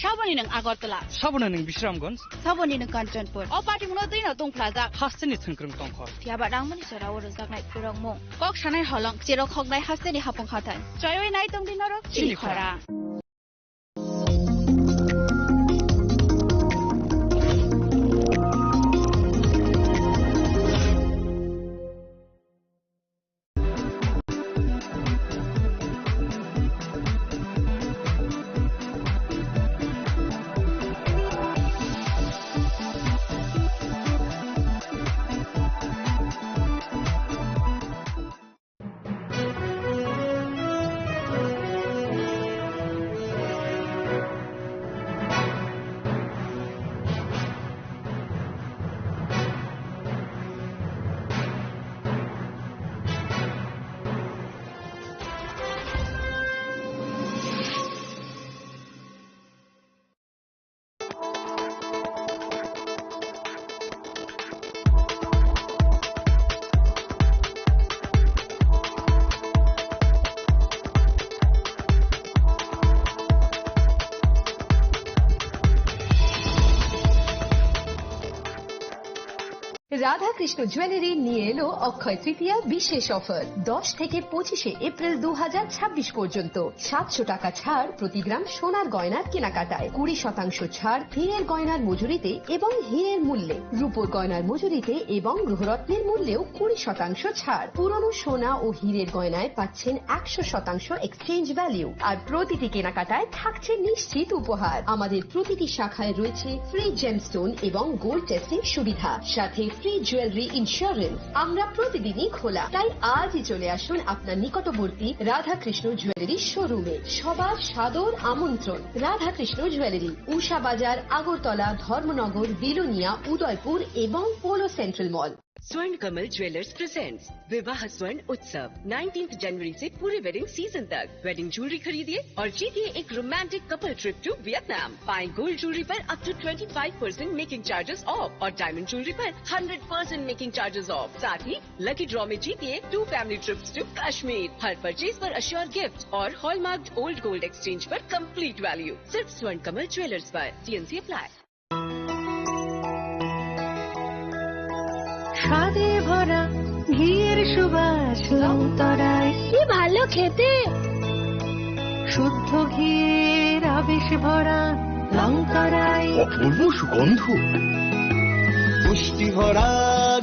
Saboni nwng Agartala. Saboni nwng Bisramganj. Saboni nwng Kanchanpur. O party muno twi no tongphlajak. Hasteni thwngkwrwng tongkhor. Phiya ba rangmani jora o rwjaknai kwrwngmung. Kok sanai holong, cherok hoknai hasteni hapung hathai. Choiwi nai tongdi norok chini khorang. Radhakrishna jewellery নিয়ে এলো অক্ষয় তৃতীয়া বিশেষ অফার। দশ থেকে পঁচিশে এপ্রিল দু হাজার ছাব্বিশ পর্যন্ত সাতশো টাকা ছাড় প্রতি গ্রাম সোনার গয়নার কেনাকাটায়, কুড়ি শতাংশ ছাড় হীরের গয়নার মজুরিতে এবং হীরের মূল্যে, রূপোর গয়নার মজুরিতে এবং গৃহরত্নের মূল্যেও কুড়ি শতাংশ ছাড়। পুরনো সোনা ও হীরের গয়নায় পাচ্ছেন একশো শতাংশ এক্সচেঞ্জ ভ্যালু, আর প্রতিটি কেনাকাটায় থাকছে নিশ্চিত উপহার। আমাদের প্রতিটি শাখায় রয়েছে ফ্রি জেমস্টোন এবং গোল্ড টেস্টিং সুবিধা, সাথে ফ্রি জুয়েলারি ইন্স্যুরেন্স। আমরা প্রতিদিনই খোলা, তাই আজই চলে আসুন আপনার নিকটবর্তী রাধাকৃষ্ণ জুয়েলারি শোরুমে। সবার সাদর আমন্ত্রণ। রাধাকৃষ্ণ জুয়েলারি, উষা বাজার, আগরতলা, ধর্মনগর, বিলোনিয়া, উদয়পুর এবং পোলো সেন্ট্রাল মল। स्वर्ण कमल ज्वेलर्स प्रेजेंट्स विवाह स्वर्ण उत्सव, नाइनटीन्थ जनवरी से पूरे वेडिंग सीजन तक। वेडिंग ज्वेलरी खरीदिए और जीतिए एक romantic couple trip to Vietnam. पाएं गोल्ड ज्वेलरी पर up to twenty five percent making charges off और डायमंड ज्वेलरी पर hundred percent making charges off. साथ ही लकी ड्रॉ में जीतिए two family trips to Kashmir. हर परचेज पर अश्योर गिफ्ट और हॉलमार्क्ड ओल्ड गोल्ड एक्सचेंज पर कंप्लीट वैल्यू। सिर्फ स्वर्ण कमल ज्वेलर्स पर। TNC apply. স্বাদে ভরা ঘিয়ের সুবাস লংতরাই। কি ভালো খেতে। শুদ্ধ ঘিয়ের আবেশ ভরা লংতরাই। অপূর্ব সুগন্ধ। পুষ্টি ভরা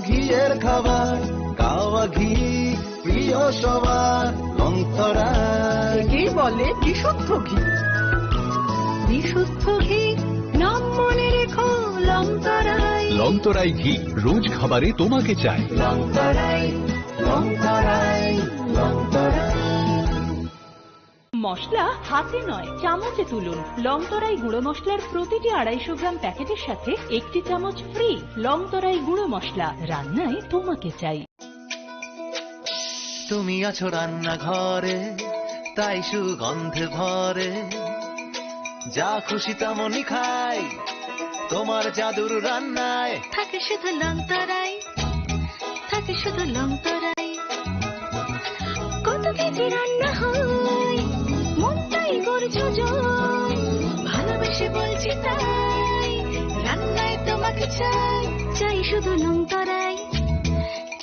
ঘিয়ের খাবার, কাওয়া ঘি প্রিয় সবার, লংতরাই। একেই বলে বিশুদ্ধ ঘি। বিশুদ্ধ ঘি, নাম মনে রেখো, লংতরাই। লংতরাই ঘি, রোজ খাবারে তোমাকে চাই। লংতরাই, লংতরাই, লংতরাই। মশলা হাতে নয়, চামচে তুলুন। লংতরাই গুঁড়ো মশলার প্রতিটি আড়াইশো গ্রাম প্যাকেটের সাথে একটি চামচ ফ্রি। লংতরাই গুঁড়ো মশলা, রান্নায় তোমাকে চাই। তুমি আছো রান্নাঘরে, তাই সুগন্ধে ভরে। যা খুশি তেমনই খাই, তোমার জাদুর রান্নায়। থাকে শুধু লংতরাই, থাকে শুধু লংতরাই। কত ভেজে রান্না হয়, মনটাই করছো জয়। ভালোবেসে বলছি তাই। চাই, চাই শুধু লং তরাই,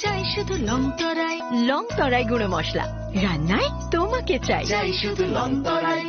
চাই শুধু লং তরাই। লং তরাই গুঁড়ো মশলা, রান্নায় তোমাকে চাই। চাই শুধু লং তরাই।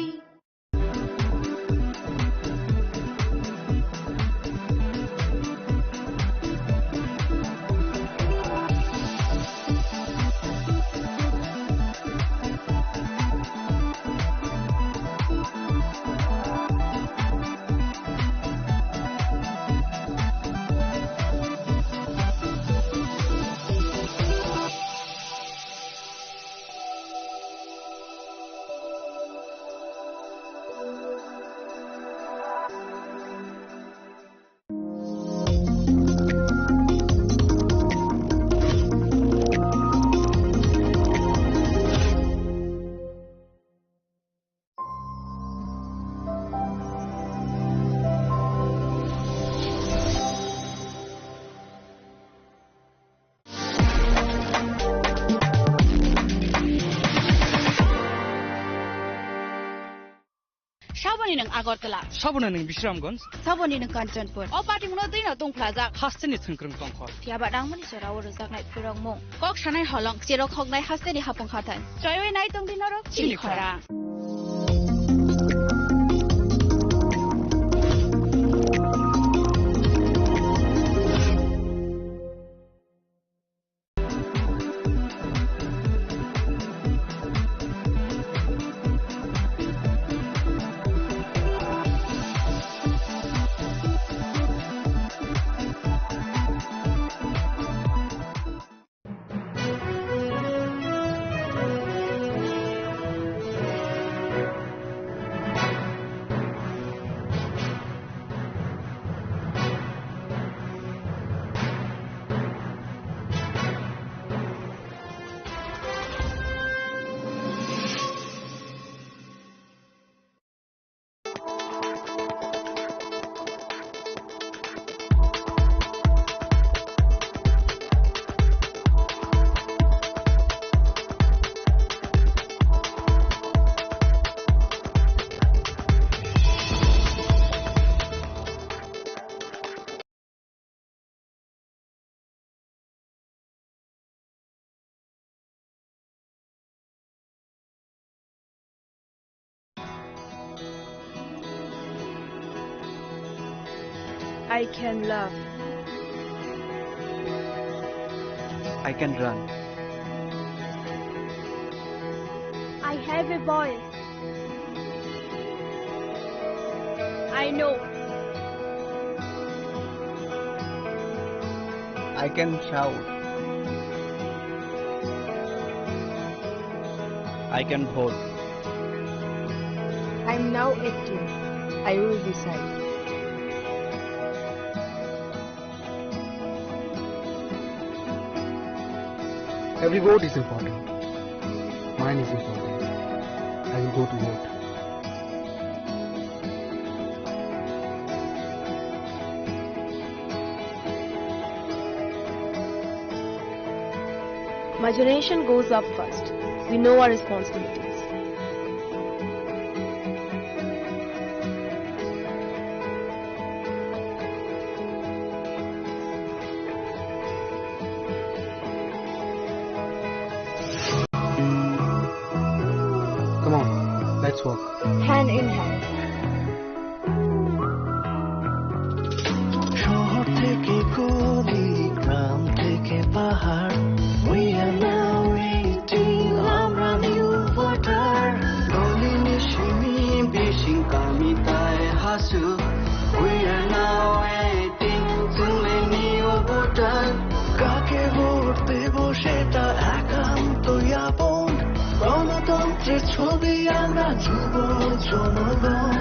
Saboni nwng Agartala. Saboni nwng Bisramganj. Saboni nwng Kanchanpur. O patimungno twino tungphlajak. Hasteni thwngkwrwng tongkho. Phiya ba nangmani jorao rwjaknai phwrwngmung. Kok sanai holong, cherok hoknai hasteni hapung hathai. Choiwi nai tongdi norok chini khorang. I can laugh. I can run. I have a voice. I know. I can shout. I can vote. I'm now eighteen. I will decide. Every vote is important. Mine is important. I will go to vote. My generation goes up first. We know our responsibilities. Come on, let's walk. Hand in hand. শহর থেকে গলি, গ্রাম থেকে পাহাড়, we are now eighteen, আমরা new voter। গলি নিশিমি বিশিং কামিতায় Hasu, we are now eighteen, তুমি new voter। কাকে ভোট দেব সেটা একান্ত আপন, গণতন্ত্রের ছবি আমরা যুব জনগণ।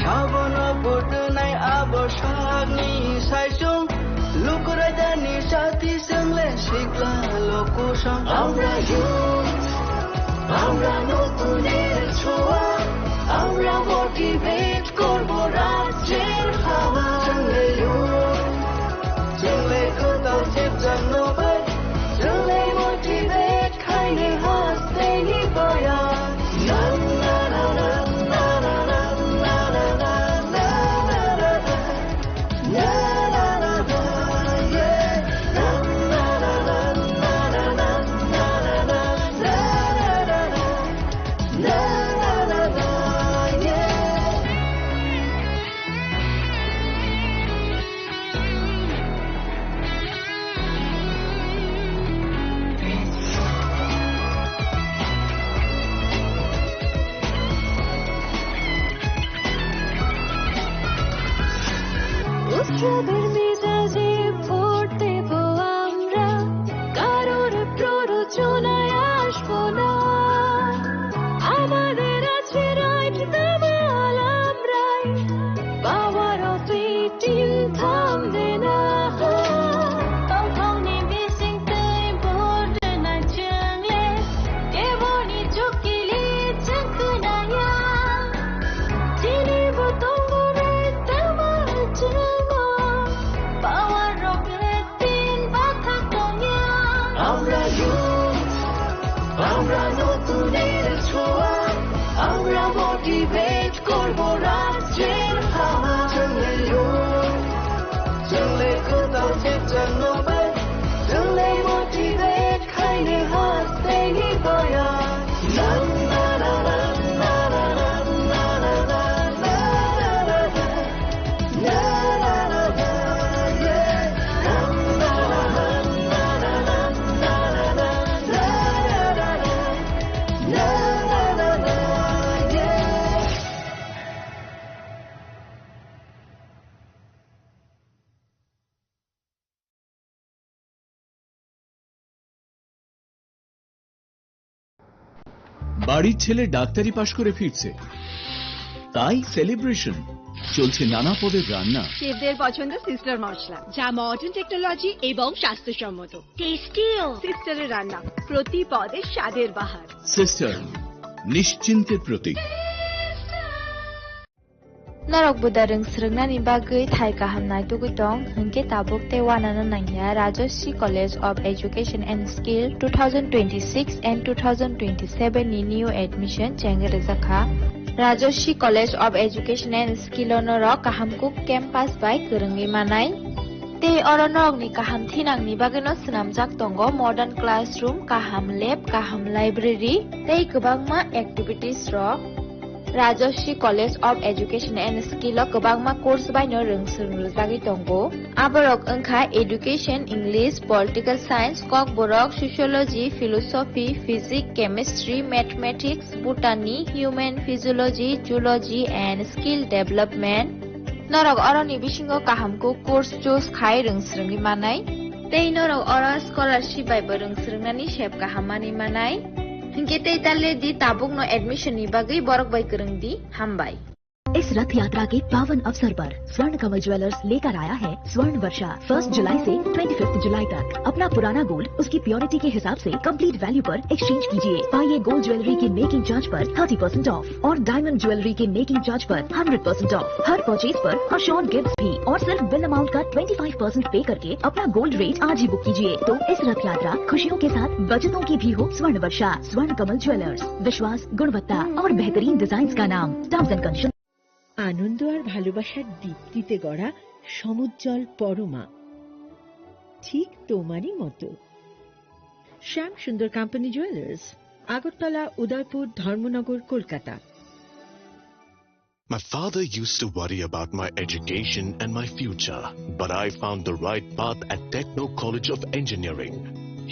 Sabono photo nai abo sakni saisung, lukurai dani sati sengle sikla lokusong. আমরা youth, আমরা নতুনের ছোঁয়া, আমরা motivate করব রাজ্যের হাওয়া। Sengle youth, sengle kotal sip jang no bai, sengle motivate. Khaini hasteni boya. Na, na, na. Na, na, na. চাঁদের মেজাজে ভোট দেব আমরা, কারোর প্ররোচনায় আসবো না। আমাদের আছে রাইট, দামাল আমরাই, পাওয়ার অফ এইটিন থামবে না। Tongthokni bisingtwi border nai chwngle, keboni chukili chwng khnaya. Chini bo tongo nai tama chwngo, power rok tin bathak tongya. আমরা youth, আমরা নতুনের ছোঁয়া, আমরা মোটিভেট করব রাজ্যের হাওয়া। চলে youth, চলে কোথাও চেতনা, চলে মোটিভেট, খাইলে হাত দেয়নি বয়া। বাড়ির ছেলে ডাক্তারি পাশ করে ফিরছে, তাই সেলিব্রেশন। চলছে নানা পদের রান্না। শেফদের পছন্দ সিস্টার মশলা, যা মডার্ন টেকনোলজি এবং স্বাস্থ্যসম্মত। টেস্টিও। সিস্টারের রান্না, প্রতি পদে স্বাদের বাহার। সিস্টার, নিশ্চিন্তের প্রতীক। Norok buda rwng swrwngnani bagwi thai kaham naitugwi tong, hinkhe tabuk tei uanano nangya Rajashree College of Education and Skill two thousand twenty-six and two thousand twenty-seven ni new admission chengwi rwjakha. Rajashree College of Education and Skill o norok kaham kuk campus bai kwrwngwi manai. Tei oro norokni kaham thinangni bagwino swnamjak tongo modern classroom, kaham lab, kaham library tei kwbangma activities rok. Rajashree College of Education and Skill o kwbangma course baino rwng swrwng rwjagwi tongo. Aborok wngkha Education, English, Political Science, Kokborok, Sociology, Philosophy, Physics, Chemistry, Mathematics, Botany, Human Physiology, Zoology and Skill Development. Norok oroni bisingo kaham kuk course choose khai rwng swrwngwi manai. Tei norok oro scholarship bai bo rwng swrwngnani sep kaham manwi manai. Hinkhe tei ta le di tabukno admission ni bagwi borok bai kwrwng di. Hambai. इस रथ यात्रा के पावन अवसर पर स्वर्ण कमल ज्वेलर्स लेकर आया है स्वर्ण वर्षा। फर्स्ट जुलाई से ट्वेंटी फिफ्थ जुलाई तक अपना पुराना गोल्ड उसकी प्योरिटी के हिसाब से कंप्लीट वैल्यू पर एक्सचेंज कीजिए। पाइए गोल्ड ज्वेलरी की मेकिंग चार्ज पर थर्टी परसेंट ऑफ और डायमंड ज्वेलरी की मेकिंग चार्ज पर हंड्रेड परसेंट ऑफ। हर परचेज पर अश्योर्ड गिफ्ट भी और सिर्फ बिल अमाउंट का ट्वेंटी फाइव परसेंट पे करके अपना गोल्ड रेट आज ही बुक कीजिए। तो इस रथ यात्रा खुशियों के साथ बचतों की भी हो स्वर्ण वर्षा। स्वर्ण कमल ज्वेलर्स, विश्वास, गुणवत्ता और बेहतरीन डिजाइन का नाम। Terms and condition. আনন্দ আর ভালোবাসার দীপ্তিতে গড়া সমুজ্জ্বল পরমা, ঠিক তোমারই মতো। শ্যাম সুন্দর কোম্পানি জুয়েলার্স, আগরতলা, উদয়পুর, ধর্মনগর, Kolkata. My father used to worry about my education and my future, but I found the right path at Techno College of Engineering.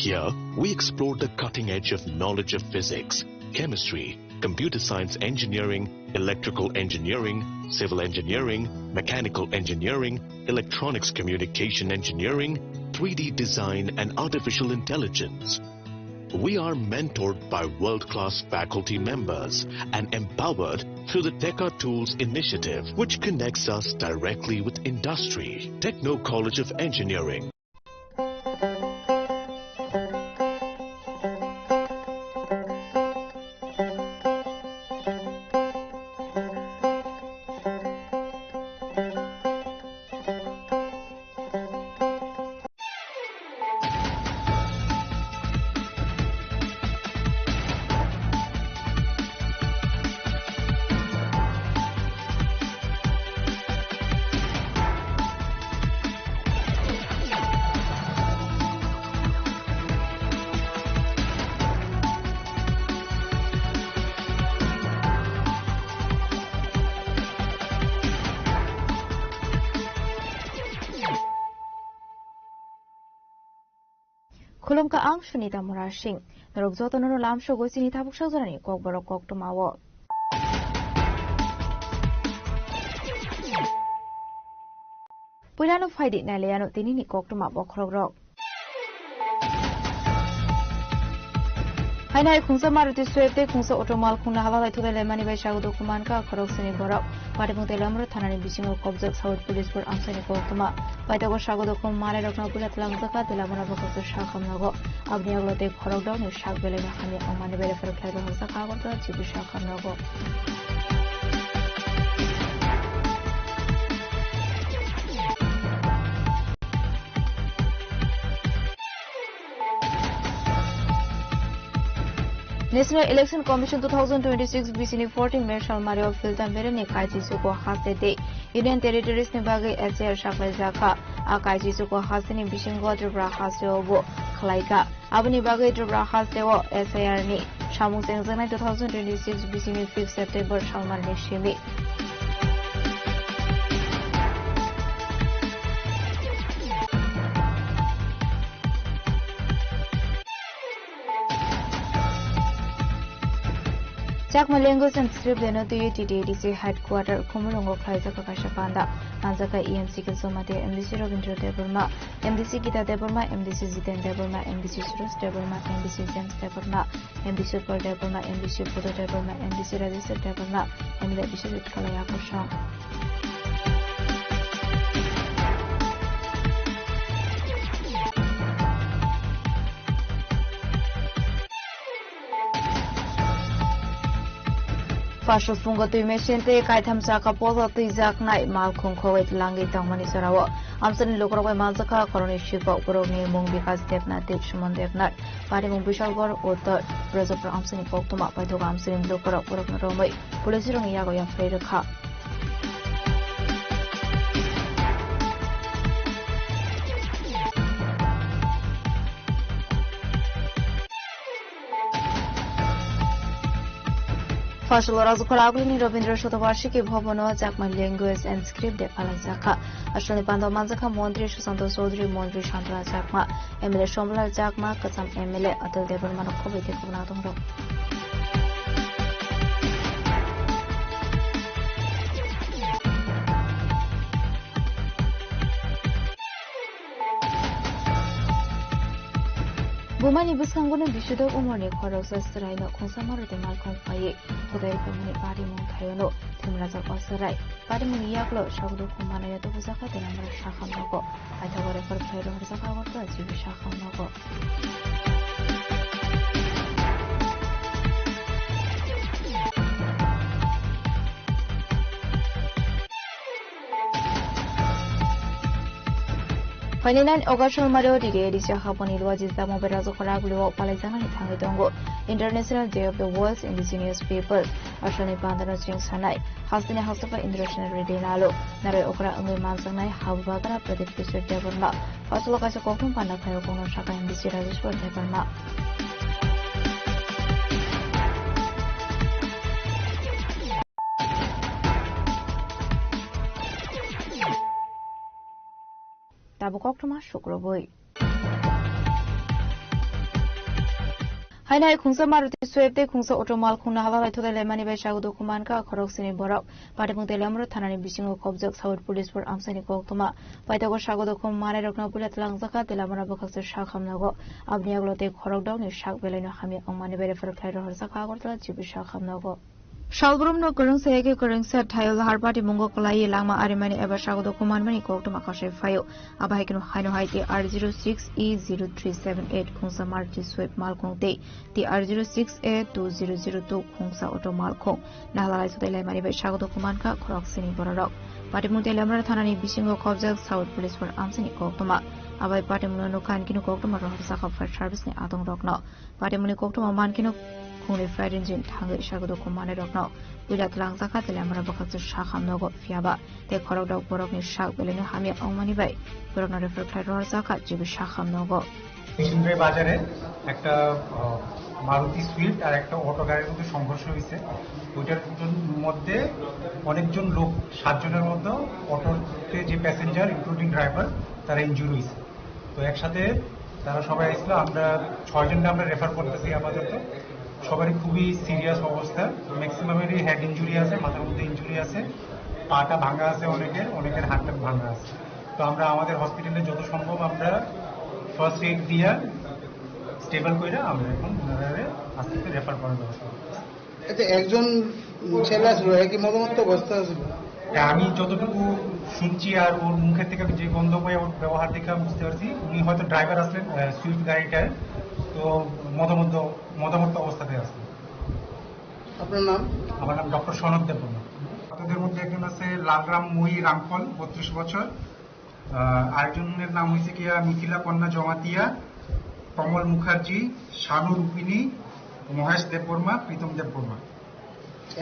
Here, we explore the cutting edge of knowledge of physics, chemistry, computer science engineering, electrical engineering, civil engineering, mechanical engineering, electronics communication engineering, three D design, and artificial intelligence. We are mentored by world-class faculty members and empowered through the Teka Tools initiative, which connects us directly with industry. Techno College of Engineering. Khulumkha, ang Sunita Murasing. Norok jotono no lamsogo chini tabuk sajorani kokborok koktwmao. Puilano phaidi nailaiano tinini koktwma bokhorokrok. Haino hai khungsa Maruti Swift tei khungsa auto malkhungno halal hai thudai laimani bai sago dukhu mankha khorok sini borok. Patibung Teliamura thanani bisingo kobjak South Police Force amchaini koktwma. Paithago sago dukhu manai rokno puila tlangjak kha, tei lamano bwkhaksa sakhamnago. Aboni yagulo tei khorok dokni sak belaino hamya wngmani bai refer khlai rohorjak kha Agartala G B sakhamnago. National Election Commission two thousand twenty-six B C ni fourteen May salmario Philtam Beremni kaisi chuko haste tei Union Territories ni bagwi S I R saklai jakha. A kaisi chuko haste ni bisingo Tripura haste o bo khlai kha. Aboni bagwi Tripura haste o S I R ni samung chengjaknai two thousand twenty-six B C ni fifth September salmar ni simi. Chakma Language and Script Day no twiwi T T A D C headquarter Khumulwngo khlaijak kaisa panda. Manjakha E M C Kishore Mate, M D C Rabindra Debbarma, M D C Gita Debbarma, M D C Jiten Debbarma, M D C Suresh Debbarma, M D C James Debbarma, M D C Upal Debbarma, M D C Buddha Debbarma, M D C Rajeshwar Debbarma, M L A Biswajit Kalai Akosong. Phasal phungo twi machine tei kaitham chakha posa twijaknai malkhung khogwi langwi tongmani jorao amchaini lukurok bai manjakha khoroknwi sikhok, borokni mung Bikas Debnath tei Suman Debnath. Patimung Bisalgor Uttor Brajapur amchaini koktwma paithago amchaini lukurok borokno romwi police rokni yago yapharwi rwkha. Phasalo Rajukhala Agulini Rabindra Shatovarshiki Bhavano Chakma Language and Script Day phalaijakha. Asalni pando manjakha Montri Susanto Chaudhary, Montri Santana Chakma, M L A Somlal Chakma, Kacham M L A Atal Debbarmano khobwi tei khobna tongrok. Bumani bwskango no bisudok umorni khoroksa chwraino khungsa Maruti malkhung phaiwi thudai rwkhaimani patimung thaiono thumrajak o chwrai. Patimungni yaklo sago dukhu manaya tubujakha tei lamra sakhamnogo. Paithago refer khlai rohorjakha Agartala G B sakhamnogo. Phainai nine August salmario D D A D C haponi luaji jamo bai Rajukhala Agulio palaijaknani thangwi tongo International Day of the World's Indigenous People. Asalni pandano chwng sanai hasteni hasteo International Day nalo narwi okra wngwi manjaknai Habubagra Pradeep Kishore Debbarma. Phasalo kaisa koktwma panda khlaio kokno sakha M D C Rajeshwar Debbarma. Tabuk koktwma sukrubui. Haino hai khungsa Maruti Swift tei khungsa auto malkhungno halal hai thudai laimani bai sago dukhu mankha khorok sini borok. Patimung Teliamura thanani bisingo kobjak South Police Force amchaini koktwma. Paithago sago dukhu manai rokno puila tlangjak kha tei lamano bwkhaksa sakhamnogo. Aboni yagulo tei khorok dokni sak belaino hamya wngmani bai refer khlai rohorjakha Agartala G B sakhamnogo. Salbrumno kwrwngsa eke kwrwngsa thaio lahar patimungo kwlaiwi langma arimani eba sago dukhu manmani koktwma kasai phaio. Abo hai kheno haino hai T R zero six E zero three seven eight khungsa Maruti Swift malkhung tei T R zero six A two zero zero two khungsa auto malkhung. Nahalai sudai laimani bai sago dukhu mankha khorok sini bororok. Patimung Teliamura thanani bisingo kobjak South Police Force amchaini koktwma. Abai patimungno nukha hinkhe koktwma rohorjakha fire service ni adongrokno. Patimungni koktwma mankheno khungni fire engine thangwi sago dukhu manai rokno puila tlangjak kha tei lamra bwkhaksa sakhamnogo phiyaba tei khorok dok borokni sak belaino hamya wngmani bai borokno refer khlai rohorjak kha G B sakhamnogo. Stationery বাজারে একটা, আহ, মারুতি সুইফট আর একটা অটো গাড়ির মধ্যে সংঘর্ষ হয়েছে। ওইটার মধ্যে অনেকজন লোক, সাতজনের মধ্যে অটোতে যে প্যাসেঞ্জার, ইনক্লুডিং ড্রাইভার, তারা ইনজুরি হয়েছে। তো একসাথে তারা সবাই আসছিল, আমরা ছয়জনকে আমরা রেফার করতেছি আপাতত। সবারই খুবই সিরিয়াস অবস্থা, ম্যাক্সিমামেরই হেড ইনজুরি আছে, মাথার মধ্যে ইনজুরি আছে, পাটা ভাঙা আছে অনেকের, অনেকের হাতটা ভাঙা আছে। তো আমরা আমাদের হসপিটালে যত সম্ভব আমরা ফার্স্ট এইড দিয়ে স্টেবল করে আমরা এখন ওনারা আস্তে আস্তে রেফার করার ব্যবস্থা করছি। এতে একজন ছেলে আসলো, একই মদমত্ত অবস্থা আসলো। তা আমি যতটুকু শুনছি আর ওর মুখের থেকে যে গন্ধ বয়ে ওর ব্যবহার দেখে আমি বুঝতে পারছি, উনি হয়তো ড্রাইভার আসলেন, আহ, সুইফট গাড়িটায়, তো মদমত্ত, মদমত্ত অবস্থাতে আসলেন। আপনার নাম? আমার নাম ডক্টর সনদ দেববর্মা। আপনাদের মধ্যে একজন আছে লালরাম মই রাংখল, বত্রিশ বছর। আহ, আরেকজনের নাম হয়েছে গিয়া মিথিলা কন্যা জমাতিয়া, কমল মুখার্জি, শানু রূপিণী, মহেশ দেববর্মা, প্রীতম দেববর্মা।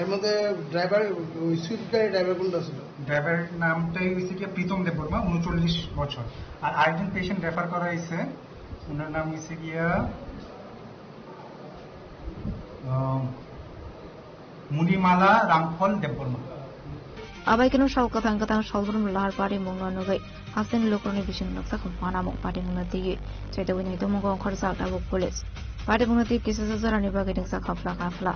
এর মধ্যে ড্রাইভার, ওই সুইফট গাড়ির ড্রাইভার কোনটা ছিল? ড্রাইভারের নামটাই হয়েছে গিয়া প্রীতম দেববর্মা, ঊনচল্লিশ বছর। আর আরেকজন পেশেন্ট রেফার করা হয়েছে, ওনার নাম হয়েছে গিয়া, আহ, মুনিমালা রাংখল Debbarma. Abai kheno sal kwthang kwthang salbrum lahar parimungno nugwi hasteni lukurokni bisingo nukjakha manamung parimungno twiwi chaitogwi naitongmungo ongkhorjak tabuk police. Parimungno twi kisa jorani bagwi nukjakha phla kha phla.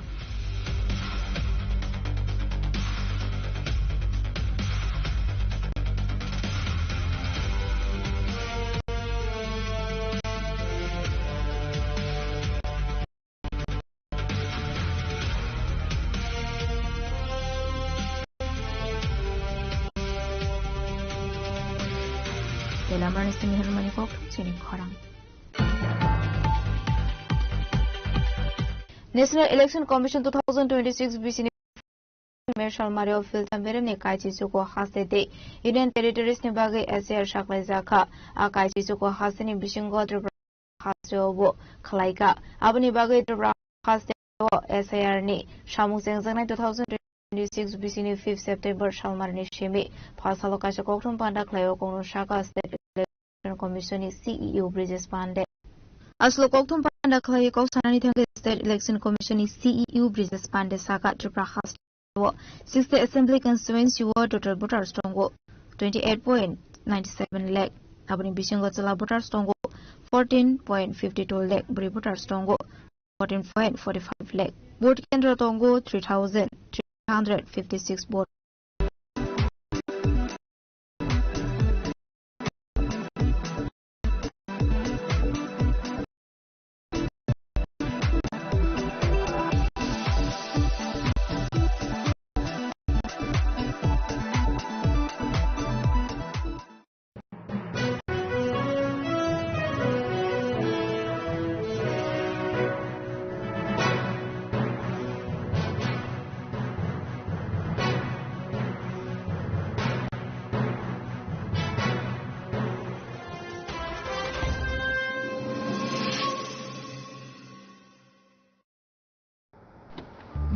Tei lamrani simi hwnmani kok chini khorang. National Election Commission two thousand twenty-six B C ni Marshal Mario Filtam Beremni Kaichi Chuko haste tei Union Territories ni bagwi S I R saklaijakha. A Kaichi Chuko hasteni bisingo Tripura hasteo bo khlaikha. Aboni bagwi Tripura hasteo S I R ni samung chengjaknai two thousand twenty-six B C ni fifth September salmarni simi pha salo kaisa kokthum panda khlaio kokno saka State Election Commission ni C E O Brijesh Pande. Aslo kokthum panda khlaiwi kok sanani thangwi State Election Commission ni C E O Brijesh Pande saka Tripura haste o sixth Assembly Constituency o total voters tongo twenty eight point nine seven lakh. Aboni bisingo chwla voters tongo fourteen point fifty two lakh, bwrwi voters tongo fourteen point forty five lakh. Vote kendro tongo three thousand three hundred fifty six vote.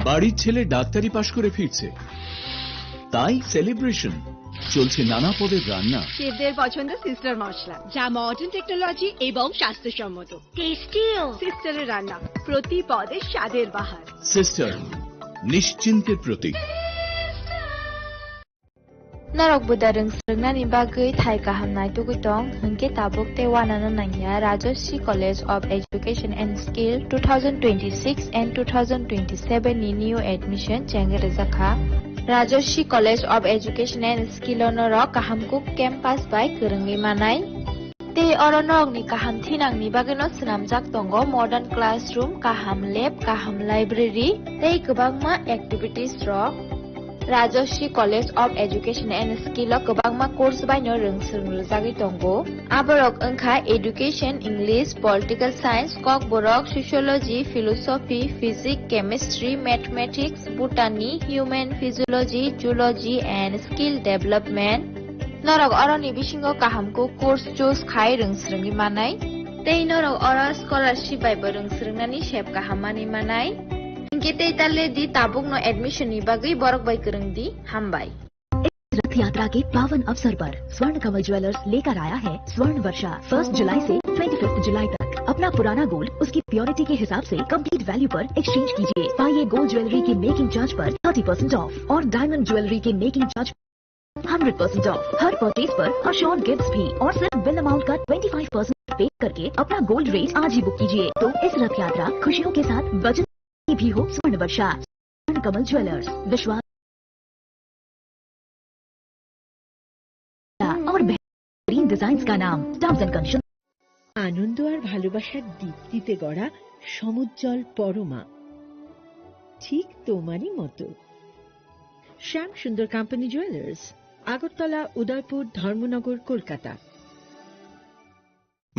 বাড়ির ছেলে ডাক্তারি পাশ করে ফিরছে, তাই সেলিব্রেশন। চলছে নানা পদের রান্না। শেফদের পছন্দ সিস্টার মশলা, যা মডার্ন টেকনোলজি এবং স্বাস্থ্যসম্মত। টেস্টিও। সিস্টারের রান্না, প্রতি পদে স্বাদের বাহার। সিস্টার, নিশ্চিন্তের প্রতীক। Norok buda rwng swrwngnani bagwi thai kaham naitugwi tong, hwnkhe tabuk tei uanano nangya Rajashree College of Education and Skill two thousand twenty-six and two thousand twenty-seven ni new admission chengwi rwjakha. Rajashree College of Education and Skill o norok kaham kuk campus bai kwrwngwi manai. Tei oro norokni kaham thinangni bagwino swnamjak tongo modern classroom, kaham lab, kaham library tei kwbangma activities rok. Rajashree College of Education and Skill o kwbangma course baino rwng swrwng rwjagwi tongo. Aborok wngkha Education, English, Political Science, Kokborok, Sociology, Philosophy, Physics, Chemistry, Mathematics, Botany, Human Physiology, Zoology and Skill Development. Norok oroni bisingo kaham kuk course choose khai rwng swrwngwi manai. Tei norok oro scholarship bai bo rwng swrwngnani sep kaham manwi manai. Hinkhe tei ta le di, tabukno admission ni bagwi borok bai kwrwng di. Hambai. इस रथ यात्रा के पावन अवसर पर स्वर्ण कमल ज्वेलर्स लेकर आया है स्वर्ण वर्षा। फर्स्ट जुलाई से ट्वेंटी फिफ्थ जुलाई तक अपना पुराना गोल्ड उसकी प्योरिटी के हिसाब से कंप्लीट वैल्यू पर एक्सचेंज कीजिए। पाइए गोल्ड ज्वेलरी की मेकिंग चार्ज पर थर्टी परसेंट ऑफ और डायमंड ज्वेलरी के making charge hundred percent off, हर परचेज पर अश्योर्ड गिफ्ट्स भी, और सिर्फ बिल अमाउंट का ट्वेंटी फ़ाइव परसेंट पे करके अपना गोल्ड रेट आज ही बुक कीजिए। तो इस रथ यात्रा खुशियों के साथ बचत की भी हो। स्वर्ण वर्षा, स्वर्ण कमल ज्वेलर्स, विश्वास और बेहतर बेहतरीन डिजाइन्स का नाम। Terms and condition. আনন্দ আর ভালোবাসার দীপ্তিতে গড়া সমুজ্জ্বল পরমা, ঠিক তোমারই মতো। শ্যাম সুন্দর কোম্পানি জুয়েলার্স, আগরতলা, উদয়পুর, ধর্মনগর, Kolkata.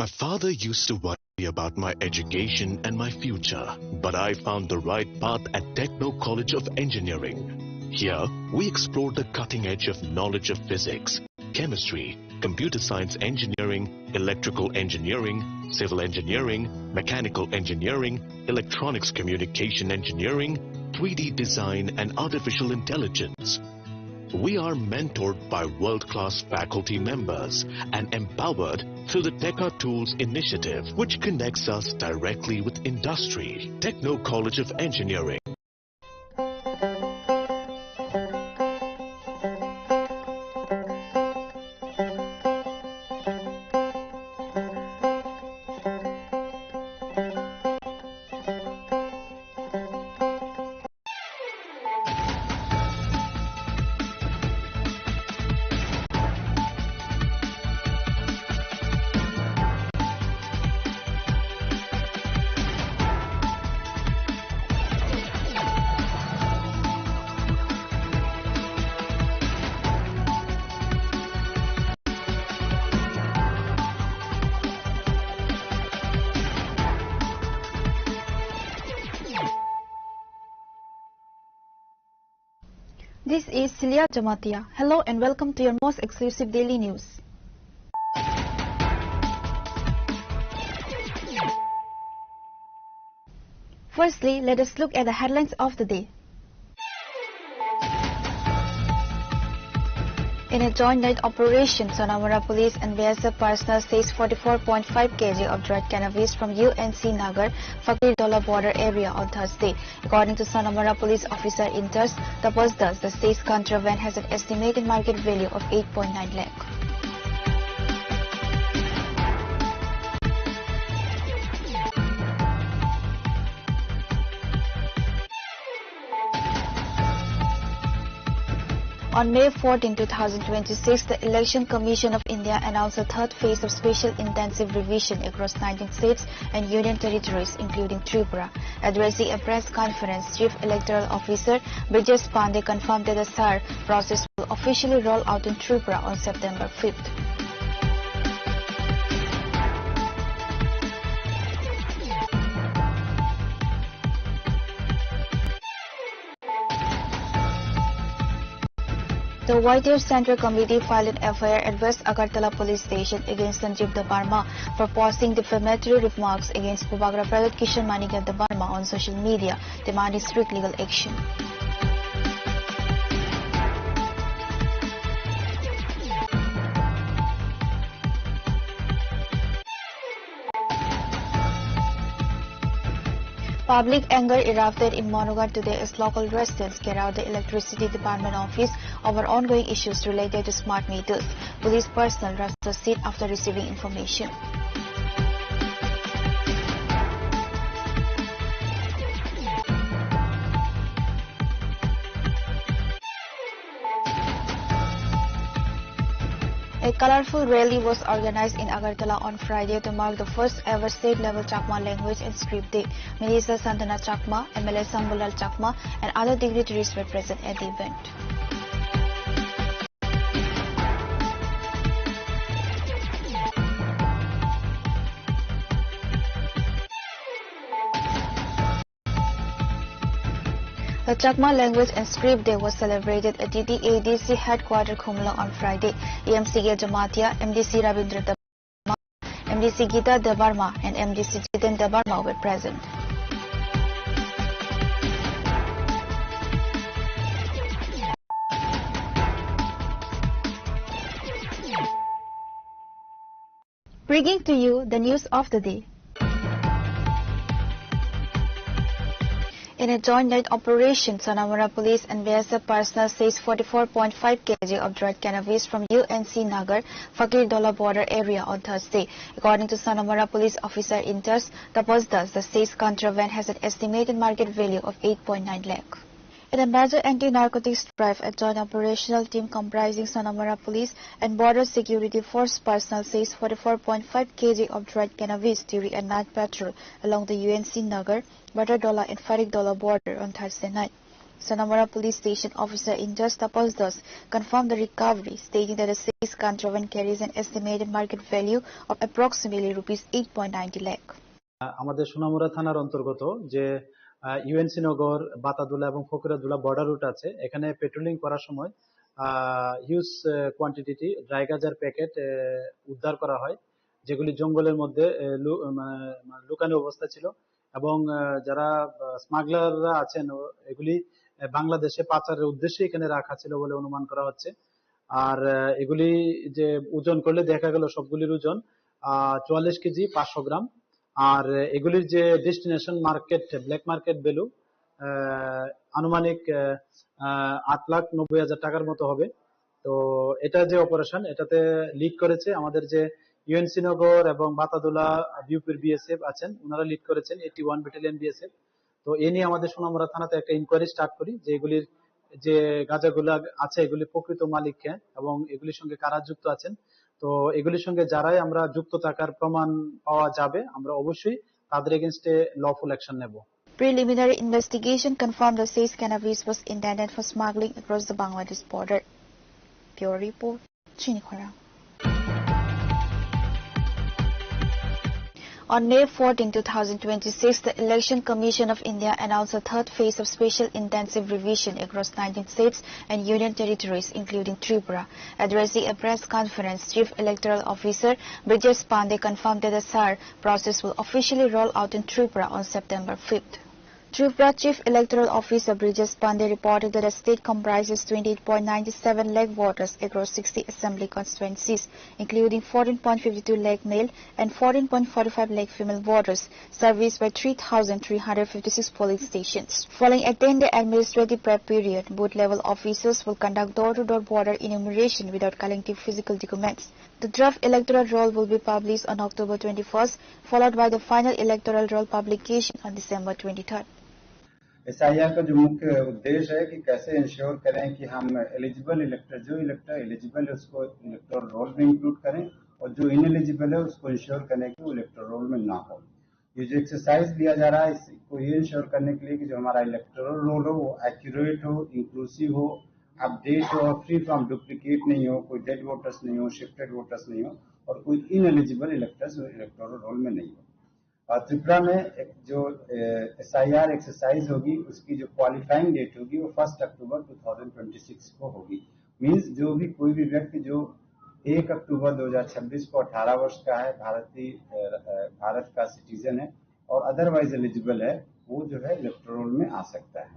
My father used to worry about my education and my future, but I found the right path at Techno College of Engineering. Here, we explore the cutting edge of knowledge of physics, chemistry, computer science engineering, electrical engineering, civil engineering, mechanical engineering, electronics communication engineering, three D design, and artificial intelligence. We are mentored by world-class faculty members and empowered through the Teka Tools initiative, which connects us directly with industry. Techno College of Engineering. This is Celia Jamatia. Hello and welcome to your most exclusive daily news. Firstly, let us look at the headlines of the day. In a joint night operation, Sonamura police and B S F personnel seized forty-four point five kilograms of dried cannabis from U N C Nagar, Fakirtola border area on Thursday. According to Sonamura police officer in charge, the possessed, the seized contraband has an estimated market value of eight point nine lakh. On May fourteenth, two thousand twenty-six, the Election Commission of India announced the third phase of special intensive revision across nineteen states and union territories, including Tripura. Addressing a press conference, Chief Electoral Officer Brijesh Pandey confirmed that the SAR process will officially roll out in Tripura on September fifth. The Whitehair Central Committee filed an F I R at West Agartala Police Station against Sanjeev Debbarma for posting defamatory remarks against Bubagra Pradyot Kishore Manikya Debbarma on social media, demanding strict legal action. Public anger erupted in Monoghat today as local residents carried out the electricity department office over ongoing issues related to smart meters. Police personnel rushed the scene after receiving information. A colorful rally was organized in Agartala on Friday to mark the first ever state-level Chakma Language and Script Day. Minister Santana Chakma, M L A Sambulal Chakma, and other dignitaries were present at the event. The Chakma Language and Script Day was celebrated at T T A D C headquarters Khumulwng on Friday. E M C K Jamatia, M D C Rabindra Debbarma, M D C Gita Debbarma and M D C Jiten Debbarma were present. Bringing to you the news of the day. In a joint night operation, Sonamura police and B S F personnel seized forty-four point five kilograms of dried cannabis from U N C Nagar, Fakirtola border area on Thursday. According to Sonamura police officer in charge, the possessed, the seized contraband has an estimated market value of eight point nine lakh. In a major anti-narcotics drive, a joint operational team comprising Sonamara Police and Border Security Force personnel seized forty-four point five kilograms of dried cannabis during a night patrol along the U N C Nagar, Batardola and Farikdola border on Thursday night. Sonamara Police Station Officer Injaz Tapas Das confirmed the recovery, stating that the seized contraband carries an estimated market value of approximately rupees eight point nine lakh. আমাদের সোনামুড়া থানার অন্তর্গত যে ইউএনসি নগর, বাতাদুলা এবং ফকিরাদুলা border root আছে, এখানে পেট্রোলিং করার সময় হিউজ কোয়ান্টিটি ড্রাই গাজার প্যাকেট উদ্ধার করা হয়, যেগুলি জঙ্গলের মধ্যে আহ, লু- মানে, মানে, লুকানো অবস্থা ছিল। এবং আহ, যারা স্মাগলাররা আছেন, ও- এগুলি আহ, বাংলাদেশে পাচারের উদ্দেশ্যে এখানে রাখা ছিল বলে অনুমান করা হচ্ছে। আর আহ, এগুলি যে ওজন করলে দেখা গেল সবগুলির ওজন আহ, চুয়াল্লিশ কেজি পাঁচশো গ্রাম। আর আহ, এগুলির যে destination market, black market value আনুমানিক আহ, আহ, আট লাখ নব্বই হাজার টাকার মতো হবে। তো এটা যে অপারেশন, এটাতে লিড করেছে আমাদের যে ইউএনসি নগর এবং বাতাদুলা বিউপির বিএসএফ আছেন, ওনারা লিড করেছেন এইটি ওয়ান ব্যাটালিয়ন বিএসএফ। তো এ নিয়ে আমাদের সোনামুড়া থানাতে একটা ইনকোয়ারি স্টার্ট করি যে এগুলির যে গাঁজাগুলা আছে, এগুলি প্রকৃত মালিক কে এবং এগুলির সঙ্গে কারা যুক্ত আছেন। তো এগুলির সঙ্গে যারাই আমরা যুক্ত থাকার প্রমাণ পাওয়া যাবে, আমরা অবশ্যই তাদের এগেনস্টে লফুল অ্যাকশন নেব। Preliminary investigation confirmed the seized cannabis was intended for smuggling across the Bangladesh border. Bureau report, Chini Khorang. On May fourteen, two thousand twenty-six, the Election Commission of India announced a third phase of special intensive revision across nineteen states and union territories, including Tripura. Addressing a press conference, Chief Electoral Officer Brijesh Pandey confirmed that the SAR process will officially roll out in Tripura on September fifth. Tripura Chief Electoral Officer Brijesh Pandey reported that the state comprises twenty-eight point nine seven lakh voters across sixty assembly constituencies, including fourteen point five two lakh male and fourteen point four five lakh female voters, serviced by three thousand three hundred fifty-six polling stations. Following a ten-day administrative prep period, booth-level officers will conduct door-to-door voter enumeration without collecting physical documents. The draft electoral roll will be published on October twenty-first, followed by the final electoral roll publication on December twenty-third. SIR का जो मुख्य उद्देश्य है कि कैसे इंश्योर करें कि हम एलिजिबल इलेक्टर, जो इलेक्टर एलिजिबल है उसको इलेक्टोरल रोल में इंक्लूड करें और जो इनएलिजिबल है उसको इंश्योर करें कि वो इलेक्टोरल रोल में ना हो। ये जो एक्सरसाइज लिया जा रहा है इसको ये इंश्योर करने के लिए कि जो हमारा इलेक्टोरल रोल हो वो एक्यूरेट हो, इंक्लूसिव हो, अपडेट हो, फ्री फ्रॉम डुप्लीकेट नहीं हो, कोई डेड वोटर्स नहीं हो, शिफ्टेड वोटर्स नहीं हो और कोई इनएलिजिबल इलेक्टर्स इलेक्टोरल रोल में नहीं हो। और त्रिपुरा में एक जो एसआईआर एक्सरसाइज होगी उसकी जो क्वालिफाइंग डेट होगी वो फर्स्ट अक्टूबर दो हज़ार छब्बीस को होगी। मीन्स जो भी कोई भी व्यक्ति जो एक अक्टूबर दो हज़ार छब्बीस को अठारह वर्ष का है, भारतीय अ, अ, भारत का सिटीजन है और अदरवाइज एलिजिबल है, वो जो है इलेक्टोरल में आ सकता है।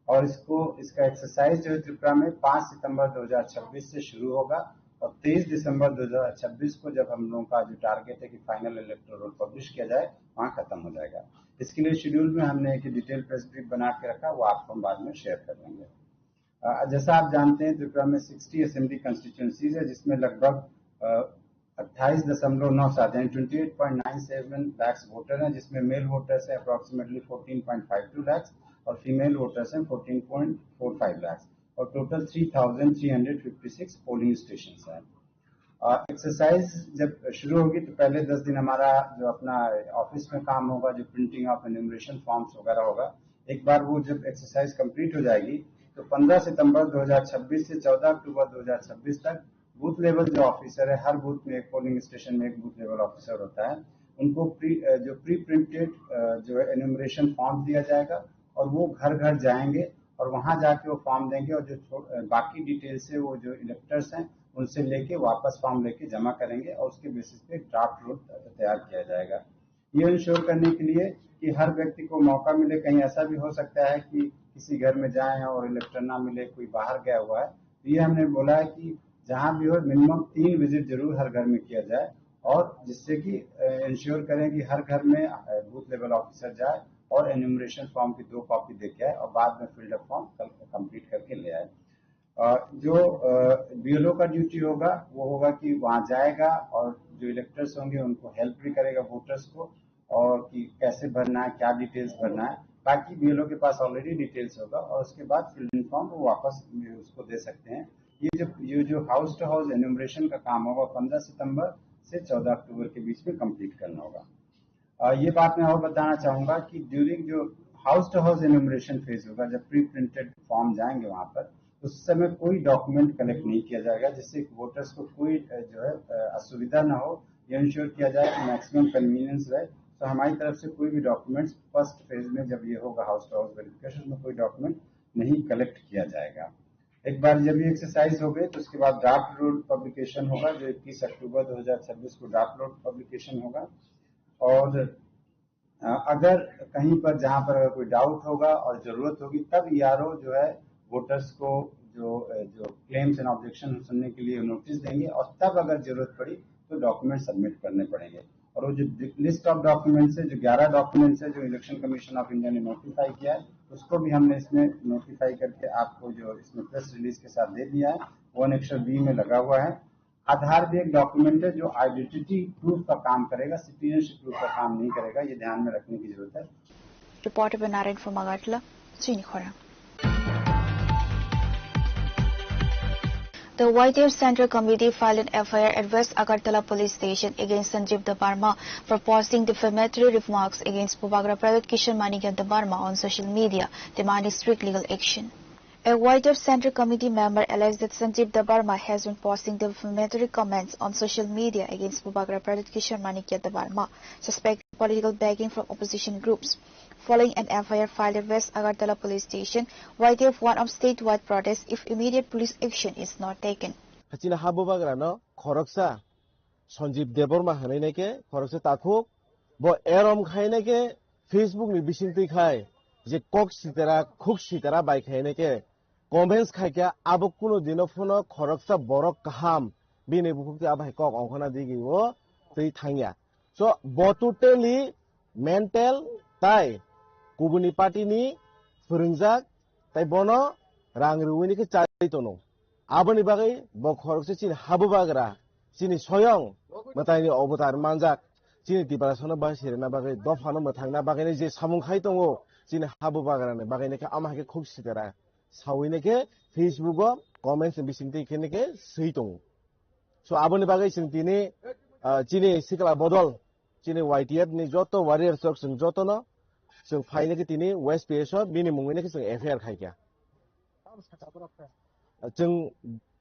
और इसको इसका एक्सरसाइज जो है त्रिपुरा में पाँच सितंबर दो हज़ार छब्बीस से शुरू होगा और तेईस दिसंबर दो हज़ार छब्बीस को जब हम लोगों का जो टारगेट है कि फाइनल इलेक्टोरल पब्लिश किया जाए, वहाँ खत्म हो जाएगा। इसके लिए शेड्यूल में हमने एक डिटेल प्रेस ब्रीफ बना के रखा, वो आपको हम बाद में शेयर कर देंगे। अ, जैसा आप जानते हैं, त्रिपुरा में सिक्सटी असेंबली कॉन्स्टिट्यूएंसीज है, जिसमें लगभग अ, अट्ठाईस दशमलव नौ सात यानी twenty eight point nine seven lakhs voter हैं, जिसमें मेल वोटर्स हैं approximately fourteen point five two lakhs और फीमेल वोटर्स हैं fourteen point four five lakhs और total three thousand three hundred fifty six polling station हैं। और एक्सरसाइज जब शुरू होगी तो पहले दस दिन हमारा जो अपना ऑफिस में काम होगा, जो प्रिंटिंग ऑफ एन्यूमरेशन फॉर्म्स वगैरह होगा, एक बार वो जब एक्सरसाइज कंप्लीट हो जाएगी तो पन्द्रह सितंबर दो हज़ार छब्बीस से चौदह अक्टूबर दो हज़ार छब्बीस तक बूथ लेवल जो ऑफिसर है, हर बूथ में एक पोलिंग स्टेशन में एक बूथ लेवल ऑफिसर होता है, उनको प्री अ, जो प्री प्रिंटेड जो है एन्यूमरेशन फॉर्म दिया जाएगा और वो घर घर जाएंगे और वहां जाके वो फॉर्म देंगे और जो छो- अ, बाकी डिटेल्स है वो जो इलेक्टर्स हैं उनसे लेके वापस फॉर्म लेके जमा करेंगे और उसके बेसिस पे ड्राफ्ट रोल तैयार किया जाएगा। ये इंश्योर करने के लिए कि हर व्यक्ति को मौका मिले, कहीं ऐसा भी हो सकता है कि किसी घर में जाएं और इलेक्टर ना मिले, कोई बाहर गया हुआ है, तो ये हमने बोला है कि जहां भी हो मिनिमम तीन विजिट जरूर हर घर में किया जाए और जिससे कि इंश्योर करें कि हर घर में बूथ लेवल ऑफिसर जाए और एन्यूमरेशन फॉर्म की दो कॉपी देके आए और बाद में फिल्ड अप फॉर्म कंप्लीट करके ले आए। अ, जो बीएलओ का ड्यूटी होगा वो होगा कि वहां जाएगा और जो इलेक्टर्स होंगे उनको हेल्प भी करेगा वोटर्स को, और कि कैसे भरना है, क्या डिटेल्स भरना है। बाकी बीएलओ के पास ऑलरेडी डिटेल्स होगा और उसके बाद फिल इन फॉर्म वो वापस उसको दे सकते हैं। ये जो ये जो हाउस टू हाउस एन्यूमरेशन का काम होगा पंद्रह सितंबर से चौदह अक्टूबर के बीच में कंप्लीट करना होगा। और ये बात मैं और बताना चाहूंगा कि ड्यूरिंग जो house to house enumeration phase होगा, जब प्री प्रिंटेड फॉर्म जाएंगे वहां पर, उस समय कोई डॉक्यूमेंट कलेक्ट नहीं किया जाएगा, जिससे वोटर्स को कोई अ, जो है अ, असुविधा ना हो। ये इंश्योर किया जाए कि मैक्सिमम कन्वीनियंस रहे। तो हमारी तरफ से कोई भी डॉक्यूमेंट्स फर्स्ट फेज में, जब ये होगा हाउस टू हाउस वेरिफिकेशन, में कोई डॉक्यूमेंट नहीं कलेक्ट किया जाएगा। एक बार जब ये एक्सरसाइज हो गई, तो उसके बाद ड्राफ्ट रोड पब्लिकेशन होगा, जो इक्कीस अक्टूबर दो हज़ार छब्बीस को ड्राफ्ट रोड पब्लिकेशन होगा। और अ, अगर कहीं पर, जहां पर अगर कोई डाउट होगा और जरूरत होगी, तब ईआरओ जो है वोटर्स को जो अ, जो क्लेम्स एंड ऑब्जेक्शन सुनने के लिए नोटिस देंगे और तब अगर जरूरत पड़ी तो डॉक्यूमेंट सबमिट करने पड़ेंगे। और वो जो लिस्ट ऑफ डॉक्यूमेंट्स है, जो ग्यारह डॉक्यूमेंट्स है जो इलेक्शन कमीशन ऑफ इंडिया ने नोटिफाई किया है, उसको भी हमने इसमें नोटिफाई करके आपको जो इसमें प्रेस रिलीज के साथ दे दिया है, वन एक्स्ट्रा बी में लगा हुआ है। आधार भी एक डॉक्यूमेंट है जो आइडेंटिटी प्रूफ का काम करेगा, सिटीजनशिप प्रूफ का काम नहीं करेगा। ये ध्यान में रखने की जरूरत है। Reporter Benarin from Agartala, Chini Khorang. The Y T F Central Committee filed an F I R at West Agartala Police Station against Sanjeev Debbarma for posting defamatory remarks against Bubagra Pradyot Kishore Manikya Debbarma on social media, demanding strict legal action. A Y T F Central Committee member alleged that Sanjeev Debbarma has been posting defamatory comments on social media against Bubagra Pradyot Kishore Manikya Debbarma, suspected political backing from opposition groups. Following an F I R filed at West Agartala Police Station, Y T F warned of statewide protest if immediate police action is not taken. Hachina ha Bubagrano khoroksa Sanjeev Debbarma hwnwi nai khe khoroksa takhuk, bo erom khai nai khe Facebook ni bising twi khai je kok sitera khuk sitera bai khai nai khe comments khai khe abo kuno dino phano khoroksa borok kaham bini bukhuk twi abo hai kok ongkhorna digi o twi thangya. So bo totally mental tai kubuni party ni phwrwngjak tai bono rang rwini khe chai tono. Aboni bagwi bo khoroksa chini ha Bubagra, chini soyong mwtaini obotar manjak, chini Tiprasano bai sirina bagwi, dophano mwthangna bagwi je samung khai tongo, chini ha Bubagrani bagwi khe ama hai khe khuk sitera sawi khe Facebook o comments ni bising twi khe khe swi tongo. So aboni bagwi chwng tini, ah, chini sikla bodol, chini Y T F ni joto warriors rok chwng jotono chwng phai khe tini West P S o bini mungwi khe chwng F I R khai kha. Chwng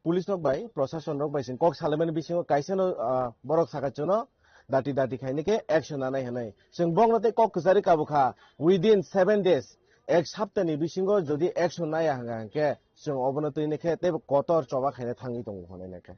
police rok bai, prosason rok bai chwng kok salaimani bisingo kaisa no, ah, borok saka chwngno dati dati khai khe action nanai hwnwi. Chwng bokno tei kok kwchari kabu kha, within seven days, ek saptani bisingo jodi action naya hwnkha hwnkhe chwng obono twi khe teibo kotor choba khaina thangwi tongo hwnwi khe.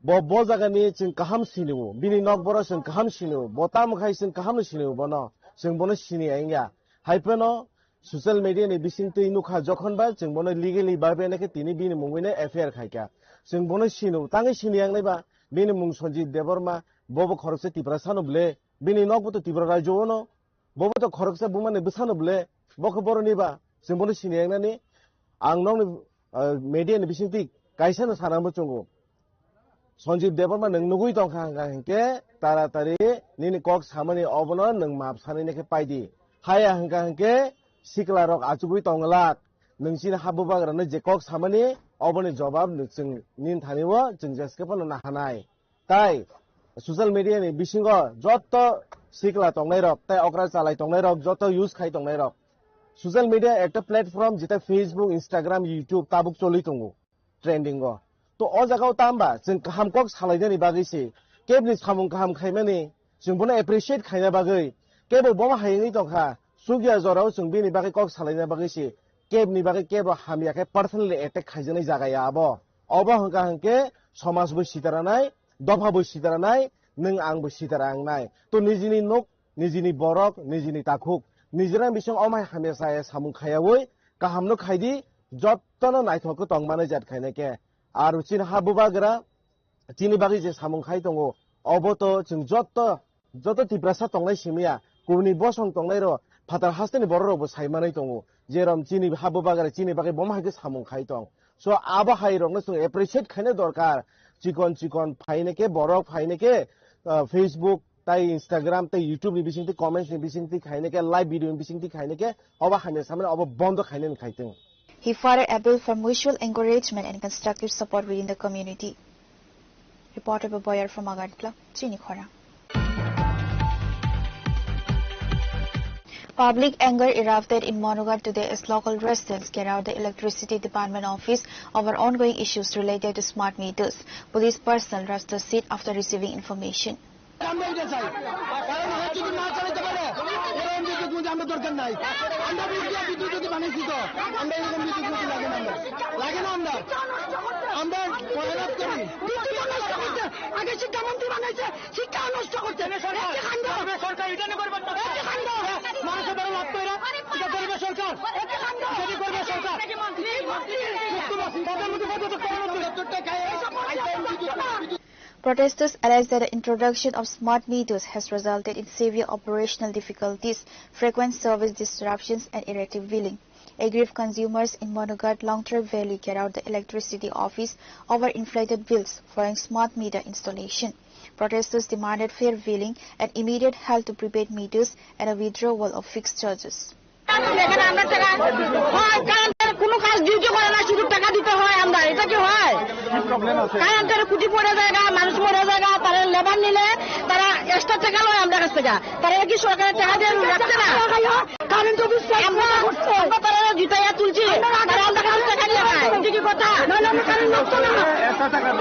Bo, bo jagani chwng kaham sinio, bini nok boro chwng kaham sinio, bo tamo khai chwng kaham no sinio bono, chwng bono sini ya wngya. Hai phano social media ni bising twi nukha jokhon ba chwng bono legally babe nai khe tini bini mungwi no F I R khai kha. Chwng bono sino, tangwi sini yang nai ba, bini mung Sanjeev Debbarma, bo bo khoroksa Tiprasa no ble, bini nok bo to Tripura rajyo o no, bo bo to khoroksa buma ni bwsa no ble, bo khe boroni ba, chwng bono sini yang nani, ang nokni, ah, media ni bising twi kaisa no sana muchungo. Sanjeev Debbarma nwng nugwi tongkha hwnkha hwnkhe taratari nini kok samani obono nwng map sanai khe paidi. Haya hwnkha hwnkhe sikla rok achugwi tonglak. Nwng chini ha Bubagrano je kok samani oboni jobab nwng chwng nini thani o chwng jeskhe phano nahanai. Tai social media ni bisingo joto sikla tongnai rok, tai okra chalai tongnai rok, joto use khai tongnai rok. Social media ekta platform jeta Facebook, Instagram, YouTube tabuk choli tongo. Trending o. To o jaga o tamba chwng kaham kok salainani bagwi se, kebni samung kaham khaimani chwng bono appreciate khaina bagwi, kebo bomo hayungwi tongkha, chukya jorao chwng bini bagwi kok salaina bagwi se, kebni bagwi kebo hamya khe personally attack khaijaknai jaga ya abo. Obo hwnkha hwnkhe somaj bo sitaranai, dopha bo sitaranai, nwng ang bo sitara wngnai. To nijini nok, nijini borok, nijini takhuk, nijini bising omai hamya saya samung khayawi, kahamno khaidi, jottono naithok khe tongmani jat khainai khe. Aro chini ha Bubagra, chini bagwi je samung khai tongo, obo to chwng jotto, jotto Tiprasa tongnai simiya, kubuni bosong tongnai rok, phatar hasteni borok rok bo sai manai tongo, jerom chini ha Bubagra chini bagwi bomo hai khe samung khai tong. So abo hai rokno chwng appreciate khaina dorkar, chikon chikon phaina khe borok phaina khe, ah, Facebook, tai Instagram, tai YouTube ni bisingtwi, comments ni bisingtwi khainai khe, live video ni bisingtwi khainai khe, obo hamya samani obo bondo khainani khaitwng. He further appealed for mutual encouragement and constructive support within the community. Reporter Baboyar from Agartala, Chini Khorang. Public anger erupted in Monughat today as local residents घेराव the electricity department office over ongoing issues related to smart meters. Police personnel rushed the scene after receiving information. আমরা এটা চাই, কারণ হচ্ছে যদি না চালাতে পারে, এরকম বিদ্যুৎ মন্ত্রী আমরা দরকার নাই। আমরা বিদ্যুৎ, বিদ্যুৎ যদি বানাইছি তো, আমরা এরকম বিদ্যুৎ মন্ত্রী লাগে না আমরা, লাগে না আমরা। আমরা মেহনত করি। বিদ্যুৎ নষ্ট করছে, আগে শিক্ষামন্ত্রী বানাইছে, শিক্ষা নষ্ট করছে। এ কি কাণ্ড? সরকার এটা নিয়ে করবে না। এ কি কাণ্ড? মানুষের বড় লাভ তো এরা, এটা করবে সরকার। এ কি কাণ্ড? এটা কি করবে সরকার? এই মন্ত্রী, এই মন্ত্রী, তাদের মধ্যে কত তো কারণ আছে। Protesters allege that the introduction of smart meters has resulted in severe operational difficulties, frequent service disruptions, and erratic billing. Aggrieved consumers in Monughat Longtrai Valley घेराव the electricity office over inflated bills following smart meter installation. Protesters demanded fair billing and immediate halt to prepaid meters and a withdrawal of fixed charges. এখানে আমরা টাকা হয়, কারণ তারা কোনো কাজ ডিউটি করে না, শুধু টাকা দিতে হয় আমরা, এটা কি হয়? কারণ তারা কুটি পড়ে জায়গা, মানুষ মরে জায়গা, তারা লেবার নিলে তারা এক্সট্রা টাকা লয় আমরা কাছ থেকে। তারা কি সরকারের টাকা দিয়ে রাখছে না? কারেন্ট অফিস আমরা, আমরা তারা জিতাইয়া তুলছি, তারা আমরা কাছ থেকে টাকা নিয়ে খায়। এটা কি কথা? না, না, না, কারেন্ট নষ্ট না।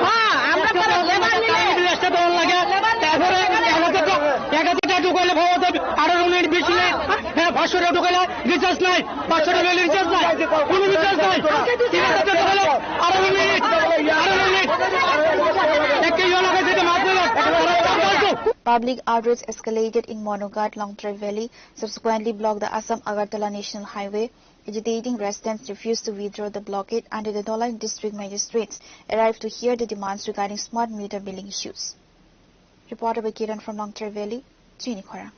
হ্যাঁ, আমরা তারা লেবার নিলে কারেন্ট বিল একটা দেওয়ার লাগে, লেবার নিলে তারপরে টাকা নিয়ে এক হাজার টাকা, এক হাজার টাকা ঢুকাইলে ভাবা যাবে, আঠারো মিনিট, বিশ মিনিট, হ্যাঁ, পাঁচশো টাকা ঢুকাইলে রিচার্জ নাই, পাঁচশো টাকা রিচার্জ নাই, কোনো রিচার্জ নাই। তিন হাজার টাকা হলো আঠারো মিনিট, আঠারো মিনিট। একটা ইয়ে লাগাইছে, এটা মাত্র এক হাজার টাকা। Public outrage escalated in Monughat, Longtrai Valley, subsequently blocked the Assam Agartala National Highway. Agitating residents refused to withdraw the blockade until the Dholai District Magistrates arrived to hear the demands regarding smart meter billing issues. Reporter by Kiran from Longtrai Valley, Chini Khorang.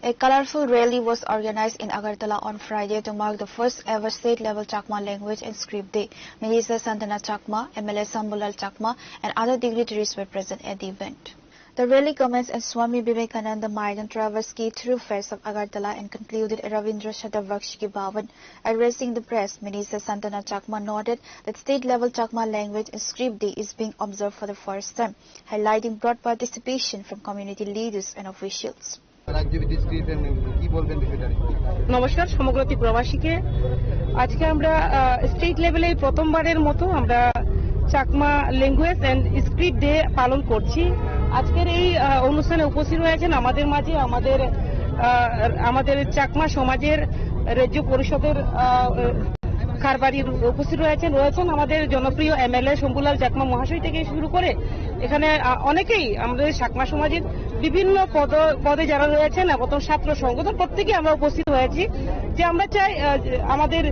A colorful rally was organized in Agartala on Friday to mark the first ever state-level Chakma Language and Script Day. Minister Santana Chakma, M L A Sambulal Chakma, and other dignitaries were present at the event. The rally commenced at Swami Vivekananda Maidan, traversed key thoroughfares of Agartala, and concluded at Ravindra Shatabakshi Bhavan. Addressing the press, Minister Santana Chakma noted that state-level Chakma Language and Script Day is being observed for the first time, highlighting broad participation from community leaders and officials. রাজ্যভিত্তিক script and কি বলবেন বিষয়টা নিয়ে? নমস্কার সমগ্র ত্রিপুরাবাসীকে। আজকে আমরা, আহ, স্টেট লেভেলে এই প্রথমবারের মতো আমরা Chakma language and script day পালন করছি। আজকের এই, আহ, অনুষ্ঠানে উপস্থিত রয়েছেন আমাদের মাঝে আমাদের, আহ, আমাদের চাকমা সমাজের রাজ্য পরিষদের, আহ, কারবারি উপস্থিত রয়েছেন, রয়েছেন আমাদের জনপ্রিয় এমএলএ শম্ভুলাল চাকমা মহাশয় থেকে শুরু করে এখানে, আহ, অনেকেই আমাদের চাকমা সমাজের বিভিন্ন পদ-, পদে যারা রয়েছেন এবং ছাত্র সংগঠন প্রত্যেকেই আমরা উপস্থিত হয়েছি যে আমরা চাই, আহ, যে আমাদের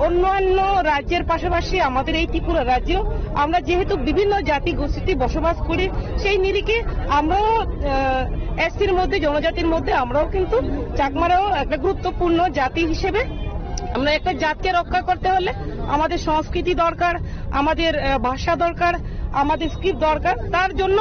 অন্যান্য রাজ্যের পাশাপাশি আমাদের এই ত্রিপুরা রাজ্যেও আমরা যেহেতু বিভিন্ন জাতি গোষ্ঠী বসবাস করি, সেই নিরিখে আমরাও, আহ, এসসির মধ্যে, জনজাতির মধ্যে আমরাও কিন্তু চাকমারাও একটা গুরুত্বপূর্ণ জাতি হিসেবে আমরা একটা জাতকে রক্ষা করতে হলে আমাদের সংস্কৃতি দরকার, আমাদের, আহ, ভাষা দরকার, আমাদের স্ক্রিপ্ট দরকার। তার জন্য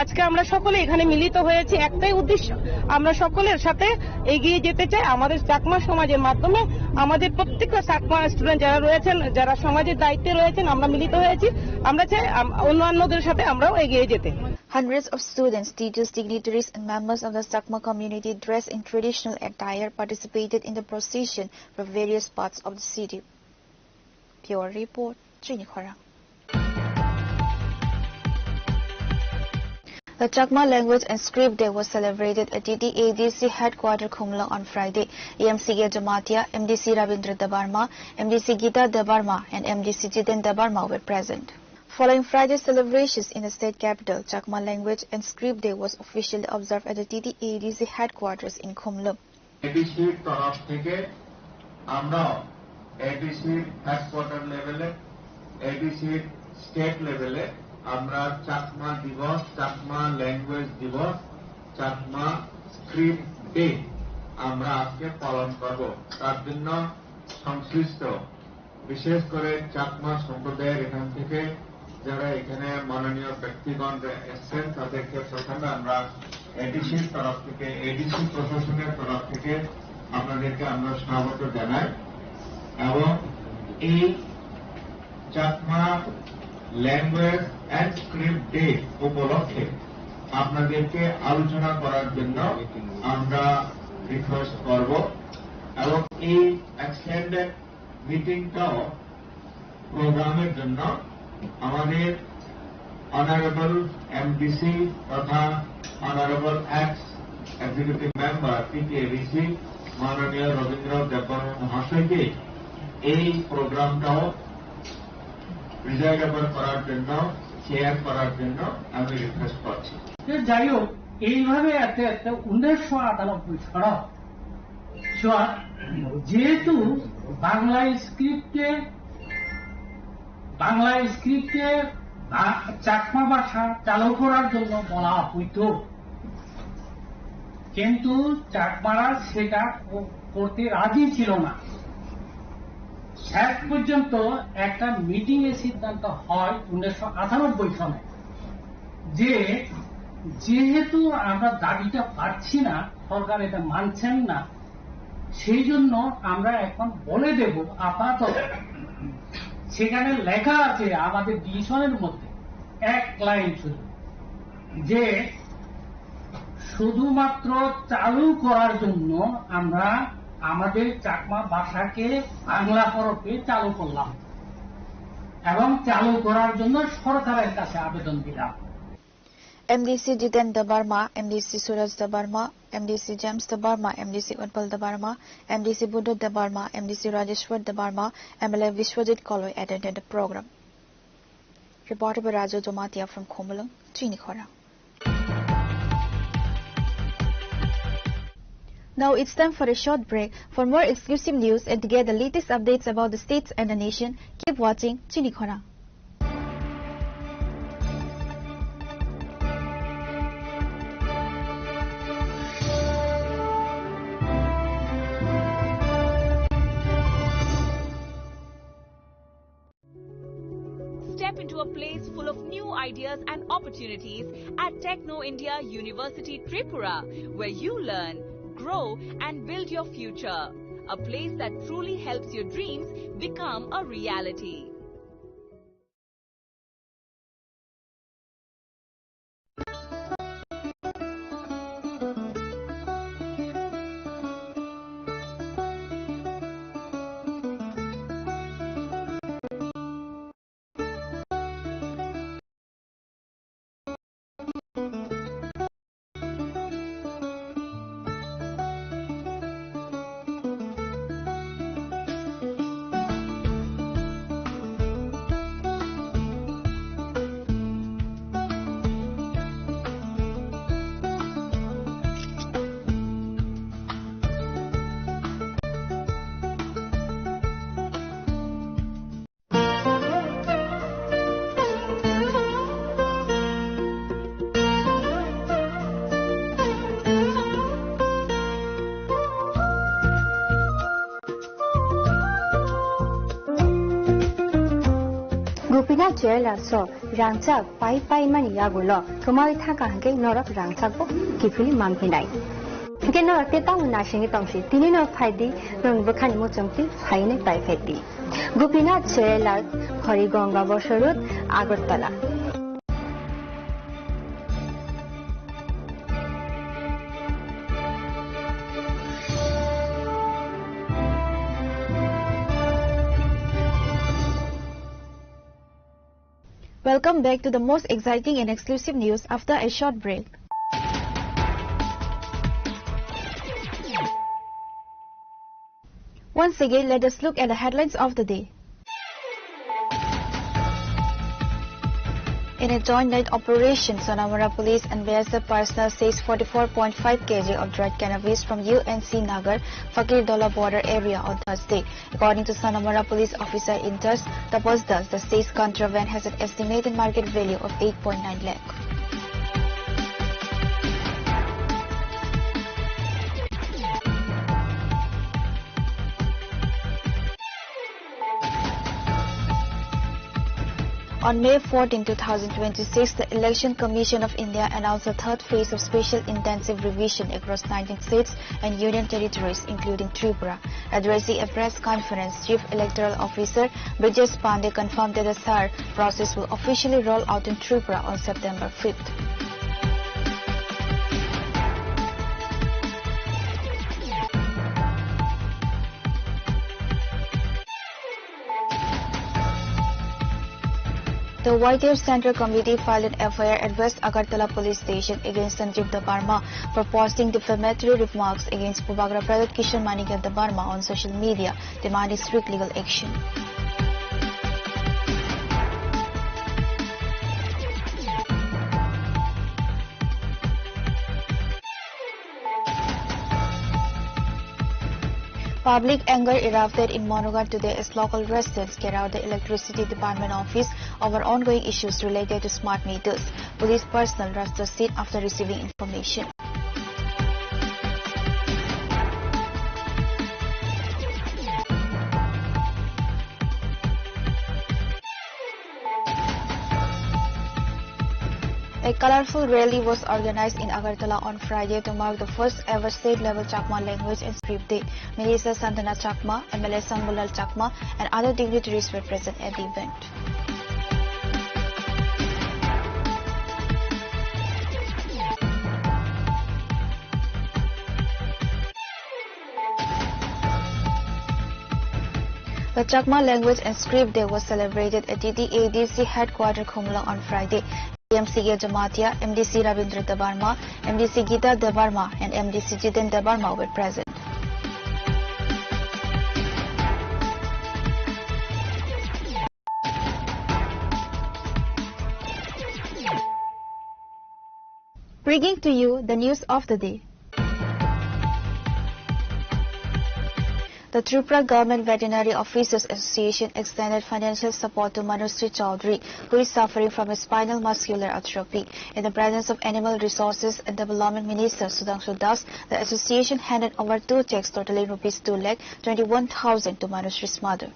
আজকে আমরা সকলে এখানে মিলিত হয়েছি একটাই উদ্দেশ্য, আমরা সকলের সাথে এগিয়ে যেতে চাই। আমাদের চাকমা সমাজের মাধ্যমে আমাদের প্রত্যেকটা চাকমা স্টুডেন্ট যারা রয়েছেন, যারা সমাজের দায়িত্বে রয়েছেন, আমরা মিলিত হয়েছি। আমরা চাই আম-, অন্যান্যদের সাথে আমরাও এগিয়ে যেতে। Hundreds of students, teachers, dignitaries, and members of the Chakma community dressed in traditional attire participated in the procession from various parts of the city. Bureau Report, Chini Khorang. The Chakma Language and Script Day was celebrated at T T A D C headquarters Khumlung on Friday. E M C K Jamatia, M D C Ravindra Debbarma, M D C Gita Debbarma, and M D C Jiten Debbarma were present. Following Friday's celebrations in the state capital, Chakma Language and Script Day was officially observed at the T T A D C headquarters in Khumlung. এডিসির তরফ থেকে আমরা এডিসির হেডকোয়ার্টার লেভেলে, এডিসির স্টেট লেভেলে আমরা চাকমা দিবস, চাকমা ল্যাঙ্গুয়েজ দিবস, চাকমা স্ক্রিপ্ট ডে আমরা আজকে পালন করব। তার জন্য সংশ্লিষ্ট বিশেষ করে চাকমা সম্প্রদায়ের এখান থেকে যারা এখানে মাননীয় ব্যক্তিগণ এসছেন, তাদেরকে প্রথমে আমরা এডিসির তরফ থেকে, এডিসি প্রশাসনের তরফ থেকে আপনাদেরকে আমরা স্বাগত জানাই। এবং এই Chakma language and script day উপলক্ষে আপনাদেরকে আলোচনা করার জন্য আমরা রিকোয়েস্ট করব। এবং এই এক্সটেন্ডেড মিটিংটাও প্রোগ্রামের জন্য আমাদের অনারেবল এমডিসি তথা অনারেবল এক্স এক্সিকিউটিভ মেম্বার পিপিএডিসি মাননীয় রবীন্দ্র দেববর্মা মহাশয়কে এই প্রোগ্রামটাও প্রিজাইড ওভার করার জন্য, চেয়ার করার জন্য আমি রিকোয়েস্ট করছি। তো যাই হোক, এইভাবে আস্তে আস্তে উনিশশো আটানব্বই সনর সন যেহেতু বাংলা স্ক্রিপ্টে, বাংলা স্ক্রিপ্টে বা-, চাকমা ভাষা চালু করার জন্য বলা হইতো, কিন্তু চাকমারা সেটা ক-, করতে রাজি ছিল না। শেষ পর্যন্ত একটা মিটিং এ সিদ্ধান্ত হয় উনিশশো আটানব্বই সনে, যে যেহেতু আমরা দাবিটা পাচ্ছি না, সরকার এটা মানছেন না, সেই জন্য আমরা এখন বলে দেব আপাতত। সেখানে লেখা আছে আমাদের ডিসিশনের মধ্যে এক লাইন শুধু, যে শুধুমাত্র চালু করার জন্য আমরা আমাদের চাকমা ভাষাকে বাংলা হরফে চালু করলাম এবং চালু করার জন্য সরকারের কাছে আবেদন দিলাম। M D C Jiten Debbarma, M D C Suraj Debbarma, M D C James Debbarma, M D C Utpal Debbarma, M D C Buddha Debbarma, M D C Rajeshwar Debbarma, M L A Vishwajit Koloi attended the program. Reported by Raju Jamatia from Khumulwng, Chinikhora. Now it's time for a short break. For more exclusive news and to get the latest updates about the states and the nation, keep watching Chinikhora. Step into a place full of new ideas and opportunities at Techno India University Tripura, where you learn, grow, and build your future. A place that truly helps your dreams become a reality. Gopinath Jewellers o rangchak pai pai mani yagulo kwmawi thangkha hwnkhe norok rangchakbo kiphilwi manphinai. Hwnkhe norok tei tamo naisingwi tongsi, tini no phaidi, norokni bwkhani muchungtwi phainwi paiphaidi. Gopinath Jewellers, Harigonga Bosor Road, Agartala. Welcome back to the most exciting and exclusive news after a short break. Once again, let us look at the headlines of the day. In a joint night operation, Sonamura police and B S F personnel seized forty-four point five kilograms of dried cannabis from U N C Nagar, Fakirtola border area on Thursday. According to Sonamura police officer in charge, Tapas Das, the seized contraband has an estimated market value of eight point nine lakh. On May fourteen, two thousand twenty-six, the Election Commission of India announced the third phase of special intensive revision across nineteen states and union territories, including Tripura. Addressing a press conference, Chief Electoral Officer Brijesh Pandey confirmed that the third process will officially roll out in Tripura on September fifth. The Y T F Central Committee filed an F I R at West Agartala Police Station against Sanjeev Debbarma for posting defamatory remarks against Bubagra Pradyot Kishore Manikya Debbarma on social media, demanding strict legal action. Public anger erupted in Monoghat today as local residents carried out the electricity department office over ongoing issues related to smart meters. Police personnel rushed the scene after receiving information. A colorful rally was organized in Agartala on Friday to mark the first ever state-level Chakma Language and Script Day. Minister Santana Chakma, M L A Sambulal Chakma, and other dignitaries were present at the event. The Chakma Language and Script Day was celebrated at T T A D C headquarters Khumulwng on Friday. M C A Jamatia, M D C Rabindra Debbarma, M D C Gita Debbarma, and M D C Jiten Debbarma were present. Bringing to you the news of the day. The Tripura Government Veterinary Officers Association extended financial support to Manushree Chowdhury, who is suffering from a spinal muscular atrophy. In the presence of Animal Resources and Development Minister Sudhanshu Das, the association handed over two checks totaling rupees two lakh twenty-one thousand to Manushree's mother.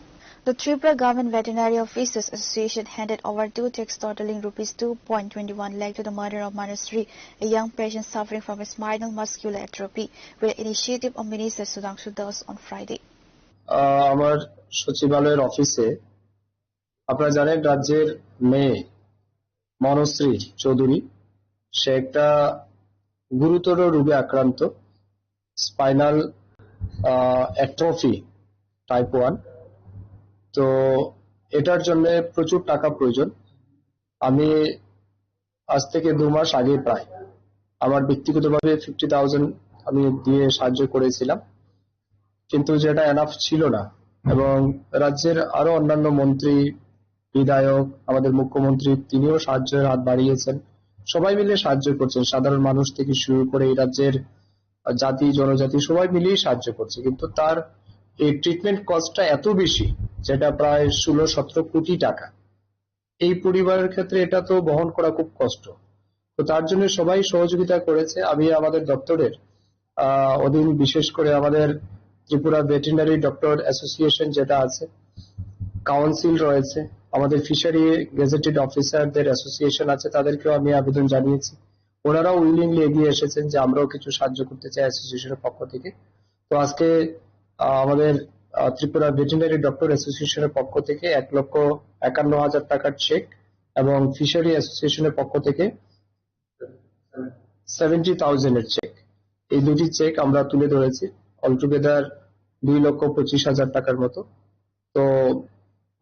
The Tripura Government Veterinary Officers Association handed over two checks totaling rupees two point twenty-one lakh to the mother of Manushree, a young patient suffering from a spinal muscular atrophy, with the initiative of Minister Sudhanshu Das on Friday. আহ, আমার সচিবালয়ের অফিসে, আপনারা জানেন, রাজ্যের মেয়ে মনশ্রী চৌধুরী, সে একটা গুরুতর রোগে আক্রান্ত, স্পাইনাল অ্যাট্রফি টাইপ ওয়ান। তো এটার জন্য প্রচুর টাকা প্রয়োজন। আমি আজ থেকে দু মাস আগে প্রায় আমার ব্যক্তিগতভাবে ফিফটি থাউজেন্ড আমি দিয়ে সাহায্য করেছিলাম, কিন্তু যেটা এনাফ ছিল না। এবং রাজ্যের আরো অন্যান্য মন্ত্রী, বিধায়ক, আমাদের মুখ্যমন্ত্রী, তিনিও সাহায্যের হাত বাড়িয়েছেন। সবাই মিলে সাহায্য করছেন, সাধারণ মানুষ থেকে শুরু করে এই রাজ্যের জাতি, জনজাতি সবাই মিলেই সাহায্য করছে। কিন্তু তার এই ট্রিটমেন্ট কস্টটা এত বেশি, যেটা প্রায় ষোলো সতেরো কোটি টাকা। এই পরিবারের ক্ষেত্রে এটা তো বহন করা খুব কষ্ট। তো তার জন্য সবাই সহযোগিতা করেছে। আমি আমাদের দপ্তরের, আহ, অধীন, বিশেষ করে আমাদের ত্রিপুরা ভেটেরিনারি ডক্টর অ্যাসোসিয়েশন যেটা আছে, কাউন্সিল রয়েছে, আমাদের ফিশারি গেজেটেড অফিসারদের অ্যাসোসিয়েশন আছে, তাদেরকেও আমি আবেদন জানিয়েছি। ওনারাও উইলিংলি এগিয়ে এসেছেন যে আমরাও কিছু সাহায্য করতে চাই অ্যাসোসিয়েশনের পক্ষ থেকে। তো আজকে, আহ, আমাদের, আহ, ত্রিপুরা ভেটেরিনারি ডক্টর অ্যাসোসিয়েশনের পক্ষ থেকে এক লক্ষ একান্ন হাজার টাকার চেক এবং ফিশারি অ্যাসোসিয়েশনের পক্ষ থেকে সেভেন্টি থাউজেন্ডের চেক, এই দুটি চেক আমরা তুলে ধরেছি। অল টুগেদার দুই লক্ষ পঁচিশ হাজার টাকার মতো। তো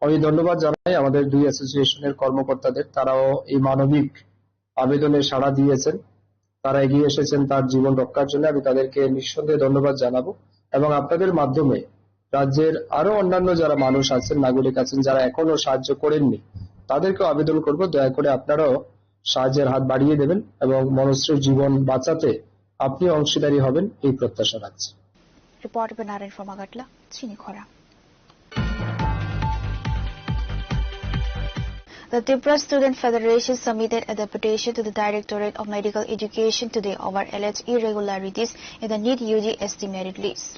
আমি ধন্যবাদ জানাই আমাদের দুই অ্যাসোসিয়েশনের কর্মকর্তাদের, তারাও এই মানবিক আবেদনে সাড়া দিয়েছেন, তারা এগিয়ে এসেছেন তার জীবন রক্ষার জন্য। আমি তাদেরকে নিঃসন্দেহে ধন্যবাদ জানাবো এবং আপনাদের মাধ্যমে রাজ্যের আরো অন্যান্য যারা মানুষ আছেন, নাগরিক আছেন, যারা এখনো সাহায্য করেননি, তাদেরকেও আবেদন করব, দয়া করে আপনারাও সাহায্যের হাত বাড়িয়ে দেবেন এবং মনশ্রীর জীবন বাঁচাতে আপনিও অংশীদারি হবেন, এই প্রত্যাশা রাখছি। Report by Narayan from Agartala, Chini Khorang. The Tripura Student Federation submitted a deputation to the Directorate of Medical Education today over alleged irregularities in the NEET U G S T merit list.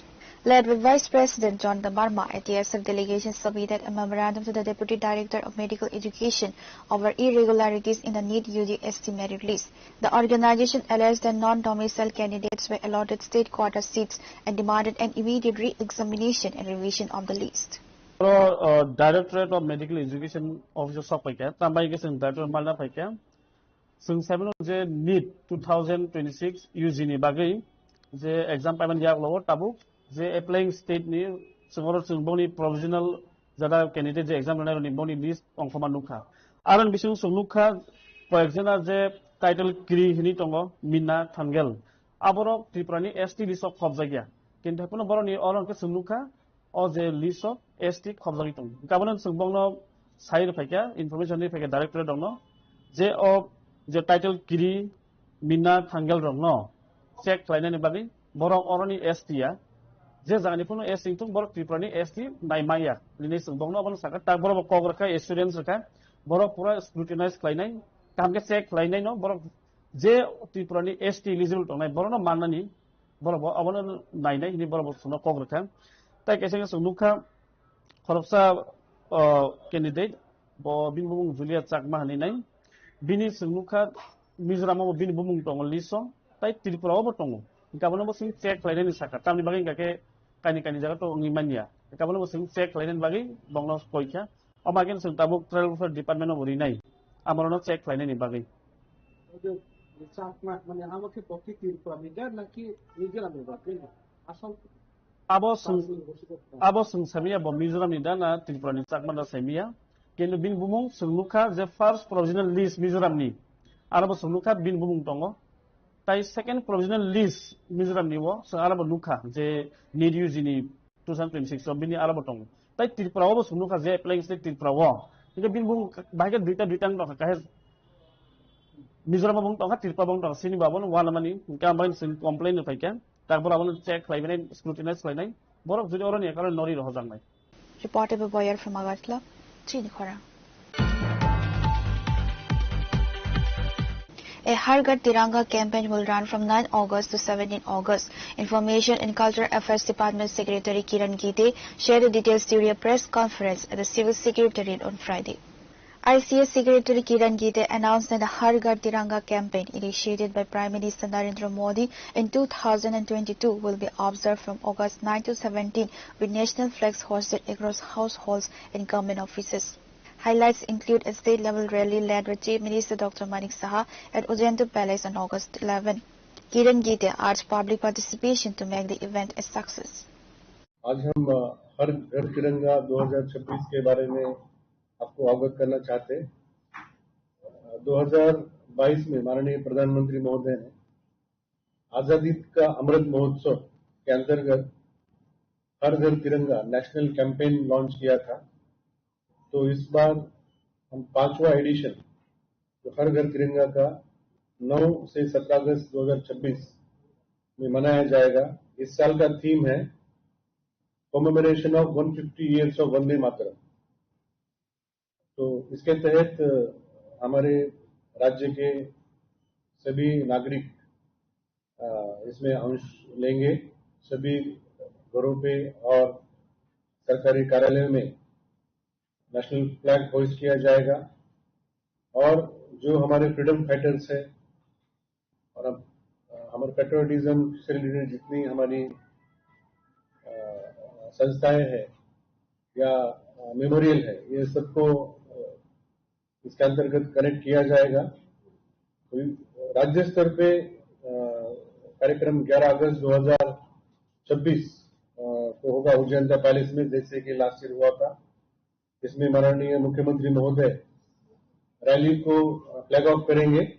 Led by Vice President John Debbarma, a T S F delegation submitted a memorandum to the Deputy Director of Medical Education over irregularities in the NEET U G S T merit list. The organization alleged that non-domicile candidates were allotted state quota seats and demanded an immediate re-examination and revision of the list. Oro, uh, Directorate of Medical Education office o sok paikha, tambai khe chwng Director malna paikha. Chwng saimano je NEET two thousand twenty-six U G ni bagwi je exam paiman yak logo tabuk je applying state ni chwng oro chwng boni provisional jada candidate je exam rwnai rokni boni list ongkhorma nukha. Aroni bising chwng nukha koyek jona je title kiri hini tongo Mina Thangel. Aborok Tripura ni S T list o khobjakya. Kintu haiphano boroni oro hwnkhe chwng nukha o je list o S T khobjagwi tongo. Hwnkhe abono chwng bongno sai rwphaikha, information rwphaikha directorate rokno, je o je title kiri Mina Thangel rokno check khlainani bagwi borok oroni S T ya. Je jagani phano S T wngthung, borok Tripura ni S T nai manya. Nini chwng bongno abono sakha, tak borok bo kok rwkha, assurance rwkha, borok pura scrutinize khlainai, kaham khe check khlainai no, borok je Tripura ni S T eligible tongnai borokno mannani, borok bo abono nainai hini borok bo chwngno kok rwkha. Tai kaisa khe chwng nukha khoroksa, o, candidate, bo bini bumung Julia Chakma hinwi nai. Bini chwng nukha Mizoram o bo bini bumung tongo list o, tai Tripura o bo tongo. Hwnkhe abono bo chwng check khlainani sakha, tamni bagwi hwnkha khe kaini kaini jaga to wngwi manya. Hwnkhe abono bo chwng check khlainani bagwi bongno koikha. Omo khe chwng tabuk Tribal Welfare Department o bo rinai, amorono check khlainani bagwi. Ojo, Chakma, mane, amo khe bo khe Tripura ni da naki Mizoram ni bagwi? Asol Abo chwng, abo chwng saimanya bo Mizoram ni da na Tripura ni Chakma da saimanya. Kintu bini bumung chwng nukha je first provisional list Mizoram ni, aro bo chwng nukha bini bumung tongo. Tai second provisional list Mizoram ni o chwng aro bo nukha je NEET U G ni two thousand twenty-six o bini aro bo tongo. Tai Tripura o bo chwng nukha je applying state Tripura o. Hingke bini bumung bahai khe duita, duita wng tongkha, kahe Mizoram o bo wng tongkha, Tripura bo wng tongkha, sini bo abono uanamani, hingke ang bai chwng complain rw phaikha, tak borok abono check khlaibai nai, scrutinize khlainai, borok jodi oroni account nori rohorjaknai. Reporter Boyer from Agartala, Chini Khorang. A Har Ghar Tiranga campaign will run from nine August to seventeen August. Information and Cultural Affairs Department Secretary Kiran Gite shared the details during a press conference at the Civil Secretariat on Friday. I C S Secretary Kiran Gite announced that the Har Ghar Tiranga campaign, initiated by Prime Minister Narendra Modi in two thousand twenty-two, will be observed from August nine to seventeen, with national flags hoisted across households and government offices. Highlights include a state-level rally led by Chief Minister Doctor Manik Saha at Ujjayanta Palace on August eleven. Kiran Gite urged public participation to make the event a success. आज हम, अ, हर घर तिरंगा दो हज़ार छब्बीस के बारे में आपको अवगत करना चाहते हैं। अ, दो हज़ार बाईस में माननीय प्रधानमंत्री महोदय ने आजादी का अमृत महोत्सव के अंतर्गत हर घर तिरंगा नेशनल कैंपेन लॉन्च किया था। तो इस बार हम पांचवा एडिशन, जो हर घर तिरंगा का नौ से सत्रह अगस्त दो हज़ार छब्बीस में मनाया जाएगा। इस साल का थीम है Commemoration of one fifty years of Vande Mataram। तो इसके तहत, अ, हमारे राज्य के सभी नागरिक, अ, इसमें अंश लेंगे। सभी घरों पे और सरकारी कार्यालय में नेशनल फ्लैग होइस्ट किया जाएगा और जो हमारे फ्रीडम फाइटर्स हैं और हम, अ, हमारे पेट्रियटिज्म से रिलेटेड जितनी हमारी, अ, संस्थाएं हैं या, अ, मेमोरियल है, ये सबको, अ, इसके अंतर्गत कनेक्ट किया जाएगा। तो राज्य स्तर पे, अ, कार्यक्रम ग्यारह अगस्त दो हज़ार छब्बीस, अ, को होगा उज्जैन का पैलेस में, जैसे कि लास्ट ईयर हुआ था। इसमें माननीय मुख्यमंत्री महोदय रैली को, अ, फ्लैग ऑफ करेंगे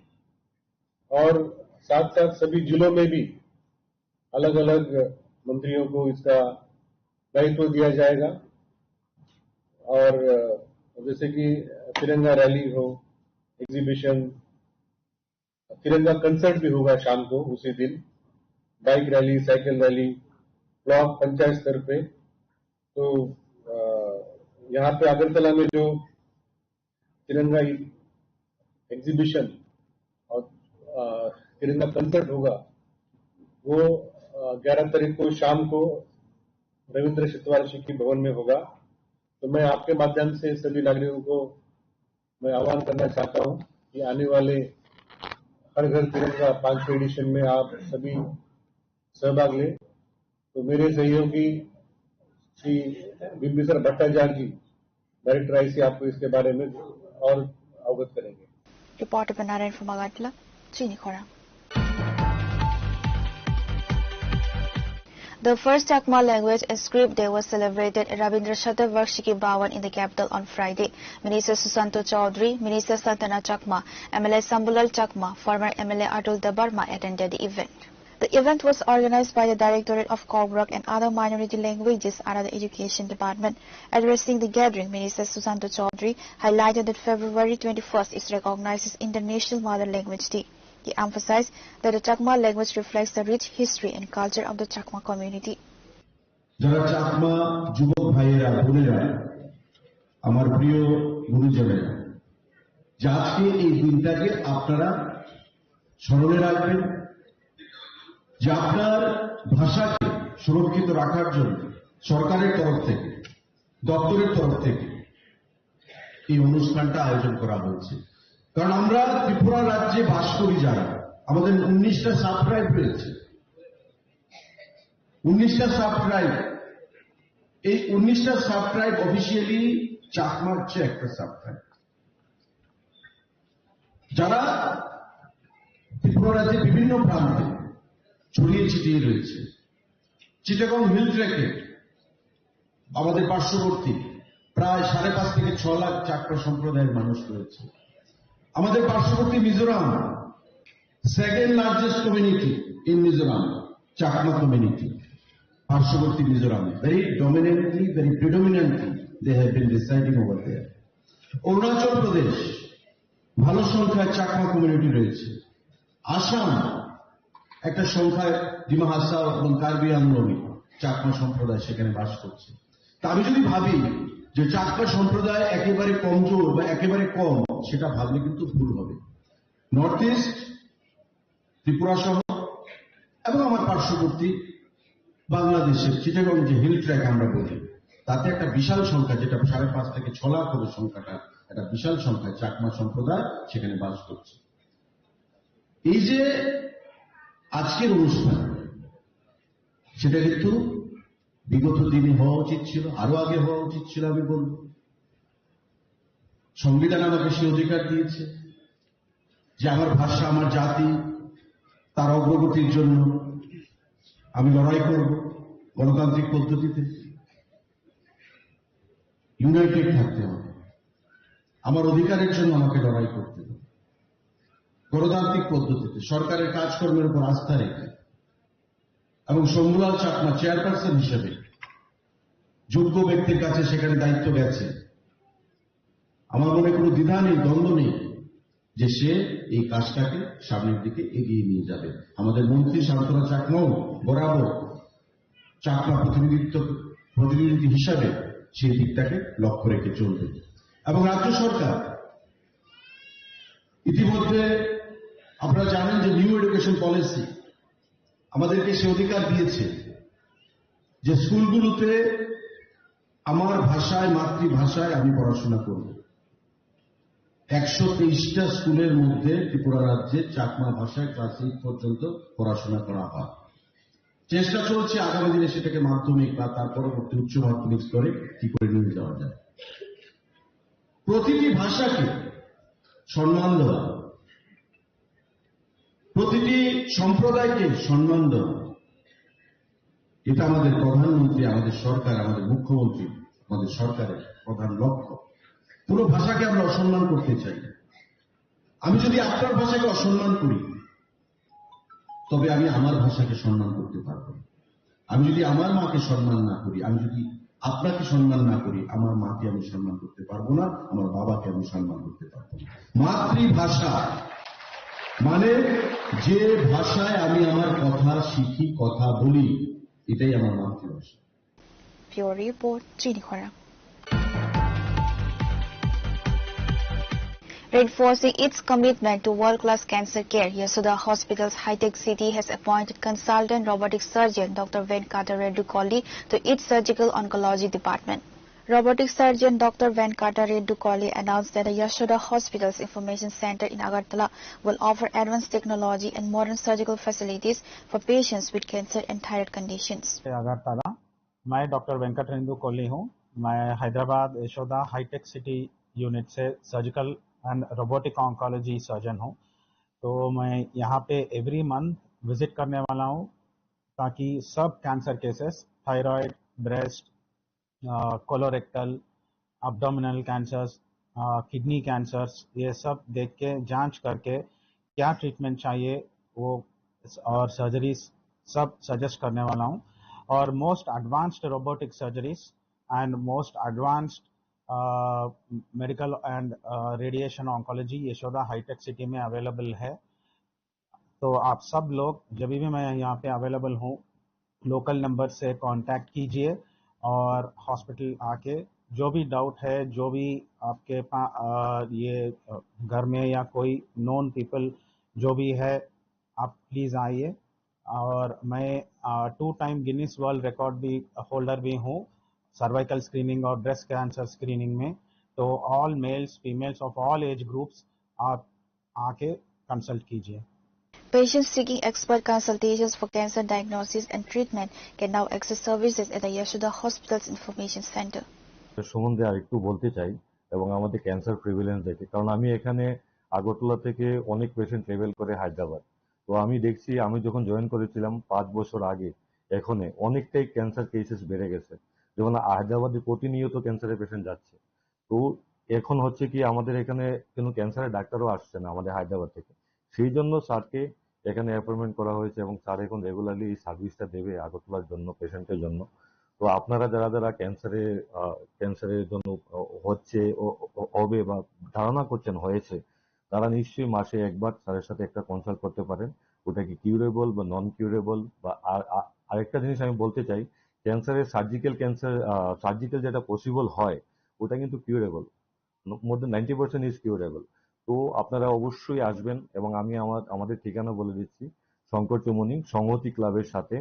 और साथ-साथ सभी जिलों में भी अलग-अलग मंत्रियों को इसका दायित्व दिया जाएगा। और, अ, जैसे कि तिरंगा रैली हो, एग्जीबिशन, तिरंगा कंसर्ट भी होगा शाम को उसी दिन, bike rally, cycle rally, block panchayat स्तर पे। तो, अ, यहाँ पे अगरतला में जो तिरंगा एग्जीबिशन और, अ, तिरंगा कंसर्ट होगा, वो, अ, ग्यारह तारीख को शाम को रविंद्र शतवार्षिकी भवन में होगा। तो मैं आपके माध्यम से सभी नागरिकों को मैं आह्वान करना चाहता हूं कि आने वाले हर घर तिरंगा पाँचवें एडिशन में आप सभी सहभाग लें। तो मेरे सहयोगी श्री बिंबिसर भट्टाचार्य जी, डायरेक्टर आईसी, आपको इसके बारे में और अवगत करेंगे। Report by Narayan from Agartala, Chini Khorang. The first Chakma language and script day was celebrated at Rabindra Shatavarshiki Bhawan in the capital on Friday. Minister Susanto Chaudhary, Minister Santana Chakma, M L A Sambulal Chakma, former M L A Atul Debbarma attended the event. The event was organized by the Directorate of Kokborok and Other Minority Languages under the Education Department. Addressing the gathering, Minister Susanto Chaudhary highlighted that February twenty-first is recognized as International Mother Language Day. He emphasized that the Chakma language reflects the rich history and culture of the Chakma community. যারা চাকমা যুবক ভাইয়েরা, বোনেরা, আমার প্রিয় গুরুজনেরা, যে আজকে এই দিনটাকে আপনারা স্মরণে রাখবেন, যে আপনার ভাষাকে সুরক্ষিত রাখার জন্য সরকারের তরফ থেকে, দপ্তরের তরফ থেকে এই অনুষ্ঠানটা আয়োজন করা হয়েছে। কারণ আমরা ত্রিপুরা রাজ্যে বাস করি যারা, আমাদের উনিশটা সাব ট্রাইব রয়েছে, উনিশটা সাব ট্রাইব। এই উনিশটা সাব ট্রাইব অফিসিয়ালি চাকমা হচ্ছে একটা সাব ট্রাইব, যারা ত্রিপুরা রাজ্যের বিভিন্ন প্রান্তে ছড়িয়ে ছিটিয়ে রয়েছে। চিটাগং হিল ট্র্যাকে আমাদের পার্শ্ববর্তী প্রায় সাড়ে পাঁচ থেকে ছ লাখ চাকমা সম্প্রদায়ের মানুষ রয়েছে। আমাদের পার্শ্ববর্তী Mizoram, second largest community in Mizoram, Chakma community. পার্শ্ববর্তী Mizoram, very dominantly, very predominantly they have been residing over there. Arunachal প্রদেশ, ভালো সংখ্যায় চাকমা কমিউনিটি রয়েছে। আসাম, একটা সংখ্যায় ডিমা হাসাও এবং কার্বি আংলং চাকমা সম্প্রদায় সেখানে বাস করছে। তা আমি যদি ভাবি যে চাকমা সম্প্রদায় একেবারে কমজোর বা একেবারে কম, সেটা ভাবলে কিন্তু ভুল হবে। নর্থ ইস্ট, ত্রিপুরা সহ এবং আমার পার্শ্ববর্তী বাংলাদেশের চিটাগং যে হিল ট্র্যাক আমরা বলি, তাতে একটা বিশাল সংখ্যা, যেটা সাড়ে পাঁচ থেকে ছ লাখ হবে সংখ্যাটা, একটা বিশাল সংখ্যা চাকমা সম্প্রদায় সেখানে বাস করছে। এই যে আজকের অনুষ্ঠান, সেটা কিন্তু বিগত দিনে হওয়া উচিত ছিল, আরো আগে হওয়া উচিত ছিল, আমি বলব। সংবিধান আমাকে সে অধিকার দিয়েছে যে আমার ভাষা, আমার জাতি, তার অগ্রগতির জন্য আমি লড়াই করব গণতান্ত্রিক পদ্ধতিতে। ইউনাইটেড থাকতে হবে। আমার অধিকারের জন্য আমাকে লড়াই করতে হবে গণতান্ত্রিক পদ্ধতিতে, সরকারের কাজকর্মের উপর আস্থা রেখে। এবং শম্ভুলাল চাকমা চেয়ারপারসন হিসেবে যোগ্য ব্যক্তির কাছে সেখানে দায়িত্ব গেছে। আমার মনে কোনো দ্বিধা নেই, দ্বন্দ্ব নেই যে সে এই কাজটাকে সামনের দিকে এগিয়ে নিয়ে যাবে। আমাদের মন্ত্রী শান্তনা চাকমাও বরাবর চাকমা প্রতিনিধিত্ব, প্রতিনিধি হিসাবে সেই দিকটাকে লক্ষ্য রেখে চলবে। এবং রাজ্য সরকার ইতিমধ্যে, আপনারা জানেন যে নিউ এডুকেশন পলিসি আমাদেরকে সে অধিকার দিয়েছে যে স্কুলগুলোতে আমার ভাষায়, মাতৃভাষায় আমি পড়াশোনা করব। একশো তেইশটা স্কুলের মধ্যে ত্রিপুরা রাজ্যে চাকমা ভাষায় ক্লাস এইট পর্যন্ত পড়াশোনা করা হয়। চেষ্টা চলছে আগামী দিনে সেটাকে মাধ্যমিক বা তার পরবর্তী উচ্চ মাধ্যমিক স্তরে কি করে নিয়ে যাওয়া যায়। প্রতিটি ভাষাকে সম্মান দেওয়া, প্রতিটি সম্প্রদায়কে সম্মান দেওয়া, এটা আমাদের প্রধানমন্ত্রী, আমাদের সরকার, আমাদের মুখ্যমন্ত্রী, আমাদের সরকারের প্রধান লক্ষ্য। কোনো ভাষাকে আমরা অসম্মান করতে চাই না। আমি যদি আপনার ভাষাকে অসম্মান করি, তবে আমি আমার ভাষাকে সম্মান করতে পারবো না। আমি যদি আমার মাকে সম্মান না করি, আমি যদি আপনাকে সম্মান না করি, আমার মাকে আমি সম্মান করতে পারবো না, আমার বাবাকে আমি সম্মান করতে পারবো না। মাতৃভাষা মানে যে ভাষায় আমি আমার কথা শিখি, কথা বলি, এটাই আমার মাতৃভাষা। Bureau Report, Chini Khorang. Reinforcing its commitment to world-class cancer care, Yashoda Hospital's High-Tech City has appointed consultant robotic surgeon Doctor Venkata Reddu Kolli to its surgical oncology department. Robotic surgeon Doctor Venkata Reddu Kolli announced that the Yashoda Hospital's Information Center in Agartala will offer advanced technology and modern surgical facilities for patients with cancer and thyroid conditions. Agartala, मैं डॉक्टर वेंकट रेंदु कोहली हूँ। मैं हैदराबाद Yashoda hitech city unit से surgical and robotic oncology surgeon हूँ। तो मैं यहाँ पे एवरी मंथ विजिट करने वाला हूँ, ताकि सब cancer cases, thyroid, breast, colorectal, abdominal cancers, kidney cancers, ये सब देख के, जांच करके क्या ट्रीटमेंट चाहिए, वो और सर्जरीज सब सजेस्ट करने वाला हूँ। और most advanced robotic surgeries and most advanced medical and radiation oncology Yashoda hitech city में अवेलेबल है। तो आप सब लोग, जब भी मैं यहाँ पे अवेलेबल हूँ, लोकल नंबर से कांटेक्ट कीजिए और हॉस्पिटल आके जो भी डाउट है, जो भी आपके पा-, अ, ये, अ, घर में या कोई नोन पीपल जो भी है, आप प्लीज आइए। और मैं, अ, two time Guinness world record भी, होल्डर भी हूँ सर्वाइकल स्क्रीनिंग और ब्रेस्ट कैंसर स्क्रीनिंग में। तो all males, females of all age groups, आप आके कंसल्ट कीजिए। Patients seeking expert consultations for cancer diagnosis and treatment can now access services at the Yashoda Hospital's Information Center. এর সম্বন্ধে আরেকটু বলতে চাই এবং আমাদের ক্যান্সার প্রিভ্যালেন্স দেখে, কারণ আমি এখানে আগরতলা থেকে অনেক পেশেন্ট ট্রাভেল করে হায়দ্রাবাদ। তো আমি দেখছি, আমি যখন জয়েন করেছিলাম পাঁচ বছর আগে, এখানে অনেকটাই ক্যান্সার কেসেস বেড়ে গেছে। যেমন হায়দ্রাবাদে প্রতিনিয়ত ক্যান্সারের পেশেন্ট যাচ্ছে। তো এখন হচ্ছে কি, আমাদের এখানে কোনো ক্যান্সারের ডাক্তারও আসছে না আমাদের হায়দ্রাবাদ থেকে। সেই জন্য স্যারকে এখানে অ্যাপয়েন্টমেন্ট করা হয়েছে এবং স্যার এখন রেগুলারলি এই সার্ভিসটা দেবে আগরতলার জন্য, পেশেন্টের জন্য। তো আপনারা যারা যারা ক্যান্সারে, আহ, ক্যান্সারের জন্য, আহ, হচ্ছে, ও, ও, হবে বা ধারণা করছেন হয়েছে, তারা নিশ্চয়ই মাসে একবার স্যারের সাথে একটা কনসাল্ট করতে পারেন। ওটা কি কিউরেবল বা নন কিউরেবল বা আর, আ-, আরেকটা জিনিস আমি বলতে চাই, ক্যান্সারের সার্জিক্যাল ক্যান্সার, আহ, সার্জিক্যাল যেটা পসিবল হয়, ওটা কিন্তু curable. More than ninety percent is curable। তো আপনারা অবশ্যই আসবেন এবং আমি আমার, আমাদের ঠিকানা বলে দিচ্ছি, শঙ্কর চৌমুহনী সংহতি ক্লাবের সাথে,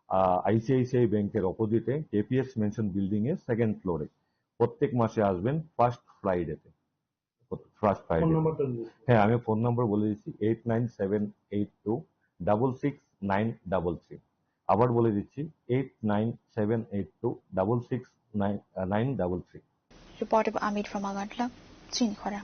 আহ, আইসিআইসিআই ব্যাংকের অপোজিটে কেপিএস মেনশন বিল্ডিং এর সেকেন্ড ফ্লোরে। প্রত্যেক মাসে আসবেন ফার্স্ট ফ্রাইডেতে, ফার্স্ট ফ্রাইডে। ফোন নাম্বারটা দিন। হ্যাঁ, আমি ফোন নাম্বার বলে দিচ্ছি, eight nine seven eight two double six nine double three. আবার বলে দিচ্ছি, eight nine seven eight two double six nine, ah, nine double three. Reporter Amit from Agartala, Chini Khora.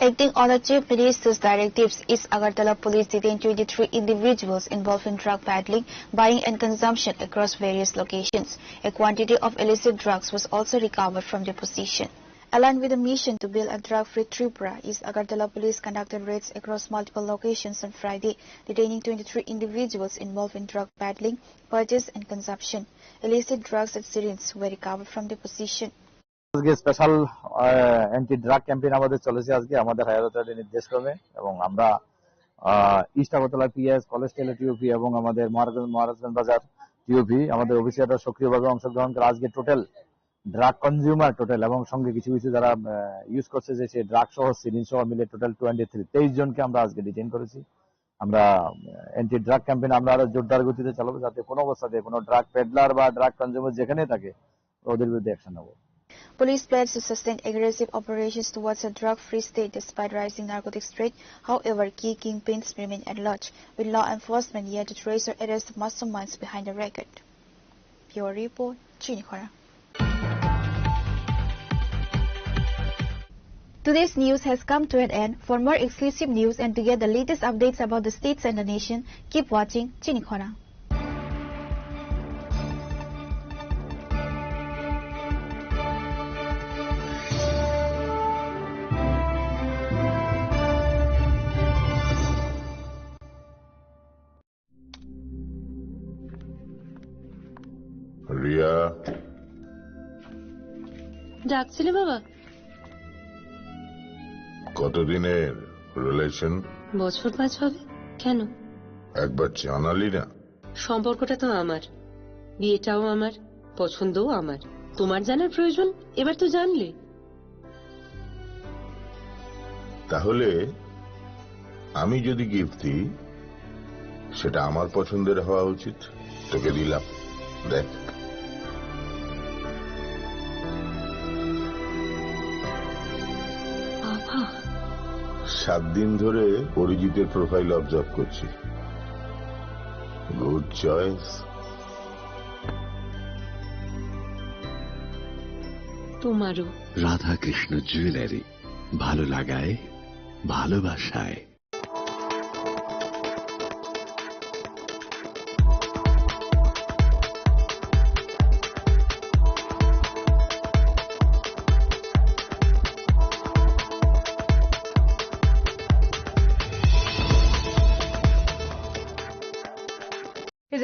Acting on the Chief Minister's directives, East Agartala Police detained twenty-three individuals involved in drug peddling, buying and consumption across various locations. A quantity of illicit drugs was also recovered from their possession. Aligned with the mission to build a drug-free Tripura, East Agartala Police conducted raids across multiple locations on Friday, detaining twenty-three individuals involved in drug peddling, purchase and consumption. Illicit drugs and syringes were recovered from their possession. আজকে special, uh, anti drug campaign আমাদের চলেছে আজকে আমাদের higher অথরিটির নির্দেশক্রমে, এবং আমরা, uh, east Agartala PS, college স্টাইল টিওপি এবং আমাদের মহারাজ-, মহারাজগঞ্জ বাজার টিওপি আমাদের অফিসাররা সক্রিয়ভাবে অংশগ্রহণ করে আজকে টোটাল ড্রাগ কনজিউমার টোটাল এবং সঙ্গে কিছু কিছু যারা, আহ, ইউজ করছে, যে সে ড্রাগ সহ সিরিঞ্জ সহ মিলে টোটাল টোয়েন্টি থ্রি, তেইশ জনকে আমরা আজকে ডিটেইন করেছি। আমরা, আহ, অ্যান্টি ড্রাগ ক্যাম্পেইন আমরা আরো জোরদার গতিতে চালাবো, যাতে কোনো অবস্থাতে কোনো ড্রাগ পেডলার বা ড্রাগ কনজিউমার যেখানে থাকে, ওদের বিরুদ্ধে অ্যাকশন নেবো। Police pledged to sustain aggressive operations towards a drug-free state despite rising narcotics trade. However, key kingpins remain at large, with law enforcement yet to trace or arrest the masterminds behind the racket. Bureau Report, Chini Khora. Today's news has come to an end. For more exclusive news and to get the latest updates about the states and the nation, keep watching Chini Khora. Riya. ডাকছিলে বাবা? কতদিনের রিলেশন? বছর পাঁচ হবে। কেন? একবার জানালি না। সম্পর্কটা তো আমার, বিয়েটাও আমার, পছন্দও আমার। তোমার জানার প্রয়োজন, এবার তো জানলে। তাহলে আমি যদি গিফট দিই, সেটা আমার পছন্দের হওয়া উচিত। তোকে দিলাম, দেখ। বাবা। সাত দিন ধরে অরিজিতের প্রোফাইল অবজার্ভ করছি। Good choice. তোমারও। রাধাকৃষ্ণ জুয়েলারি, ভালো লাগায়, ভালোবাসায়।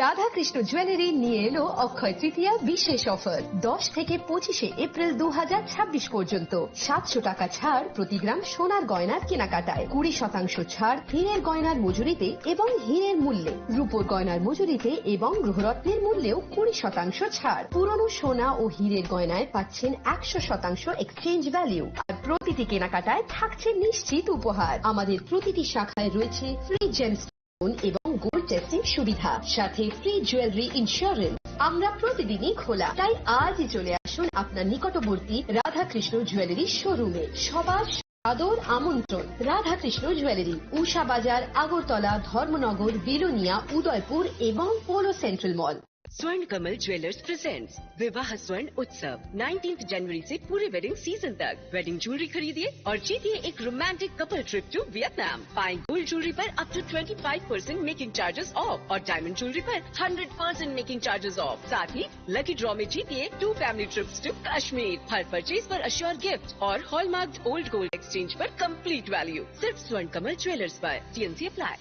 রাধাকৃষ্ণ জুয়েলারি নিয়ে এলো অক্ষয় তৃতীয়া বিশেষ অফার। দশ থেকে পঁচিশে এপ্রিল দু হাজার ছাব্বিশ পর্যন্ত সাতশো টাকা ছাড় প্রতি গ্রাম সোনার গয়নার কেনাকাটায়, কুড়ি শতাংশ ছাড় হীরের গয়নার মজুরিতে এবং হীরের মূল্যে, রূপোর গয়নার মজুরিতে এবং গ্রহরত্নের মূল্যেও কুড়ি শতাংশ ছাড়। পুরনো সোনা ও হীরের গয়নায় পাচ্ছেন একশো শতাংশ এক্সচেঞ্জ ভ্যালু। আর প্রতিটি কেনাকাটায় থাকছে নিশ্চিত উপহার। আমাদের প্রতিটি শাখায় রয়েছে ফ্রি জেমস্টোন এবং গোল্ড টেস্টিং সুবিধা, সাথে ফ্রি জুয়েলারি ইন্স্যুরেন্স। আমরা প্রতিদিনই খোলা, তাই আজই চলে আসুন আপনার নিকটবর্তী রাধাকৃষ্ণ জুয়েলারি শোরুমে। সবার আদর আমন্ত্রণ। রাধাকৃষ্ণ জুয়েলারি, উষা বাজার, আগরতলা, ধর্মনগর, বিলোনিয়া, উদয়পুর এবং polo central mall. Swarn Kamal Jewellers presents Vivaha Swarn Utsav, nineteenth जनवरी से पूरे वेडिंग सीजन तक। वेडिंग ज्वेलरी खरीदिए और जीतिए एक romantic couple trip to Vietnam. पाएं गोल्ड ज्वेलरी पर up to twenty five percent making charges off और डायमंड ज्वेलरी पर hundred percent making charges off. साथ ही लकी ड्रॉ में जीतिए two family trips to Kashmir. हर परचेज पर अश्योर गिफ्ट और हॉलमार्क्ड ओल्ड गोल्ड एक्सचेंज पर कंप्लीट वैल्यू। सिर्फ स्वर्ण कमल ज्वेलर्स पर। TNC apply.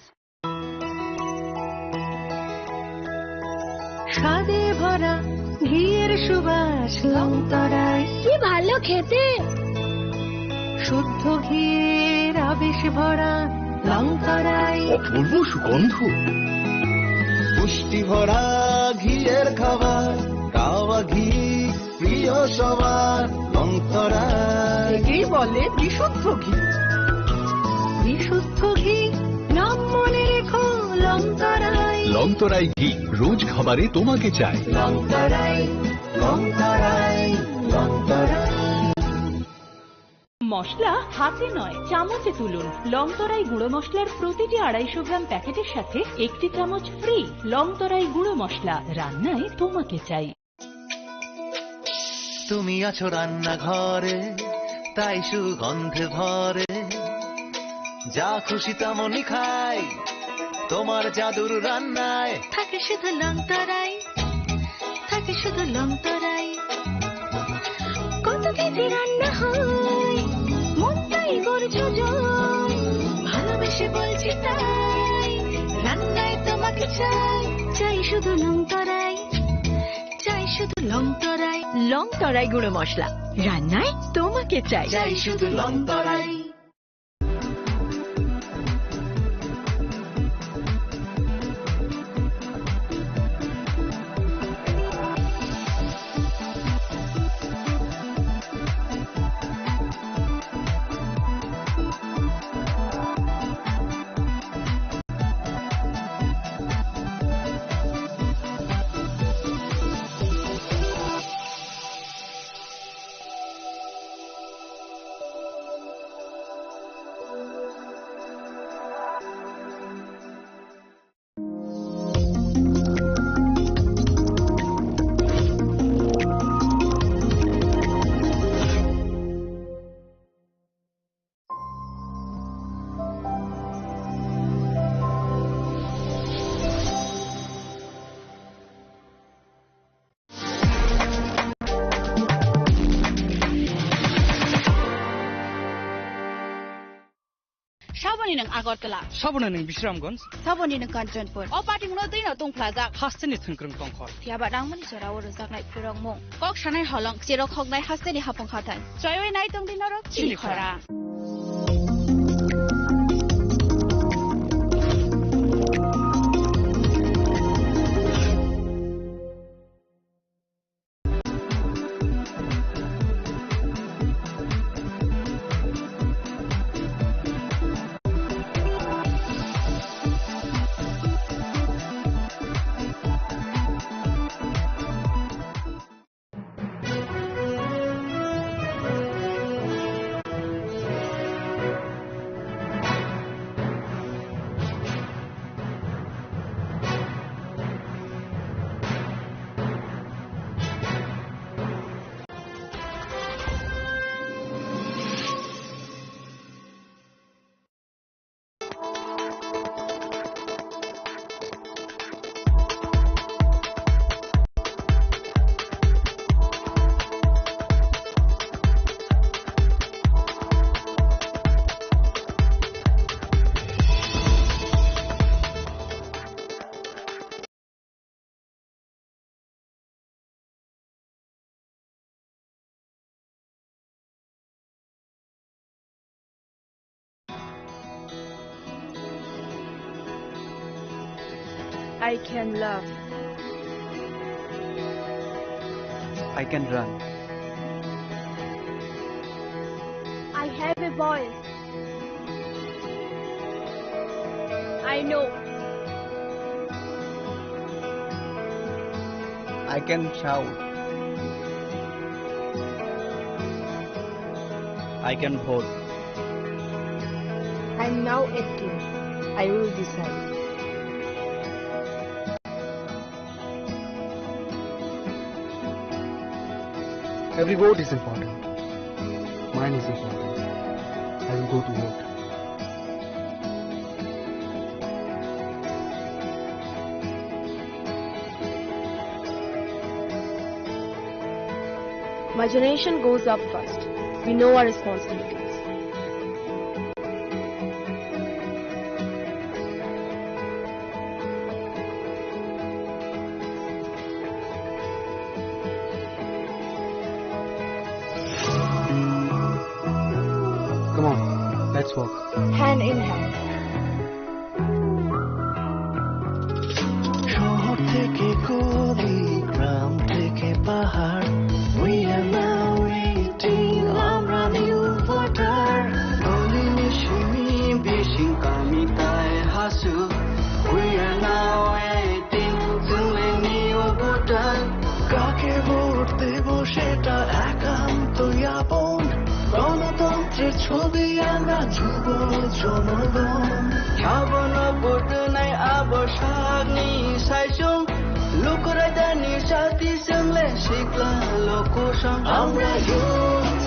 স্বাদে ভরা ঘিয়ের সুবাস লংতরায়। কি ভালো খেতে! শুদ্ধ ঘিয়ের আবেশ ভরা লংতরায়। অপূর্ব সুগন্ধ। পুষ্টি ভরা ঘিয়ের খাবার, কাওয়া ঘি প্রিয় সবার লংতরায়। একেই বলে বিশুদ্ধ ঘি। বিশুদ্ধ ঘি, নাম মনে রেখো লংতরায়। লংতরাই ঘি, রোজ খাবারে তোমাকে চাই। লংতরায়, লংতরায়, লংতরায়। মশলা হাতে নয়, চামচে তুলুন। লংতরাই গুঁড়ো মশলার প্রতিটি আড়াইশো গ্রাম প্যাকেটের সাথে একটি চামচ ফ্রি। লংতরাই গুঁড়ো মশলা, রান্নায় তোমাকে চাই। তুমি আছো রান্নাঘরে, তাই সুগন্ধে ভরে। যা খুশি তেমনই খাই, তোমার জাদুর রান্নায়। থাকে শুধু লংতরাই, থাকে শুধু লংতরাই। কত কেজি রান্না হয়, মনটাই করছো জয়। ভালোবেসে বলছি তাই, রান্নায় তোমাকে চাই। চাই শুধু লংতরাই, চাই শুধু লংতরাই। লংতরাই গুঁড়ো মশলা, রান্নায় তোমাকে চাই। চাই শুধু লংতরাই। Saboni nwng Agartala. Saboni nwng Bisramganj. Saboni nwng Kanchanpur. O party mungno twi no tongphlajak. Hasteni thwngkwrwng tongkhor. Phiya ba nangmani jora o rwjaknai phwrwngmung. Kok sanai holong, cherok hoknai hasteni hapung hathai. Chwaiwi nai tongdi norok chini khora. I can laugh. I can run. I have a voice. I know. I can shout. I can vote. I'm now eighteen. I will decide. Every vote is important. Mine is important. I will go to vote. My generation goes up first. We know our responsibilities. Come on, let's walk. Hand in hand. শহর থেকে গলি, গ্রাম থেকে পাহাড়, we are now eighteen, আমরা new voter. Goli ni simi bising kami tai hasu, we are now eighteen, chwng le new voter. কাকে ভোট দেব সেটা একান্ত আপন। গণতন্ত্রের ছবি আমরা যুব জনগণ। Abono vote nai abo sakni saisung. Lukurai dani sati chwng le sikla lokusong. আমরা youth,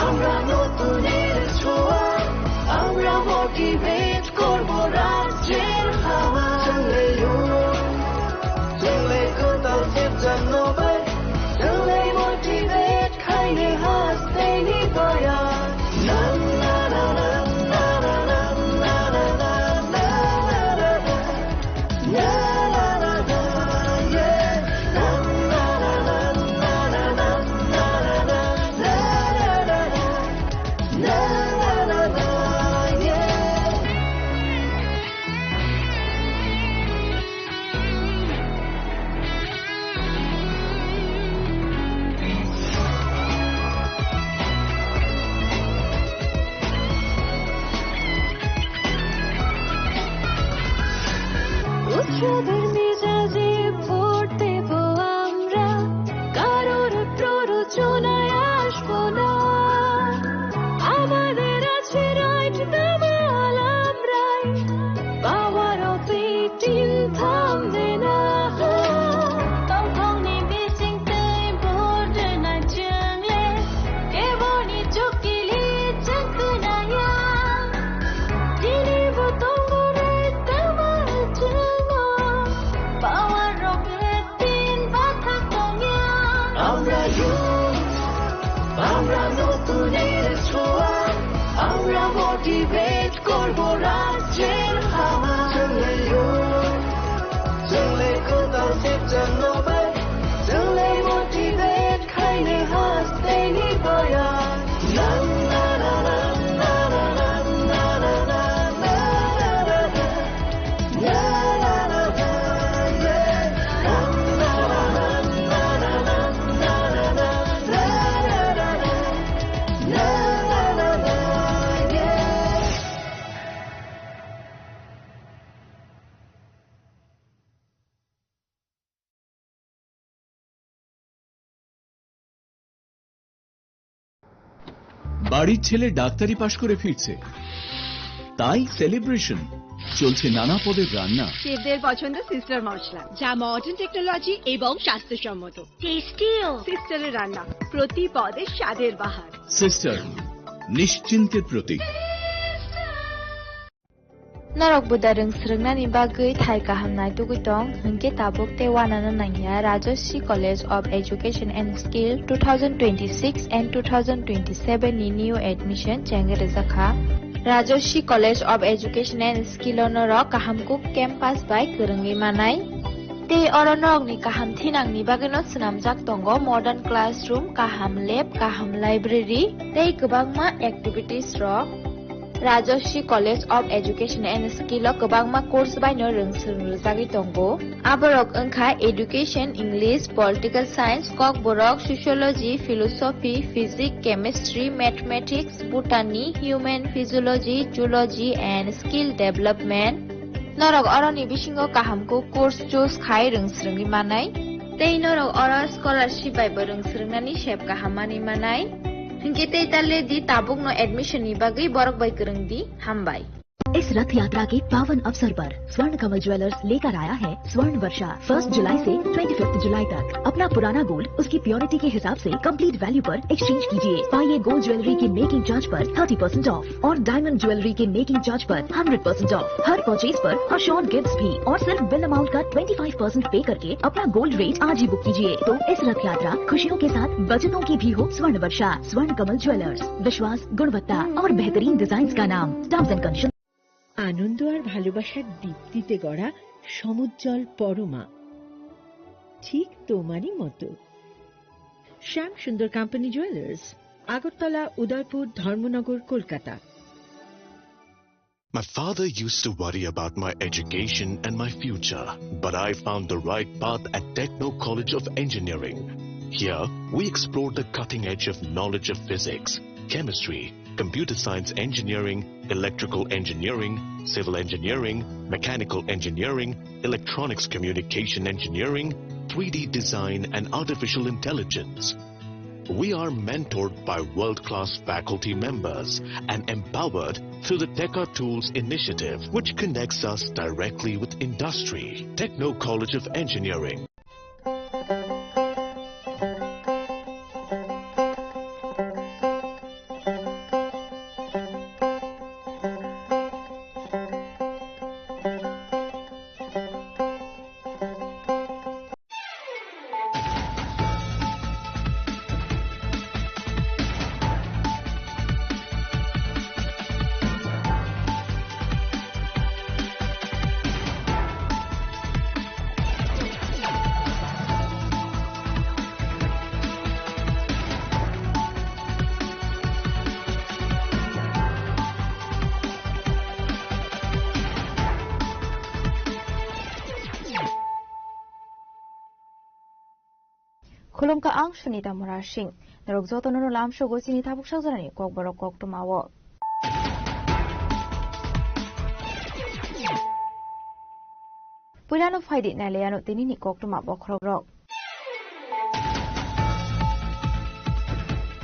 আমরা নতুনের ছোঁয়া, আমরা motivate করব রাজ্যের হাওয়া। Chwngle youth, chwngle kwtal sipjak no bai, chwngle motivate khaini haste ni boya. Na, na, na, na. উৎসবের মেজাজে ভোট দেব আমরা, কারোর প্ররোচনায় আসবো না। আমাদের আছে right, দামাল আমরাই, power of eighteen থামবে না। Tongthokni bisingtwi vote rwna chwngle, keboni chukili chwngkwnaya. Tini bo tongo right, damal chwngo, power of eighteen bathak tongya. আমরা youth, আমরা নতুনের ছোঁয়া, আমরা motivate করব রাজ্যের হাওয়া। চলে youth, চলে কোথাও শিবচন্দ্র ভাই, চলে motivate খাইনি হাসতে নি বয়া। বাড়ির ছেলে ডাক্তারি পাশ করে ফিরছে, তাই সেলিব্রেশন। চলছে নানা পদের রান্না। শেফদের পছন্দ সিস্টার মশলা, যা মডার্ন টেকনোলজি এবং স্বাস্থ্যসম্মত। টেস্টিও। সিস্টারের রান্না, প্রতি পদে স্বাদের বাহার। সিস্টার, নিশ্চিন্তের প্রতীক। Norok budarwng swrwngnani bagwi thai kaham naitugwi tong, hwnkhe tabuk tei uanano nangya Rajashree College of Education and Skill two thousand twenty-six and two thousand twenty-seven ni new admission chengwi rwjakha. Rajashree College of Education and Skill o norok kaham kuk campus bai kwrwngwi manai. Tei oro norokni kaham thinangni bagwino swnamjak tongo modern classroom, kaham lab, kaham library tei kwbangma activities rok. Rajashree College of Education and Skill o kwbangma course bai no rwng swrwng rwjagwi tongo. Aborok wngkha Education, English, Political Science, Kokborok, Sociology, Philosophy, Physics, Chemistry, Mathematics, Botany, Human Physiology, Zoology and Skill Development. Norok oroni bisingo kaham khe course choose khai rwng swrwngwi manai. Tei norok oro scholarship bai bo rwng swrwngnani sep kaham manwi manai. Hinkhe tei tale di tabukno admission ni bagwi borok bai kwrwng di. Hambai. इस रथ यात्रा के पावन अवसर पर स्वर्ण कमल ज्वेलर्स लेकर आया है स्वर्ण वर्षा। फर्स्ट जुलाई से ट्वेंटी फिफ्थ जुलाई तक अपना पुराना गोल्ड उसकी प्योरिटी के हिसाब से कंप्लीट वैल्यू पर एक्सचेंज कीजिए। पाइए गोल्ड ज्वेलरी की मेकिंग चार्ज पर थर्टी परसेंट ऑफ और डायमंड ज्वेलरी के मेकिंग चार्ज पर हंड्रेड परसेंट ऑफ। हर परचेज पर अश्योर्ड गिफ्ट्स भी और सिर्फ बिल अमाउंट का ट्वेंटी फाइव परसेंट पे करके अपना गोल्ड रेट आज ही बुक कीजिए। तो इस रथ यात्रा खुशियों के साथ बचतों की भी हो स्वर्ण वर्षा। स्वर्ण कमल ज्वेलर्स, विश्वास, गुणवत्ता और बेहतरीन डिजाइन का नाम। Terms and condition. আনন্দ আর ভালোবাসার দীপ্তিতে গড়া সমুজ্জ্বল পরমা, ঠিক তোমারই মতো। শ্যাম সুন্দর কোম্পানি জুয়েলার্স, আগরতলা, উদয়পুর, ধর্মনগর, Kolkata. My father used to worry about my education and my future, but I found the right path at Techno College of Engineering. Here, we explore the cutting edge of knowledge of physics, chemistry, computer science engineering, electrical engineering, civil engineering, mechanical engineering, electronics communication engineering, three D design, and artificial intelligence. We are mentored by world-class faculty members and empowered through the Teka Tools initiative, which connects us directly with industry. Techno College of Engineering. Khulumkha, ang Sunita Murasing. Norok jotono no lamsogo chini tabuk sajorani kokborok koktwmao. Puilano phaidi nailaiano tinini koktwma bokhorokrok.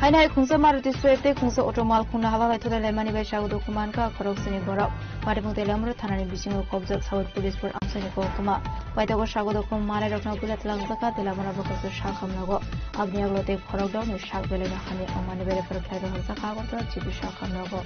Haino hai khungsa Maruti Swift tei khungsa auto malkhungno hala lai thudai laimani bai sago dukhu mankha khoroksani borok. Patimung tei Lamura thanani bisingo kobjak South Police Force amchaini koktwma. Paithago sago dukhu manai rokno puila tlangjak kha tei lamura bwkhaksa sak hamnago. Aboni yagulo tei khorokdorni sak belaino hamya wngmani bere phoro khlai rohorjak kha Agartala G B sak hamnago.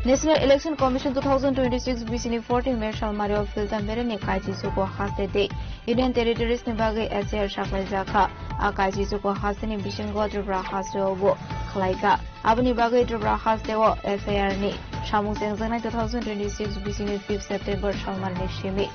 National Election Commission two thousand twenty-six B C ni fourteen May salmario filter bereni kachi chuko haste tei Union Territories ni bagwi S I R saklai jakha. A kachi chuko haste ni bisingo Tripura haste obo khlai kha. Aboni bagwi Tripura haste o S I R ni samung chengjaknai two thousand twenty-six B C ni fifth September salmar ni simi.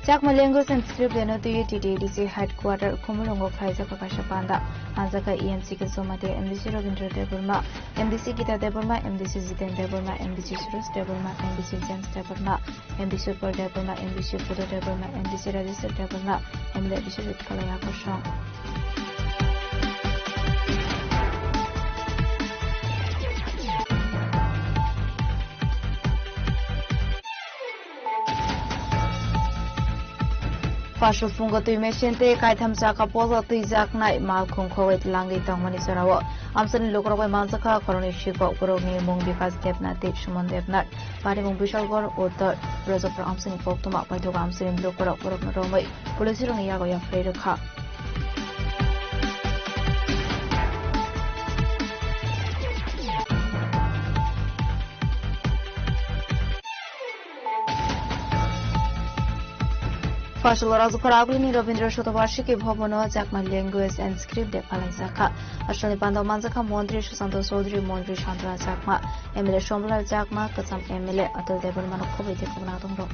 Chakma Language and Script Day no twiwi T T A D C headquarter Khumulwngo khlaijak kaisa panda. Hanjakha E M C K Somati, M D C Rabindra Debbarma, M D C Gita Debbarma, M D C Jiten Debbarma, M D C Suresh Debbarma, M D C James Debbarma, M D C Utpal Debbarma, M D C Buddha Debbarma, M D C Rajesh Debbarma, M L A Biswajit Kalai Akosong. Paso phungo twi machine tei kaitham chakha poja twijaknai malkhung khogwi langwi tongmani jorao amchaini lukurok bai manjakha khoroknwi sikok, borokni mung Bikas Debnath tei Suman Debnath. Patimung Bishalgarh Uttor Rajapur amchaini koktwma paithago amchaini lukurok borokno romwi police rokni yago yapharwi rwkha. Phasalo Rajukha Agulini Rabindra Shotobashiki Bhavano Chakma Language and Script Day phalaijakha. Aswkni pando manjakha Montri Susanto Chaudhary, Montri Santana Chakma, M L A Somlal Chakma, Kwcham M L A Atul Debbarmano khobwi tei khobna tongrok.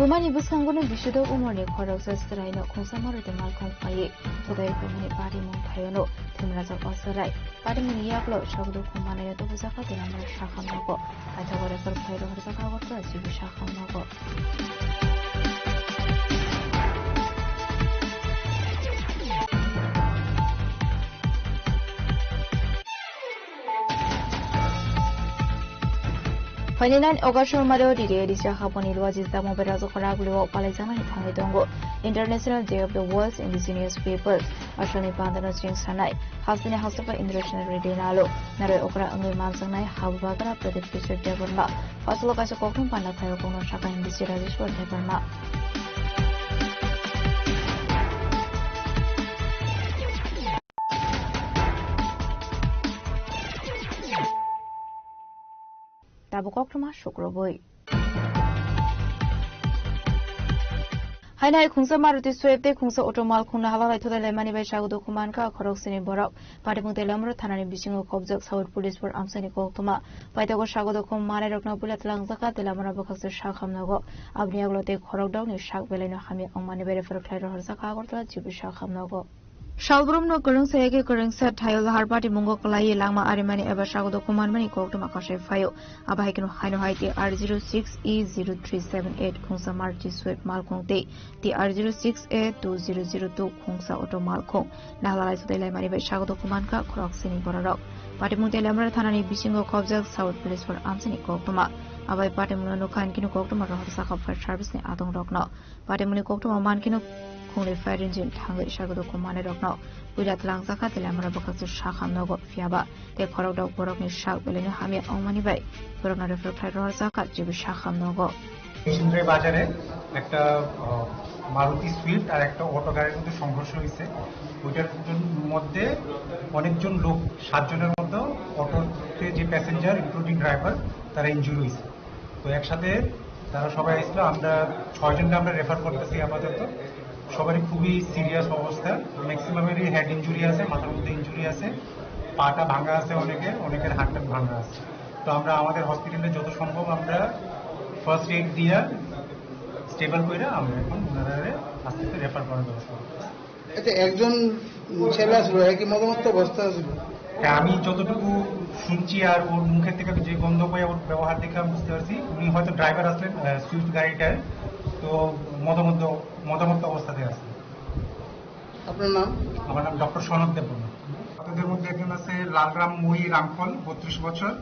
Bumani bwskangono bisudo umorni khoroksa chwraino khungsa Maruti malkhung phaiwi thudai phaimani patimung phaiono thwimrajak o chwrai. Patimungni yaklo sok dukhu manwi tubujak o Dilamra sakham nogo. Paithago refer khlai rohorjak Agartala G B sakham nogo. Phainai nine August Sombario Riri Risa Haponi Luaji Damo Berajo Khoragulio palaijaknani thangwi tongo International Day of the World's Indigenous People. Aswkni pandano chwng sanai, hasteni hasteo International Riri Nalo, narwi okra wngwi manjaknai Habubagra Pradip Kishore Debbarma. Phasalo kaisa kokthum panda khlaio kokno sakha Hindi si Rajeshwar Debbarma. Tabuk koktwma sukrubwi. Hainai khungsa Maruti Swift tei khungsa auto malkhungno halak lai thudai laimani bai sago dukhu mankha khoroksini borok. Patimung tei Lamra thanani bisingo khobjak South Police Force amchaini koktwma. Paithago sago dukhu manai rokno puila tlangjak kha tei Lamra bwkhaksa sakham nogo. Aboni yagulo tei khorok dokni sak belaino hamya wngmani bai refer khlai rohorjak kha Agartala G B sakham nogo. Salbrumno kwrwngsa eke kwrwngsa thaio lahar patimungo kwlaiwi langma arimani eba sago dukhu manmani koktwma kasai phaio. Abo hai kheno haino hai T R zero six E zero three seven eight khungsa Maruti Swift malkhung tei T R zero six A two zero zero two khungsa auto malkhung. Nahla lai sudai laimani bai sago dukhu mankha khoroksini bororok. Patimung tei Lamra thanani bisingo khobjak South Police Force amchaini koktwma. Abai patimungno nukha hinkhe koktwma rohorjak kha fire service ni adongrokno. Patimungni koktwma mankheno khungni fire engine thangwi sago dukhu manai rokno puila tlangjak kha tei Lamra bwkhaksa sakham nogo phiyaba tei khorok dok borokni sak belaino hamya wngmani bai borokno refer khlai rohorjak kha G B sakham nogo. Sindre বাজারে একটা আহ, মারুতি সুইফট আর একটা অটো গাড়ির মধ্যে সংঘর্ষ হয়েছে। ওইটার মধ্যে অনেকজন লোক, সাতজনের মধ্যে অটোতে যে প্যাসেঞ্জার ইনক্লুডিং ড্রাইভার, তারা ইনজুরি হয়েছে। তো একসাথে তারা সবাই আসলো, আমরা ছয়জনকে আমরা রেফার করতেছি আপাতত। সবারই খুবই সিরিয়াস অবস্থা, ম্যাক্সিমামেরই হেড ইনজুরি আছে, মাথার মধ্যে ইনজুরি আছে, পাটা ভাঙা আছে অনেকের, অনেকের হাতটা ভাঙা আছে। তো আমরা আমাদের হসপিটালে যত সম্ভব আমরা ফার্স্ট এইড দিয়া স্টেবল করে আমরা এখন ওনারা আস্তে আস্তে রেফার করার ব্যবস্থা করতেছি। আচ্ছা, একজন ছেলে আসলো, একই মদমত্ত অবস্থা ছিল। হ্যাঁ, আমি যতটুকু শুনছি আর ওর মুখের থেকে যে গন্ধ পাই, ওর ব্যবহার দেখে আমি বুঝতে পারছি উনি হয়তো ড্রাইভার আসলেন, আহ, সুইফট গাড়িটায়। তো মদমত্ত মদমত্ত অবস্থাতে আছে। আপনার নাম? আমার নাম ডক্টর সনদ দেববর্মা। আহতদের মধ্যে একজন আছে লালরাম মই রামফল, বত্রিশ বছর।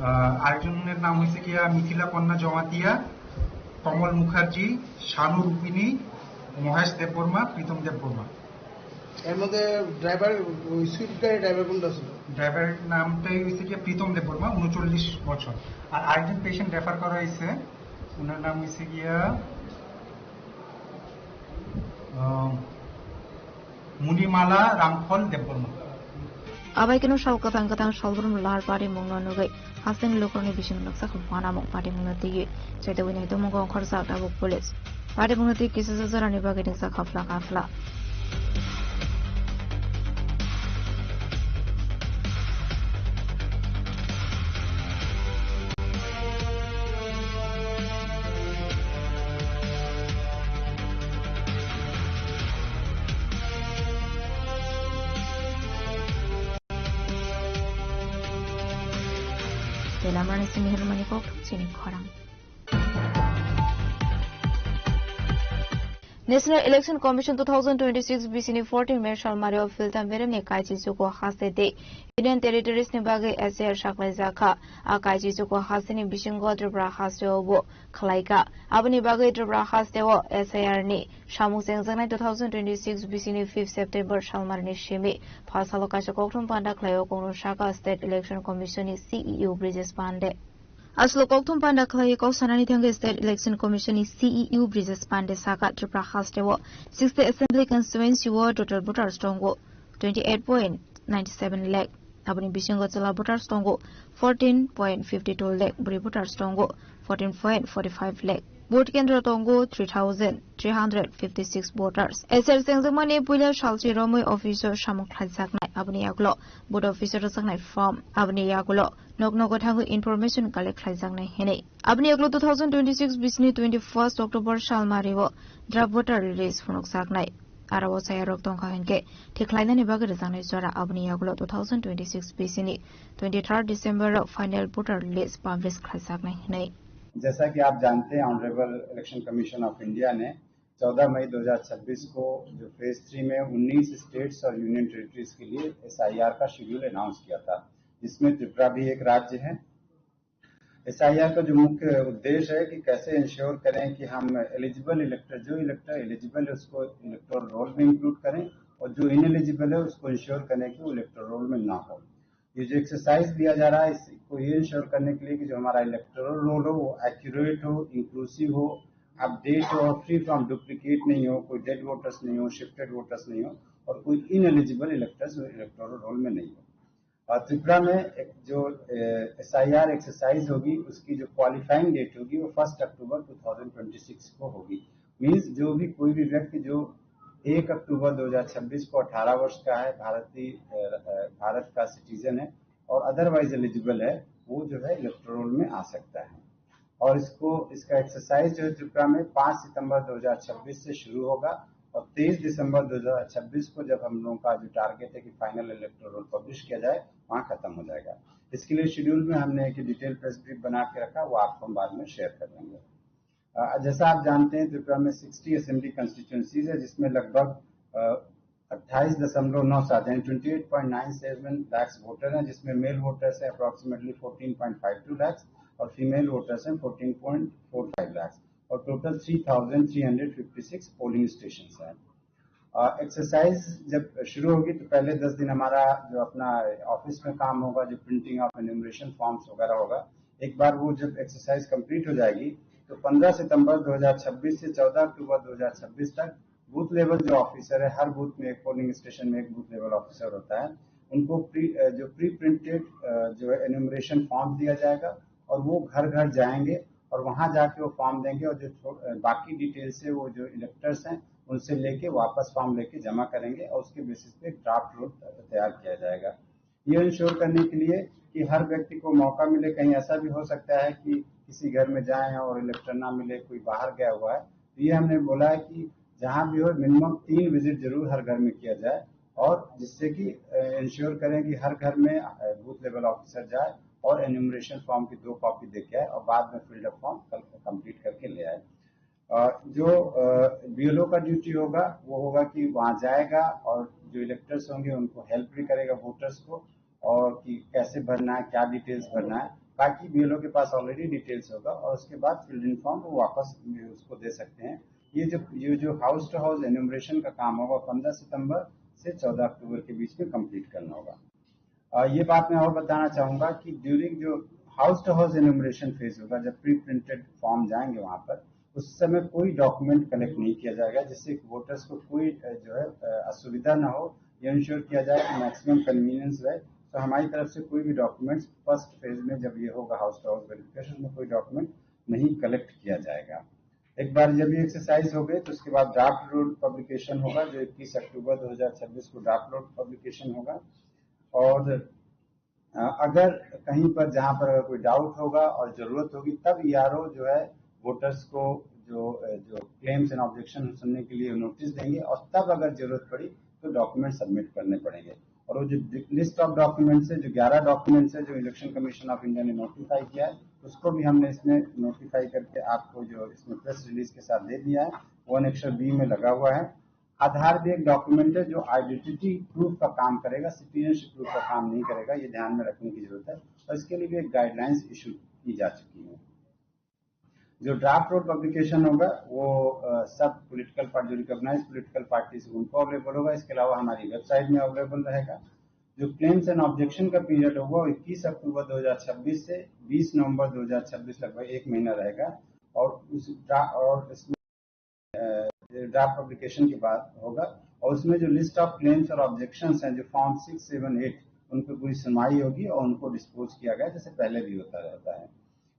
আহ, আরেকজনের নাম হয়েছে গিয়া মিথিলা কন্যা জমাতিয়া, কমল মুখার্জি, শানু রূপিণী, মহেশ দেববর্মা, প্রীতম দেববর্মা। এর মধ্যে ড্রাইভার, ওই সুইফট গাড়ির ড্রাইভার কোনটা ছিল? ড্রাইভারের নামটাই হয়েছে গিয়া প্রীতম দেববর্মা, ঊনচল্লিশ বছর। আর আরেকজন পেশেন্ট রেফার করা হয়েছে, ওনার নাম হয়েছে গিয়া, আহ, মুনিমালা রামফল Debbarma. Abai keno sal kwthang kwthang salbrum lahar patimungno nugwi hasteni lukurokni bisingo nukjakha uanamung patimungno twiwi chaitogwi nai tongmung ongkhorjak tabuk police. Patimungno twi kisa jajarani bagwi nukjakha phlak aphla. Tei Lamrani simi hwnmani kok thung chini khorang. National Election Commission two thousand twenty-six B C ni fourteen May salmario Philtam Beremni Kaichi Chuko haste tei Union Territories ni bagwi S I R saklaijakha. A Kaichi Chuko haste ni bisingo Tripura haste o bo khlaikha. Aboni bagwi Tripura haste o S I R ni samung chengjaknai two thousand twenty-six B C ni fifth September salmarini simi pha salo kaisa kokthum panda khlaio kokno saka State Election Commission ni C E O Brijesh Pande. Aswk kokthum panda khlaiwi kok sanani thangwi State Election Commission ni C E O Brijesh Pandey sakha, Tripura hasteo sixty Assembly Constituency o total voters tongo twenty eight point nine seven lakh. Aboni bisingo chwla voters tongo fourteen point fifty two lakh, bwrwi voters tongo fourteen point forty five lakh. Vote kendro tongo three thousand three hundred fifty six voters. S R sengjakmani puila salchi romwi office o samung khlaijaknai. Aboni yagulo vote office o rwjaknai form. Aboni yagulo nok nogo thangwi information collect khlaijaknai hinwi. Aboni yagulo two thousand twenty six bisini twenty first October salmario draft voter list phunukjaknai. Aro o sayarok tongkha hinkhe thik khlainani bagwi rwjaknai jora. Aboni yagulo two thousand twenty six bisini twenty third December o final voter list publish khlaijaknai hinwi. जैसा कि आप जानते हैं, honourable election commission of India ने चौदह मई दो हज़ार छब्बीस को जो फेज थ्री में उन्नीस स्टेट्स और यूनियन टेरिटरीज के लिए एसआईआर का शेड्यूल अनाउंस किया था, जिसमें त्रिपुरा भी एक राज्य है। एसआईआर का जो मुख्य उद्देश्य है कि कैसे इंश्योर करें कि हम एलिजिबल इलेक्टर, जो इलेक्टर एलिजिबल है, उसको इलेक्टोरल रोल में इंक्लूड करें, और जो इनएलिजिबल है, उसको इंश्योर करें कि वो इलेक्टोरल रोल में ना हो। ये जो एक्सरसाइज दिया जा रहा है, इसको ये इंश्योर करने के लिए कि जो हमारा इलेक्टोरल रोल हो, वो एक्यूरेट हो, इंक्लूसिव हो, अपडेट हो, फ्री फ्रॉम डुप्लीकेट नहीं हो, कोई डेड वोटर्स नहीं हो, शिफ्टेड वोटर्स नहीं हो, और कोई इनएलिजिबल इलेक्टर्स इलेक्टोरल रोल में नहीं हो। और त्रिपुरा में एक जो एसआईआर एक्सरसाइज होगी, उसकी जो क्वालिफाइंग डेट होगी, वो फर्स्ट अक्टूबर दो हज़ार छब्बीस को होगी। मीन्स जो भी, कोई भी व्यक्ति जो एक अक्टूबर दो हज़ार छब्बीस को अठारह वर्ष का है, भारतीय अ, अ, भारत का सिटीजन है और अदरवाइज एलिजिबल है, वो जो है इलेक्टोरल में आ सकता है। और इसको, इसका एक्सरसाइज जो है त्रिपुरा में पाँच सितंबर दो हज़ार छब्बीस से शुरू होगा और तेईस दिसंबर दो हज़ार छब्बीस को जब हम लोगों का जो टारगेट है कि फाइनल इलेक्टोरल पब्लिश किया जाए, वहाँ खत्म हो जाएगा। इसके लिए शेड्यूल में हमने एक डिटेल प्रेस ब्रीफ बना के रखा, वो आपको हम बाद में शेयर कर देंगे। अ, जैसा आप जानते हैं, त्रिपुरा में सिक्सटी असेंबली कॉन्स्टिट्यूएंसीज है, जिसमें लगभग, अ, अट्ठाईस दशमलव नौ सात, यानी twenty eight point nine seven lakhs voter हैं, जिसमें मेल वोटर्स हैं approximately fourteen point five two lakhs और फीमेल वोटर्स हैं fourteen point four five lakhs, और total three thousand three hundred fifty six polling stations हैं। अ, एक्सरसाइज जब शुरू होगी तो पहले दस दिन हमारा जो अपना ऑफिस में काम होगा, जो प्रिंटिंग ऑफ एन्यूमरेशन फॉर्म्स वगैरह होगा, एक बार वो जब एक्सरसाइज कंप्लीट हो जाएगी तो पन्द्रह सितंबर दो हज़ार छब्बीस से चौदह अक्टूबर दो हज़ार छब्बीस तक बूथ लेवल जो ऑफिसर है, हर बूथ में एक पोलिंग स्टेशन में एक बूथ लेवल ऑफिसर होता है, उनको प्री, अ, जो प्री प्रिंटेड, अ, जो है एन्यूमरेशन फॉर्म दिया जाएगा और वो घर घर जाएंगे और वहाँ जाके वो फॉर्म देंगे और जो छो-, अ, बाकी डिटेल्स है वो जो इलेक्टर्स हैं उनसे लेके वापस फॉर्म लेके जमा करेंगे और उसके बेसिस पे ड्राफ्ट रोल तैयार किया जाएगा। ये इंश्योर करने के लिए कि हर व्यक्ति को मौका मिले, कहीं ऐसा भी हो सकता है कि किसी घर में जाएं और इलेक्टर ना मिले, कोई बाहर गया हुआ है, तो ये हमने बोला है कि जहाँ भी हो मिनिमम तीन विजिट जरूर हर घर में किया जाए और जिससे कि इंश्योर करें कि हर घर में बूथ लेवल ऑफिसर जाए और एन्यूमरेशन फॉर्म की दो कॉपी दे के आए और बाद में फिल्ड अप फॉर्म कंप्लीट करके ले आए। अ, जो बीएलओ का ड्यूटी होगा वो होगा कि वहाँ जाएगा और जो इलेक्टर्स होंगे उनको हेल्प भी करेगा वोटर्स को, और कि कैसे भरना है, क्या डिटेल्स भरना है, ताकि बीएलओ के पास ऑलरेडी डिटेल्स होगा और उसके बाद फिल्ड इन फॉर्म वो वापस उसको दे सकते हैं। ये जो ये जो हाउस टू हाउस एन्यूमरेशन का काम होगा पन्द्रह सितंबर से चौदह अक्टूबर के बीच में कंप्लीट करना होगा। अ, ये बात मैं और बताना चाहूँगा कि ड्यूरिंग जो house to house enumeration phase होगा, जब प्री प्रिंटेड फॉर्म जाएंगे वहाँ पर, उस समय कोई डॉक्यूमेंट कलेक्ट नहीं किया जाएगा, जिससे कि वोटर्स को कोई, अ, जो है, अ, असुविधा ना हो। ये इंश्योर किया जाए कि मैक्सिमम कन्वीनियंस रहे। तो हमारी तरफ से कोई भी डॉक्यूमेंट्स फर्स्ट फेज में जब ये होगा हाउस टू हाउस वेरिफिकेशन में कोई डॉक्यूमेंट नहीं कलेक्ट किया जाएगा। एक बार जब ये एक्सरसाइज हो गई तो उसके बाद ड्राफ्ट रोल पब्लिकेशन होगा, जो इक्कीस अक्टूबर दो हज़ार छब्बीस को ड्राफ्ट रोल पब्लिकेशन होगा। और अ, अगर कहीं पर, जहाँ पर अगर कोई डाउट होगा और ज़रूरत होगी, तब ईआरओ जो है वोटर्स को जो, अ, जो क्लेम्स एंड ऑब्जेक्शन सुनने के लिए नोटिस देंगे और तब अगर ज़रूरत पड़ी तो डॉक्यूमेंट सबमिट करने पड़ेंगे। और वो जो लिस्ट ऑफ डॉक्यूमेंट्स है, जो ग्यारह डॉक्यूमेंट्स है जो इलेक्शन कमीशन ऑफ इंडिया ने नोटिफाई किया है, उसको भी हमने इसमें नोटिफाई करके आपको जो इसमें प्रेस रिलीज के साथ दे दिया है, वन एक्स्ट्रा बी में लगा हुआ है। आधार भी एक डॉक्यूमेंट है जो आइडेंटिटी प्रूफ का काम करेगा, सिटीजनशिप प्रूफ का काम नहीं करेगा, ये ध्यान में रखने की जरूरत है। और इसके लिए भी एक गाइडलाइंस इशू की जा चुकी है। जो ड्राफ्ट रोल पब्लिकेशन होगा वो, अ, सब पॉलिटिकल पार्टी, जो रिकॉग्नाइज पॉलिटिकल पार्टीज उनको अवेलेबल होगा। इसके अलावा हमारी वेबसाइट में अवेलेबल रहेगा। जो क्लेम्स एंड ऑब्जेक्शन का पीरियड होगा, वो इक्कीस अक्टूबर दो हज़ार छब्बीस से बीस नवंबर दो हज़ार छब्बीस, लगभग एक महीना रहेगा। और उस ड्रा-, और इसमें ड्राफ्ट पब्लिकेशन के बाद होगा, और उसमें जो लिस्ट ऑफ क्लेम्स और ऑब्जेक्शंस हैं, जो फॉर्म सिक्स सेवन एट, उन पर पूरी सुनवाई होगी और उनको डिस्पोज किया गया, जैसे पहले भी होता रहता है।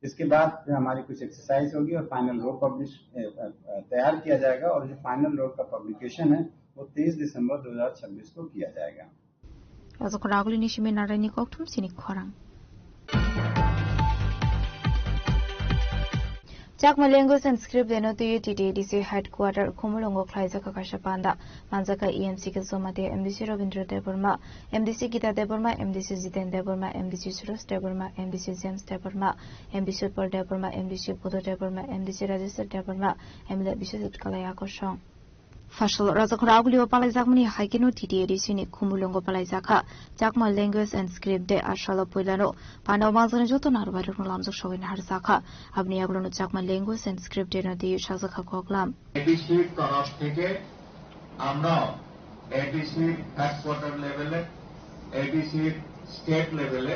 इसके बाद फिर हमारी कुछ एक्सरसाइज होगी और फाइनल रोल पब्लिश, अ, अ, अ, तैयार किया जाएगा, और जो फाइनल रोल का पब्लिकेशन है, वो तेईस दिसंबर दो हज़ार छब्बीस को किया जाएगा। Rajakhor agulini simi naraini kokthum sini khorang. Chakma Language and Script Day no twi T T A D C headquarter Khumulwngo khlaijak kha kaisa panda. Manjak kha E M C K Jamatia, M D C Rabindra Debbarma, M D C Gita Debbarma, M D C Jiten Debbarma, M D C Suraj Debbarma, M D C James Debbarma, M D C Utpal Debbarma, M D C Buddha Debbarma, M D C Rajeshwar Debbarma, M L A Biswajit Kalai Akosong. Phasal Rajakhor agulio palaijakmani hai kheno T T A D C ni Khumulwngo palaijakha. Chakma Language and Script Day a salo puilano panda manjakni joto narwkbairokno lamjak sogwi naharjakha. Aboni yagulono Chakma Language and Script Day no twi sajakha koklam. A D C তরফ থেকে আমরা এডিসির হেডকোয়ার্টার লেভেলে, এডিসির স্টেট লেভেলে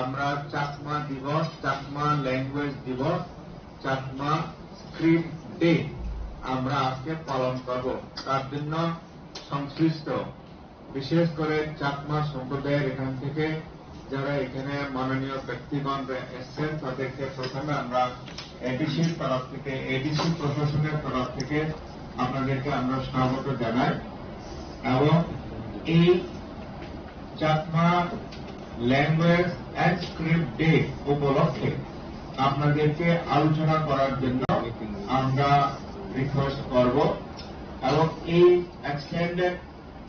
আমরা চাকমা দিবস, চাকমা ল্যাঙ্গুয়েজ দিবস, চাকমা স্ক্রিপ্ট ডে আমরা আজকে পালন করব। তার জন্য সংশ্লিষ্ট, বিশেষ করে চাকমা সম্প্রদায়ের এখান থেকে যারা এখানে মাননীয় ব্যক্তিগণ এসছেন, তাদেরকে প্রথমে আমরা এডিসির তরফ থেকে, এডিসি প্রশাসনের তরফ থেকে আপনাদেরকে আমরা স্বাগত জানাই। এবং এই Chakma language and script day উপলক্ষে আপনাদেরকে আলোচনা করার জন্য আমরা রিকোয়েস্ট করব। এবং এই এক্সটেন্ডেড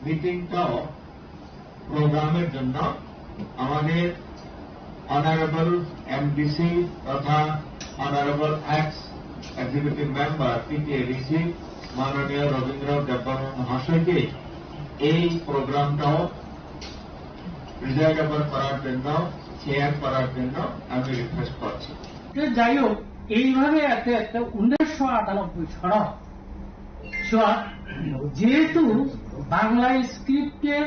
মিটিংটাও, প্রোগ্রামের জন্য আমাদের অনারেবল এমডিসি তথা honourable x executive member TTADC মাননীয় রবীন্দ্র দেববর্মা মহাশয়কে এই প্রোগ্রামটাও প্রিজাইড ওভার করার জন্য, চেয়ার করার জন্য আমি রিকোয়েস্ট করছি। তো যাই হোক, এইভাবে একটা একটা উনিশশো আটানব্বই সনদ, সনদ, যেহেতু বাংলা স্ক্রিপ্টে,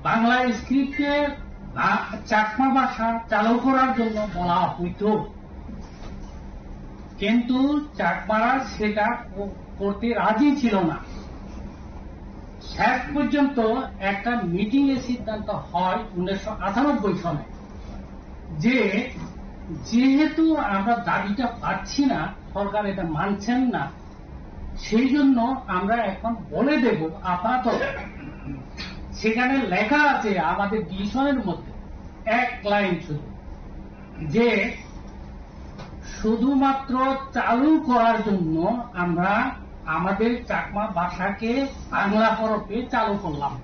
বাংলা স্ক্রিপ্টে বা-, চাকমা ভাষা চালু করার জন্য বলা হইতো, কিন্তু চাকমারা সেটা ক-, করতে রাজি ছিল না। শেষ পর্যন্ত একটা মিটিং এ সিদ্ধান্ত হয় উনিশশো আটানব্বই সনে, যে যেহেতু আমরা দাবিটা পাচ্ছি না, সরকার এটা মানছেন না, সেই জন্য আমরা এখন বলে দেব, আপাতত সেখানে লেখা আছে আমাদের ডিসিশনের মধ্যে এক লাইন শুধু, যে শুধুমাত্র চালু করার জন্য আমরা আমাদের চাকমা ভাষাকে বাংলা হরফে চালু করলাম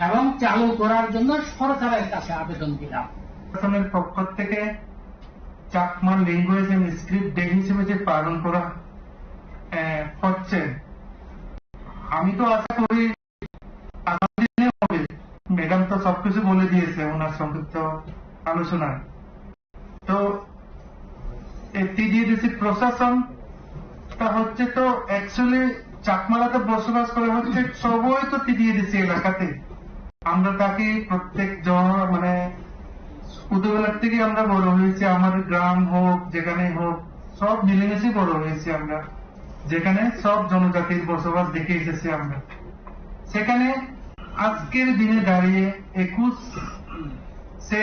এবং চালু করার জন্য সরকারের কাছে আবেদন দিলাম। প্রশাসনের পক্ষ থেকে Chakma language and script day হিসেবে যে পালন করা, আহ, হচ্ছে, আমি তো আশা করি আগামী দিনে হবে। ম্যাডাম তো সবকিছু বলে দিয়েছে ওনার সংক্ষিপ্ত আলোচনায়। তো এই টিটিএডিসি প্রশাসন তা হচ্ছে তো অ্যাকচুয়ালি চাকমারা তো বসবাস করে হচ্ছে সবই তো টিটিএডিসি এলাকাতে। আমরা থাকি প্রত্যেক জন, মানে, ছোটবেলার থেকে আমরা বড় হয়েছি, আমাদের গ্রাম হোক, যেখানেই হোক, সব মিলেমিশে বড় হয়েছি আমরা, যেখানে সব জনজাতির বসবাস দেখে এসেছি আমরা। সেখানে আজকের দিনে দাঁড়িয়ে, একুশ সে,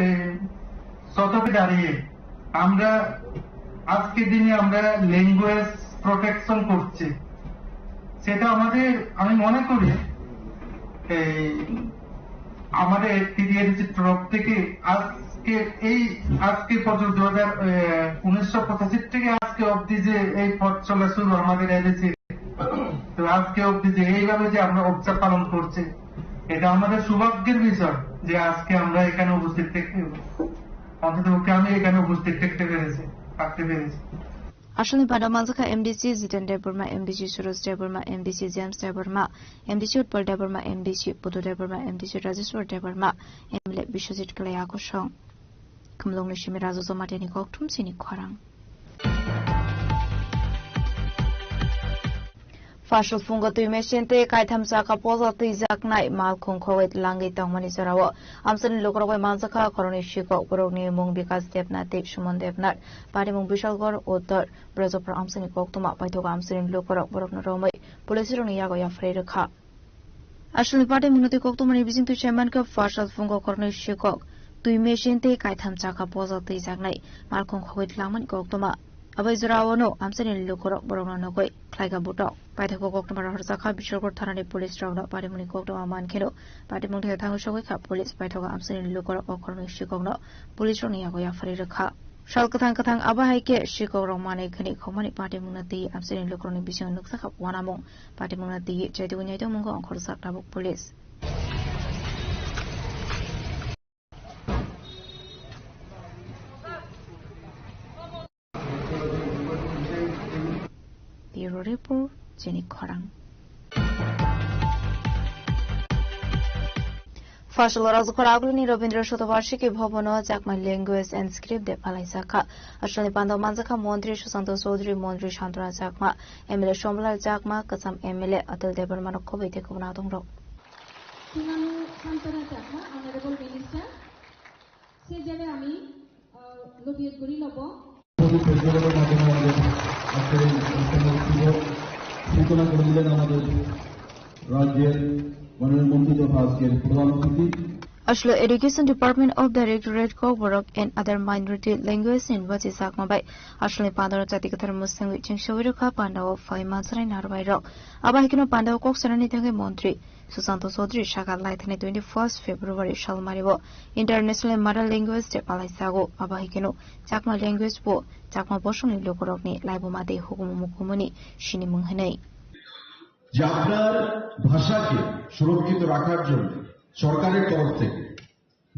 এ, শতকে দাঁড়িয়ে আমরা আজকের দিনে আমরা ল্যাঙ্গুয়েজ প্রোটেকশন করছি, সেটা আমাদের, আমি মনে করি, এই আমাদের টিটিএডিসির তরফ থেকে আজকে এই, আজকে পর্যন্ত দু হাজার, এ, উনিশশো পঁচাশি থেকে আজকে অবধি যে এই পথ চলা শুরু আমাদের এডিসি, তো আজকে অবধি যে এইভাবে যে আমরা উৎসব পালন করছি, এটা আমাদের সৌভাগ্যের বিষয় যে আজকে আমরা এখানে উপস্থিত থাকতে, অন্তত পক্ষে আমি এখানে উপস্থিত থাকতে পেরেছি, থাকতে পেরেছি। Asalni panda manjakha M D C Jiten Debbarma, M D C Suraj Debbarma, M D C James Debbarma, M D C Utpal Debbarma, M D C Buddha Debbarma, M D C Rajeshwar Debbarma, M L A Biswajit Kalai Akosong. Khumulwngni simi Raju Jamatia ni kokthum sini khorang. Phasal phungo twi machine tei kaitham chakha poja twijaknai malkhung khogwi langwi tongmani jorao amchaini lukurok bai manjakha khoroknwi sikok, borokni mung Bikas Debnath tei Suman Debnath. Patimung Bishalgarh Uttor Brajapur amchaini koktwma paithogo amchaini lukurok borokno romwi police rokni yago yapharwi rwkha. Aswlni patimungno tei koktwmani bisingtwi sai mankha, phasal phungo khoroknwi sikok, twi machine tei kaitham chakha poja twijaknai malkhung khogwi langmani koktwma. Abai jorao no amchaini lukurok borokno nugwi khlaikha butok. Paithago koktwma rohorjakha Bishalgarh thanani police rokno. Patimungni koktwma mankheno patimung thai thangwi sogwi kha police. Paithago amchaini lukurok o khoroknwi sikokno police rokni yago yapharwi rwkha. Sal kwthang kwthang abo hai khe sikok rok manwi khwnwi khokmani patimungno twi amchaini lukurokni bisingo nukjakha uanamung. Patimungno twi chaitugwi naitokmungo ongkhorjak tabuk police. Bureau Report, chini khorang. Phasalo Rajkhor Agulini Rabindra Shatobarshiki Bhavano Chakma Language and Script Day palaijaka. Aswlni pando manjakha Montri Susanto Chaudhary, Montri Santana Chakma, M L A Somlal Chakma, Kwcham M L A Atul Debbarma rok khobwi tei kubun adongrok. Sinanu Santana Chakma, Honorable Minister, se jere ami, uh, lobby guri lobo. সভাপতি প্রেসিডেন্টের মাধ্যমে আমাদের আজকের এই অনুষ্ঠানের উদ্বোধন সূচনা করে দিলেন আমাদের রাজ্যের মাননীয় মন্ত্রী তথা আজকের প্রধান অতিথি। Aswlo Education Department of Directorate Kokborok and Other Minority Language ni bachi chakma bai aswlni pandao chati kwthar mwswngwi chengsawi rwkha pandao phai mansarai narwai rok. Abo hai kheno pandao kok sanani thangwi montri Susanto Chaudhary saka laithani twenty first February salmari o International Mother Language Day palaijago. Abo hai kheno Chakma language bo Chakma bosongni lukurokni laibuma tei hukumu mukumuni sinimung hinwi. যে আপনার ভাষাকে সুরক্ষিত রাখার জন্য সরকারের তরফ থেকে,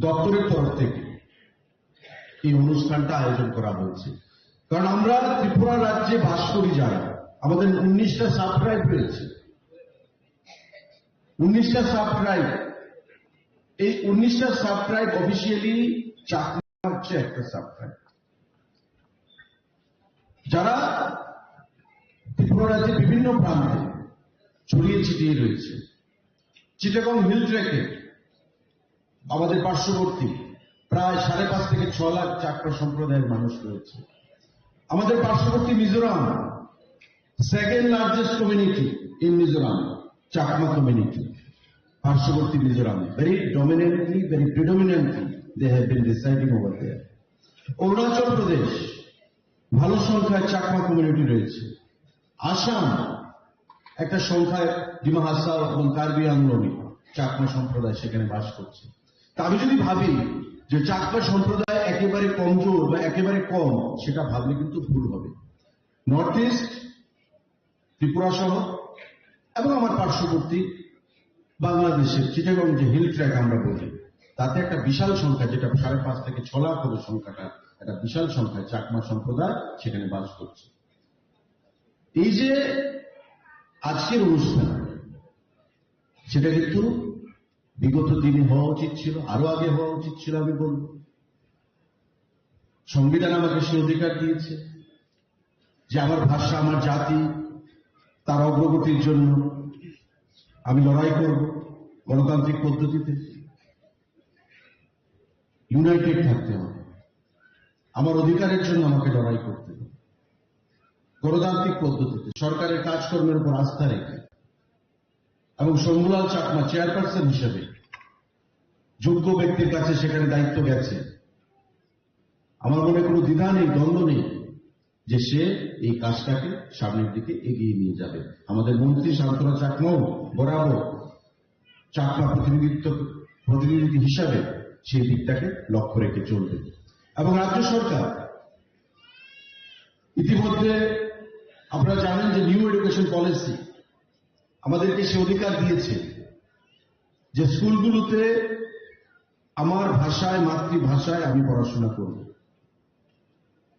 দপ্তরের তরফ থেকে এই অনুষ্ঠানটা আয়োজন করা হয়েছে। কারণ আমরা ত্রিপুরা রাজ্যে বাস করি যারা, আমাদের উনিশটা সাব ট্রাইব রয়েছে, উনিশটা সাব ট্রাইব, এই উনিশটা সাব ট্রাইব অফিসিয়ালি চাকমা হচ্ছে একটা সাব ট্রাইব, যারা ত্রিপুরা রাজ্যের বিভিন্ন প্রান্তে ছড়িয়ে ছিটিয়ে রয়েছে। চিটাগং হিল ট্র্যাকে আমাদের পার্শ্ববর্তী প্রায় সাড়ে পাঁচ থেকে ছ লাখ চাকমা সম্প্রদায়ের মানুষ রয়েছে। আমাদের পার্শ্ববর্তী Mizoram, second largest community in Mizoram, Chakma community. পার্শ্ববর্তী Mizoram, very dominantly, very predominantly they have been residing over there. Arunachal প্রদেশ, ভালো সংখ্যায় চাকমা কমিউনিটি রয়েছে। আসাম, একটা সংখ্যায় ডিমা হাসাও এবং কার্বি আংলংয়ে চাকমা সম্প্রদায় সেখানে বাস করছে। তা আমি যদি ভাবি যে চাকমা সম্প্রদায় একেবারে কমজোর বা একেবারে কম, সেটা ভাবলে কিন্তু ভুল হবে। নর্থ ইস্ট, ত্রিপুরা সহ এবং আমার পার্শ্ববর্তী বাংলাদেশের চিটাগং যে হিল ট্র্যাক আমরা বলি, তাতে একটা বিশাল সংখ্যা, যেটা সাড়ে পাঁচ থেকে ছ লাখ হবে সংখ্যাটা, একটা বিশাল সংখ্যায় চাকমা সম্প্রদায় সেখানে বাস করছে। এই যে আজকের অনুষ্ঠান, সেটা কিন্তু বিগত দিনে হওয়া উচিত ছিল, আরো আগে হওয়া উচিত ছিল, আমি বলব। সংবিধান আমাকে সে অধিকার দিয়েছে যে আমার ভাষা, আমার জাতি, তার অগ্রগতির জন্য আমি লড়াই করব গণতান্ত্রিক পদ্ধতিতে। ইউনাইটেড থাকতে হবে, আমার অধিকারের জন্য আমাকে লড়াই করতে হবে গণতান্ত্রিক পদ্ধতিতে, সরকারের কাজকর্মের উপর আস্থা রেখে। এবং শম্ভুলাল চাকমা চেয়ারপারসন হিসেবে যোগ্য ব্যক্তির কাছে সেখানে দায়িত্ব গেছে। আমার মনে কোনো দ্বিধা নেই, দ্বন্দ্ব নেই যে সে এই কাজটাকে সামনের দিকে এগিয়ে নিয়ে যাবে। আমাদের মন্ত্রী সান্ত্বনা চাকমাও বরাবর চাকমা প্রতিনিধিত্ব, প্রতিনিধি হিসাবে সেই দিকটাকে লক্ষ্য রেখে চলবে। এবং রাজ্য সরকার ইতিমধ্যে, আপনারা জানেন যে নিউ এডুকেশন পলিসি আমাদেরকে সে অধিকার দিয়েছে যে স্কুলগুলোতে আমার ভাষায়, মাতৃভাষায় আমি পড়াশোনা করব।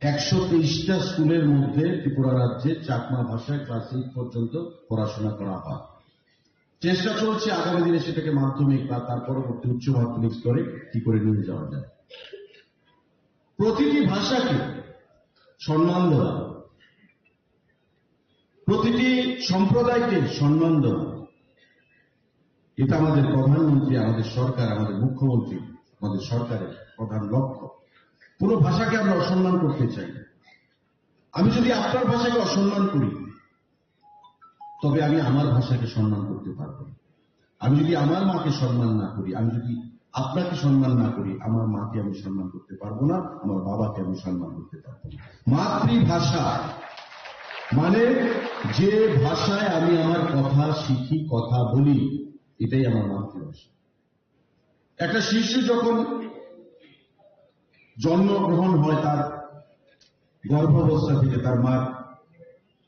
একশো তেইশটা স্কুলের মধ্যে ত্রিপুরা রাজ্যে চাকমা ভাষায় ক্লাস এইট পর্যন্ত পড়াশোনা করা হয়। চেষ্টা চলছে আগামী দিনে সেটাকে মাধ্যমিক বা তার পরবর্তী উচ্চ মাধ্যমিক স্তরে কি করে নিয়ে যাওয়া যায়। প্রতিটি ভাষাকে সম্মান দেওয়া, প্রতিটি সম্প্রদায়কে সম্মান দেওয়া, এটা আমাদের প্রধানমন্ত্রী, আমাদের সরকার, আমাদের মুখ্যমন্ত্রী, আমাদের সরকারের প্রধান লক্ষ্য। কোনো ভাষাকে আমরা অসম্মান করতে চাই না। আমি যদি আপনার ভাষাকে অসম্মান করি, তবে আমি আমার ভাষাকে সম্মান করতে পারবো না। আমি যদি আমার মাকে সম্মান না করি, আমি যদি আপনাকে সম্মান না করি, আমার মাকে আমি সম্মান করতে পারবো না, আমার বাবাকে আমি সম্মান করতে পারবো না। মাতৃভাষা মানে যে ভাষায় আমি আমার কথা শিখি, কথা বলি, এটাই আমার মাতৃভাষা। একটা শিশু যখন জন্মগ্রহণ হয়, তার গর্ভাবস্থা থেকে, তার মার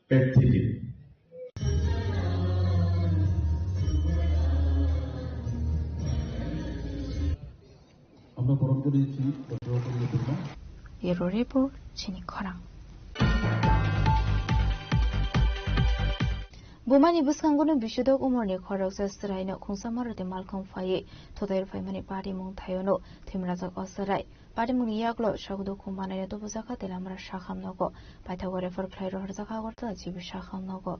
পেট থেকে। আমরা বরণ করে নিচ্ছি ডক্টর অপূর্ব Debbarma. Bureau Report, Chini Khorang. Bumani bwskango no bisudok umorni khoroksa chwraino khungsa maroti malkhung phaiwi thotai rwphaimani patimung thaiono thwimrajak o chwrai. Patimungni yaklo sagudo khum manaino tubujakha Telamra sakham nogo. Paithago refer khlai rohorjak Agartala G B sakham nogo.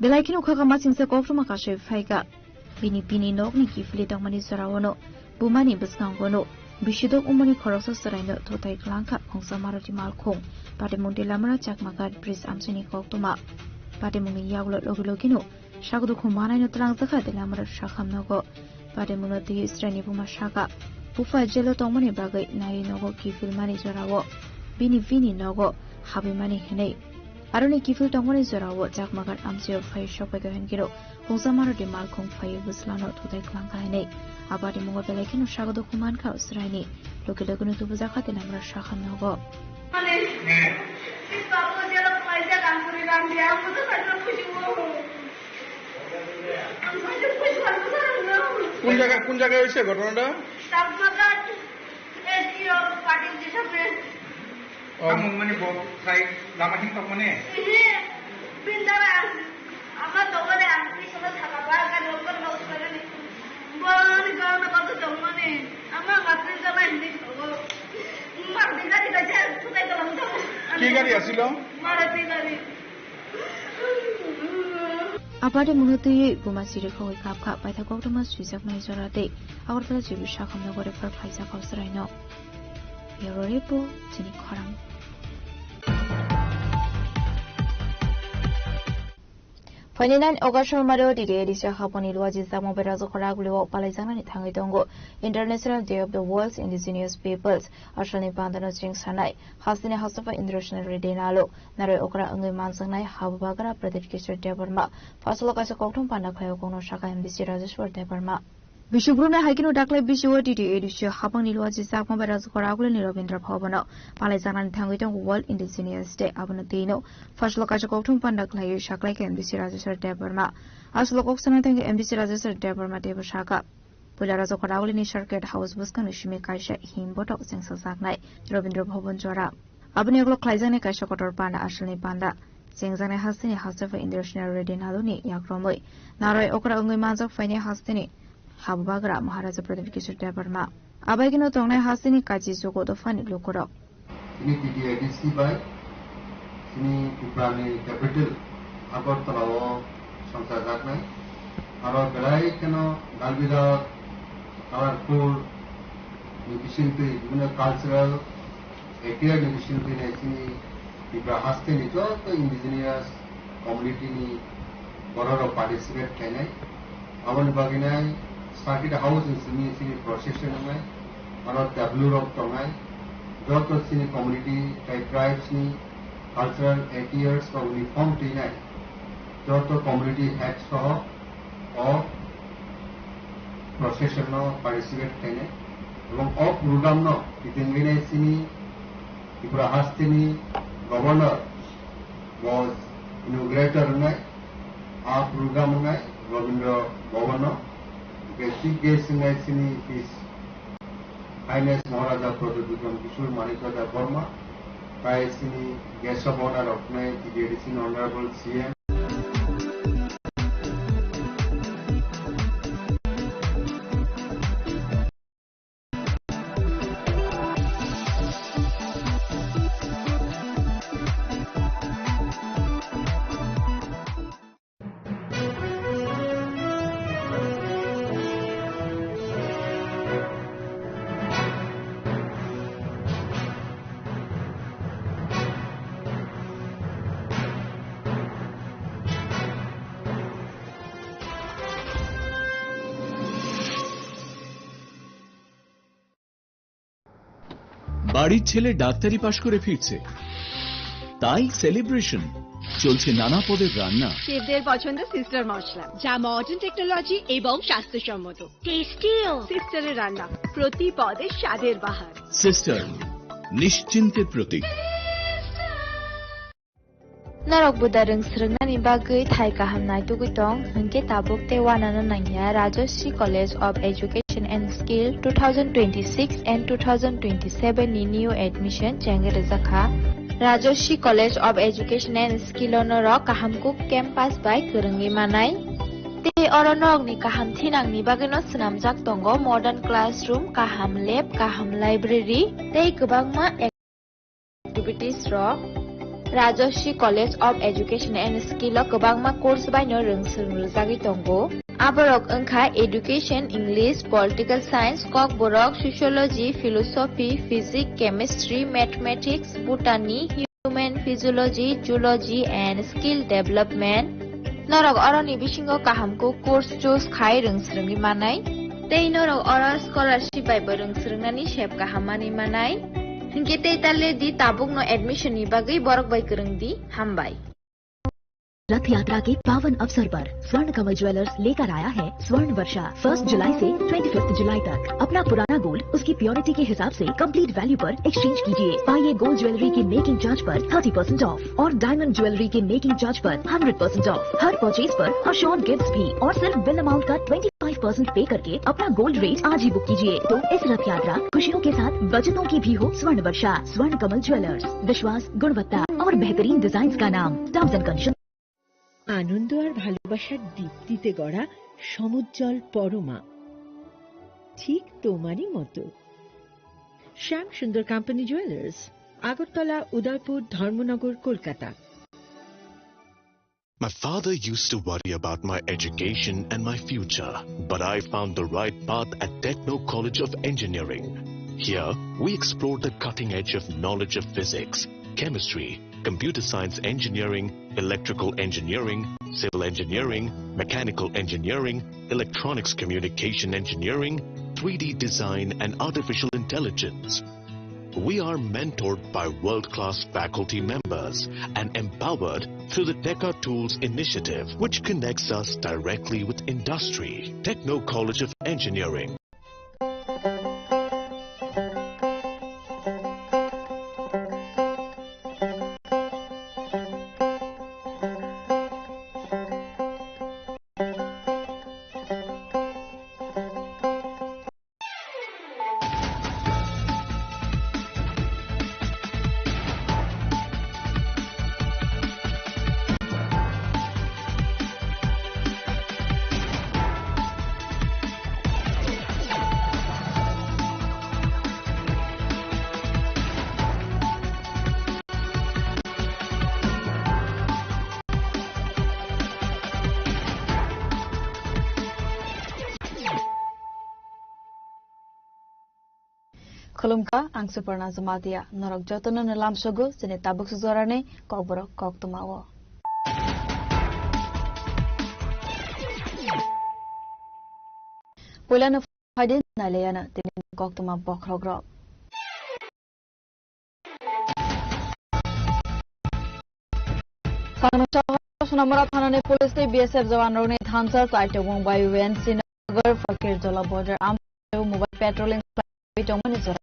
Belai kheno khaka masingsa koktwma kasui phaikha. Bini bini nokni kiphilwi tongmani joraono bumani bwskangono bisudok umorni khoroksa chwraino thotai kwlangkha khungsa maroti malkhung. Patimung Telamra Chakmagat bridge amchaini koktwma. Patimungni yaklo logi logino Sakdukhu manaino twlangjakha Telamra sakham nogo. Patimungno twi Israilni buma sakha, bupha jelo tongmani bagwi naiwi nogo kiphilmani jorao bini bini nogo habwimani hwnwi. Aroni kiphil tongmani jorao Chakmagat amchaio phai sokpaikha hwnkhe khungsa maroti malkhung phaiwi bwslano thutai kwlangkha hwnwi. A patimungo belai kheno sakdukhu mankha Israilni logi logino tubujakha Telamra sakham nogo. কোন জায়গা, কোন জায়গায় হয়েছে ঘটনাটা? চাকমাঘাট এসডিও পার্টির যে সামনে। ও। Ang mani bo sai lama hin tok mane. Ihe, bindara, ama dogore ang pisana thaka ba, gari okor ba usmane ni. Bani gana ba to dong mane. Ama matri gana hindi dong. Mar bindari ba jai, sutai to lang dong. কি গাড়ি আছিল? Maruti gari. Apade mungno twiwi buma siri khogwi kapkha, paithak koktwma swijaknai jora tei Agartala G B sakham nogo refer khlaijak o chwraino. Bureau Report, Chini Khorang. Phaini nine August Sombario D D A D C haponi luaji jakma bai Rajakhor Agulio palaijaknani thangwi tongo International Day of the World's Indigenous Peoples. Asalni pandano chwng sanai hasteni hastepha Indrasena Reddy Nalo. Naroi okra wngwi manjaknai Habubagra Pradyut Kishore Debbarma. Phasalo kaisa kokthum panda khlaio kokno sakha M D C Rajeshwar Debbarma. Bisi brumnai hai kheno daklai bisio D D A D C hapangni luaji jakma bai Rajakhor Agulini Rabindra Bhavan-o palaijaknani thangwi tongo World Indigenous Day. Abono twino phasalo kaisa kokthum panda khlaiwi saklaikha M D C Rajeshwar Debbarma. Asalo kok sanai thangwi M D C Rajeshwar Debbarma teibo sakha. Puila Rajakhor Agulini Circuit House bwskangni simi kaisa him botok chengsajaknai Rabindra Bhavan jora. Aboni ulo khlaijaknai kaisa kotor panda asalni panda. Chengjaknai hasteni hastepha Indrasena Reddy Naloni yakromwi naroi okra wngwi manjak phainai hasteni Habubagra Maharaja Pradyut Kishore Debbarma. Abaikeno tongnai hasteni kachi jugo dophani lukurok. Chini D D A D C bai chini Tiprani capital Agartala o songchajaknai. Aro belai kheno dalbidal, colorful ni bisingtwi, bibhinno cultural attire ni bisingtwi nai chini Tripura hasteni joto indigenous community ni bororok participate khainai. Aboni bagwi nai circuit house ni simi chini procession wngnai, aro tableau rok tongnai, joto chini community tei tribes ni cultural attires rok uniform twinai, joto community head soho o procession no participate khainai, ebong o program no kitingwinai chini Tripura hasteni governor bo inaugurator wngnai, a program wngnai Rabindra Bhavan no, hingke chief guest wngnai chini His Highness Maharaja Pradyut Bikram Kishore Manikya Debbarma, tai chini guest of honor rok wngnai T D A D C ni Honorable C M. বাড়ির ছেলে ডাক্তারি পাশ করে ফিরছে, তাই সেলিব্রেশন। চলছে নানা পদের রান্না। শেফদের পছন্দ সিস্টার মশলা, যা মডার্ন টেকনোলজি এবং স্বাস্থ্যসম্মত। টেস্টিও। সিস্টারের রান্না, প্রতি পদে স্বাদের বাহার। সিস্টার, নিশ্চিন্তের প্রতীক। Norok buda rwng swrwngnani bagwi thai kaham naitugwi tong, hwnkhe tabuk tei uanano nangya Rajashree College of Education and Skill two thousand twenty-six and two thousand twenty-seven ni new admission chengwi rwjakha. Rajashree College of Education and Skill o norok kaham kuk campus bai kwrwngwi manai. Tei oro norokni kaham thinangni bagwino swnamjak tongo modern classroom, kaham lab, kaham library tei kwbangma activities rok. Rajashree College of Education and Skill o kwbangma course bai no rwng swrwng rwjagwi tongo. Aborok wngkha Education, English, Political Science, Kokborok, Sociology, Philosophy, Physics, Chemistry, Mathematics, Botany, Human Physiology, Zoology and Skill Development. Norok oroni bisingo kaham kuk course choose khai rwng swrwngwi manai. Tei norok oro scholarship bai bo rwng swrwngnani sep kaham manwi manai. Hinkhe tei ta le di, tabukno admission ni bagwi borok bai kwrwng di. Hambai. रथ यात्रा के पावन अवसर पर स्वर्ण कमल ज्वेलर्स लेकर आया है स्वर्ण वर्षा। फर्स्ट जुलाई से ट्वेंटी फिफ्थ जुलाई तक अपना पुराना गोल्ड उसकी प्योरिटी के हिसाब से कंप्लीट वैल्यू पर एक्सचेंज कीजिए। पाइए गोल्ड ज्वेलरी की मेकिंग चार्ज पर थर्टी परसेंट ऑफ और डायमंड ज्वेलरी के मेकिंग चार्ज पर हंड्रेड परसेंट ऑफ। हर परचेज पर अश्योर्ड गिफ्ट्स भी, और सिर्फ बिल अमाउंट का ट्वेंटी फाइव परसेंट पे करके अपना गोल्ड रेट आज ही बुक कीजिए। तो इस रथ यात्रा खुशियों के साथ बचतों की भी हो स्वर्ण वर्षा। स्वर्ण कमल ज्वेलर्स, विश्वास, गुणवत्ता और बेहतरीन डिजाइन का नाम। Terms and condition. আনন্দ আর ভালোবাসার দীপ্তিতে গড়া সমুজ্জ্বল পরমা, ঠিক তোমারই মতো। শ্যাম সুন্দর কোম্পানি জুয়েলার্স, আগরতলা, উদয়পুর, ধর্মনগর, Kolkata. My father used to worry about my education and my future, but I found the right path at Techno College of Engineering. Here, we explore the cutting edge of knowledge of physics, chemistry, computer science engineering, electrical engineering, civil engineering, mechanical engineering, electronics communication engineering, three D design, and artificial intelligence. We are mentored by world-class faculty members and empowered through the Teka Tools initiative, which connects us directly with industry. Techno College of Engineering. Khulumkha, ang Suparna Jamatia. Norok jotono no lamsogo chini tabuk sujorani kokborok koktwma o. Puilano phaidi nailaiano tini koktwma bokhorokrok. Khangno Sohor Sonamura thanani police tei B S F jawanrokni thansa chaitokmung bai U N C Nagar Fakir Jola border amchai mobile patrolling khlaiwi tongmani jora.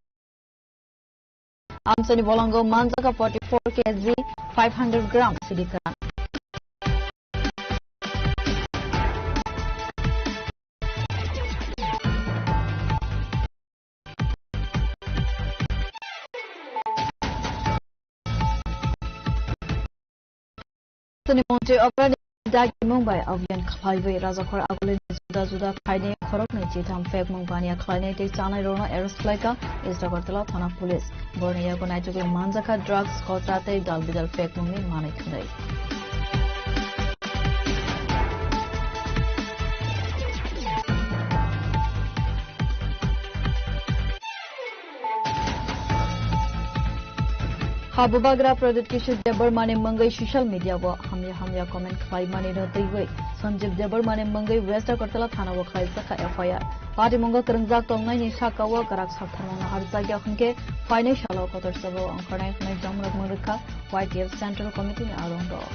Amchaini bolongo manjakha forty four K G five hundred gram sidi kwran. Rajani montri operani dagimung bai abhiyan khlaiwi rajakhor agulini juda juda khainai khoroknwi chitham phekmung baniya khlainai tei chanairokno arrest khlaikha East Agartala thana police. Borni yago naitukwi manjakha drugs, kota tei dalbidal phekmungni manwi khwnwi. Ha bubagra Pradyut Kishore Debbarmani mungwi social media o hamya hamya comment khlaimani no twiwi Sanjeev Debbarmani mungwi West Agartala thana o khlaijak kha F I R. Patimungo kwrwngjak tongnaini saka-o kwrak saktharmung naharjakya hwnkhe phainai salo kotor sabo ongkhornai hwnwi jomrokmung rwkha Y T F Central Committee ni alongrok.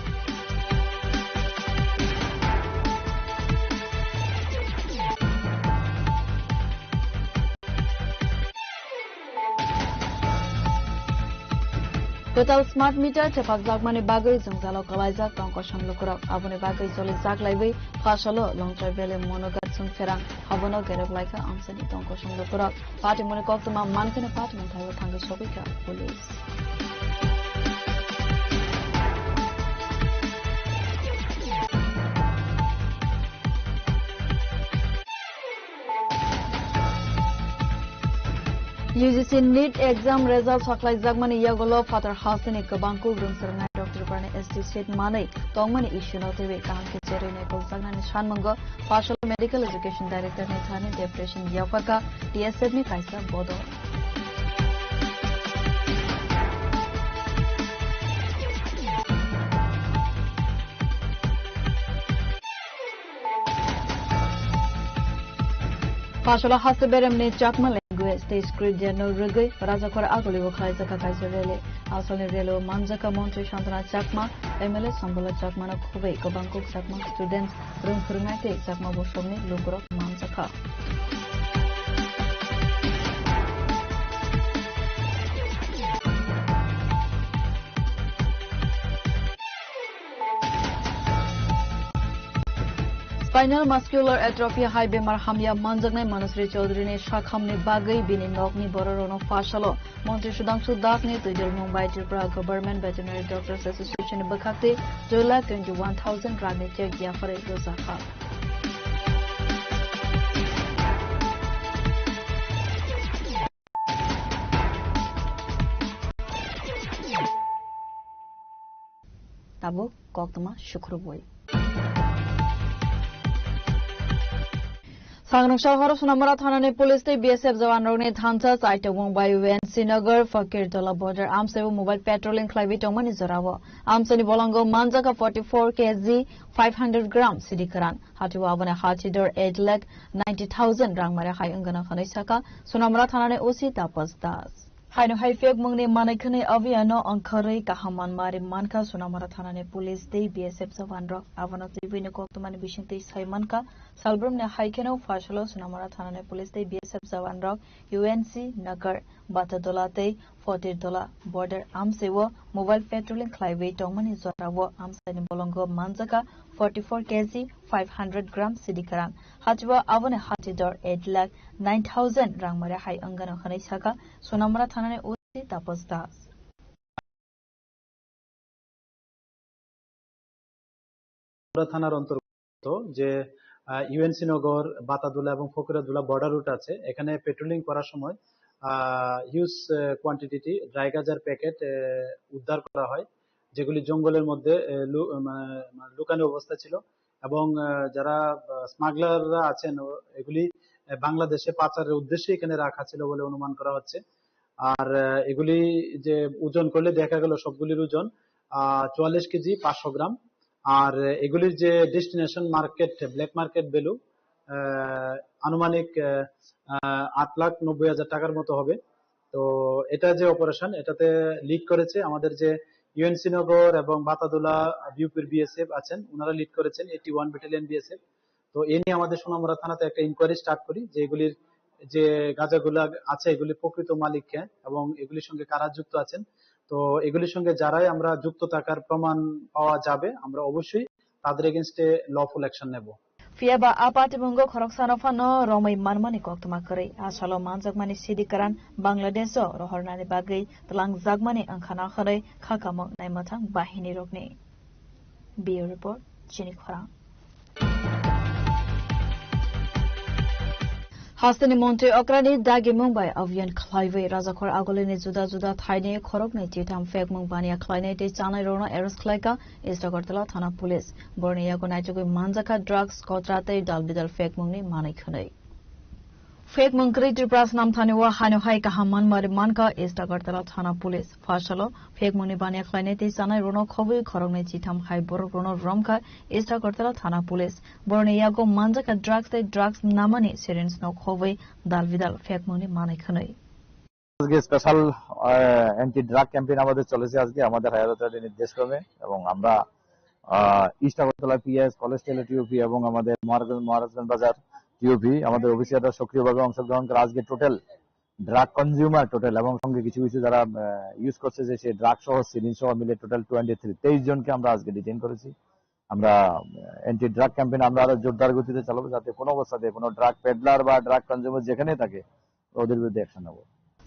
Kwtal smart meter chepakjakmani bagwi jwngjalo kwlaijak tong kosom lukurok. Aboni bagwi cholijak laiwi Phasalo Longchai Valley Monogat Sungpherang habono gerek laikha amchaini tong kosom lukurok. Patimungni koktwma mankheno patimung thaio thangwi sogwikha police. U G C NEET exam result saklaijakmani yagulo phatar hasteni kwbang kuk rwng swrwngnai rok Tripurani S T seat manwi tongmani issue no twiwi kaham khe cherwi naikoljaknani sanmungo Phasalo Medical Education Director ni thani deputation yaphakha T S F ni kaisa bodol. Phasalo haste beremni Chakma language tei script journal rwgwi Rajakhor Agulio khlaijak kaisa rally. Asalni rally-o manjakha Montri Santana Chakma, M L A Sambala Chakmano khobwi kwbang kuk Chakma students, rwng phwrwngnai tei Chakma bosongni lukurok manjakha. Spinal muscular atrophy hai bemar hamya manjaknai Manasri Chaudhary ni sakhamni bagwi bini nokni bororokno Phasalo Montri Sudhangshu Das ni twijlmung bai Tripura Government Veterinary Doctors Association ni bwkhaktwi two lakh twenty one thousand rang ni cheque yapharwi rwjakha. Tabuk koktwma sukrubwi. Sangrwngsa horo Sonamura thanani police tei B S F jawanrokni thansa chaitokmung bai U N C Nagar Fakirtola border amsaibo mobile patrolling khlaiwi tongmani jorao. Amsaini bolongo manjakha forty four K G five hundred gram sidi kwran. Hatio aboni hati dor eight lakh ninety thousand rang mare hai wngano hwnwi sakha Sonamura thanani O C Tapas Das. Haino hai pekmungni manwi khwnwi abiyano ongkhorwi kaham manmari mankha Sonamura thanani police tei B S F jawanrok. Abono twiwi koktwmani bisingtwi sai mankha, salbrumni hai kheno Phasalo Sonamura thanani police tei B S F jawanrok U N C Nagar, Batadola tei Fotirtola border amsaiwo mobile patrolling khlaiwi tongmani jorao amsaini bolongo manjakha forty four K G five hundred gram sidi kwran. Hatibo aboni hati dor eight lakh nine thousand rang mare hai wngano hwnwi sakha Sonamura thanani O C Tapas Das. থানার অন্তর্গত যে, আহ, ইউএনসি নগর, বাতাদুলা এবং ফকিরাদুলা border root আছে, এখানে পেট্রোলিং করার সময়, আহ, হিউজ, আহ, কোয়ান্টিটি ড্রাই গাঁজার প্যাকেট, আহ, উদ্ধার করা হয়, যেগুলি জঙ্গলের মধ্যে, আহ, লু-, মানে, মানে, লুকানো অবস্থা ছিল এবং, আহ, যারা, আহ, স্মাগলাররা আছেন, ও-, এগুলি, আহ, বাংলাদেশে পাচারের উদ্দেশ্যে এখানে রাখা ছিল বলে অনুমান করা হচ্ছে। আর, আহ, এগুলি যে ওজন করলে দেখা গেল সবগুলির ওজন, আহ, চুয়াল্লিশ কেজি পাঁচশো গ্রাম। আর, আহ, এগুলির যে destination market, black market value, আহ, আনুমানিক, আহ, আহ, আট লাখ নব্বই হাজার টাকার মতো হবে। তো এটা যে অপারেশন, এটাতে লিড করেছে আমাদের যে ইউএনসি নগর এবং বাতাদুলা বিউপির বিএসএফ আছেন, ওনারা লিড করেছেন, এইটি ওয়ান ব্যাটালিয়ন বিএসএফ। তো এ নিয়ে আমাদের সোনামুড়া থানাতে একটা ইনকোয়ারি স্টার্ট করি যে এগুলির যে গাঁজাগুলা আছে, এগুলির প্রকৃত মালিক কে এবং এগুলির সঙ্গে কারা যুক্ত আছেন। তো এগুলির সঙ্গে যারাই আমরা যুক্ত থাকার প্রমাণ পাওয়া যাবে, আমরা অবশ্যই তাদের এগেইনস্টে লফুল অ্যাকশন নেব। Phiya ba a patimungo khoroksano phano romwi manmani koktwma kwrwi. A salo manjakmani sidi kwran Bangladesh-o rohornani bagwi twlangjakmani wngkhana hwnwi kha kamok naimwthang bahinirokni. Bureau Report, Chini Khorang. Hasteni montri okrani dagimung bai abhiyan khlaiwi Rajakhor Agulini juda juda thaini khoroknwi titham phekmung baniya khlainai tei chanairokno arrest khlaikha East Agartala thana police. Borni yago naichogwi manjakha drugs, kotra tei dalbidal phekmungni manwi khwnwi. Fake mung kwrwi Tripura snam thani o haino hai kaham manmari mankha East Agartala thana police. Pharsalo fake mungni baniya khlainai tei chanai rono khobwi khoroknwi chitham hai borok rono romkha East Agartala thana police. Boroni yago manjakha drugs tei drugs namani syringe no khobwi dal bidal fake mungni manai khwnwi. আজকে special anti drug campaign আমাদের চলেছে আজকে আমাদের higher অথরিটির নির্দেশক্রমে, এবং আমরা east Agartala PS, college TLA TOP এবং আমাদের মহারাজগঞ্জ মহারাজগঞ্জ বাজার টিওপি আমাদের অফিসাররা সক্রিয়ভাবে অংশগ্রহণ করে আজকে টোটাল ড্রাগ কনজিউমার টোটাল এবং সঙ্গে কিছু কিছু যারা ইউজ করছে যে সেই ড্রাগ সহ সিরিঞ্জ সহ মিলে টোটাল টোয়েন্টি থ্রি তেইশ জনকে আমরা আজকে ডিটেইন করেছি। আমরা অ্যান্টি ড্রাগ ক্যাম্পেইন আমরা আরো জোরদার গতিতে চালাবো, যাতে কোনো অবস্থাতে কোনো ড্রাগ পেডলার বা ড্রাগ কনজিউমার যেখানে থাকে ওদের বিরুদ্ধে অ্যাকশন নেবো।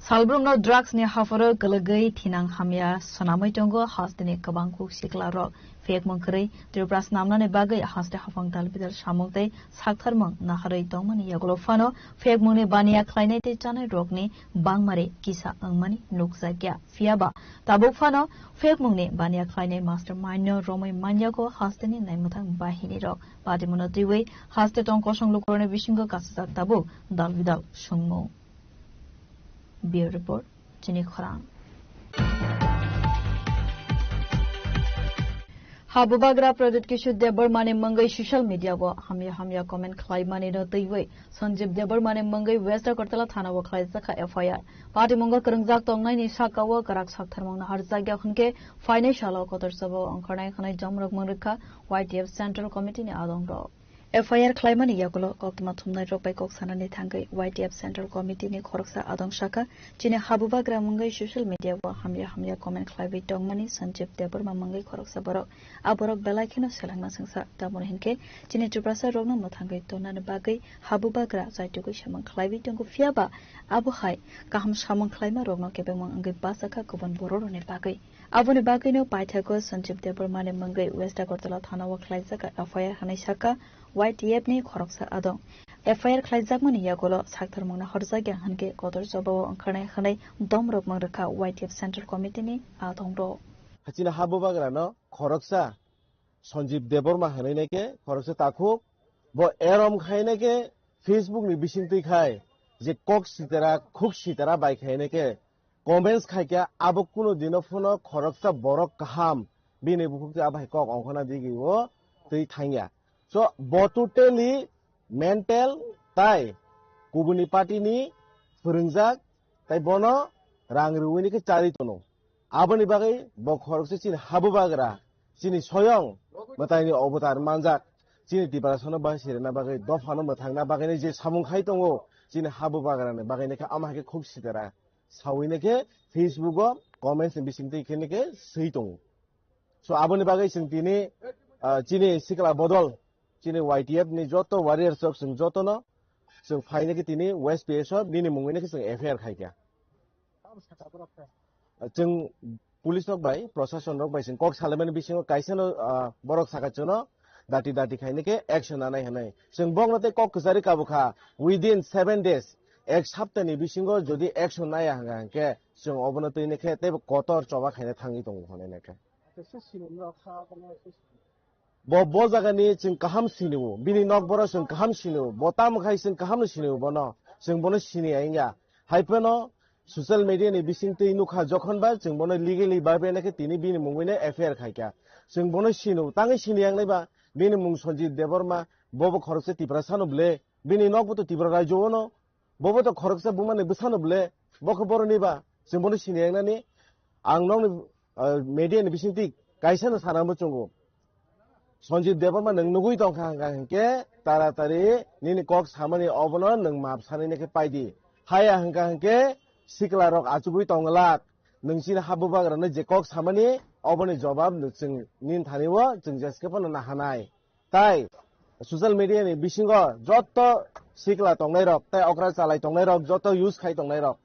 Salbrumno drugs ni hapharo kwlwgwi thinang hamya swnamwi tongo hasteni kwbang kuk sikla rok. Fake mung kwrwi Tripura snamnani bagwi haste haphang dal bidal samung tei saktharmung naharwi tongmani yagulo phano fake mungni baniya khlainai tei chanai rokni bangmari kisa wngmani nukjakya. Phiyaba tabuk phano fake mungni baniya khlainai mastermind no romwi manyago hasteni naimwthang bahini rok. Patimungno twiwi haste tong kosong lukurokni bisingo kasijak tabuk dal bidal sungmung. Bureau Report, Chini Khorang. Habubagra Pradyut Kishore Debbarmani mungwi social media o hamya hamya comment khlaimani no twiwi Sanjeev Debbarmani mungwi West Agartala thana o khlaijak kha F I R. Patimungo kwrwngjak tongnaini saka o kwrak saktharmung naharjakya hwnkhe phainai salo kotor choba o ongkhornai hwnwi jomrok mung rwkha Y T F Central Committee ni adongrok. F I R khlaimani yagulo koktwma thumnairok bai kok sanani thangwi Y T F Central Committee ni khoroksa adong sakha, chini habubagra mungwi social media o hamya hamya comment khlaiwi tongmani Sanjeev Debbarma mungwi khoroksa borok. A borok belai kheno selengma swngsa, tamoni hinkhe chini Tiprasa rokno mwthangwi tonnani bagwi habubagra chaitugwi samung khlaiwi tongo, phiyaba abo hai kaham samung khlaima rokno kebengmung wngwi bachakha kubun bororokni bagwi. Aboni bagwino paithago Sanjeev Debbarmani mungwi West Agartala thana o khlaijak F I R hwnwi sakha Y T F ni khoroksa adong. F I R khlaijakmani yagulo saktharmungno horjakya hwnkhe kotor choba o ongkhornai hwnwi domrok mung rwkha Y T F Central Committee ni adongrok. Hachina habubagrano khoroksa Sanjeev Debbarma hwnwi nai khe khoroksa takhuk. Bo erom khai nai khe Facebook ni bising twi khai je kok sitera khuk sitera bai khai nai khe comments khai khe abo kuno dino phano khoroksa borok kaham bini bukhuk twi abo hai kok ongkhorna digi o twi thangya. So bo totally mental tai kubuni party ni phwrwngjak tai bono rang rwui ni khe charwi tono. Aboni bagwi bo khoroksa chini habubagra, chini soyong mwtaini obotar manjak, chini Tiprasano bahai sirina bagwi, dophano mwthangna bagwi je samung khai tongo, chini habubagrani bagwi khe ama hai khe khuk sitera sawi khe Facebook o comments ni bising twi khe khe swi tongo. So aboni bagwi chwng tini, ah, chini sikla bodol, chini Y T F ni joto warriors rok chwng jotono chwng phaina khe tini West P S o bini mungwi khe chwng F I R khai kha. Chwng police rok bai, prosason rok bai chwng kok salaimani bisingo kaisa no, ah, borok saka chwngno dati dati khaina khe action nanai hwnwi. Chwng bokno tei kok kwchari kabu kha, within seven days, ek saptani bisingo jodi action naya hwnkha hwnkhe chwng obono twi khe teibo kotor choba khaina thangwi tongo hwnwi khe. Bo, bo jagani chwng kaham sini-o, bini nok borok chwng kaham sini-o, bo tamo khai chwng kaham no sini-o bono, chwng bono sini ya wngya. Hai phano social media ni bising twi nukha jokhon ba chwng bono legally bai bai khe tini bini mungwi no F I R khai kha. Chwng bono sini-o, tangwi sini yang nai ba bini mung Sanjeev Debbarma, bo bo khoroksa Tiprasa no ble, bini nok bo to Tripura rajyo o no, bo bo to khoroksa buma ni bwsa no ble, bo khe borok ni ba, chwng bono sini yang nani, ang nokni ah, media ni bisingtwi kaisa no sana muchungo. Sanjeev Debbarma nwng nugwi tongkha hwnkha hwnkhe taratari nini kok samani obono nwng maap sanai khe paidi. Haya hwnkha hwnkhe sikla rok achugwi tonglak. Nwng chini habubagrano je kok samani oboni jobab nwng chwng nini thani o chwng jeskhe phano nahanai. Tai social media ni bisingo joto sikla tongnai rok, tai okra chalai tongnai rok, joto use khai tongnai rok.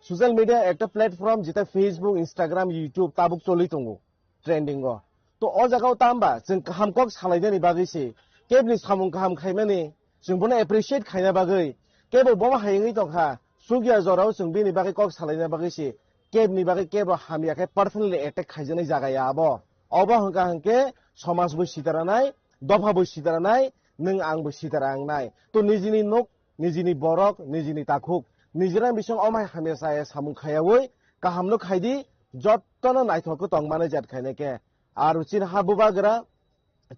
Social media ekta platform jeta Facebook, Instagram, YouTube tabuk choli tongo trending o. To o jaga o tamba chwng kaham kok salainani bagwi se, kebni samung kaham khaimani chwng bono appreciate khaina bagwi, kebo bomo hayungwi tongkha, sugya jorao chwng bini bagwi kok salaina bagwi se, kebni bagwi kebo hamya khe personally attack khaijaknai jaga ya abo. Obo hwnkha hwnkhe somaj bo sitaranai, dopha bo sitaranai, nwng ang bo sitara wngnai. To nijini nok nijini borok, nijini takhuk, nijini bising omai hamya chaya samung khayawi kahamno khaidi, jottono naithok khe tongmani jat khainai khe. Aro chini ha bubagra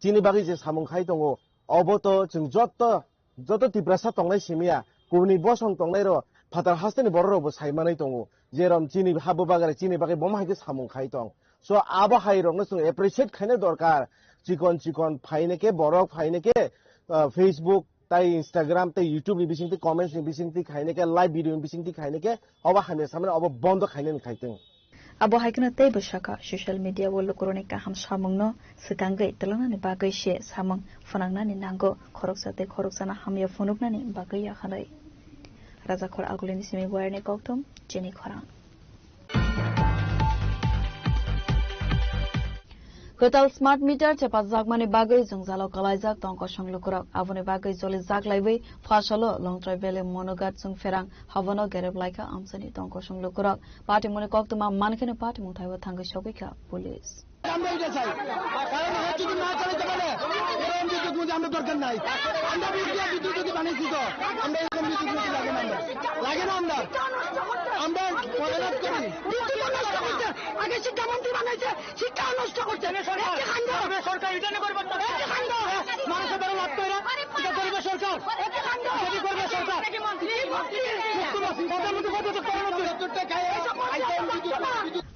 chini bagwi je samung khai tongo, obo to chwng jotto, jotto Tiprasa tongnai simiya, kubuni bosong tongnai ro, phatar hasteni borok rokbo sai manai tongo, jerom chini ha bubagra chini bagwi bomo hai khe samung khai tong. So abo hai rokno chwng appreciate khaina dorkar, chikon chikon phainai khe borok phainai khe, ah, Facebook, tai Instagram, tai YouTube ni bisingtwi, comments ni bisingtwi khainai khe, live video ni bisingtwi khainai khe, obo hamya samani obo bondo khainani khaitwng. Abo hai kheno teibo sakha, social media o lukurokni kaham samungno swkangwi twlangnani bagwi se samung phwnangnani nango, khoroksa tei khoroksano hamya phunuknani bagwi ya hwnwi. Rajakhor Agulini simi wire ni kokthum, chini khorang. Kwtal smart meter chepajakmani bagwi jwngjalo kwlaijak tongkosong lukurok. Aboni bagwi jolijak laiwi Phasalo Longtrai Valley Monogat Chwngpherang habono gerep laikha amchaini tongkosong lukurok. Patimungni koktwma mankheno patimung thaibo thangwi sogwikha police. আমরা এটা চাই। কারণ হচ্ছে যদি না চালাতে পারে, এরকম বিদ্যুৎ মন্ত্রী আমরা দরকার নাই। আমরা বিদ্যুৎ, বিদ্যুৎ যদি বানিয়েছি তো, আমরা এরকম বিদ্যুৎ মন্ত্রী লাগে না আমরা। লাগে না আমরা। আমরা পদত্যাগ করি। বিদ্যুৎ নষ্ট করছে। আগে শিক্ষামন্ত্রী বানাইছে, শিক্ষাও নষ্ট করছে। এতে কাণ্ড। সরকার এটা নিয়ে করবে তো। এতে কাণ্ড। মানুষের দ্বারা লাভ করে না। এটা করবে সরকার। এতে কাণ্ড। এটা কি করবে সরকার? এই মন্ত্রী, এই মন্ত্রী। প্রধানমন্ত্রী কত তো করার মতো।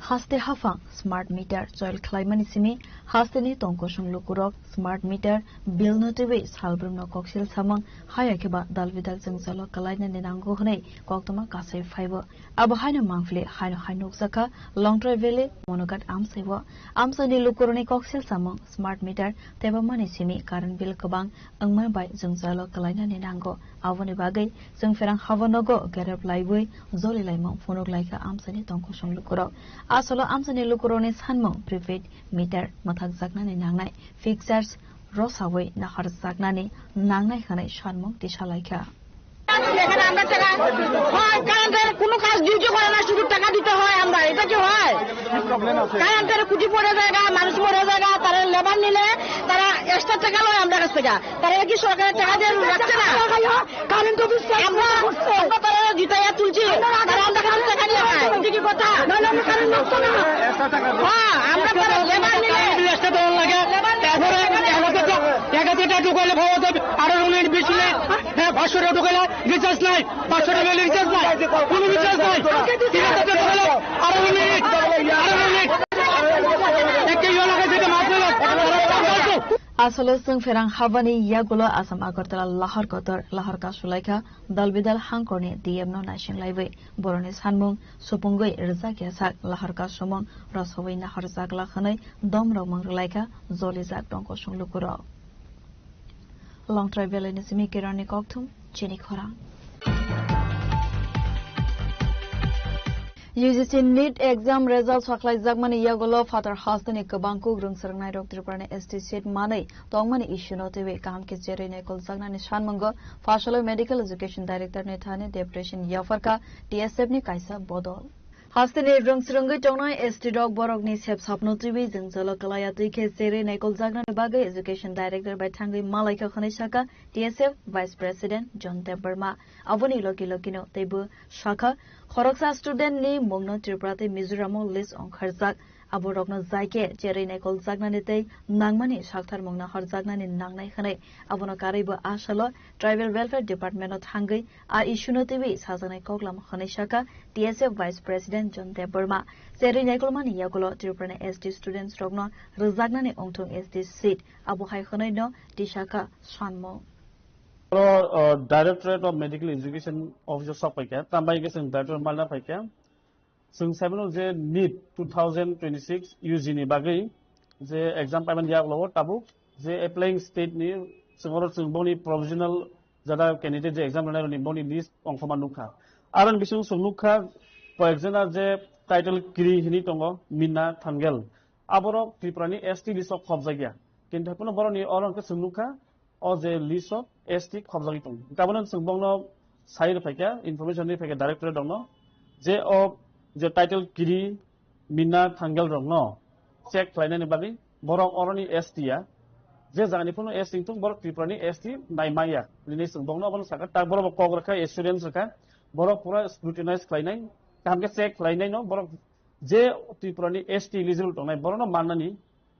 Haste haphang smart meter choil khlaimani simi hasteni tongkosong lukurok smart meter bill no twiwi salbrumno koksil samung haya khe ba dalbidal jwngjalo kwlainani nango hwnwi koktwma kasai phaibo. Abo haino mangpili haino hai nukjakha Longtrai Valley Monogat amchaibo. Amchaini lukurokni koksil samung smart meter tebamani simi current bill kwbang wngma bai jwngjalo kwlainani nango. Aboni bagwi Chwngpherang habonogo gerep laiwi joli laimung phunuk laikha amchaini tongkosong lukurok. Asolo amchaini lukurokni sanmung prepaid meter mwthakjaknani nangnai, fixtures rosawi naharjaknani nangnai hwnwi sanmung tisa laikha. এখানে আমরা টাকা হয়, কারেন্টের কোনো কাজ ডিউটি করে না, শুধু টাকা দিতে হয় আমরা, এটা কি হয়? কারেন্টের খুঁটি পড়ে যায়, মানুষ মরে যায়, তারা লেবার নিলে তারা এক্সট্রা টাকা লয় আমরা কাছ থেকে। তারা কি সরকারের টাকা দিয়ে রাখছে না? কারেন্ট অফিস আমরা, আমরা তারা জিতাইয়া তুলছি, তারা আমরা কাছ থেকে নিয়ে নেয়। এটা কি কথা? না, না, আমরা কারেন্ট নষ্ট না। হ্যাঁ, আমরা তারা লেবার নিলে কারেন্ট বিল এক্সট্রা দেওয়ার লাগে। লেবার তারপরে নিলে এক হাজার টাকা, এক হাজার টাকা ঢুকাইলে ভাবা যাবে, আঠারো মিনিট, বিশ মিনিট, হ্যাঁ, পাঁচশো টাকা ঢুকাইলে রিচার্জ নাই, পাঁচশো টাকা রিচার্জ নাই, কোনো রিচার্জ নাই। তিন হাজার টাকা ঢুকাইলে আঠারো মিনিট, আঠারো মিনিট। একটা ইয়ে লাগে যেটা মাত্র Asolo Chwngpherang habani yagulo Assam Agartala lahar kotor lahar kasulaikha dalbidal hangkorni D M no naising laiwi boroni sanmung supungwi rwjak yasak lahar kasumung rosawi naharjak la hwnwi domrok mung rwlaikha jolijak tongkosong lukurok. Longtrai Valley ni simi Kiran ni kokthum chini khorang. U G C NEET exam result sakhlaijakmani yagulo phatar hasteni kwbang kuk rwng swrwngnairok Tripura ni S T seat manwi tongmani issue no twiwi kaham khe cherwi naikoljaknani sanmungo Phasalo Medical Education Director ni thani deputation yapharkha T S F ni kaisa bodol. Hasteni rwng swrwngwi tongnai S T rok borokni sepsapno twiwi jwngjalo kwlaiya twi khe cherwi naikoljaknani bagwi Education Director bai thangwi malaikha hwnwi sakha T S F Vice President John Debbarma. Aboni logi logino teibo sakha, khoroksa student ni mungno Tripura tei Mizoram o list ongkharjak. Abo rokno jai khe cherwi naikoljaknani tei nangmani saktharmung naharjaknani nangnai hwnwi. Abono karwibo a salo Tribal Welfare Department o thangwi a issue no twiwi sajaknai koklam hwnwi sakha T S F Vice President John Debbarma. Cherwi naikolmani yagulo Tripura ni S T students rokno rwjaknani wngthung S T seat. Abo hai hwnwi no tisakha sanmung. Oro, uh, Directorate of Medical Education office o sok paikha, tambai khe chwng director malna paikha. Chwng saimano je NEET two thousand twenty-six U G ni bagwi je exam paiman yagulo tabuk je applying state ni chwng oro chwng boni provisional jada candidate je exam rwnairokni boni list ongkhorma nukha. Aroni bising chwng nukha koyekjona je title kiri hinwi tongo Mina Thangel. Aborok Tripura ni S T list o khopjakya. Kintu haiphano borokni oro hwnkhe chwng nukha o je list o S T khopjagwi tongo. Tabukno chwng bokno sai rwphaikha, information rwphaikha directorate rokno je o je title kiri Mina Thangel rokno check khlainani bagwi borok oroni S T ya Je jagani phano S T wngthung, borok Tripura ni S T nai maya. Nini chwng bokno abono sakha, tak borok bo kok rwkha, assurance rwkha, borok pura scrutinize khlainai, kaham khe check khlainai no, borok je Tripura ni S T eligible tongnai, borokno mannani,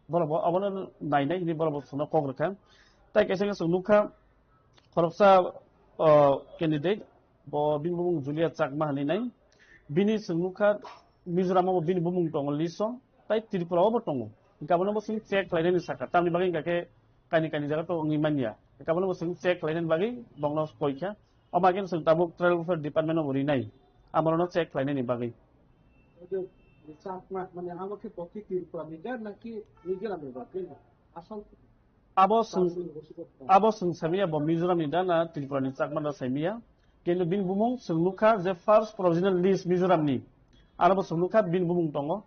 borok bo abono nainai hinwi borok bo chwngno kok rwkha. Tai kaisa khe chwng nukha, khoroksa, o, candidate, bo bini bumung Julia Chakma hinwi nai. Bini chwng nukha Mizoram o bo bini bumung tongo list o, tai Tripura o bo tongo. Hinkhe abono bo chwng check khlainani sakha. Tamni bagwi hinkha khe kaini kaini jaga to wngwi manya. Hinkhe abono bo chwng check khlainani bagwi bongno koikha. Omo khe chwng tabuk Tribal Welfare Department o bo rinai. Amorono check khlainani bagwi. Ojo, Chakma, mane, amo khe bo khe Tripura ni da naki Mizoram ni da, asal Abo chwng, abo chwng saimanya bo Mizoram ni da na Tripura ni Chakma da saimanya. Kintu bini bumung chwng nukha je first provisional list Mizoram ni. Aro bo chwng nukha bini bumung tongo.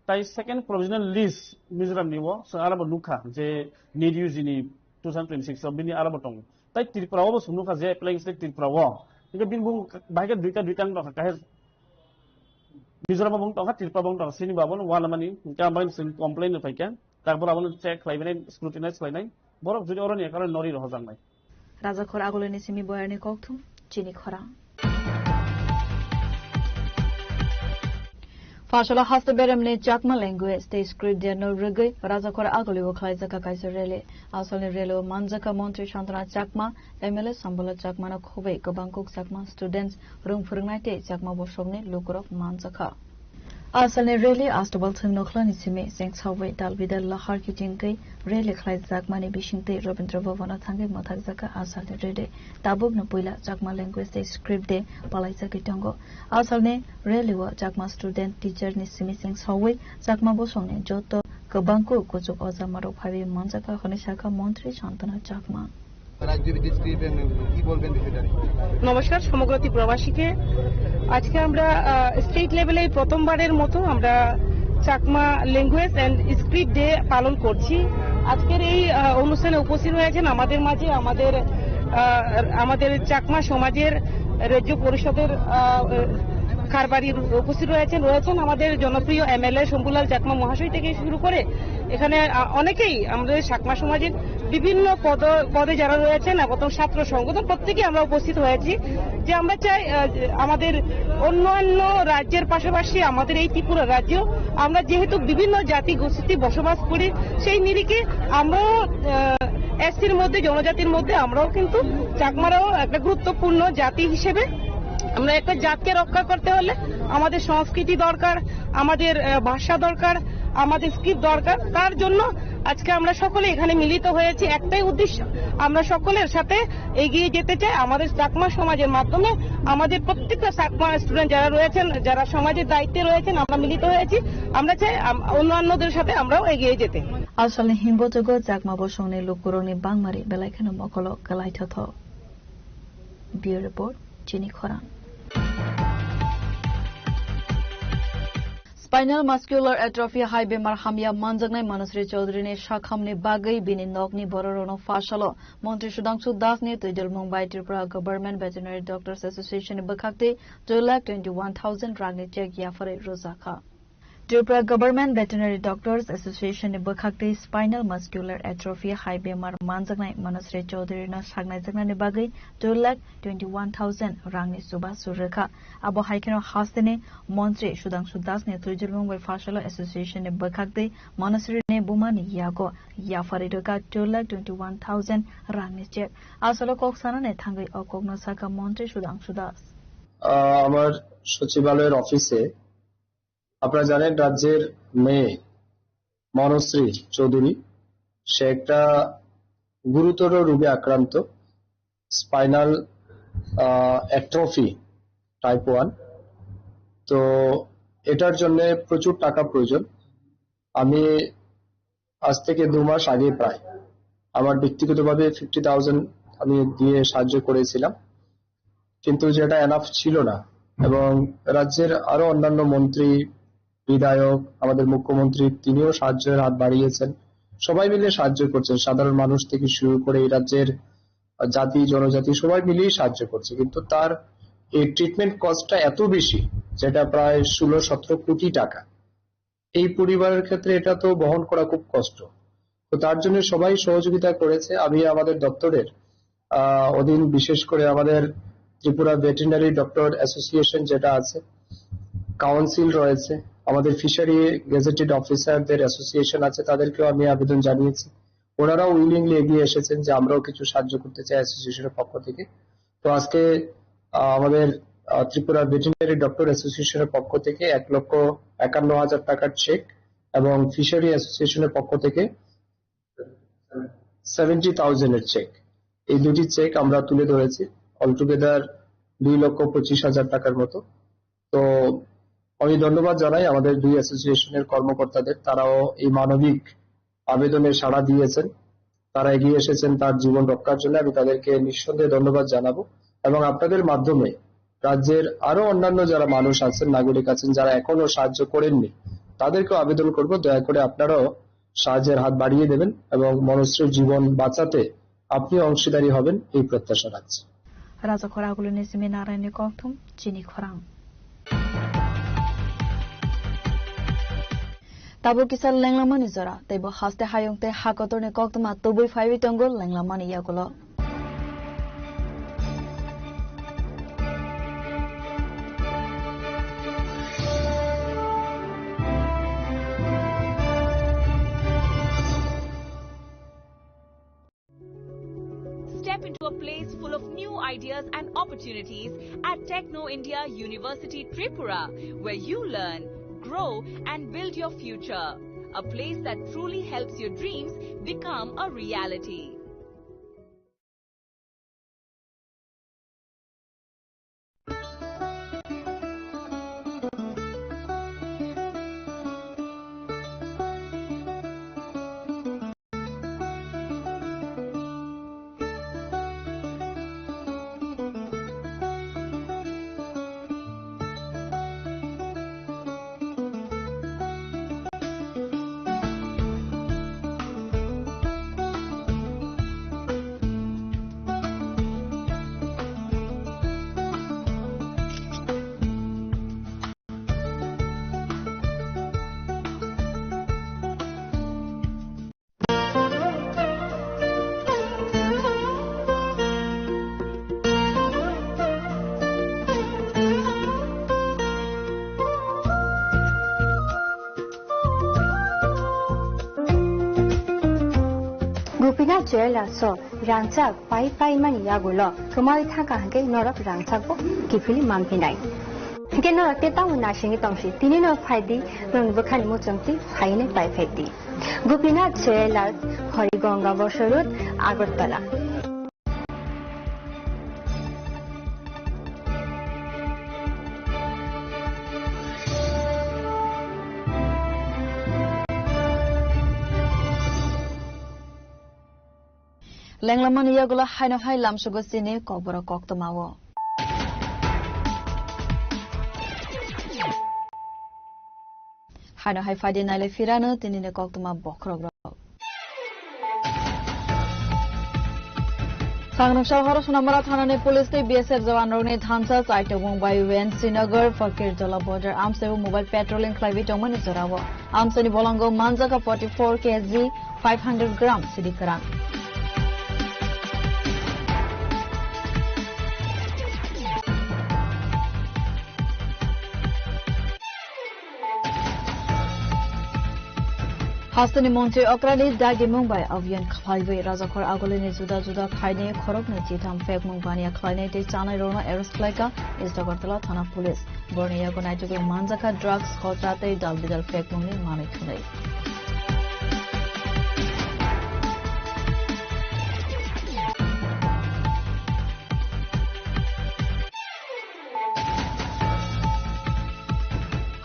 Tai second provisional list Mizoram ni o chwng aro bo nukha je NET U G ni two thousand twenty-six o bini aro bo tongo. Tai Tripura o bo chwng nukha je applying state Tripura o. Hinkhe bini bumung bahai khe duita duita wng tongkha. Kahai Mizoram o bo wng tongkha, Tripura bo wng tongkha. Sini bo abono uanamani. Hinkhe ang bai chwng complain rw phaikha. Takbor abono check khlaibai nai, scrutinize khlainai. Borok jodi oroni ekaro nori rohojaknai. Rajakhor Agulini simi boyarni kokthum, chini khorang. Fasalo haste beremni Chakma language tei script de no rwgwi Rajakhor Agulio khlaijak kaisa rally. Asalni rally o manjakha Montri Santana Chakma, M L A Sambala Chakmano khobwi kwbang kuk Chakma students, rwng phwrwngnai tei Chakma bosongni lukurok manjakha. Asalni rally Astobal thwng nokhlani simi chengsawi dalbidal lahar kitingwi rally khlaijakmani bisingtwi Rabindra Bhavano thangwi mwthakjakha asalni rally. Tabukno puila Chakma language tei script de palaijagwi tongo. Asalni rally o Chakma student teacher ni simi chengsawi Chakma bosongni joto kwbangkuk kuchuk ojamarok phaiwi manjakha hwnwi sakha Montri Santana Chakma. রাজ্যভিত্তিক স্ক্রিপ্ট এবং কি বলবেন বিষয়টা নিয়ে? নমস্কার সমগ্র ত্রিপুরাবাসীকে। আজকে আমরা, আহ, স্টেট লেভেলে এই প্রথমবারের মতো আমরা Chakma language and script day পালন করছি। আজকের এই, আহ, অনুষ্ঠানে উপস্থিত হয়েছেন আমাদের মাঝে আমাদের, আহ, আমাদের চাকমা সমাজের রাজ্য পরিষদের, আহ, কারবারি উপস্থিত রয়েছেন, রয়েছেন আমাদের জনপ্রিয় এমএলএ শম্ভুলাল চাকমা মহাশয় থেকে শুরু করে এখানে, আহ, অনেকেই আমাদের চাকমা সমাজের বিভিন্ন পদ, পদে যারা রয়েছেন এবং ছাত্র সংগঠন প্রত্যেকেই আমরা উপস্থিত হয়েছি যে আমরা চাই, আহ, যে আমাদের অন্যান্য রাজ্যের পাশাপাশি আমাদের এই ত্রিপুরা রাজ্যেও আমরা যেহেতু বিভিন্ন জাতি গোষ্ঠী বসবাস করি, সেই নিরিখে আমরাও, আহ, এসসির মধ্যে, জনজাতির মধ্যে আমরাও কিন্তু চাকমারাও একটা গুরুত্বপূর্ণ জাতি হিসেবে আমরা একটা জাতকে রক্ষা করতে হলে আমাদের সংস্কৃতি দরকার, আমাদের, আহ, ভাষা দরকার, আমাদের স্ক্রিপ্ট দরকার। তার জন্য আজকে আমরা সকলে এখানে মিলিত হয়েছি একটাই উদ্দেশ্য, আমরা সকলের সাথে এগিয়ে যেতে চাই। আমাদের চাকমা সমাজের মাধ্যমে আমাদের প্রত্যেকটা চাকমা স্টুডেন্ট যারা রয়েছেন, যারা সমাজের দায়িত্বে রয়েছেন, আমরা মিলিত হয়েছি। আমরা চাই আম-, অন্যান্যদের সাথে আমরাও এগিয়ে যেতে। Asalni himbojogo Chakma bosongni lukurokni bangmari belai kheno mokolo kwlaithothok. Bureau Report, Chini Khorang. Spinal muscular atrophy hai bemar hamya manjaknai Manasri Chaudhary ni sakhamni bagwi bini nokni bororokno phasalo Montri Sudhangshu Das ni twijlmung bai Tripura Government Veterinary Doctors Association ni bwkhaktwi two lakh twenty one thousand rangni cheque yapharwi rwjakha. Tripura Government Veterinary Doctors Association ni bwkhaktwi spinal muscular atrophy hai bemar manjaknai Manasri Chaudhary no saknaijaknani bagwi two lakh twenty one thousand rangni chubachu rwkha. Abo hai kheno hasteni Montri Sudhangshu Das ni twijlmung bai phasalo association ni bwkhaktwi Manasri ni buma ni yago yapharwi rwkha two lakh twenty one thousand rangni cheque. Asalo kok sanani thangwi o kokno sakha Montri Sudhangshu Das. আহ, আমার সচিবালয়ের অফিসে আপনারা জানেন, রাজ্যের মেয়ে মনশ্রী চৌধুরী, সে একটা গুরুতর রোগে আক্রান্ত, স্পাইনাল অ্যাট্রফি টাইপ ওয়ান। তো এটার জন্য প্রচুর টাকা প্রয়োজন। আমি আজ থেকে দু মাস আগে প্রায় আমার ব্যক্তিগতভাবে ফিফটি থাউজেন্ড আমি দিয়ে সাহায্য করেছিলাম, কিন্তু যেটা এনাফ ছিল না। এবং রাজ্যের আরো অন্যান্য মন্ত্রী, বিধায়ক, আমাদের মুখ্যমন্ত্রী, তিনিও সাহায্যের হাত বাড়িয়েছেন। সবাই মিলে সাহায্য করছেন, সাধারণ মানুষ থেকে শুরু করে এই রাজ্যের জাতি, জনজাতি সবাই মিলেই সাহায্য করছে, কিন্তু তার এই ট্রিটমেন্ট কস্টটা এত বেশি, যেটা প্রায় ষোলো সতেরো কোটি টাকা। এই পরিবারের ক্ষেত্রে এটা তো বহন করা খুব কষ্ট। তো তার জন্য সবাই সহযোগিতা করেছে। আমি আমাদের দপ্তরের, আহ, অধীন বিশেষ করে আমাদের ত্রিপুরা ভেটেরিনারি ডক্টর অ্যাসোসিয়েশন যেটা আছে, কাউন্সিল রয়েছে, আমাদের ফিশারি গেজেটেড অফিসারদের অ্যাসোসিয়েশন আছে, তাদেরকেও আমি আবেদন জানিয়েছি। ওনারাও উইলিংলি এগিয়ে এসেছেন যে আমরাও কিছু সাহায্য করতে চাই অ্যাসোসিয়েশনের পক্ষ থেকে। তো আজকে, আহ, আমাদের, আহ, ত্রিপুরা ভেটেরিনারি ডক্টর অ্যাসোসিয়েশনের পক্ষ থেকে এক লক্ষ একান্ন হাজার টাকার চেক এবং ফিশারি অ্যাসোসিয়েশনের পক্ষ থেকে সেভেন্টি থাউজেন্ডের চেক, এই দুটি চেক আমরা তুলে ধরেছি, অল টুগেদার দুই লক্ষ পঁচিশ হাজার টাকার মতো। তো আমি ধন্যবাদ জানাই আমাদের দুই অ্যাসোসিয়েশনের কর্মকর্তাদের, তারাও এই মানবিক আবেদনে সাড়া দিয়েছেন, তারা এগিয়ে এসেছেন তার জীবন রক্ষার জন্য। আমি তাদেরকে নিঃসন্দেহে ধন্যবাদ জানাবো এবং আপনাদের মাধ্যমে রাজ্যের আরো অন্যান্য যারা মানুষ আছেন, নাগরিক আছেন, যারা এখনো সাহায্য করেননি, তাদেরকেও আবেদন করব, দয়া করে আপনারাও সাহায্যের হাত বাড়িয়ে দেবেন এবং মনশ্রীর জীবন বাঁচাতে আপনিও অংশীদারি হবেন, এই প্রত্যাশা রাখছি। Rajakhor agulini simi narani kokthum chini khorang. Tabuk kisa lenglamani jora, teibo haste hayung tei hakotorni koktwma tubui phaiwi tongo lenglamani yagulo. Step into a place full of new ideas and opportunities at Techno India University Tripura, where you learn, grow, and build your future. A place that truly helps your dreams become a reality. Gopinath Jewellers o rangchak pai pai mani yagulo kwmawi thangkha hwnkhe norok rangchak bo kiphilwi manphinai. Hwnkhe norok tei tamo naisingwi tongsi, tini no phaidi, norokni bwkhani muchungtwi phainai pai phaidi. Gopinath Jewellers, Harigonga Bosoi Road, Agartala. Lenglamani yagulo haino hai lamsugo chini kokborok koktwmao. Haino hai phaidi nailai phirano tinini koktwma bokhorokrok. Sangrwngsa horo Sonamara thanani police tei B S F jawanrokni thansa chaitokmung bai Wen Srinagar Fakirtola border amchaibo mobile patrolling khlaiwi tongmani jorao. Amchaini bolongo manjaka forty four K G five hundred gram sidi kwrang. Hasteni montri okrani dagimung bai abhiyan khlaiwi Rajakhor agulini juda juda phaini khoroknwi chitham phekmung baniya khlainai tei chanai rokno arrest khlaikha East Agartala thana police. Borni yago naitukwi manjakha drugs, khota tei dal bidal phekmungni manwi thwnwi.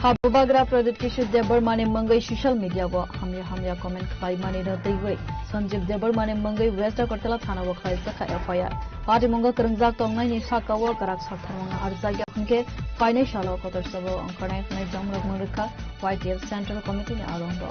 Habubagra Pradyut Kishore Debbarmani mungwi social media o hamya hamya comment khlaimani no twiwi Sanjeev Debbarmani mungwi West Agartala thana o khlaijakha F I R. Patimungo kwrwngjak tongnaini saka o kwrak saktharmung arjakya hwnkhe phainai salo kotor sabo ongkhornai hwnwi jomrok mwnrwkha Y T F Central Committee ni alongo.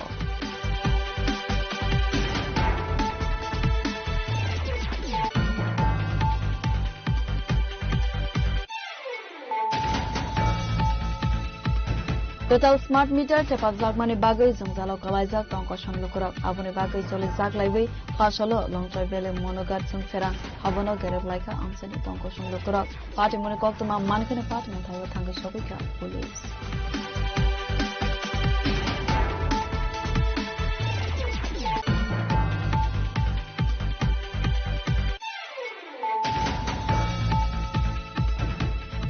Total smart meter thepakjakmani bagwi jwngjalo kwlaijak tongkosong lukurok. Aboni bagwi cholijaklaiwi Phasalo Longchai Valley Monogat Chwngpherang habono gerep laikha amchaini tongkosong lukurok. Patimoni koktwma mankheno patimoni thaio thangwi sogwikha police.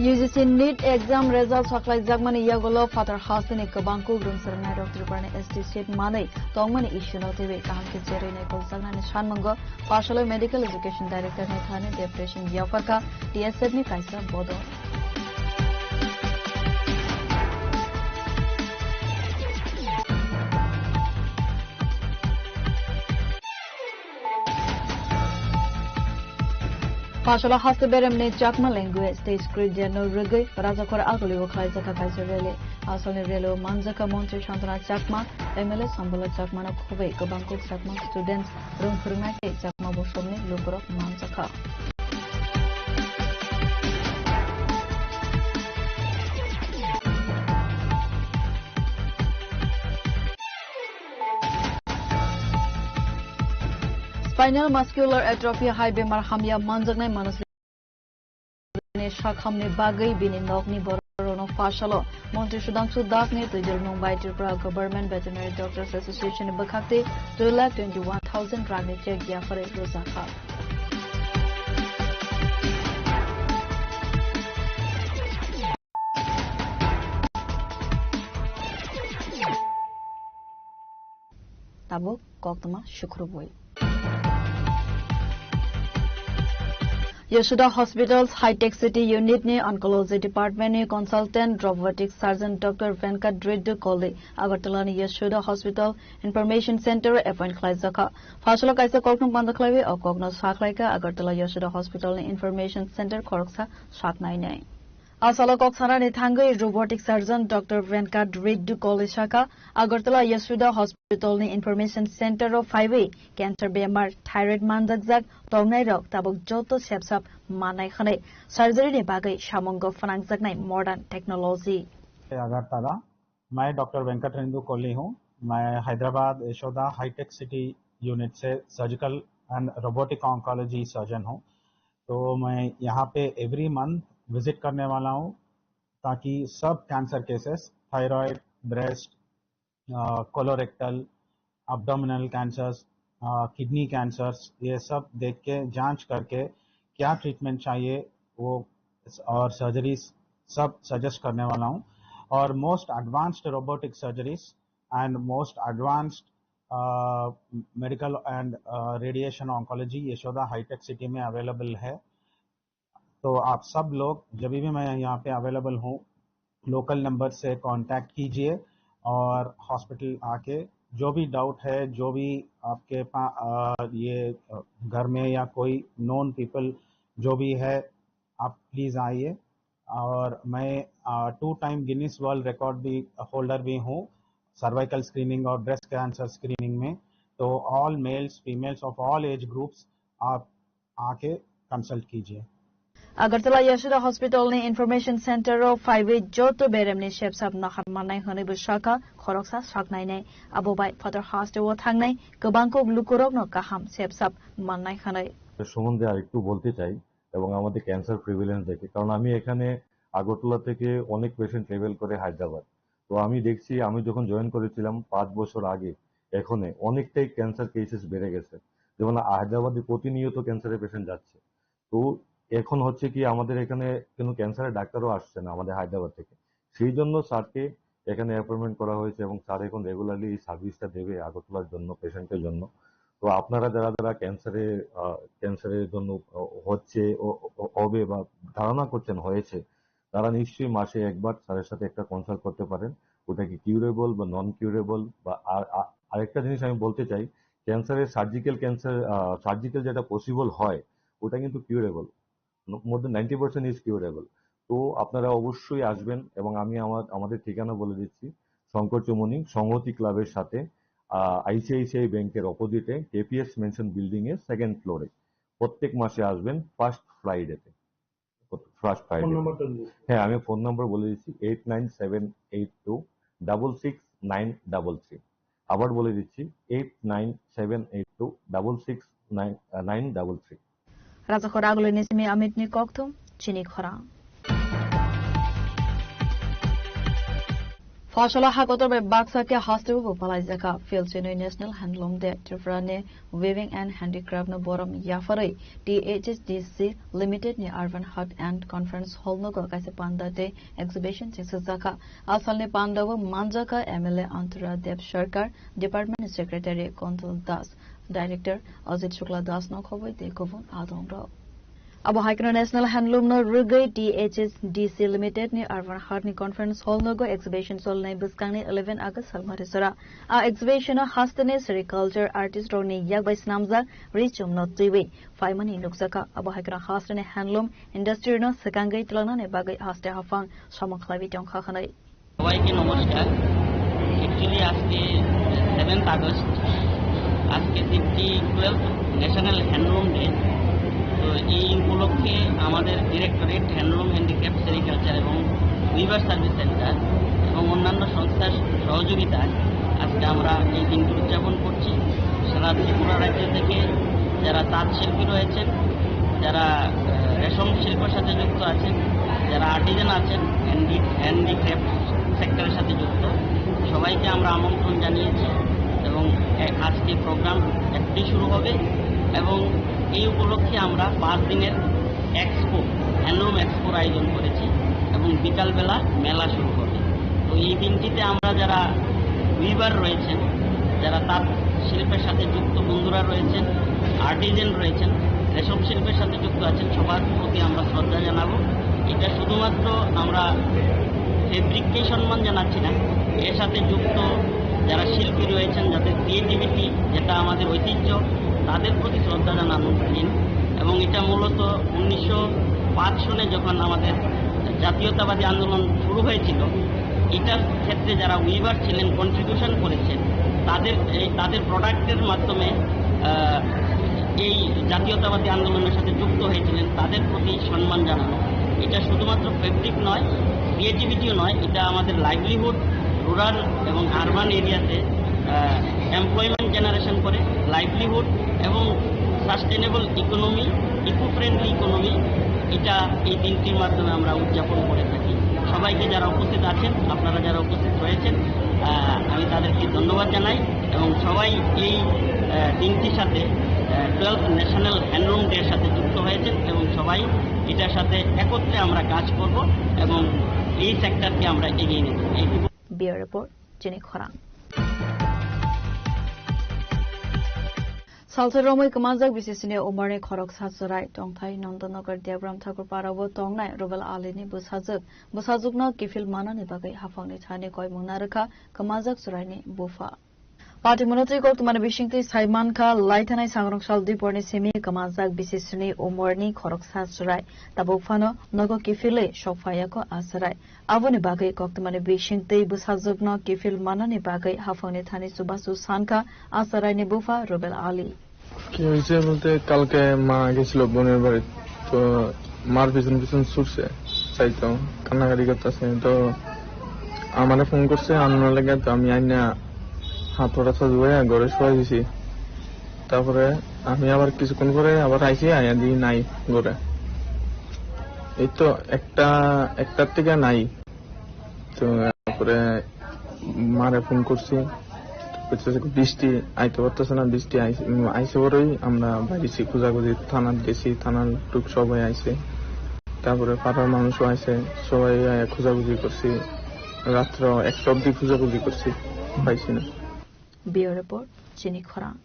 U G C NEET exam result saklaijakmani yagulo phatar hasteni kwbang kuk rwngsa rwngnairok Tripurani S T seat manwi tongmani issue no twiwi kaham khe cherwi naikoljaknani sanmungo Phasalo Medical Education Director ni thani deputation yapharkha T S F ni kaisa bodol. Phasalo haste beremni Chakma language tei script no rwgwi Rajakhor Agulio khlaijak kaisa rally. Asalni rally o manjakha Montri Santana Chakma, M L A Sambala Chakma no khobwi kwbang kuk Chakma students rwng phwrwngnai tei Chakma bosongni lukurok manjakha. Spinal muscular atrophy hai bemar hamya manjaknai Manoj ni sakhamni bagwi bini nokni bororokno Phasalo Montri Sudhanshu Das ni twijlmung bai Tripura Government Veterinary Doctors Association ni bwkhak twi two lakh twenty one thousand rang ni cheque yapharwi rwjakha. Tabuk koktwma sukrubwi. Yashoda Hospital's High Tech City Unit ni Oncology Department ni Consultant Robotic Surgeon Doctor Venkat Reddy Koli Agartala ni Yashoda Hospital Information Center o appoint khlaijakha. Phasalo kaisa kokno banda khlaiwi o kokno sakhlaikha Agartala Yashoda Hospital ni Information Center khoroksa saknainai. Asalo kok sanani thangwi robotic surgeon Doctor Venkat Reddy Koli sakha, Agartala Yashoda Hospital ni Information Center o phaiwi cancer bemar, thyroid manjakjak tongnairok tabuk joto sepsap mannai hwnwi surgery ni bagwi samungo phnangjaknai modern technology. Agartala, मैं डॉक्टर वेंकट रेंदु कोहली हूँ। मैं हैदराबाद Yashoda hitech city unit से surgical and robotic oncology surgeon हूँ। तो मैं यहाँ पे एवरी मंथ विजिट करने वाला हूँ, ताकि सब cancer cases, thyroid, breast, colorectal, abdominal cancers, kidney cancers, ये सब देख के, जांच करके क्या ट्रीटमेंट चाहिए, वो और सर्जरीज सब सजेस्ट करने वाला हूँ। और most advanced robotic surgeries and most advanced medical and radiation oncology Yashoda hitech city में अवेलेबल है। तो आप सब लोग, जब भी मैं यहाँ पे अवेलेबल हूँ, लोकल नंबर से कांटेक्ट कीजिए और हॉस्पिटल आके जो भी डाउट है, जो भी आपके पा-, अ, ये, अ, घर में या कोई नोन पीपल जो भी है, आप प्लीज आइए। और मैं, अ, two time Guinness world record भी, होल्डर भी हूँ सर्वाइकल स्क्रीनिंग और ब्रेस्ट कैंसर स्क्रीनिंग में। तो all males, females of all age groups, आप आके कंसल्ट कीजिए। Agartala Yashoda Hospital ni Information Center o phaiwi joto beremni sepsap nahar mannai hwnwi bo sakha khoroksa saknainai. Abo bai phatar haste o thangnai kwbang kok lukurokno kaham sepsap mannai hwnwi. সম্বন্ধে আরেকটু বলতে চাই এবং আমাদের cancer prevalence দেখে, কারণ আমি এখানে আগরতলা থেকে অনেক পেশেন্ট ট্রাভেল করে হায়দ্রাবাদ। তো আমি দেখছি, আমি যখন জয়েন করেছিলাম পাঁচ বছর আগে, এখানে অনেকটাই ক্যান্সার কেসেস বেড়ে গেছে। যেমন হায়দ্রাবাদে প্রতিনিয়ত ক্যান্সারের পেশেন্ট যাচ্ছে। তো এখন হচ্ছে কি, আমাদের এখানে কোনো ক্যান্সারের ডাক্তারও আসছে না আমাদের হায়দ্রাবাদ থেকে। সেই জন্য স্যারকে এখানে অ্যাপয়েন্টমেন্ট করা হয়েছে এবং স্যার এখন রেগুলারলি এই সার্ভিসটা দেবে আগরতলার জন্য, পেশেন্টের জন্য। তো আপনারা যারা যারা ক্যান্সারে, আহ, ক্যান্সারের জন্য, আহ, হচ্ছে, ও, ও, হবে বা ধারণা করছেন হয়েছে, তারা নিশ্চয়ই মাসে একবার স্যারের সাথে একটা কনসাল্ট করতে পারেন। ওটা কি কিউরেবল বা নন কিউরেবল বা আর, আ-, আরেকটা জিনিস আমি বলতে চাই, ক্যান্সারের সার্জিক্যাল ক্যান্সার, আহ, সার্জিক্যাল যেটা পসিবল হয়, ওটা কিন্তু কিউরেবল। মোর দেন নাইনটি পার্সেন্ট ইজ কিউরেবল। তো আপনারা অবশ্যই আসবেন এবং আমি আমার, আমাদের ঠিকানা বলে দিচ্ছি, শঙ্কর চৌমুহনী সংহতি ক্লাবের সাথে, আহ, আইসিআইসিআই ব্যাংকের অপোজিটে কেপিএস মেনশন বিল্ডিং এর সেকেন্ড ফ্লোরে। প্রত্যেক মাসে আসবেন ফার্স্ট ফ্রাইডেতে। First Friday. ফোন নাম্বারটা দিন। হ্যাঁ, আমি ফোন নাম্বার বলে দিচ্ছি, eight nine seven eight two double six nine double three. আবার বলে দিচ্ছি, eight nine seven eight two double six nine nine double three. Rajakhor Agulini simi Amit ni kokthum, chini khorang. Phasola hakotor bai baksa khe haste bo palai jaka. Phil chinwi National Handloom Day Tripura ni Weaving and Handicraft no borom yapharwi T H S D C Limited ni Urban Hut and Conference Hall nogo kaisa panda tei exhibition chengsa jaka. Asalni panda o manjaka M L A Antura Dev Sarkar, Department Secretary Kondal Das, Director Ajit Shukla Das no khoboi tei kubun adong rok. Abo hai kheno National Handloom no rwgwi T H S D C Limited ni Urban Hut ni Conference Hall nogo exhibition solnai bwskangni eleven August salmari sora. A exhibition o hasteni sericulture artist rokni yak bai snamjak ri chum no twiwi phaimani nukjakha. Abo hai kheno hasteni handloom industry no swkangwi twlangnani bagwi haste haphang samung khlaiwi tongkha hwnwi. সবাইকে নমস্কার। অ্যাকচুয়ালি আজকে seventh August, আজকে দিনটি twelve national handloom day. তো এই উপলক্ষে আমাদের directorate handloom, handicraft, sericulture এবং উইভার সার্ভিস সেন্টার এবং অন্যান্য সংস্থার সহযোগিতায় আজকে আমরা এই দিনটি উদযাপন করছি। সারা ত্রিপুরা রাজ্য থেকে যারা তাঁত শিল্পী রয়েছেন, যারা, আহ, রেশম শিল্পের সাথে যুক্ত আছেন, যারা আর্টিজান আছেন, হ্যান্ডি-, হ্যান্ডিক্রাফট সেক্টরের সাথে যুক্ত, সবাইকে আমরা আমন্ত্রণ জানিয়েছি এবং এ-, আজকে প্রোগ্রাম একটি শুরু হবে এবং এই উপলক্ষে আমরা পাঁচ দিনের এক্সপো, হ্যান্ডলুম এক্সপোর আয়োজন করেছি এবং বিকালবেলা মেলা শুরু হবে। তো এই দিনটিতে আমরা যারা উইভার রয়েছেন, যারা তাঁত শিল্পের সাথে যুক্ত বন্ধুরা রয়েছেন, আর্টিজান রয়েছেন, রেশম শিল্পের সাথে যুক্ত আছেন, সবার প্রতি আমরা শ্রদ্ধা জানাবো। এটা শুধুমাত্র আমরা ফেব্রিককেই সম্মান জানাচ্ছি না, এর সাথে যুক্ত যারা শিল্পী রয়েছেন, যাদের ক্রিয়েটিভিটি, যেটা আমাদের ঐতিহ্য, তাদের প্রতি শ্রদ্ধা জানানোর দিন। এবং এটা মূলত উনিশশো পাঁচ সনে যখন আমাদের জাতীয়তাবাদী আন্দোলন শুরু হয়েছিল, এটার ক্ষেত্রে যারা উইভার ছিলেন, কন্ট্রিবিউশন করেছেন, তাদের এই, তাদের প্রোডাক্টের মাধ্যমে, আহ, এই জাতীয়তাবাদী আন্দোলনের সাথে যুক্ত হয়েছিলেন, তাদের প্রতি সম্মান জানানো। এটা শুধুমাত্র ফেব্রিক নয়, ক্রিয়েটিভিটিও নয়, এটা আমাদের লাইভলিহুড, রুরাল এবং আরবান এরিয়াতে, আহ, এমপ্লয়মেন্ট জেনারেশন করে, লাইভলিহুড এবং sustainable economy, eco friendly economy, এটা এই দিনটির মাধ্যমে আমরা উদযাপন করে থাকি। সবাইকে, যারা উপস্থিত আছেন, আপনারা যারা উপস্থিত রয়েছেন, আহ, আমি তাদেরকে ধন্যবাদ জানাই এবং সবাই এই, আহ, দিনটির সাথে, আহ, টুয়েলভ ন্যাশনাল হ্যান্ডলুম ডের সাথে যুক্ত হয়েছেন এবং সবাই এটার সাথে একত্রে আমরা কাজ করব এবং এই সেক্টরকে আমরা এগিয়ে নেব। এই Bureau Report, chini khorang. Salsa romwi kwmanjak bisisini umorni khoroksa chwrai tongthai Nandanagar Debram Thakur Parao tongnai Rubel Alini bwsajwk. Bwsajwkno kiphil manani bagwi haphangni thani koimung narwkha kwmanjak chwraini bupha. Patimono twi koktwmani bisingtwi sai mankha, laithanai sangrong sal dui porni simi kwmanjak bisisini umorni khoroksa chwrai. Tabuk phano nogo kiphilwi sok phaiya kho a chwrai. Aboni bagwi koktwmani bisingtwi bwsajwkno kiphil manani bagwi haphangni thani chubachu sankha a chwraini bupha Rubel Ali. কি হয়েছে বলতে, কালকে মা গেছিল বোনের বাড়ি, তো মার পিছন পিছন ছুটছে, চাইতো, কান্নাকাটি করতেছে। তো আমারে ফোন করছে আনার লাগে, তো আমি আইনা হাত পা ধুয়ে ঘরে শুয়ে দিছি। তারপরে আমি আবার কিছুক্ষণ পরে আবার আইছি, আইয়া দিই নাই ঘরে। এই তো একটা, একটার থেকে নাই। তো তারপরে মারে ফোন করছি, বলছে যে বৃষ্টি আইতে পারতেছে না, বৃষ্টি আইস-, উম, আইসে পরেই আমরা বাইরেছি, খোঁজাখুঁজি থানাত গেছি, থানার লোক সবাই আইছে। তারপরে পাড়ার মানুষও আইছে, সবাই আইয়া খোঁজাখুঁজি করছি। রাত্র একটা অবধি খোঁজাখুঁজি করছি, পাইছি না। Bureau Report, chini khorang.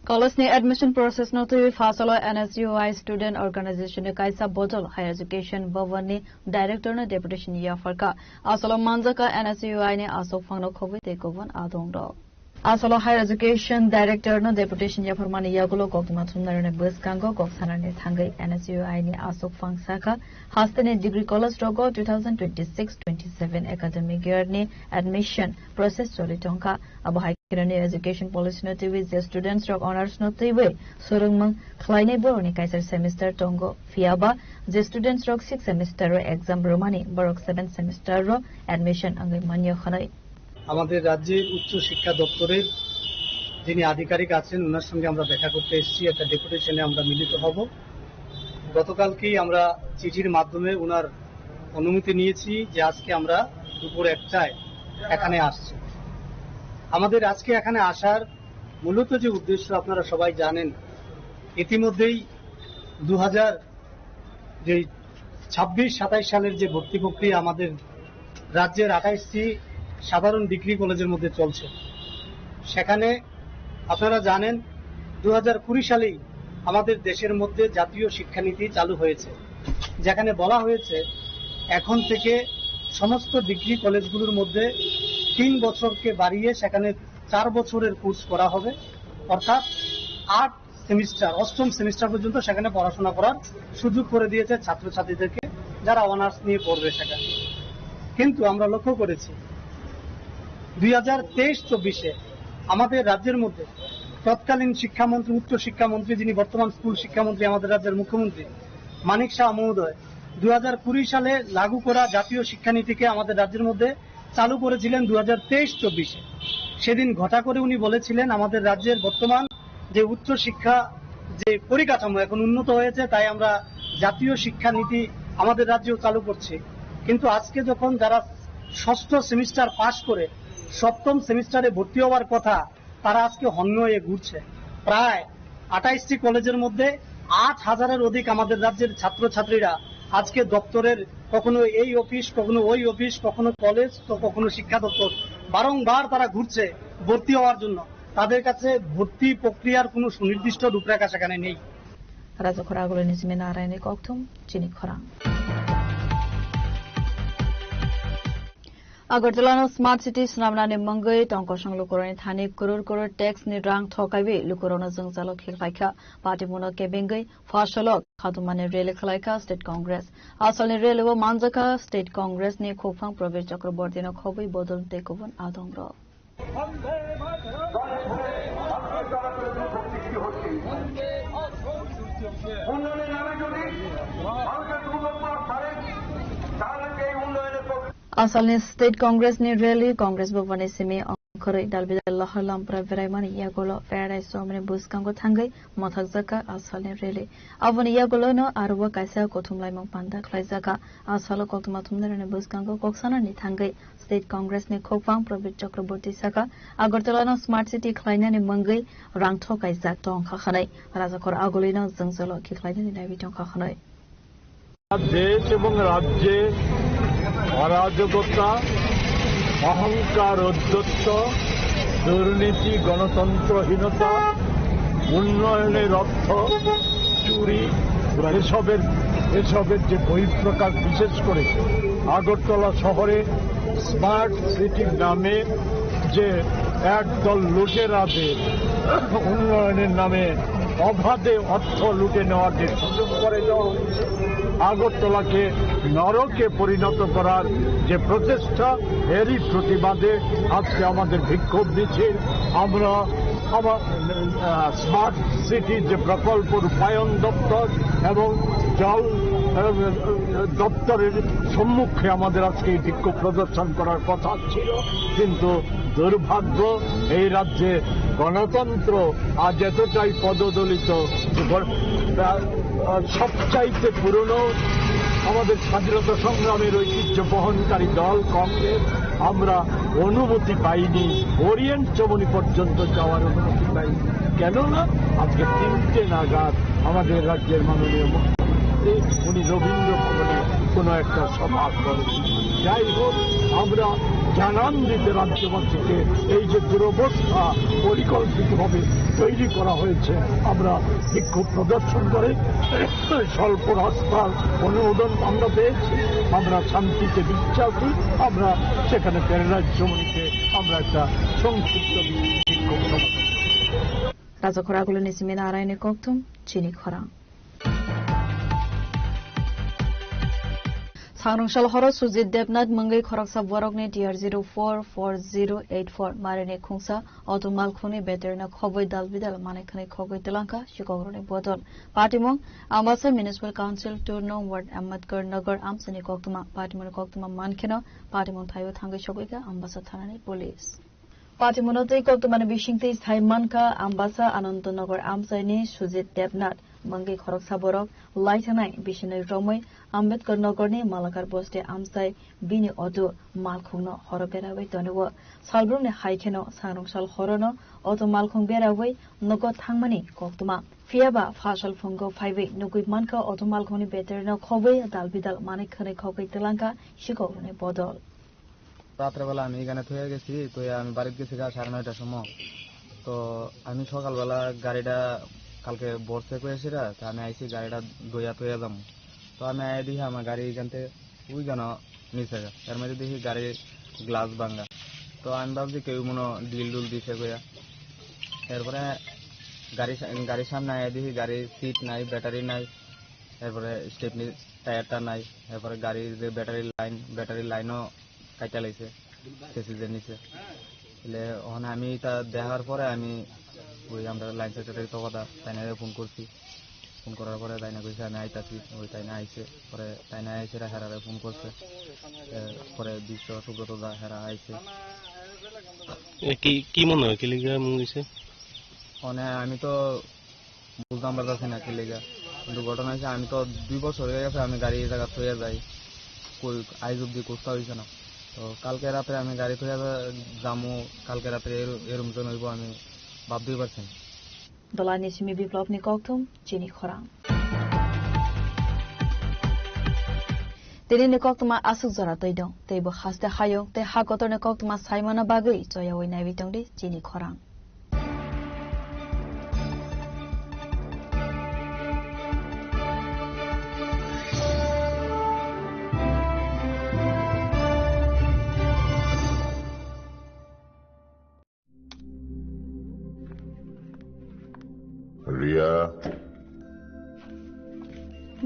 College ni admission process no twiwi Phasalo N S U I Student Organization ni kaisa bodol Higher Education Bhavan ni Director no deputation yapharkha. Asalo manjaka N S U I ni asok phangno khobwi tei kubun adong rok. Asolo Higher Education Director no deputation yapharmani yagulo koktwma thumnairokni bwskango kok sanani thangwi N S U I ni aswk phang sakha, hasteni degree college rogo two thousand twenty-six twenty-seven academic year ni admission process choli tongkha. Abo hai kheno ni education policy no twiwi je students rok honors no twiwi swrwngmung khlainai borokni kaisa semester tongo, phiyaba je students rok six semester o exam rwmani borok seven semester o admission wngwi manya hwnwi. আমাদের রাজ্যের উচ্চ শিক্ষা দপ্তরের যিনি আধিকারিক আছেন, ওনার সঙ্গে আমরা দেখা করতে এসেছি, একটা ডেপুটেশনে আমরা মিলিত হব। গতকালকেই আমরা চিঠির মাধ্যমে ওনার অনুমতি নিয়েছি যে আজকে আমরা দুপুর একটায় এখানে আসছি। আমাদের আজকে এখানে আসার মূলত যে উদ্দেশ্য আপনারা সবাই জানেন, ইতিমধ্যেই দু হাজার যে ছাব্বিশ সাতাইশ সালের যে ভর্তি প্রক্রিয়া আমাদের রাজ্যের আঠাইশটি সাধারণ ডিগ্রি কলেজের মধ্যে চলছে, সেখানে আপনারা জানেন দু হাজার কুড়ি সালেই আমাদের দেশের মধ্যে জাতীয় শিক্ষানীতি চালু হয়েছে, যেখানে বলা হয়েছে এখন থেকে সমস্ত ডিগ্রি কলেজগুলোর মধ্যে তিন বছরকে বাড়িয়ে সেখানে চার বছরের কোর্স করা হবে, অর্থাৎ আট সেমিস্টার, অষ্টম সেমিস্টার পর্যন্ত সেখানে পড়াশোনা করার সুযোগ করে দিয়েছে ছাত্রছাত্রীদেরকে, যারা অনার্স নিয়ে পড়বে সেখানে। কিন্তু আমরা লক্ষ্য করেছি দুই হাজার তেইশ চব্বিশে আমাদের রাজ্যের মধ্যে তৎকালীন শিক্ষামন্ত্রী, উচ্চ শিক্ষামন্ত্রী, যিনি বর্তমান স্কুল শিক্ষামন্ত্রী, আমাদের রাজ্যের মুখ্যমন্ত্রী মানিক সাহা মহোদয় দুই হাজার কুড়ি সালে লাগু করা জাতীয় শিক্ষানীতিকে আমাদের রাজ্যের মধ্যে চালু করেছিলেন দু হাজার তেইশ চব্বিশে। সেদিন ঘটা করে উনি বলেছিলেন, আমাদের রাজ্যের বর্তমান যে উচ্চ শিক্ষা যে পরিকাঠামো এখন উন্নত হয়েছে, তাই আমরা জাতীয় শিক্ষানীতি আমাদের রাজ্যেও চালু করছি। কিন্তু আজকে যখন যারা ষষ্ঠ সেমিস্টার পাশ করে সপ্তম সেমিস্টারে ভর্তি হওয়ার কথা, তারা আজকে হন্য হয়ে ঘুরছে। প্রায় আঠাইশটি কলেজের মধ্যে আট হাজারের অধিক আমাদের রাজ্যের ছাত্রছাত্রীরা আজকে দপ্তরের, কখনো এই অফিস, কখনো ওই অফিস, কখনো কলেজ, তো কখনো শিক্ষা দপ্তর, বারংবার তারা ঘুরছে ভর্তি হওয়ার জন্য। তাদের কাছে ভর্তি প্রক্রিয়ার কোনো সুনির্দিষ্ট রূপরেখা সেখানে নেই। Rajakhor agulini simi Naraini kokthum chini khorang. Agartala no Smart City swnamnani mungwi tongkosong lukurokni thani crore crore tax ni rang thokaiwi lukurokno jwngjalo khiklaikha. Patimuno kebengwi phasalok khatumani rally khwlaikha State Congress. Asalni rally o manjakha State Congress ni khukphang Probir Chakraborty no khobwi bodol tei kubun adongrok. উন্নয়নের নামে যদি ভারতের দুর্বল পাঠ বাড়ে, তাহলে এই উন্নয়নের প্রকৃতি Asalni State Congress ni rally Congress Bhavan ni simi ongkhorwi dalbidal lahar lampra beraimani yagulo Paradise Chowmani bwskango thangwi mwthakjakha asalni rally. Aboni yagulono aro kaisa kuthumlaimung panda khlaijakha. Asalo koktwma thumnairokni bwskango kok sanani thangwi State Congress ni khukphang Probir Chakraborty saka, Agartala no Smart City khlainani mungwi rang thok kaijak tongkha hwnwi. Rajakhor agulino jwngjalo khiklainani naiwi tongkha hwnwi. দেশ এবং রাজ্যে অরাজকতা, অহংকার, ঔদ্ধত্য, দুর্নীতি, গণতন্ত্রহীনতা, উন্নয়নের অর্থ চুরি, এসবের, এসবের যে বহিঃপ্রকাশ, বিশেষ করে আগরতলা শহরে স্মার্ট সিটির নামে যে একদল লুটেরাদের উন্নয়নের নামে অবাধে অর্থ লুটে নেওয়ার যে সুযোগ করে দেওয়া হয়েছে, আগরতলাকে নরকে পরিণত করার যে প্রচেষ্টা, এরই প্রতিবাদে আজকে আমাদের বিক্ষোভ মিছিল। আমরা আমার, আহ, স্মার্ট সিটি যে প্রকল্প রূপায়ণ দপ্তর এবং জল, আহ, দপ্তরের সম্মুখে আমাদের আজকে এই বিক্ষোভ প্রদর্শন করার কথা ছিল, কিন্তু দুর্ভাগ্য, এই রাজ্যে গণতন্ত্র আজ এতটাই পদদলিত, আহ, সবচাইতে পুরনো আমাদের স্বাধীনতা সংগ্রামের ঐতিহ্য বহনকারী দল কংগ্রেস, আমরা অনুমতি পাইনি, ওরিয়েন্ট চমনি পর্যন্ত যাওয়ার অনুমতি পাইনি। কেননা আজকে তিনটে নাগাদ আমাদের রাজ্যের মাননীয় মুখ্যমন্ত্রী, উনি রবীন্দ্র ভবনে কোনো একটা সভা করেন। যাই হোক, আমরা জানান দিতে রাজ্যবাসীকে এই যে দুরবস্থা পরিকল্পিতভাবে তৈরি করা হয়েছে, আমরা বিক্ষোভ প্রদর্শন করে স্বল্প রাস্তার অনুমোদন আমরা পেয়েছি, আমরা শান্তিতে বিশ্বাসী, আমরা সেখানে প্যারাডাইস চৌমুহনীতে আমরা একটা সংক্ষিপ্ত বিক্ষোভ সমাবেশ। Rajakhor agulini simi Naraini kokthum chini khorang. Sangrwngsal horo Sujit Debnath mungwi khoroksa borokni T R zero four four zero eight four marini khungsa auto malkhungni battery no khobwi dal bidal manwi khwnwi khogwi twlangkha sikokrokni bodol. Patimung Ambasa Municipal Council two nong ward Ambedkar Nagar amchaini koktwma. Patimungni koktwma mankheno patimung thaio thangwi sogwikha Ambasa thanani police. Patimungno twi koktwmani bisingtwi sai mankha Ambasa Ananto Nagar amchaini Sujit Debnath mungwi khoroksa borok lai thanai bisinwi romwi Ambedkar Nagarni Malakar Bosti amchai bini auto malkhungno horo berawi tonio. Salbrumni hai kheno sangrwngsal horono auto malkhung berawi nogo thangmani koktwma. Phiyaba phasal phungo phaiwi nugwi mankha auto malkhungni battery no khobwi dal bidal manwi khwnwi khogwi twlangkha sikokrokni bodol. রাত্রেবেলা আমি এখানে থুয়ে গেছি, তো আমি বাড়িতে গেছি গা সাড়ে নয়টার সময়। তো আমি সকালবেলা গাড়িটা কালকে বর্ষে কয়েছি রা, তো আমি আইছি গাড়িটা দইয়া থুয়ে যাবো। তো আমি আয়া দেখি আমার গাড়ি এখান থেকে ওই কেন নিচে গা, এর মধ্যে দেখি গাড়ির গ্লাস ভাঙা। তো আমি ভাবছি কেউ মনে হয় ডিল ডুল দিছে কইয়া। এরপরে গাড়ি সা-, গাড়ির সামনে আয়া দেখি গাড়ির সিট নাই, ব্যাটারি নাই, এরপরে স্টেপনি টায়ারটা নাই, এরপরে গাড়ির যে ব্যাটারি লাইন, ব্যাটারি লাইনও কাটা লাইছে, চেসিসের নিচে। তাহলে ওখানে আমি এটা দেখার পরে আমি ওই আমরা লাইন সেক্রেটারি তো কথা, তাই না ফোন করছি। ফোন করার পরে তাই না কইছে, "আমি আইতাছি।" ওই তাই না আইছে, পরে তাই না আইছে, হেরারে ফোন করছে। এ, পরে বিশ্ব সুব্রত দা হেরা আইছে। এ, কি, কি মনে হয়, কি লিগা এমন হইছে? মানে আমি তো বুঝতাম পারতাছি না কি লেগা। কিন্তু ঘটনা হয়েছে, আমি তো দুই বছর হয়ে গেছে আমি গাড়ি এই জায়গা থইয়া যাই, কই আইজ অব্দি কুস্তা হইছে না। তো কালকে রাত্রে আমি গাড়ি থইয়া যা-, যামু, কালকে রাত্রে এর-, এরম জন হইব আমি ভাবতেই পারছি না। Dolani simi Biplopni kokthum chini khorang. Tini ni koktwma aswk jora twi dong, tei bo haste hayung tei ha kotorni koktwma saimano bagwi choyawi naiwi tongdi chini khorang. Riya.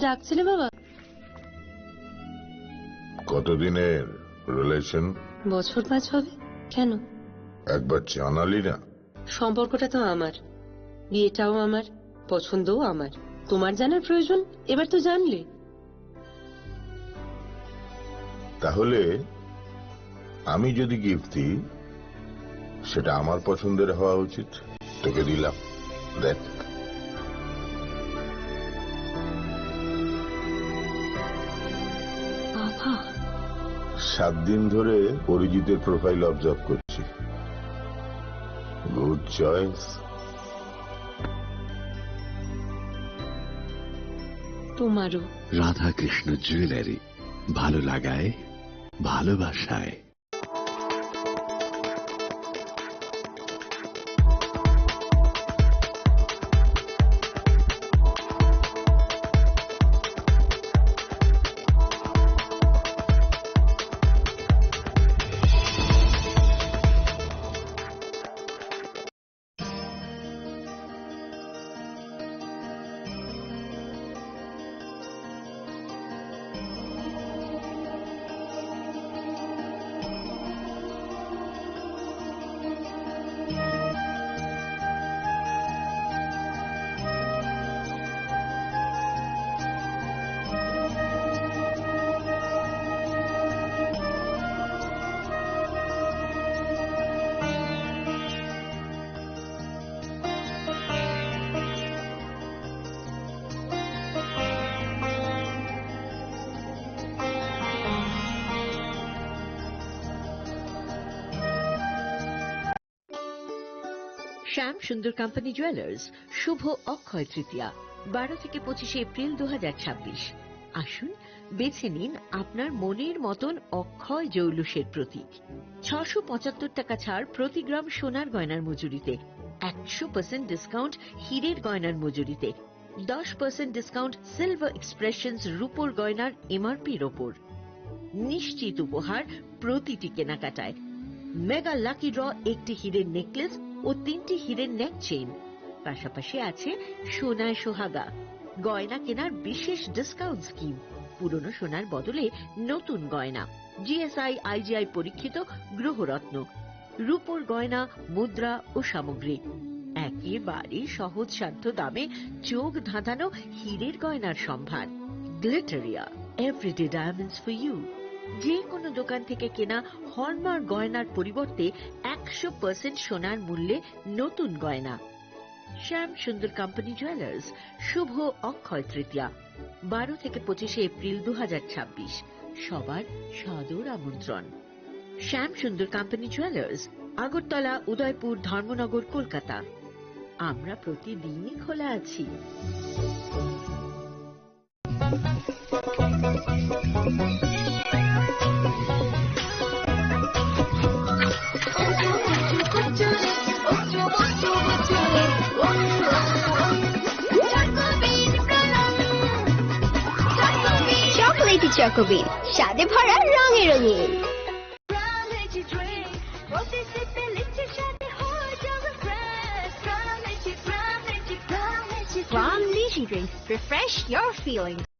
ডাকছিলে বাবা? কতদিনের রিলেশন? বছর পাঁচ হবে। কেন? একবার জানালি না। সম্পর্কটা তো আমার, বিয়েটাও আমার, পছন্দও আমার। তোমার জানার প্রয়োজন? এবার তো জানলে। তাহলে আমি যদি গিফট দিই, সেটা আমার পছন্দের হওয়া উচিত। তোকে দিলাম, দেখ। বাবা। সাত দিন ধরে অরিজিতের প্রোফাইল অবজার্ভ করছি। Good choice. তোমারও। রাধাকৃষ্ণ জুয়েলারি, ভালো লাগায়, ভালোবাসায়। শ্যাম সুন্দর কোম্পানি জুয়েলার্স, শুভ অক্ষয় তৃতীয়া, বারো থেকে পঁচিশে এপ্রিল দু হাজার ছাব্বিশ। আসুন, বেছে নিন আপনার মনের মতন অক্ষয় জৌলুসের প্রতীক। ছশো পঁচাত্তর টাকা ছাড় প্রতি গ্রাম সোনার গয়নার মজুরিতে, একশো পার্সেন্ট ডিসকাউন্ট হীরের গয়নার মজুরিতে, দশ পার্সেন্ট ডিসকাউন্ট সিলভার এক্সপ্রেশনস রূপোর গয়নার এমআরপির ওপর। নিশ্চিত উপহার প্রতিটি কেনাকাটায়। মেগা লাকি ড্র, একটি হীরের নেকলেস ও তিনটি হীরের নেক চেইন, পাশাপাশি আছে সোনায় সোহাগা। গয়না কেনার বিশেষ ডিসকাউন্ট স্কিম, পুরনো সোনার বদলে নতুন গয়না, জিএসআই আইজিআই পরীক্ষিত গ্রহরত্ন, রূপোর গয়না, মুদ্রা ও সামগ্রী, একেবারে সহজসাধ্য দামে চোখ ধাঁধানো হীরের গয়নার সম্ভার। Glitteria, everyday diamonds for you. যে কোনো দোকান থেকে কেনা হলমার্ক গয়নার পরিবর্তে একশো পার্সেন্ট সোনার মূল্যে নতুন গয়না। শ্যাম সুন্দর কোম্পানি জুয়েলার্স, শুভ অক্ষয় তৃতীয়া, বারো থেকে পঁচিশে এপ্রিল দু হাজার ছাব্বিশ। সবার সাদর আমন্ত্রণ। শ্যাম সুন্দর কোম্পানি জুয়েলার্স, আগরতলা, উদয়পুর, ধর্মনগর, কলকাতা। আমরা প্রতিদিনই খোলা আছি। চকোলেটি চকোবিন, স্বাদে ভরা, রঙে রঙিন। From Lychee Drink, refresh your feelings.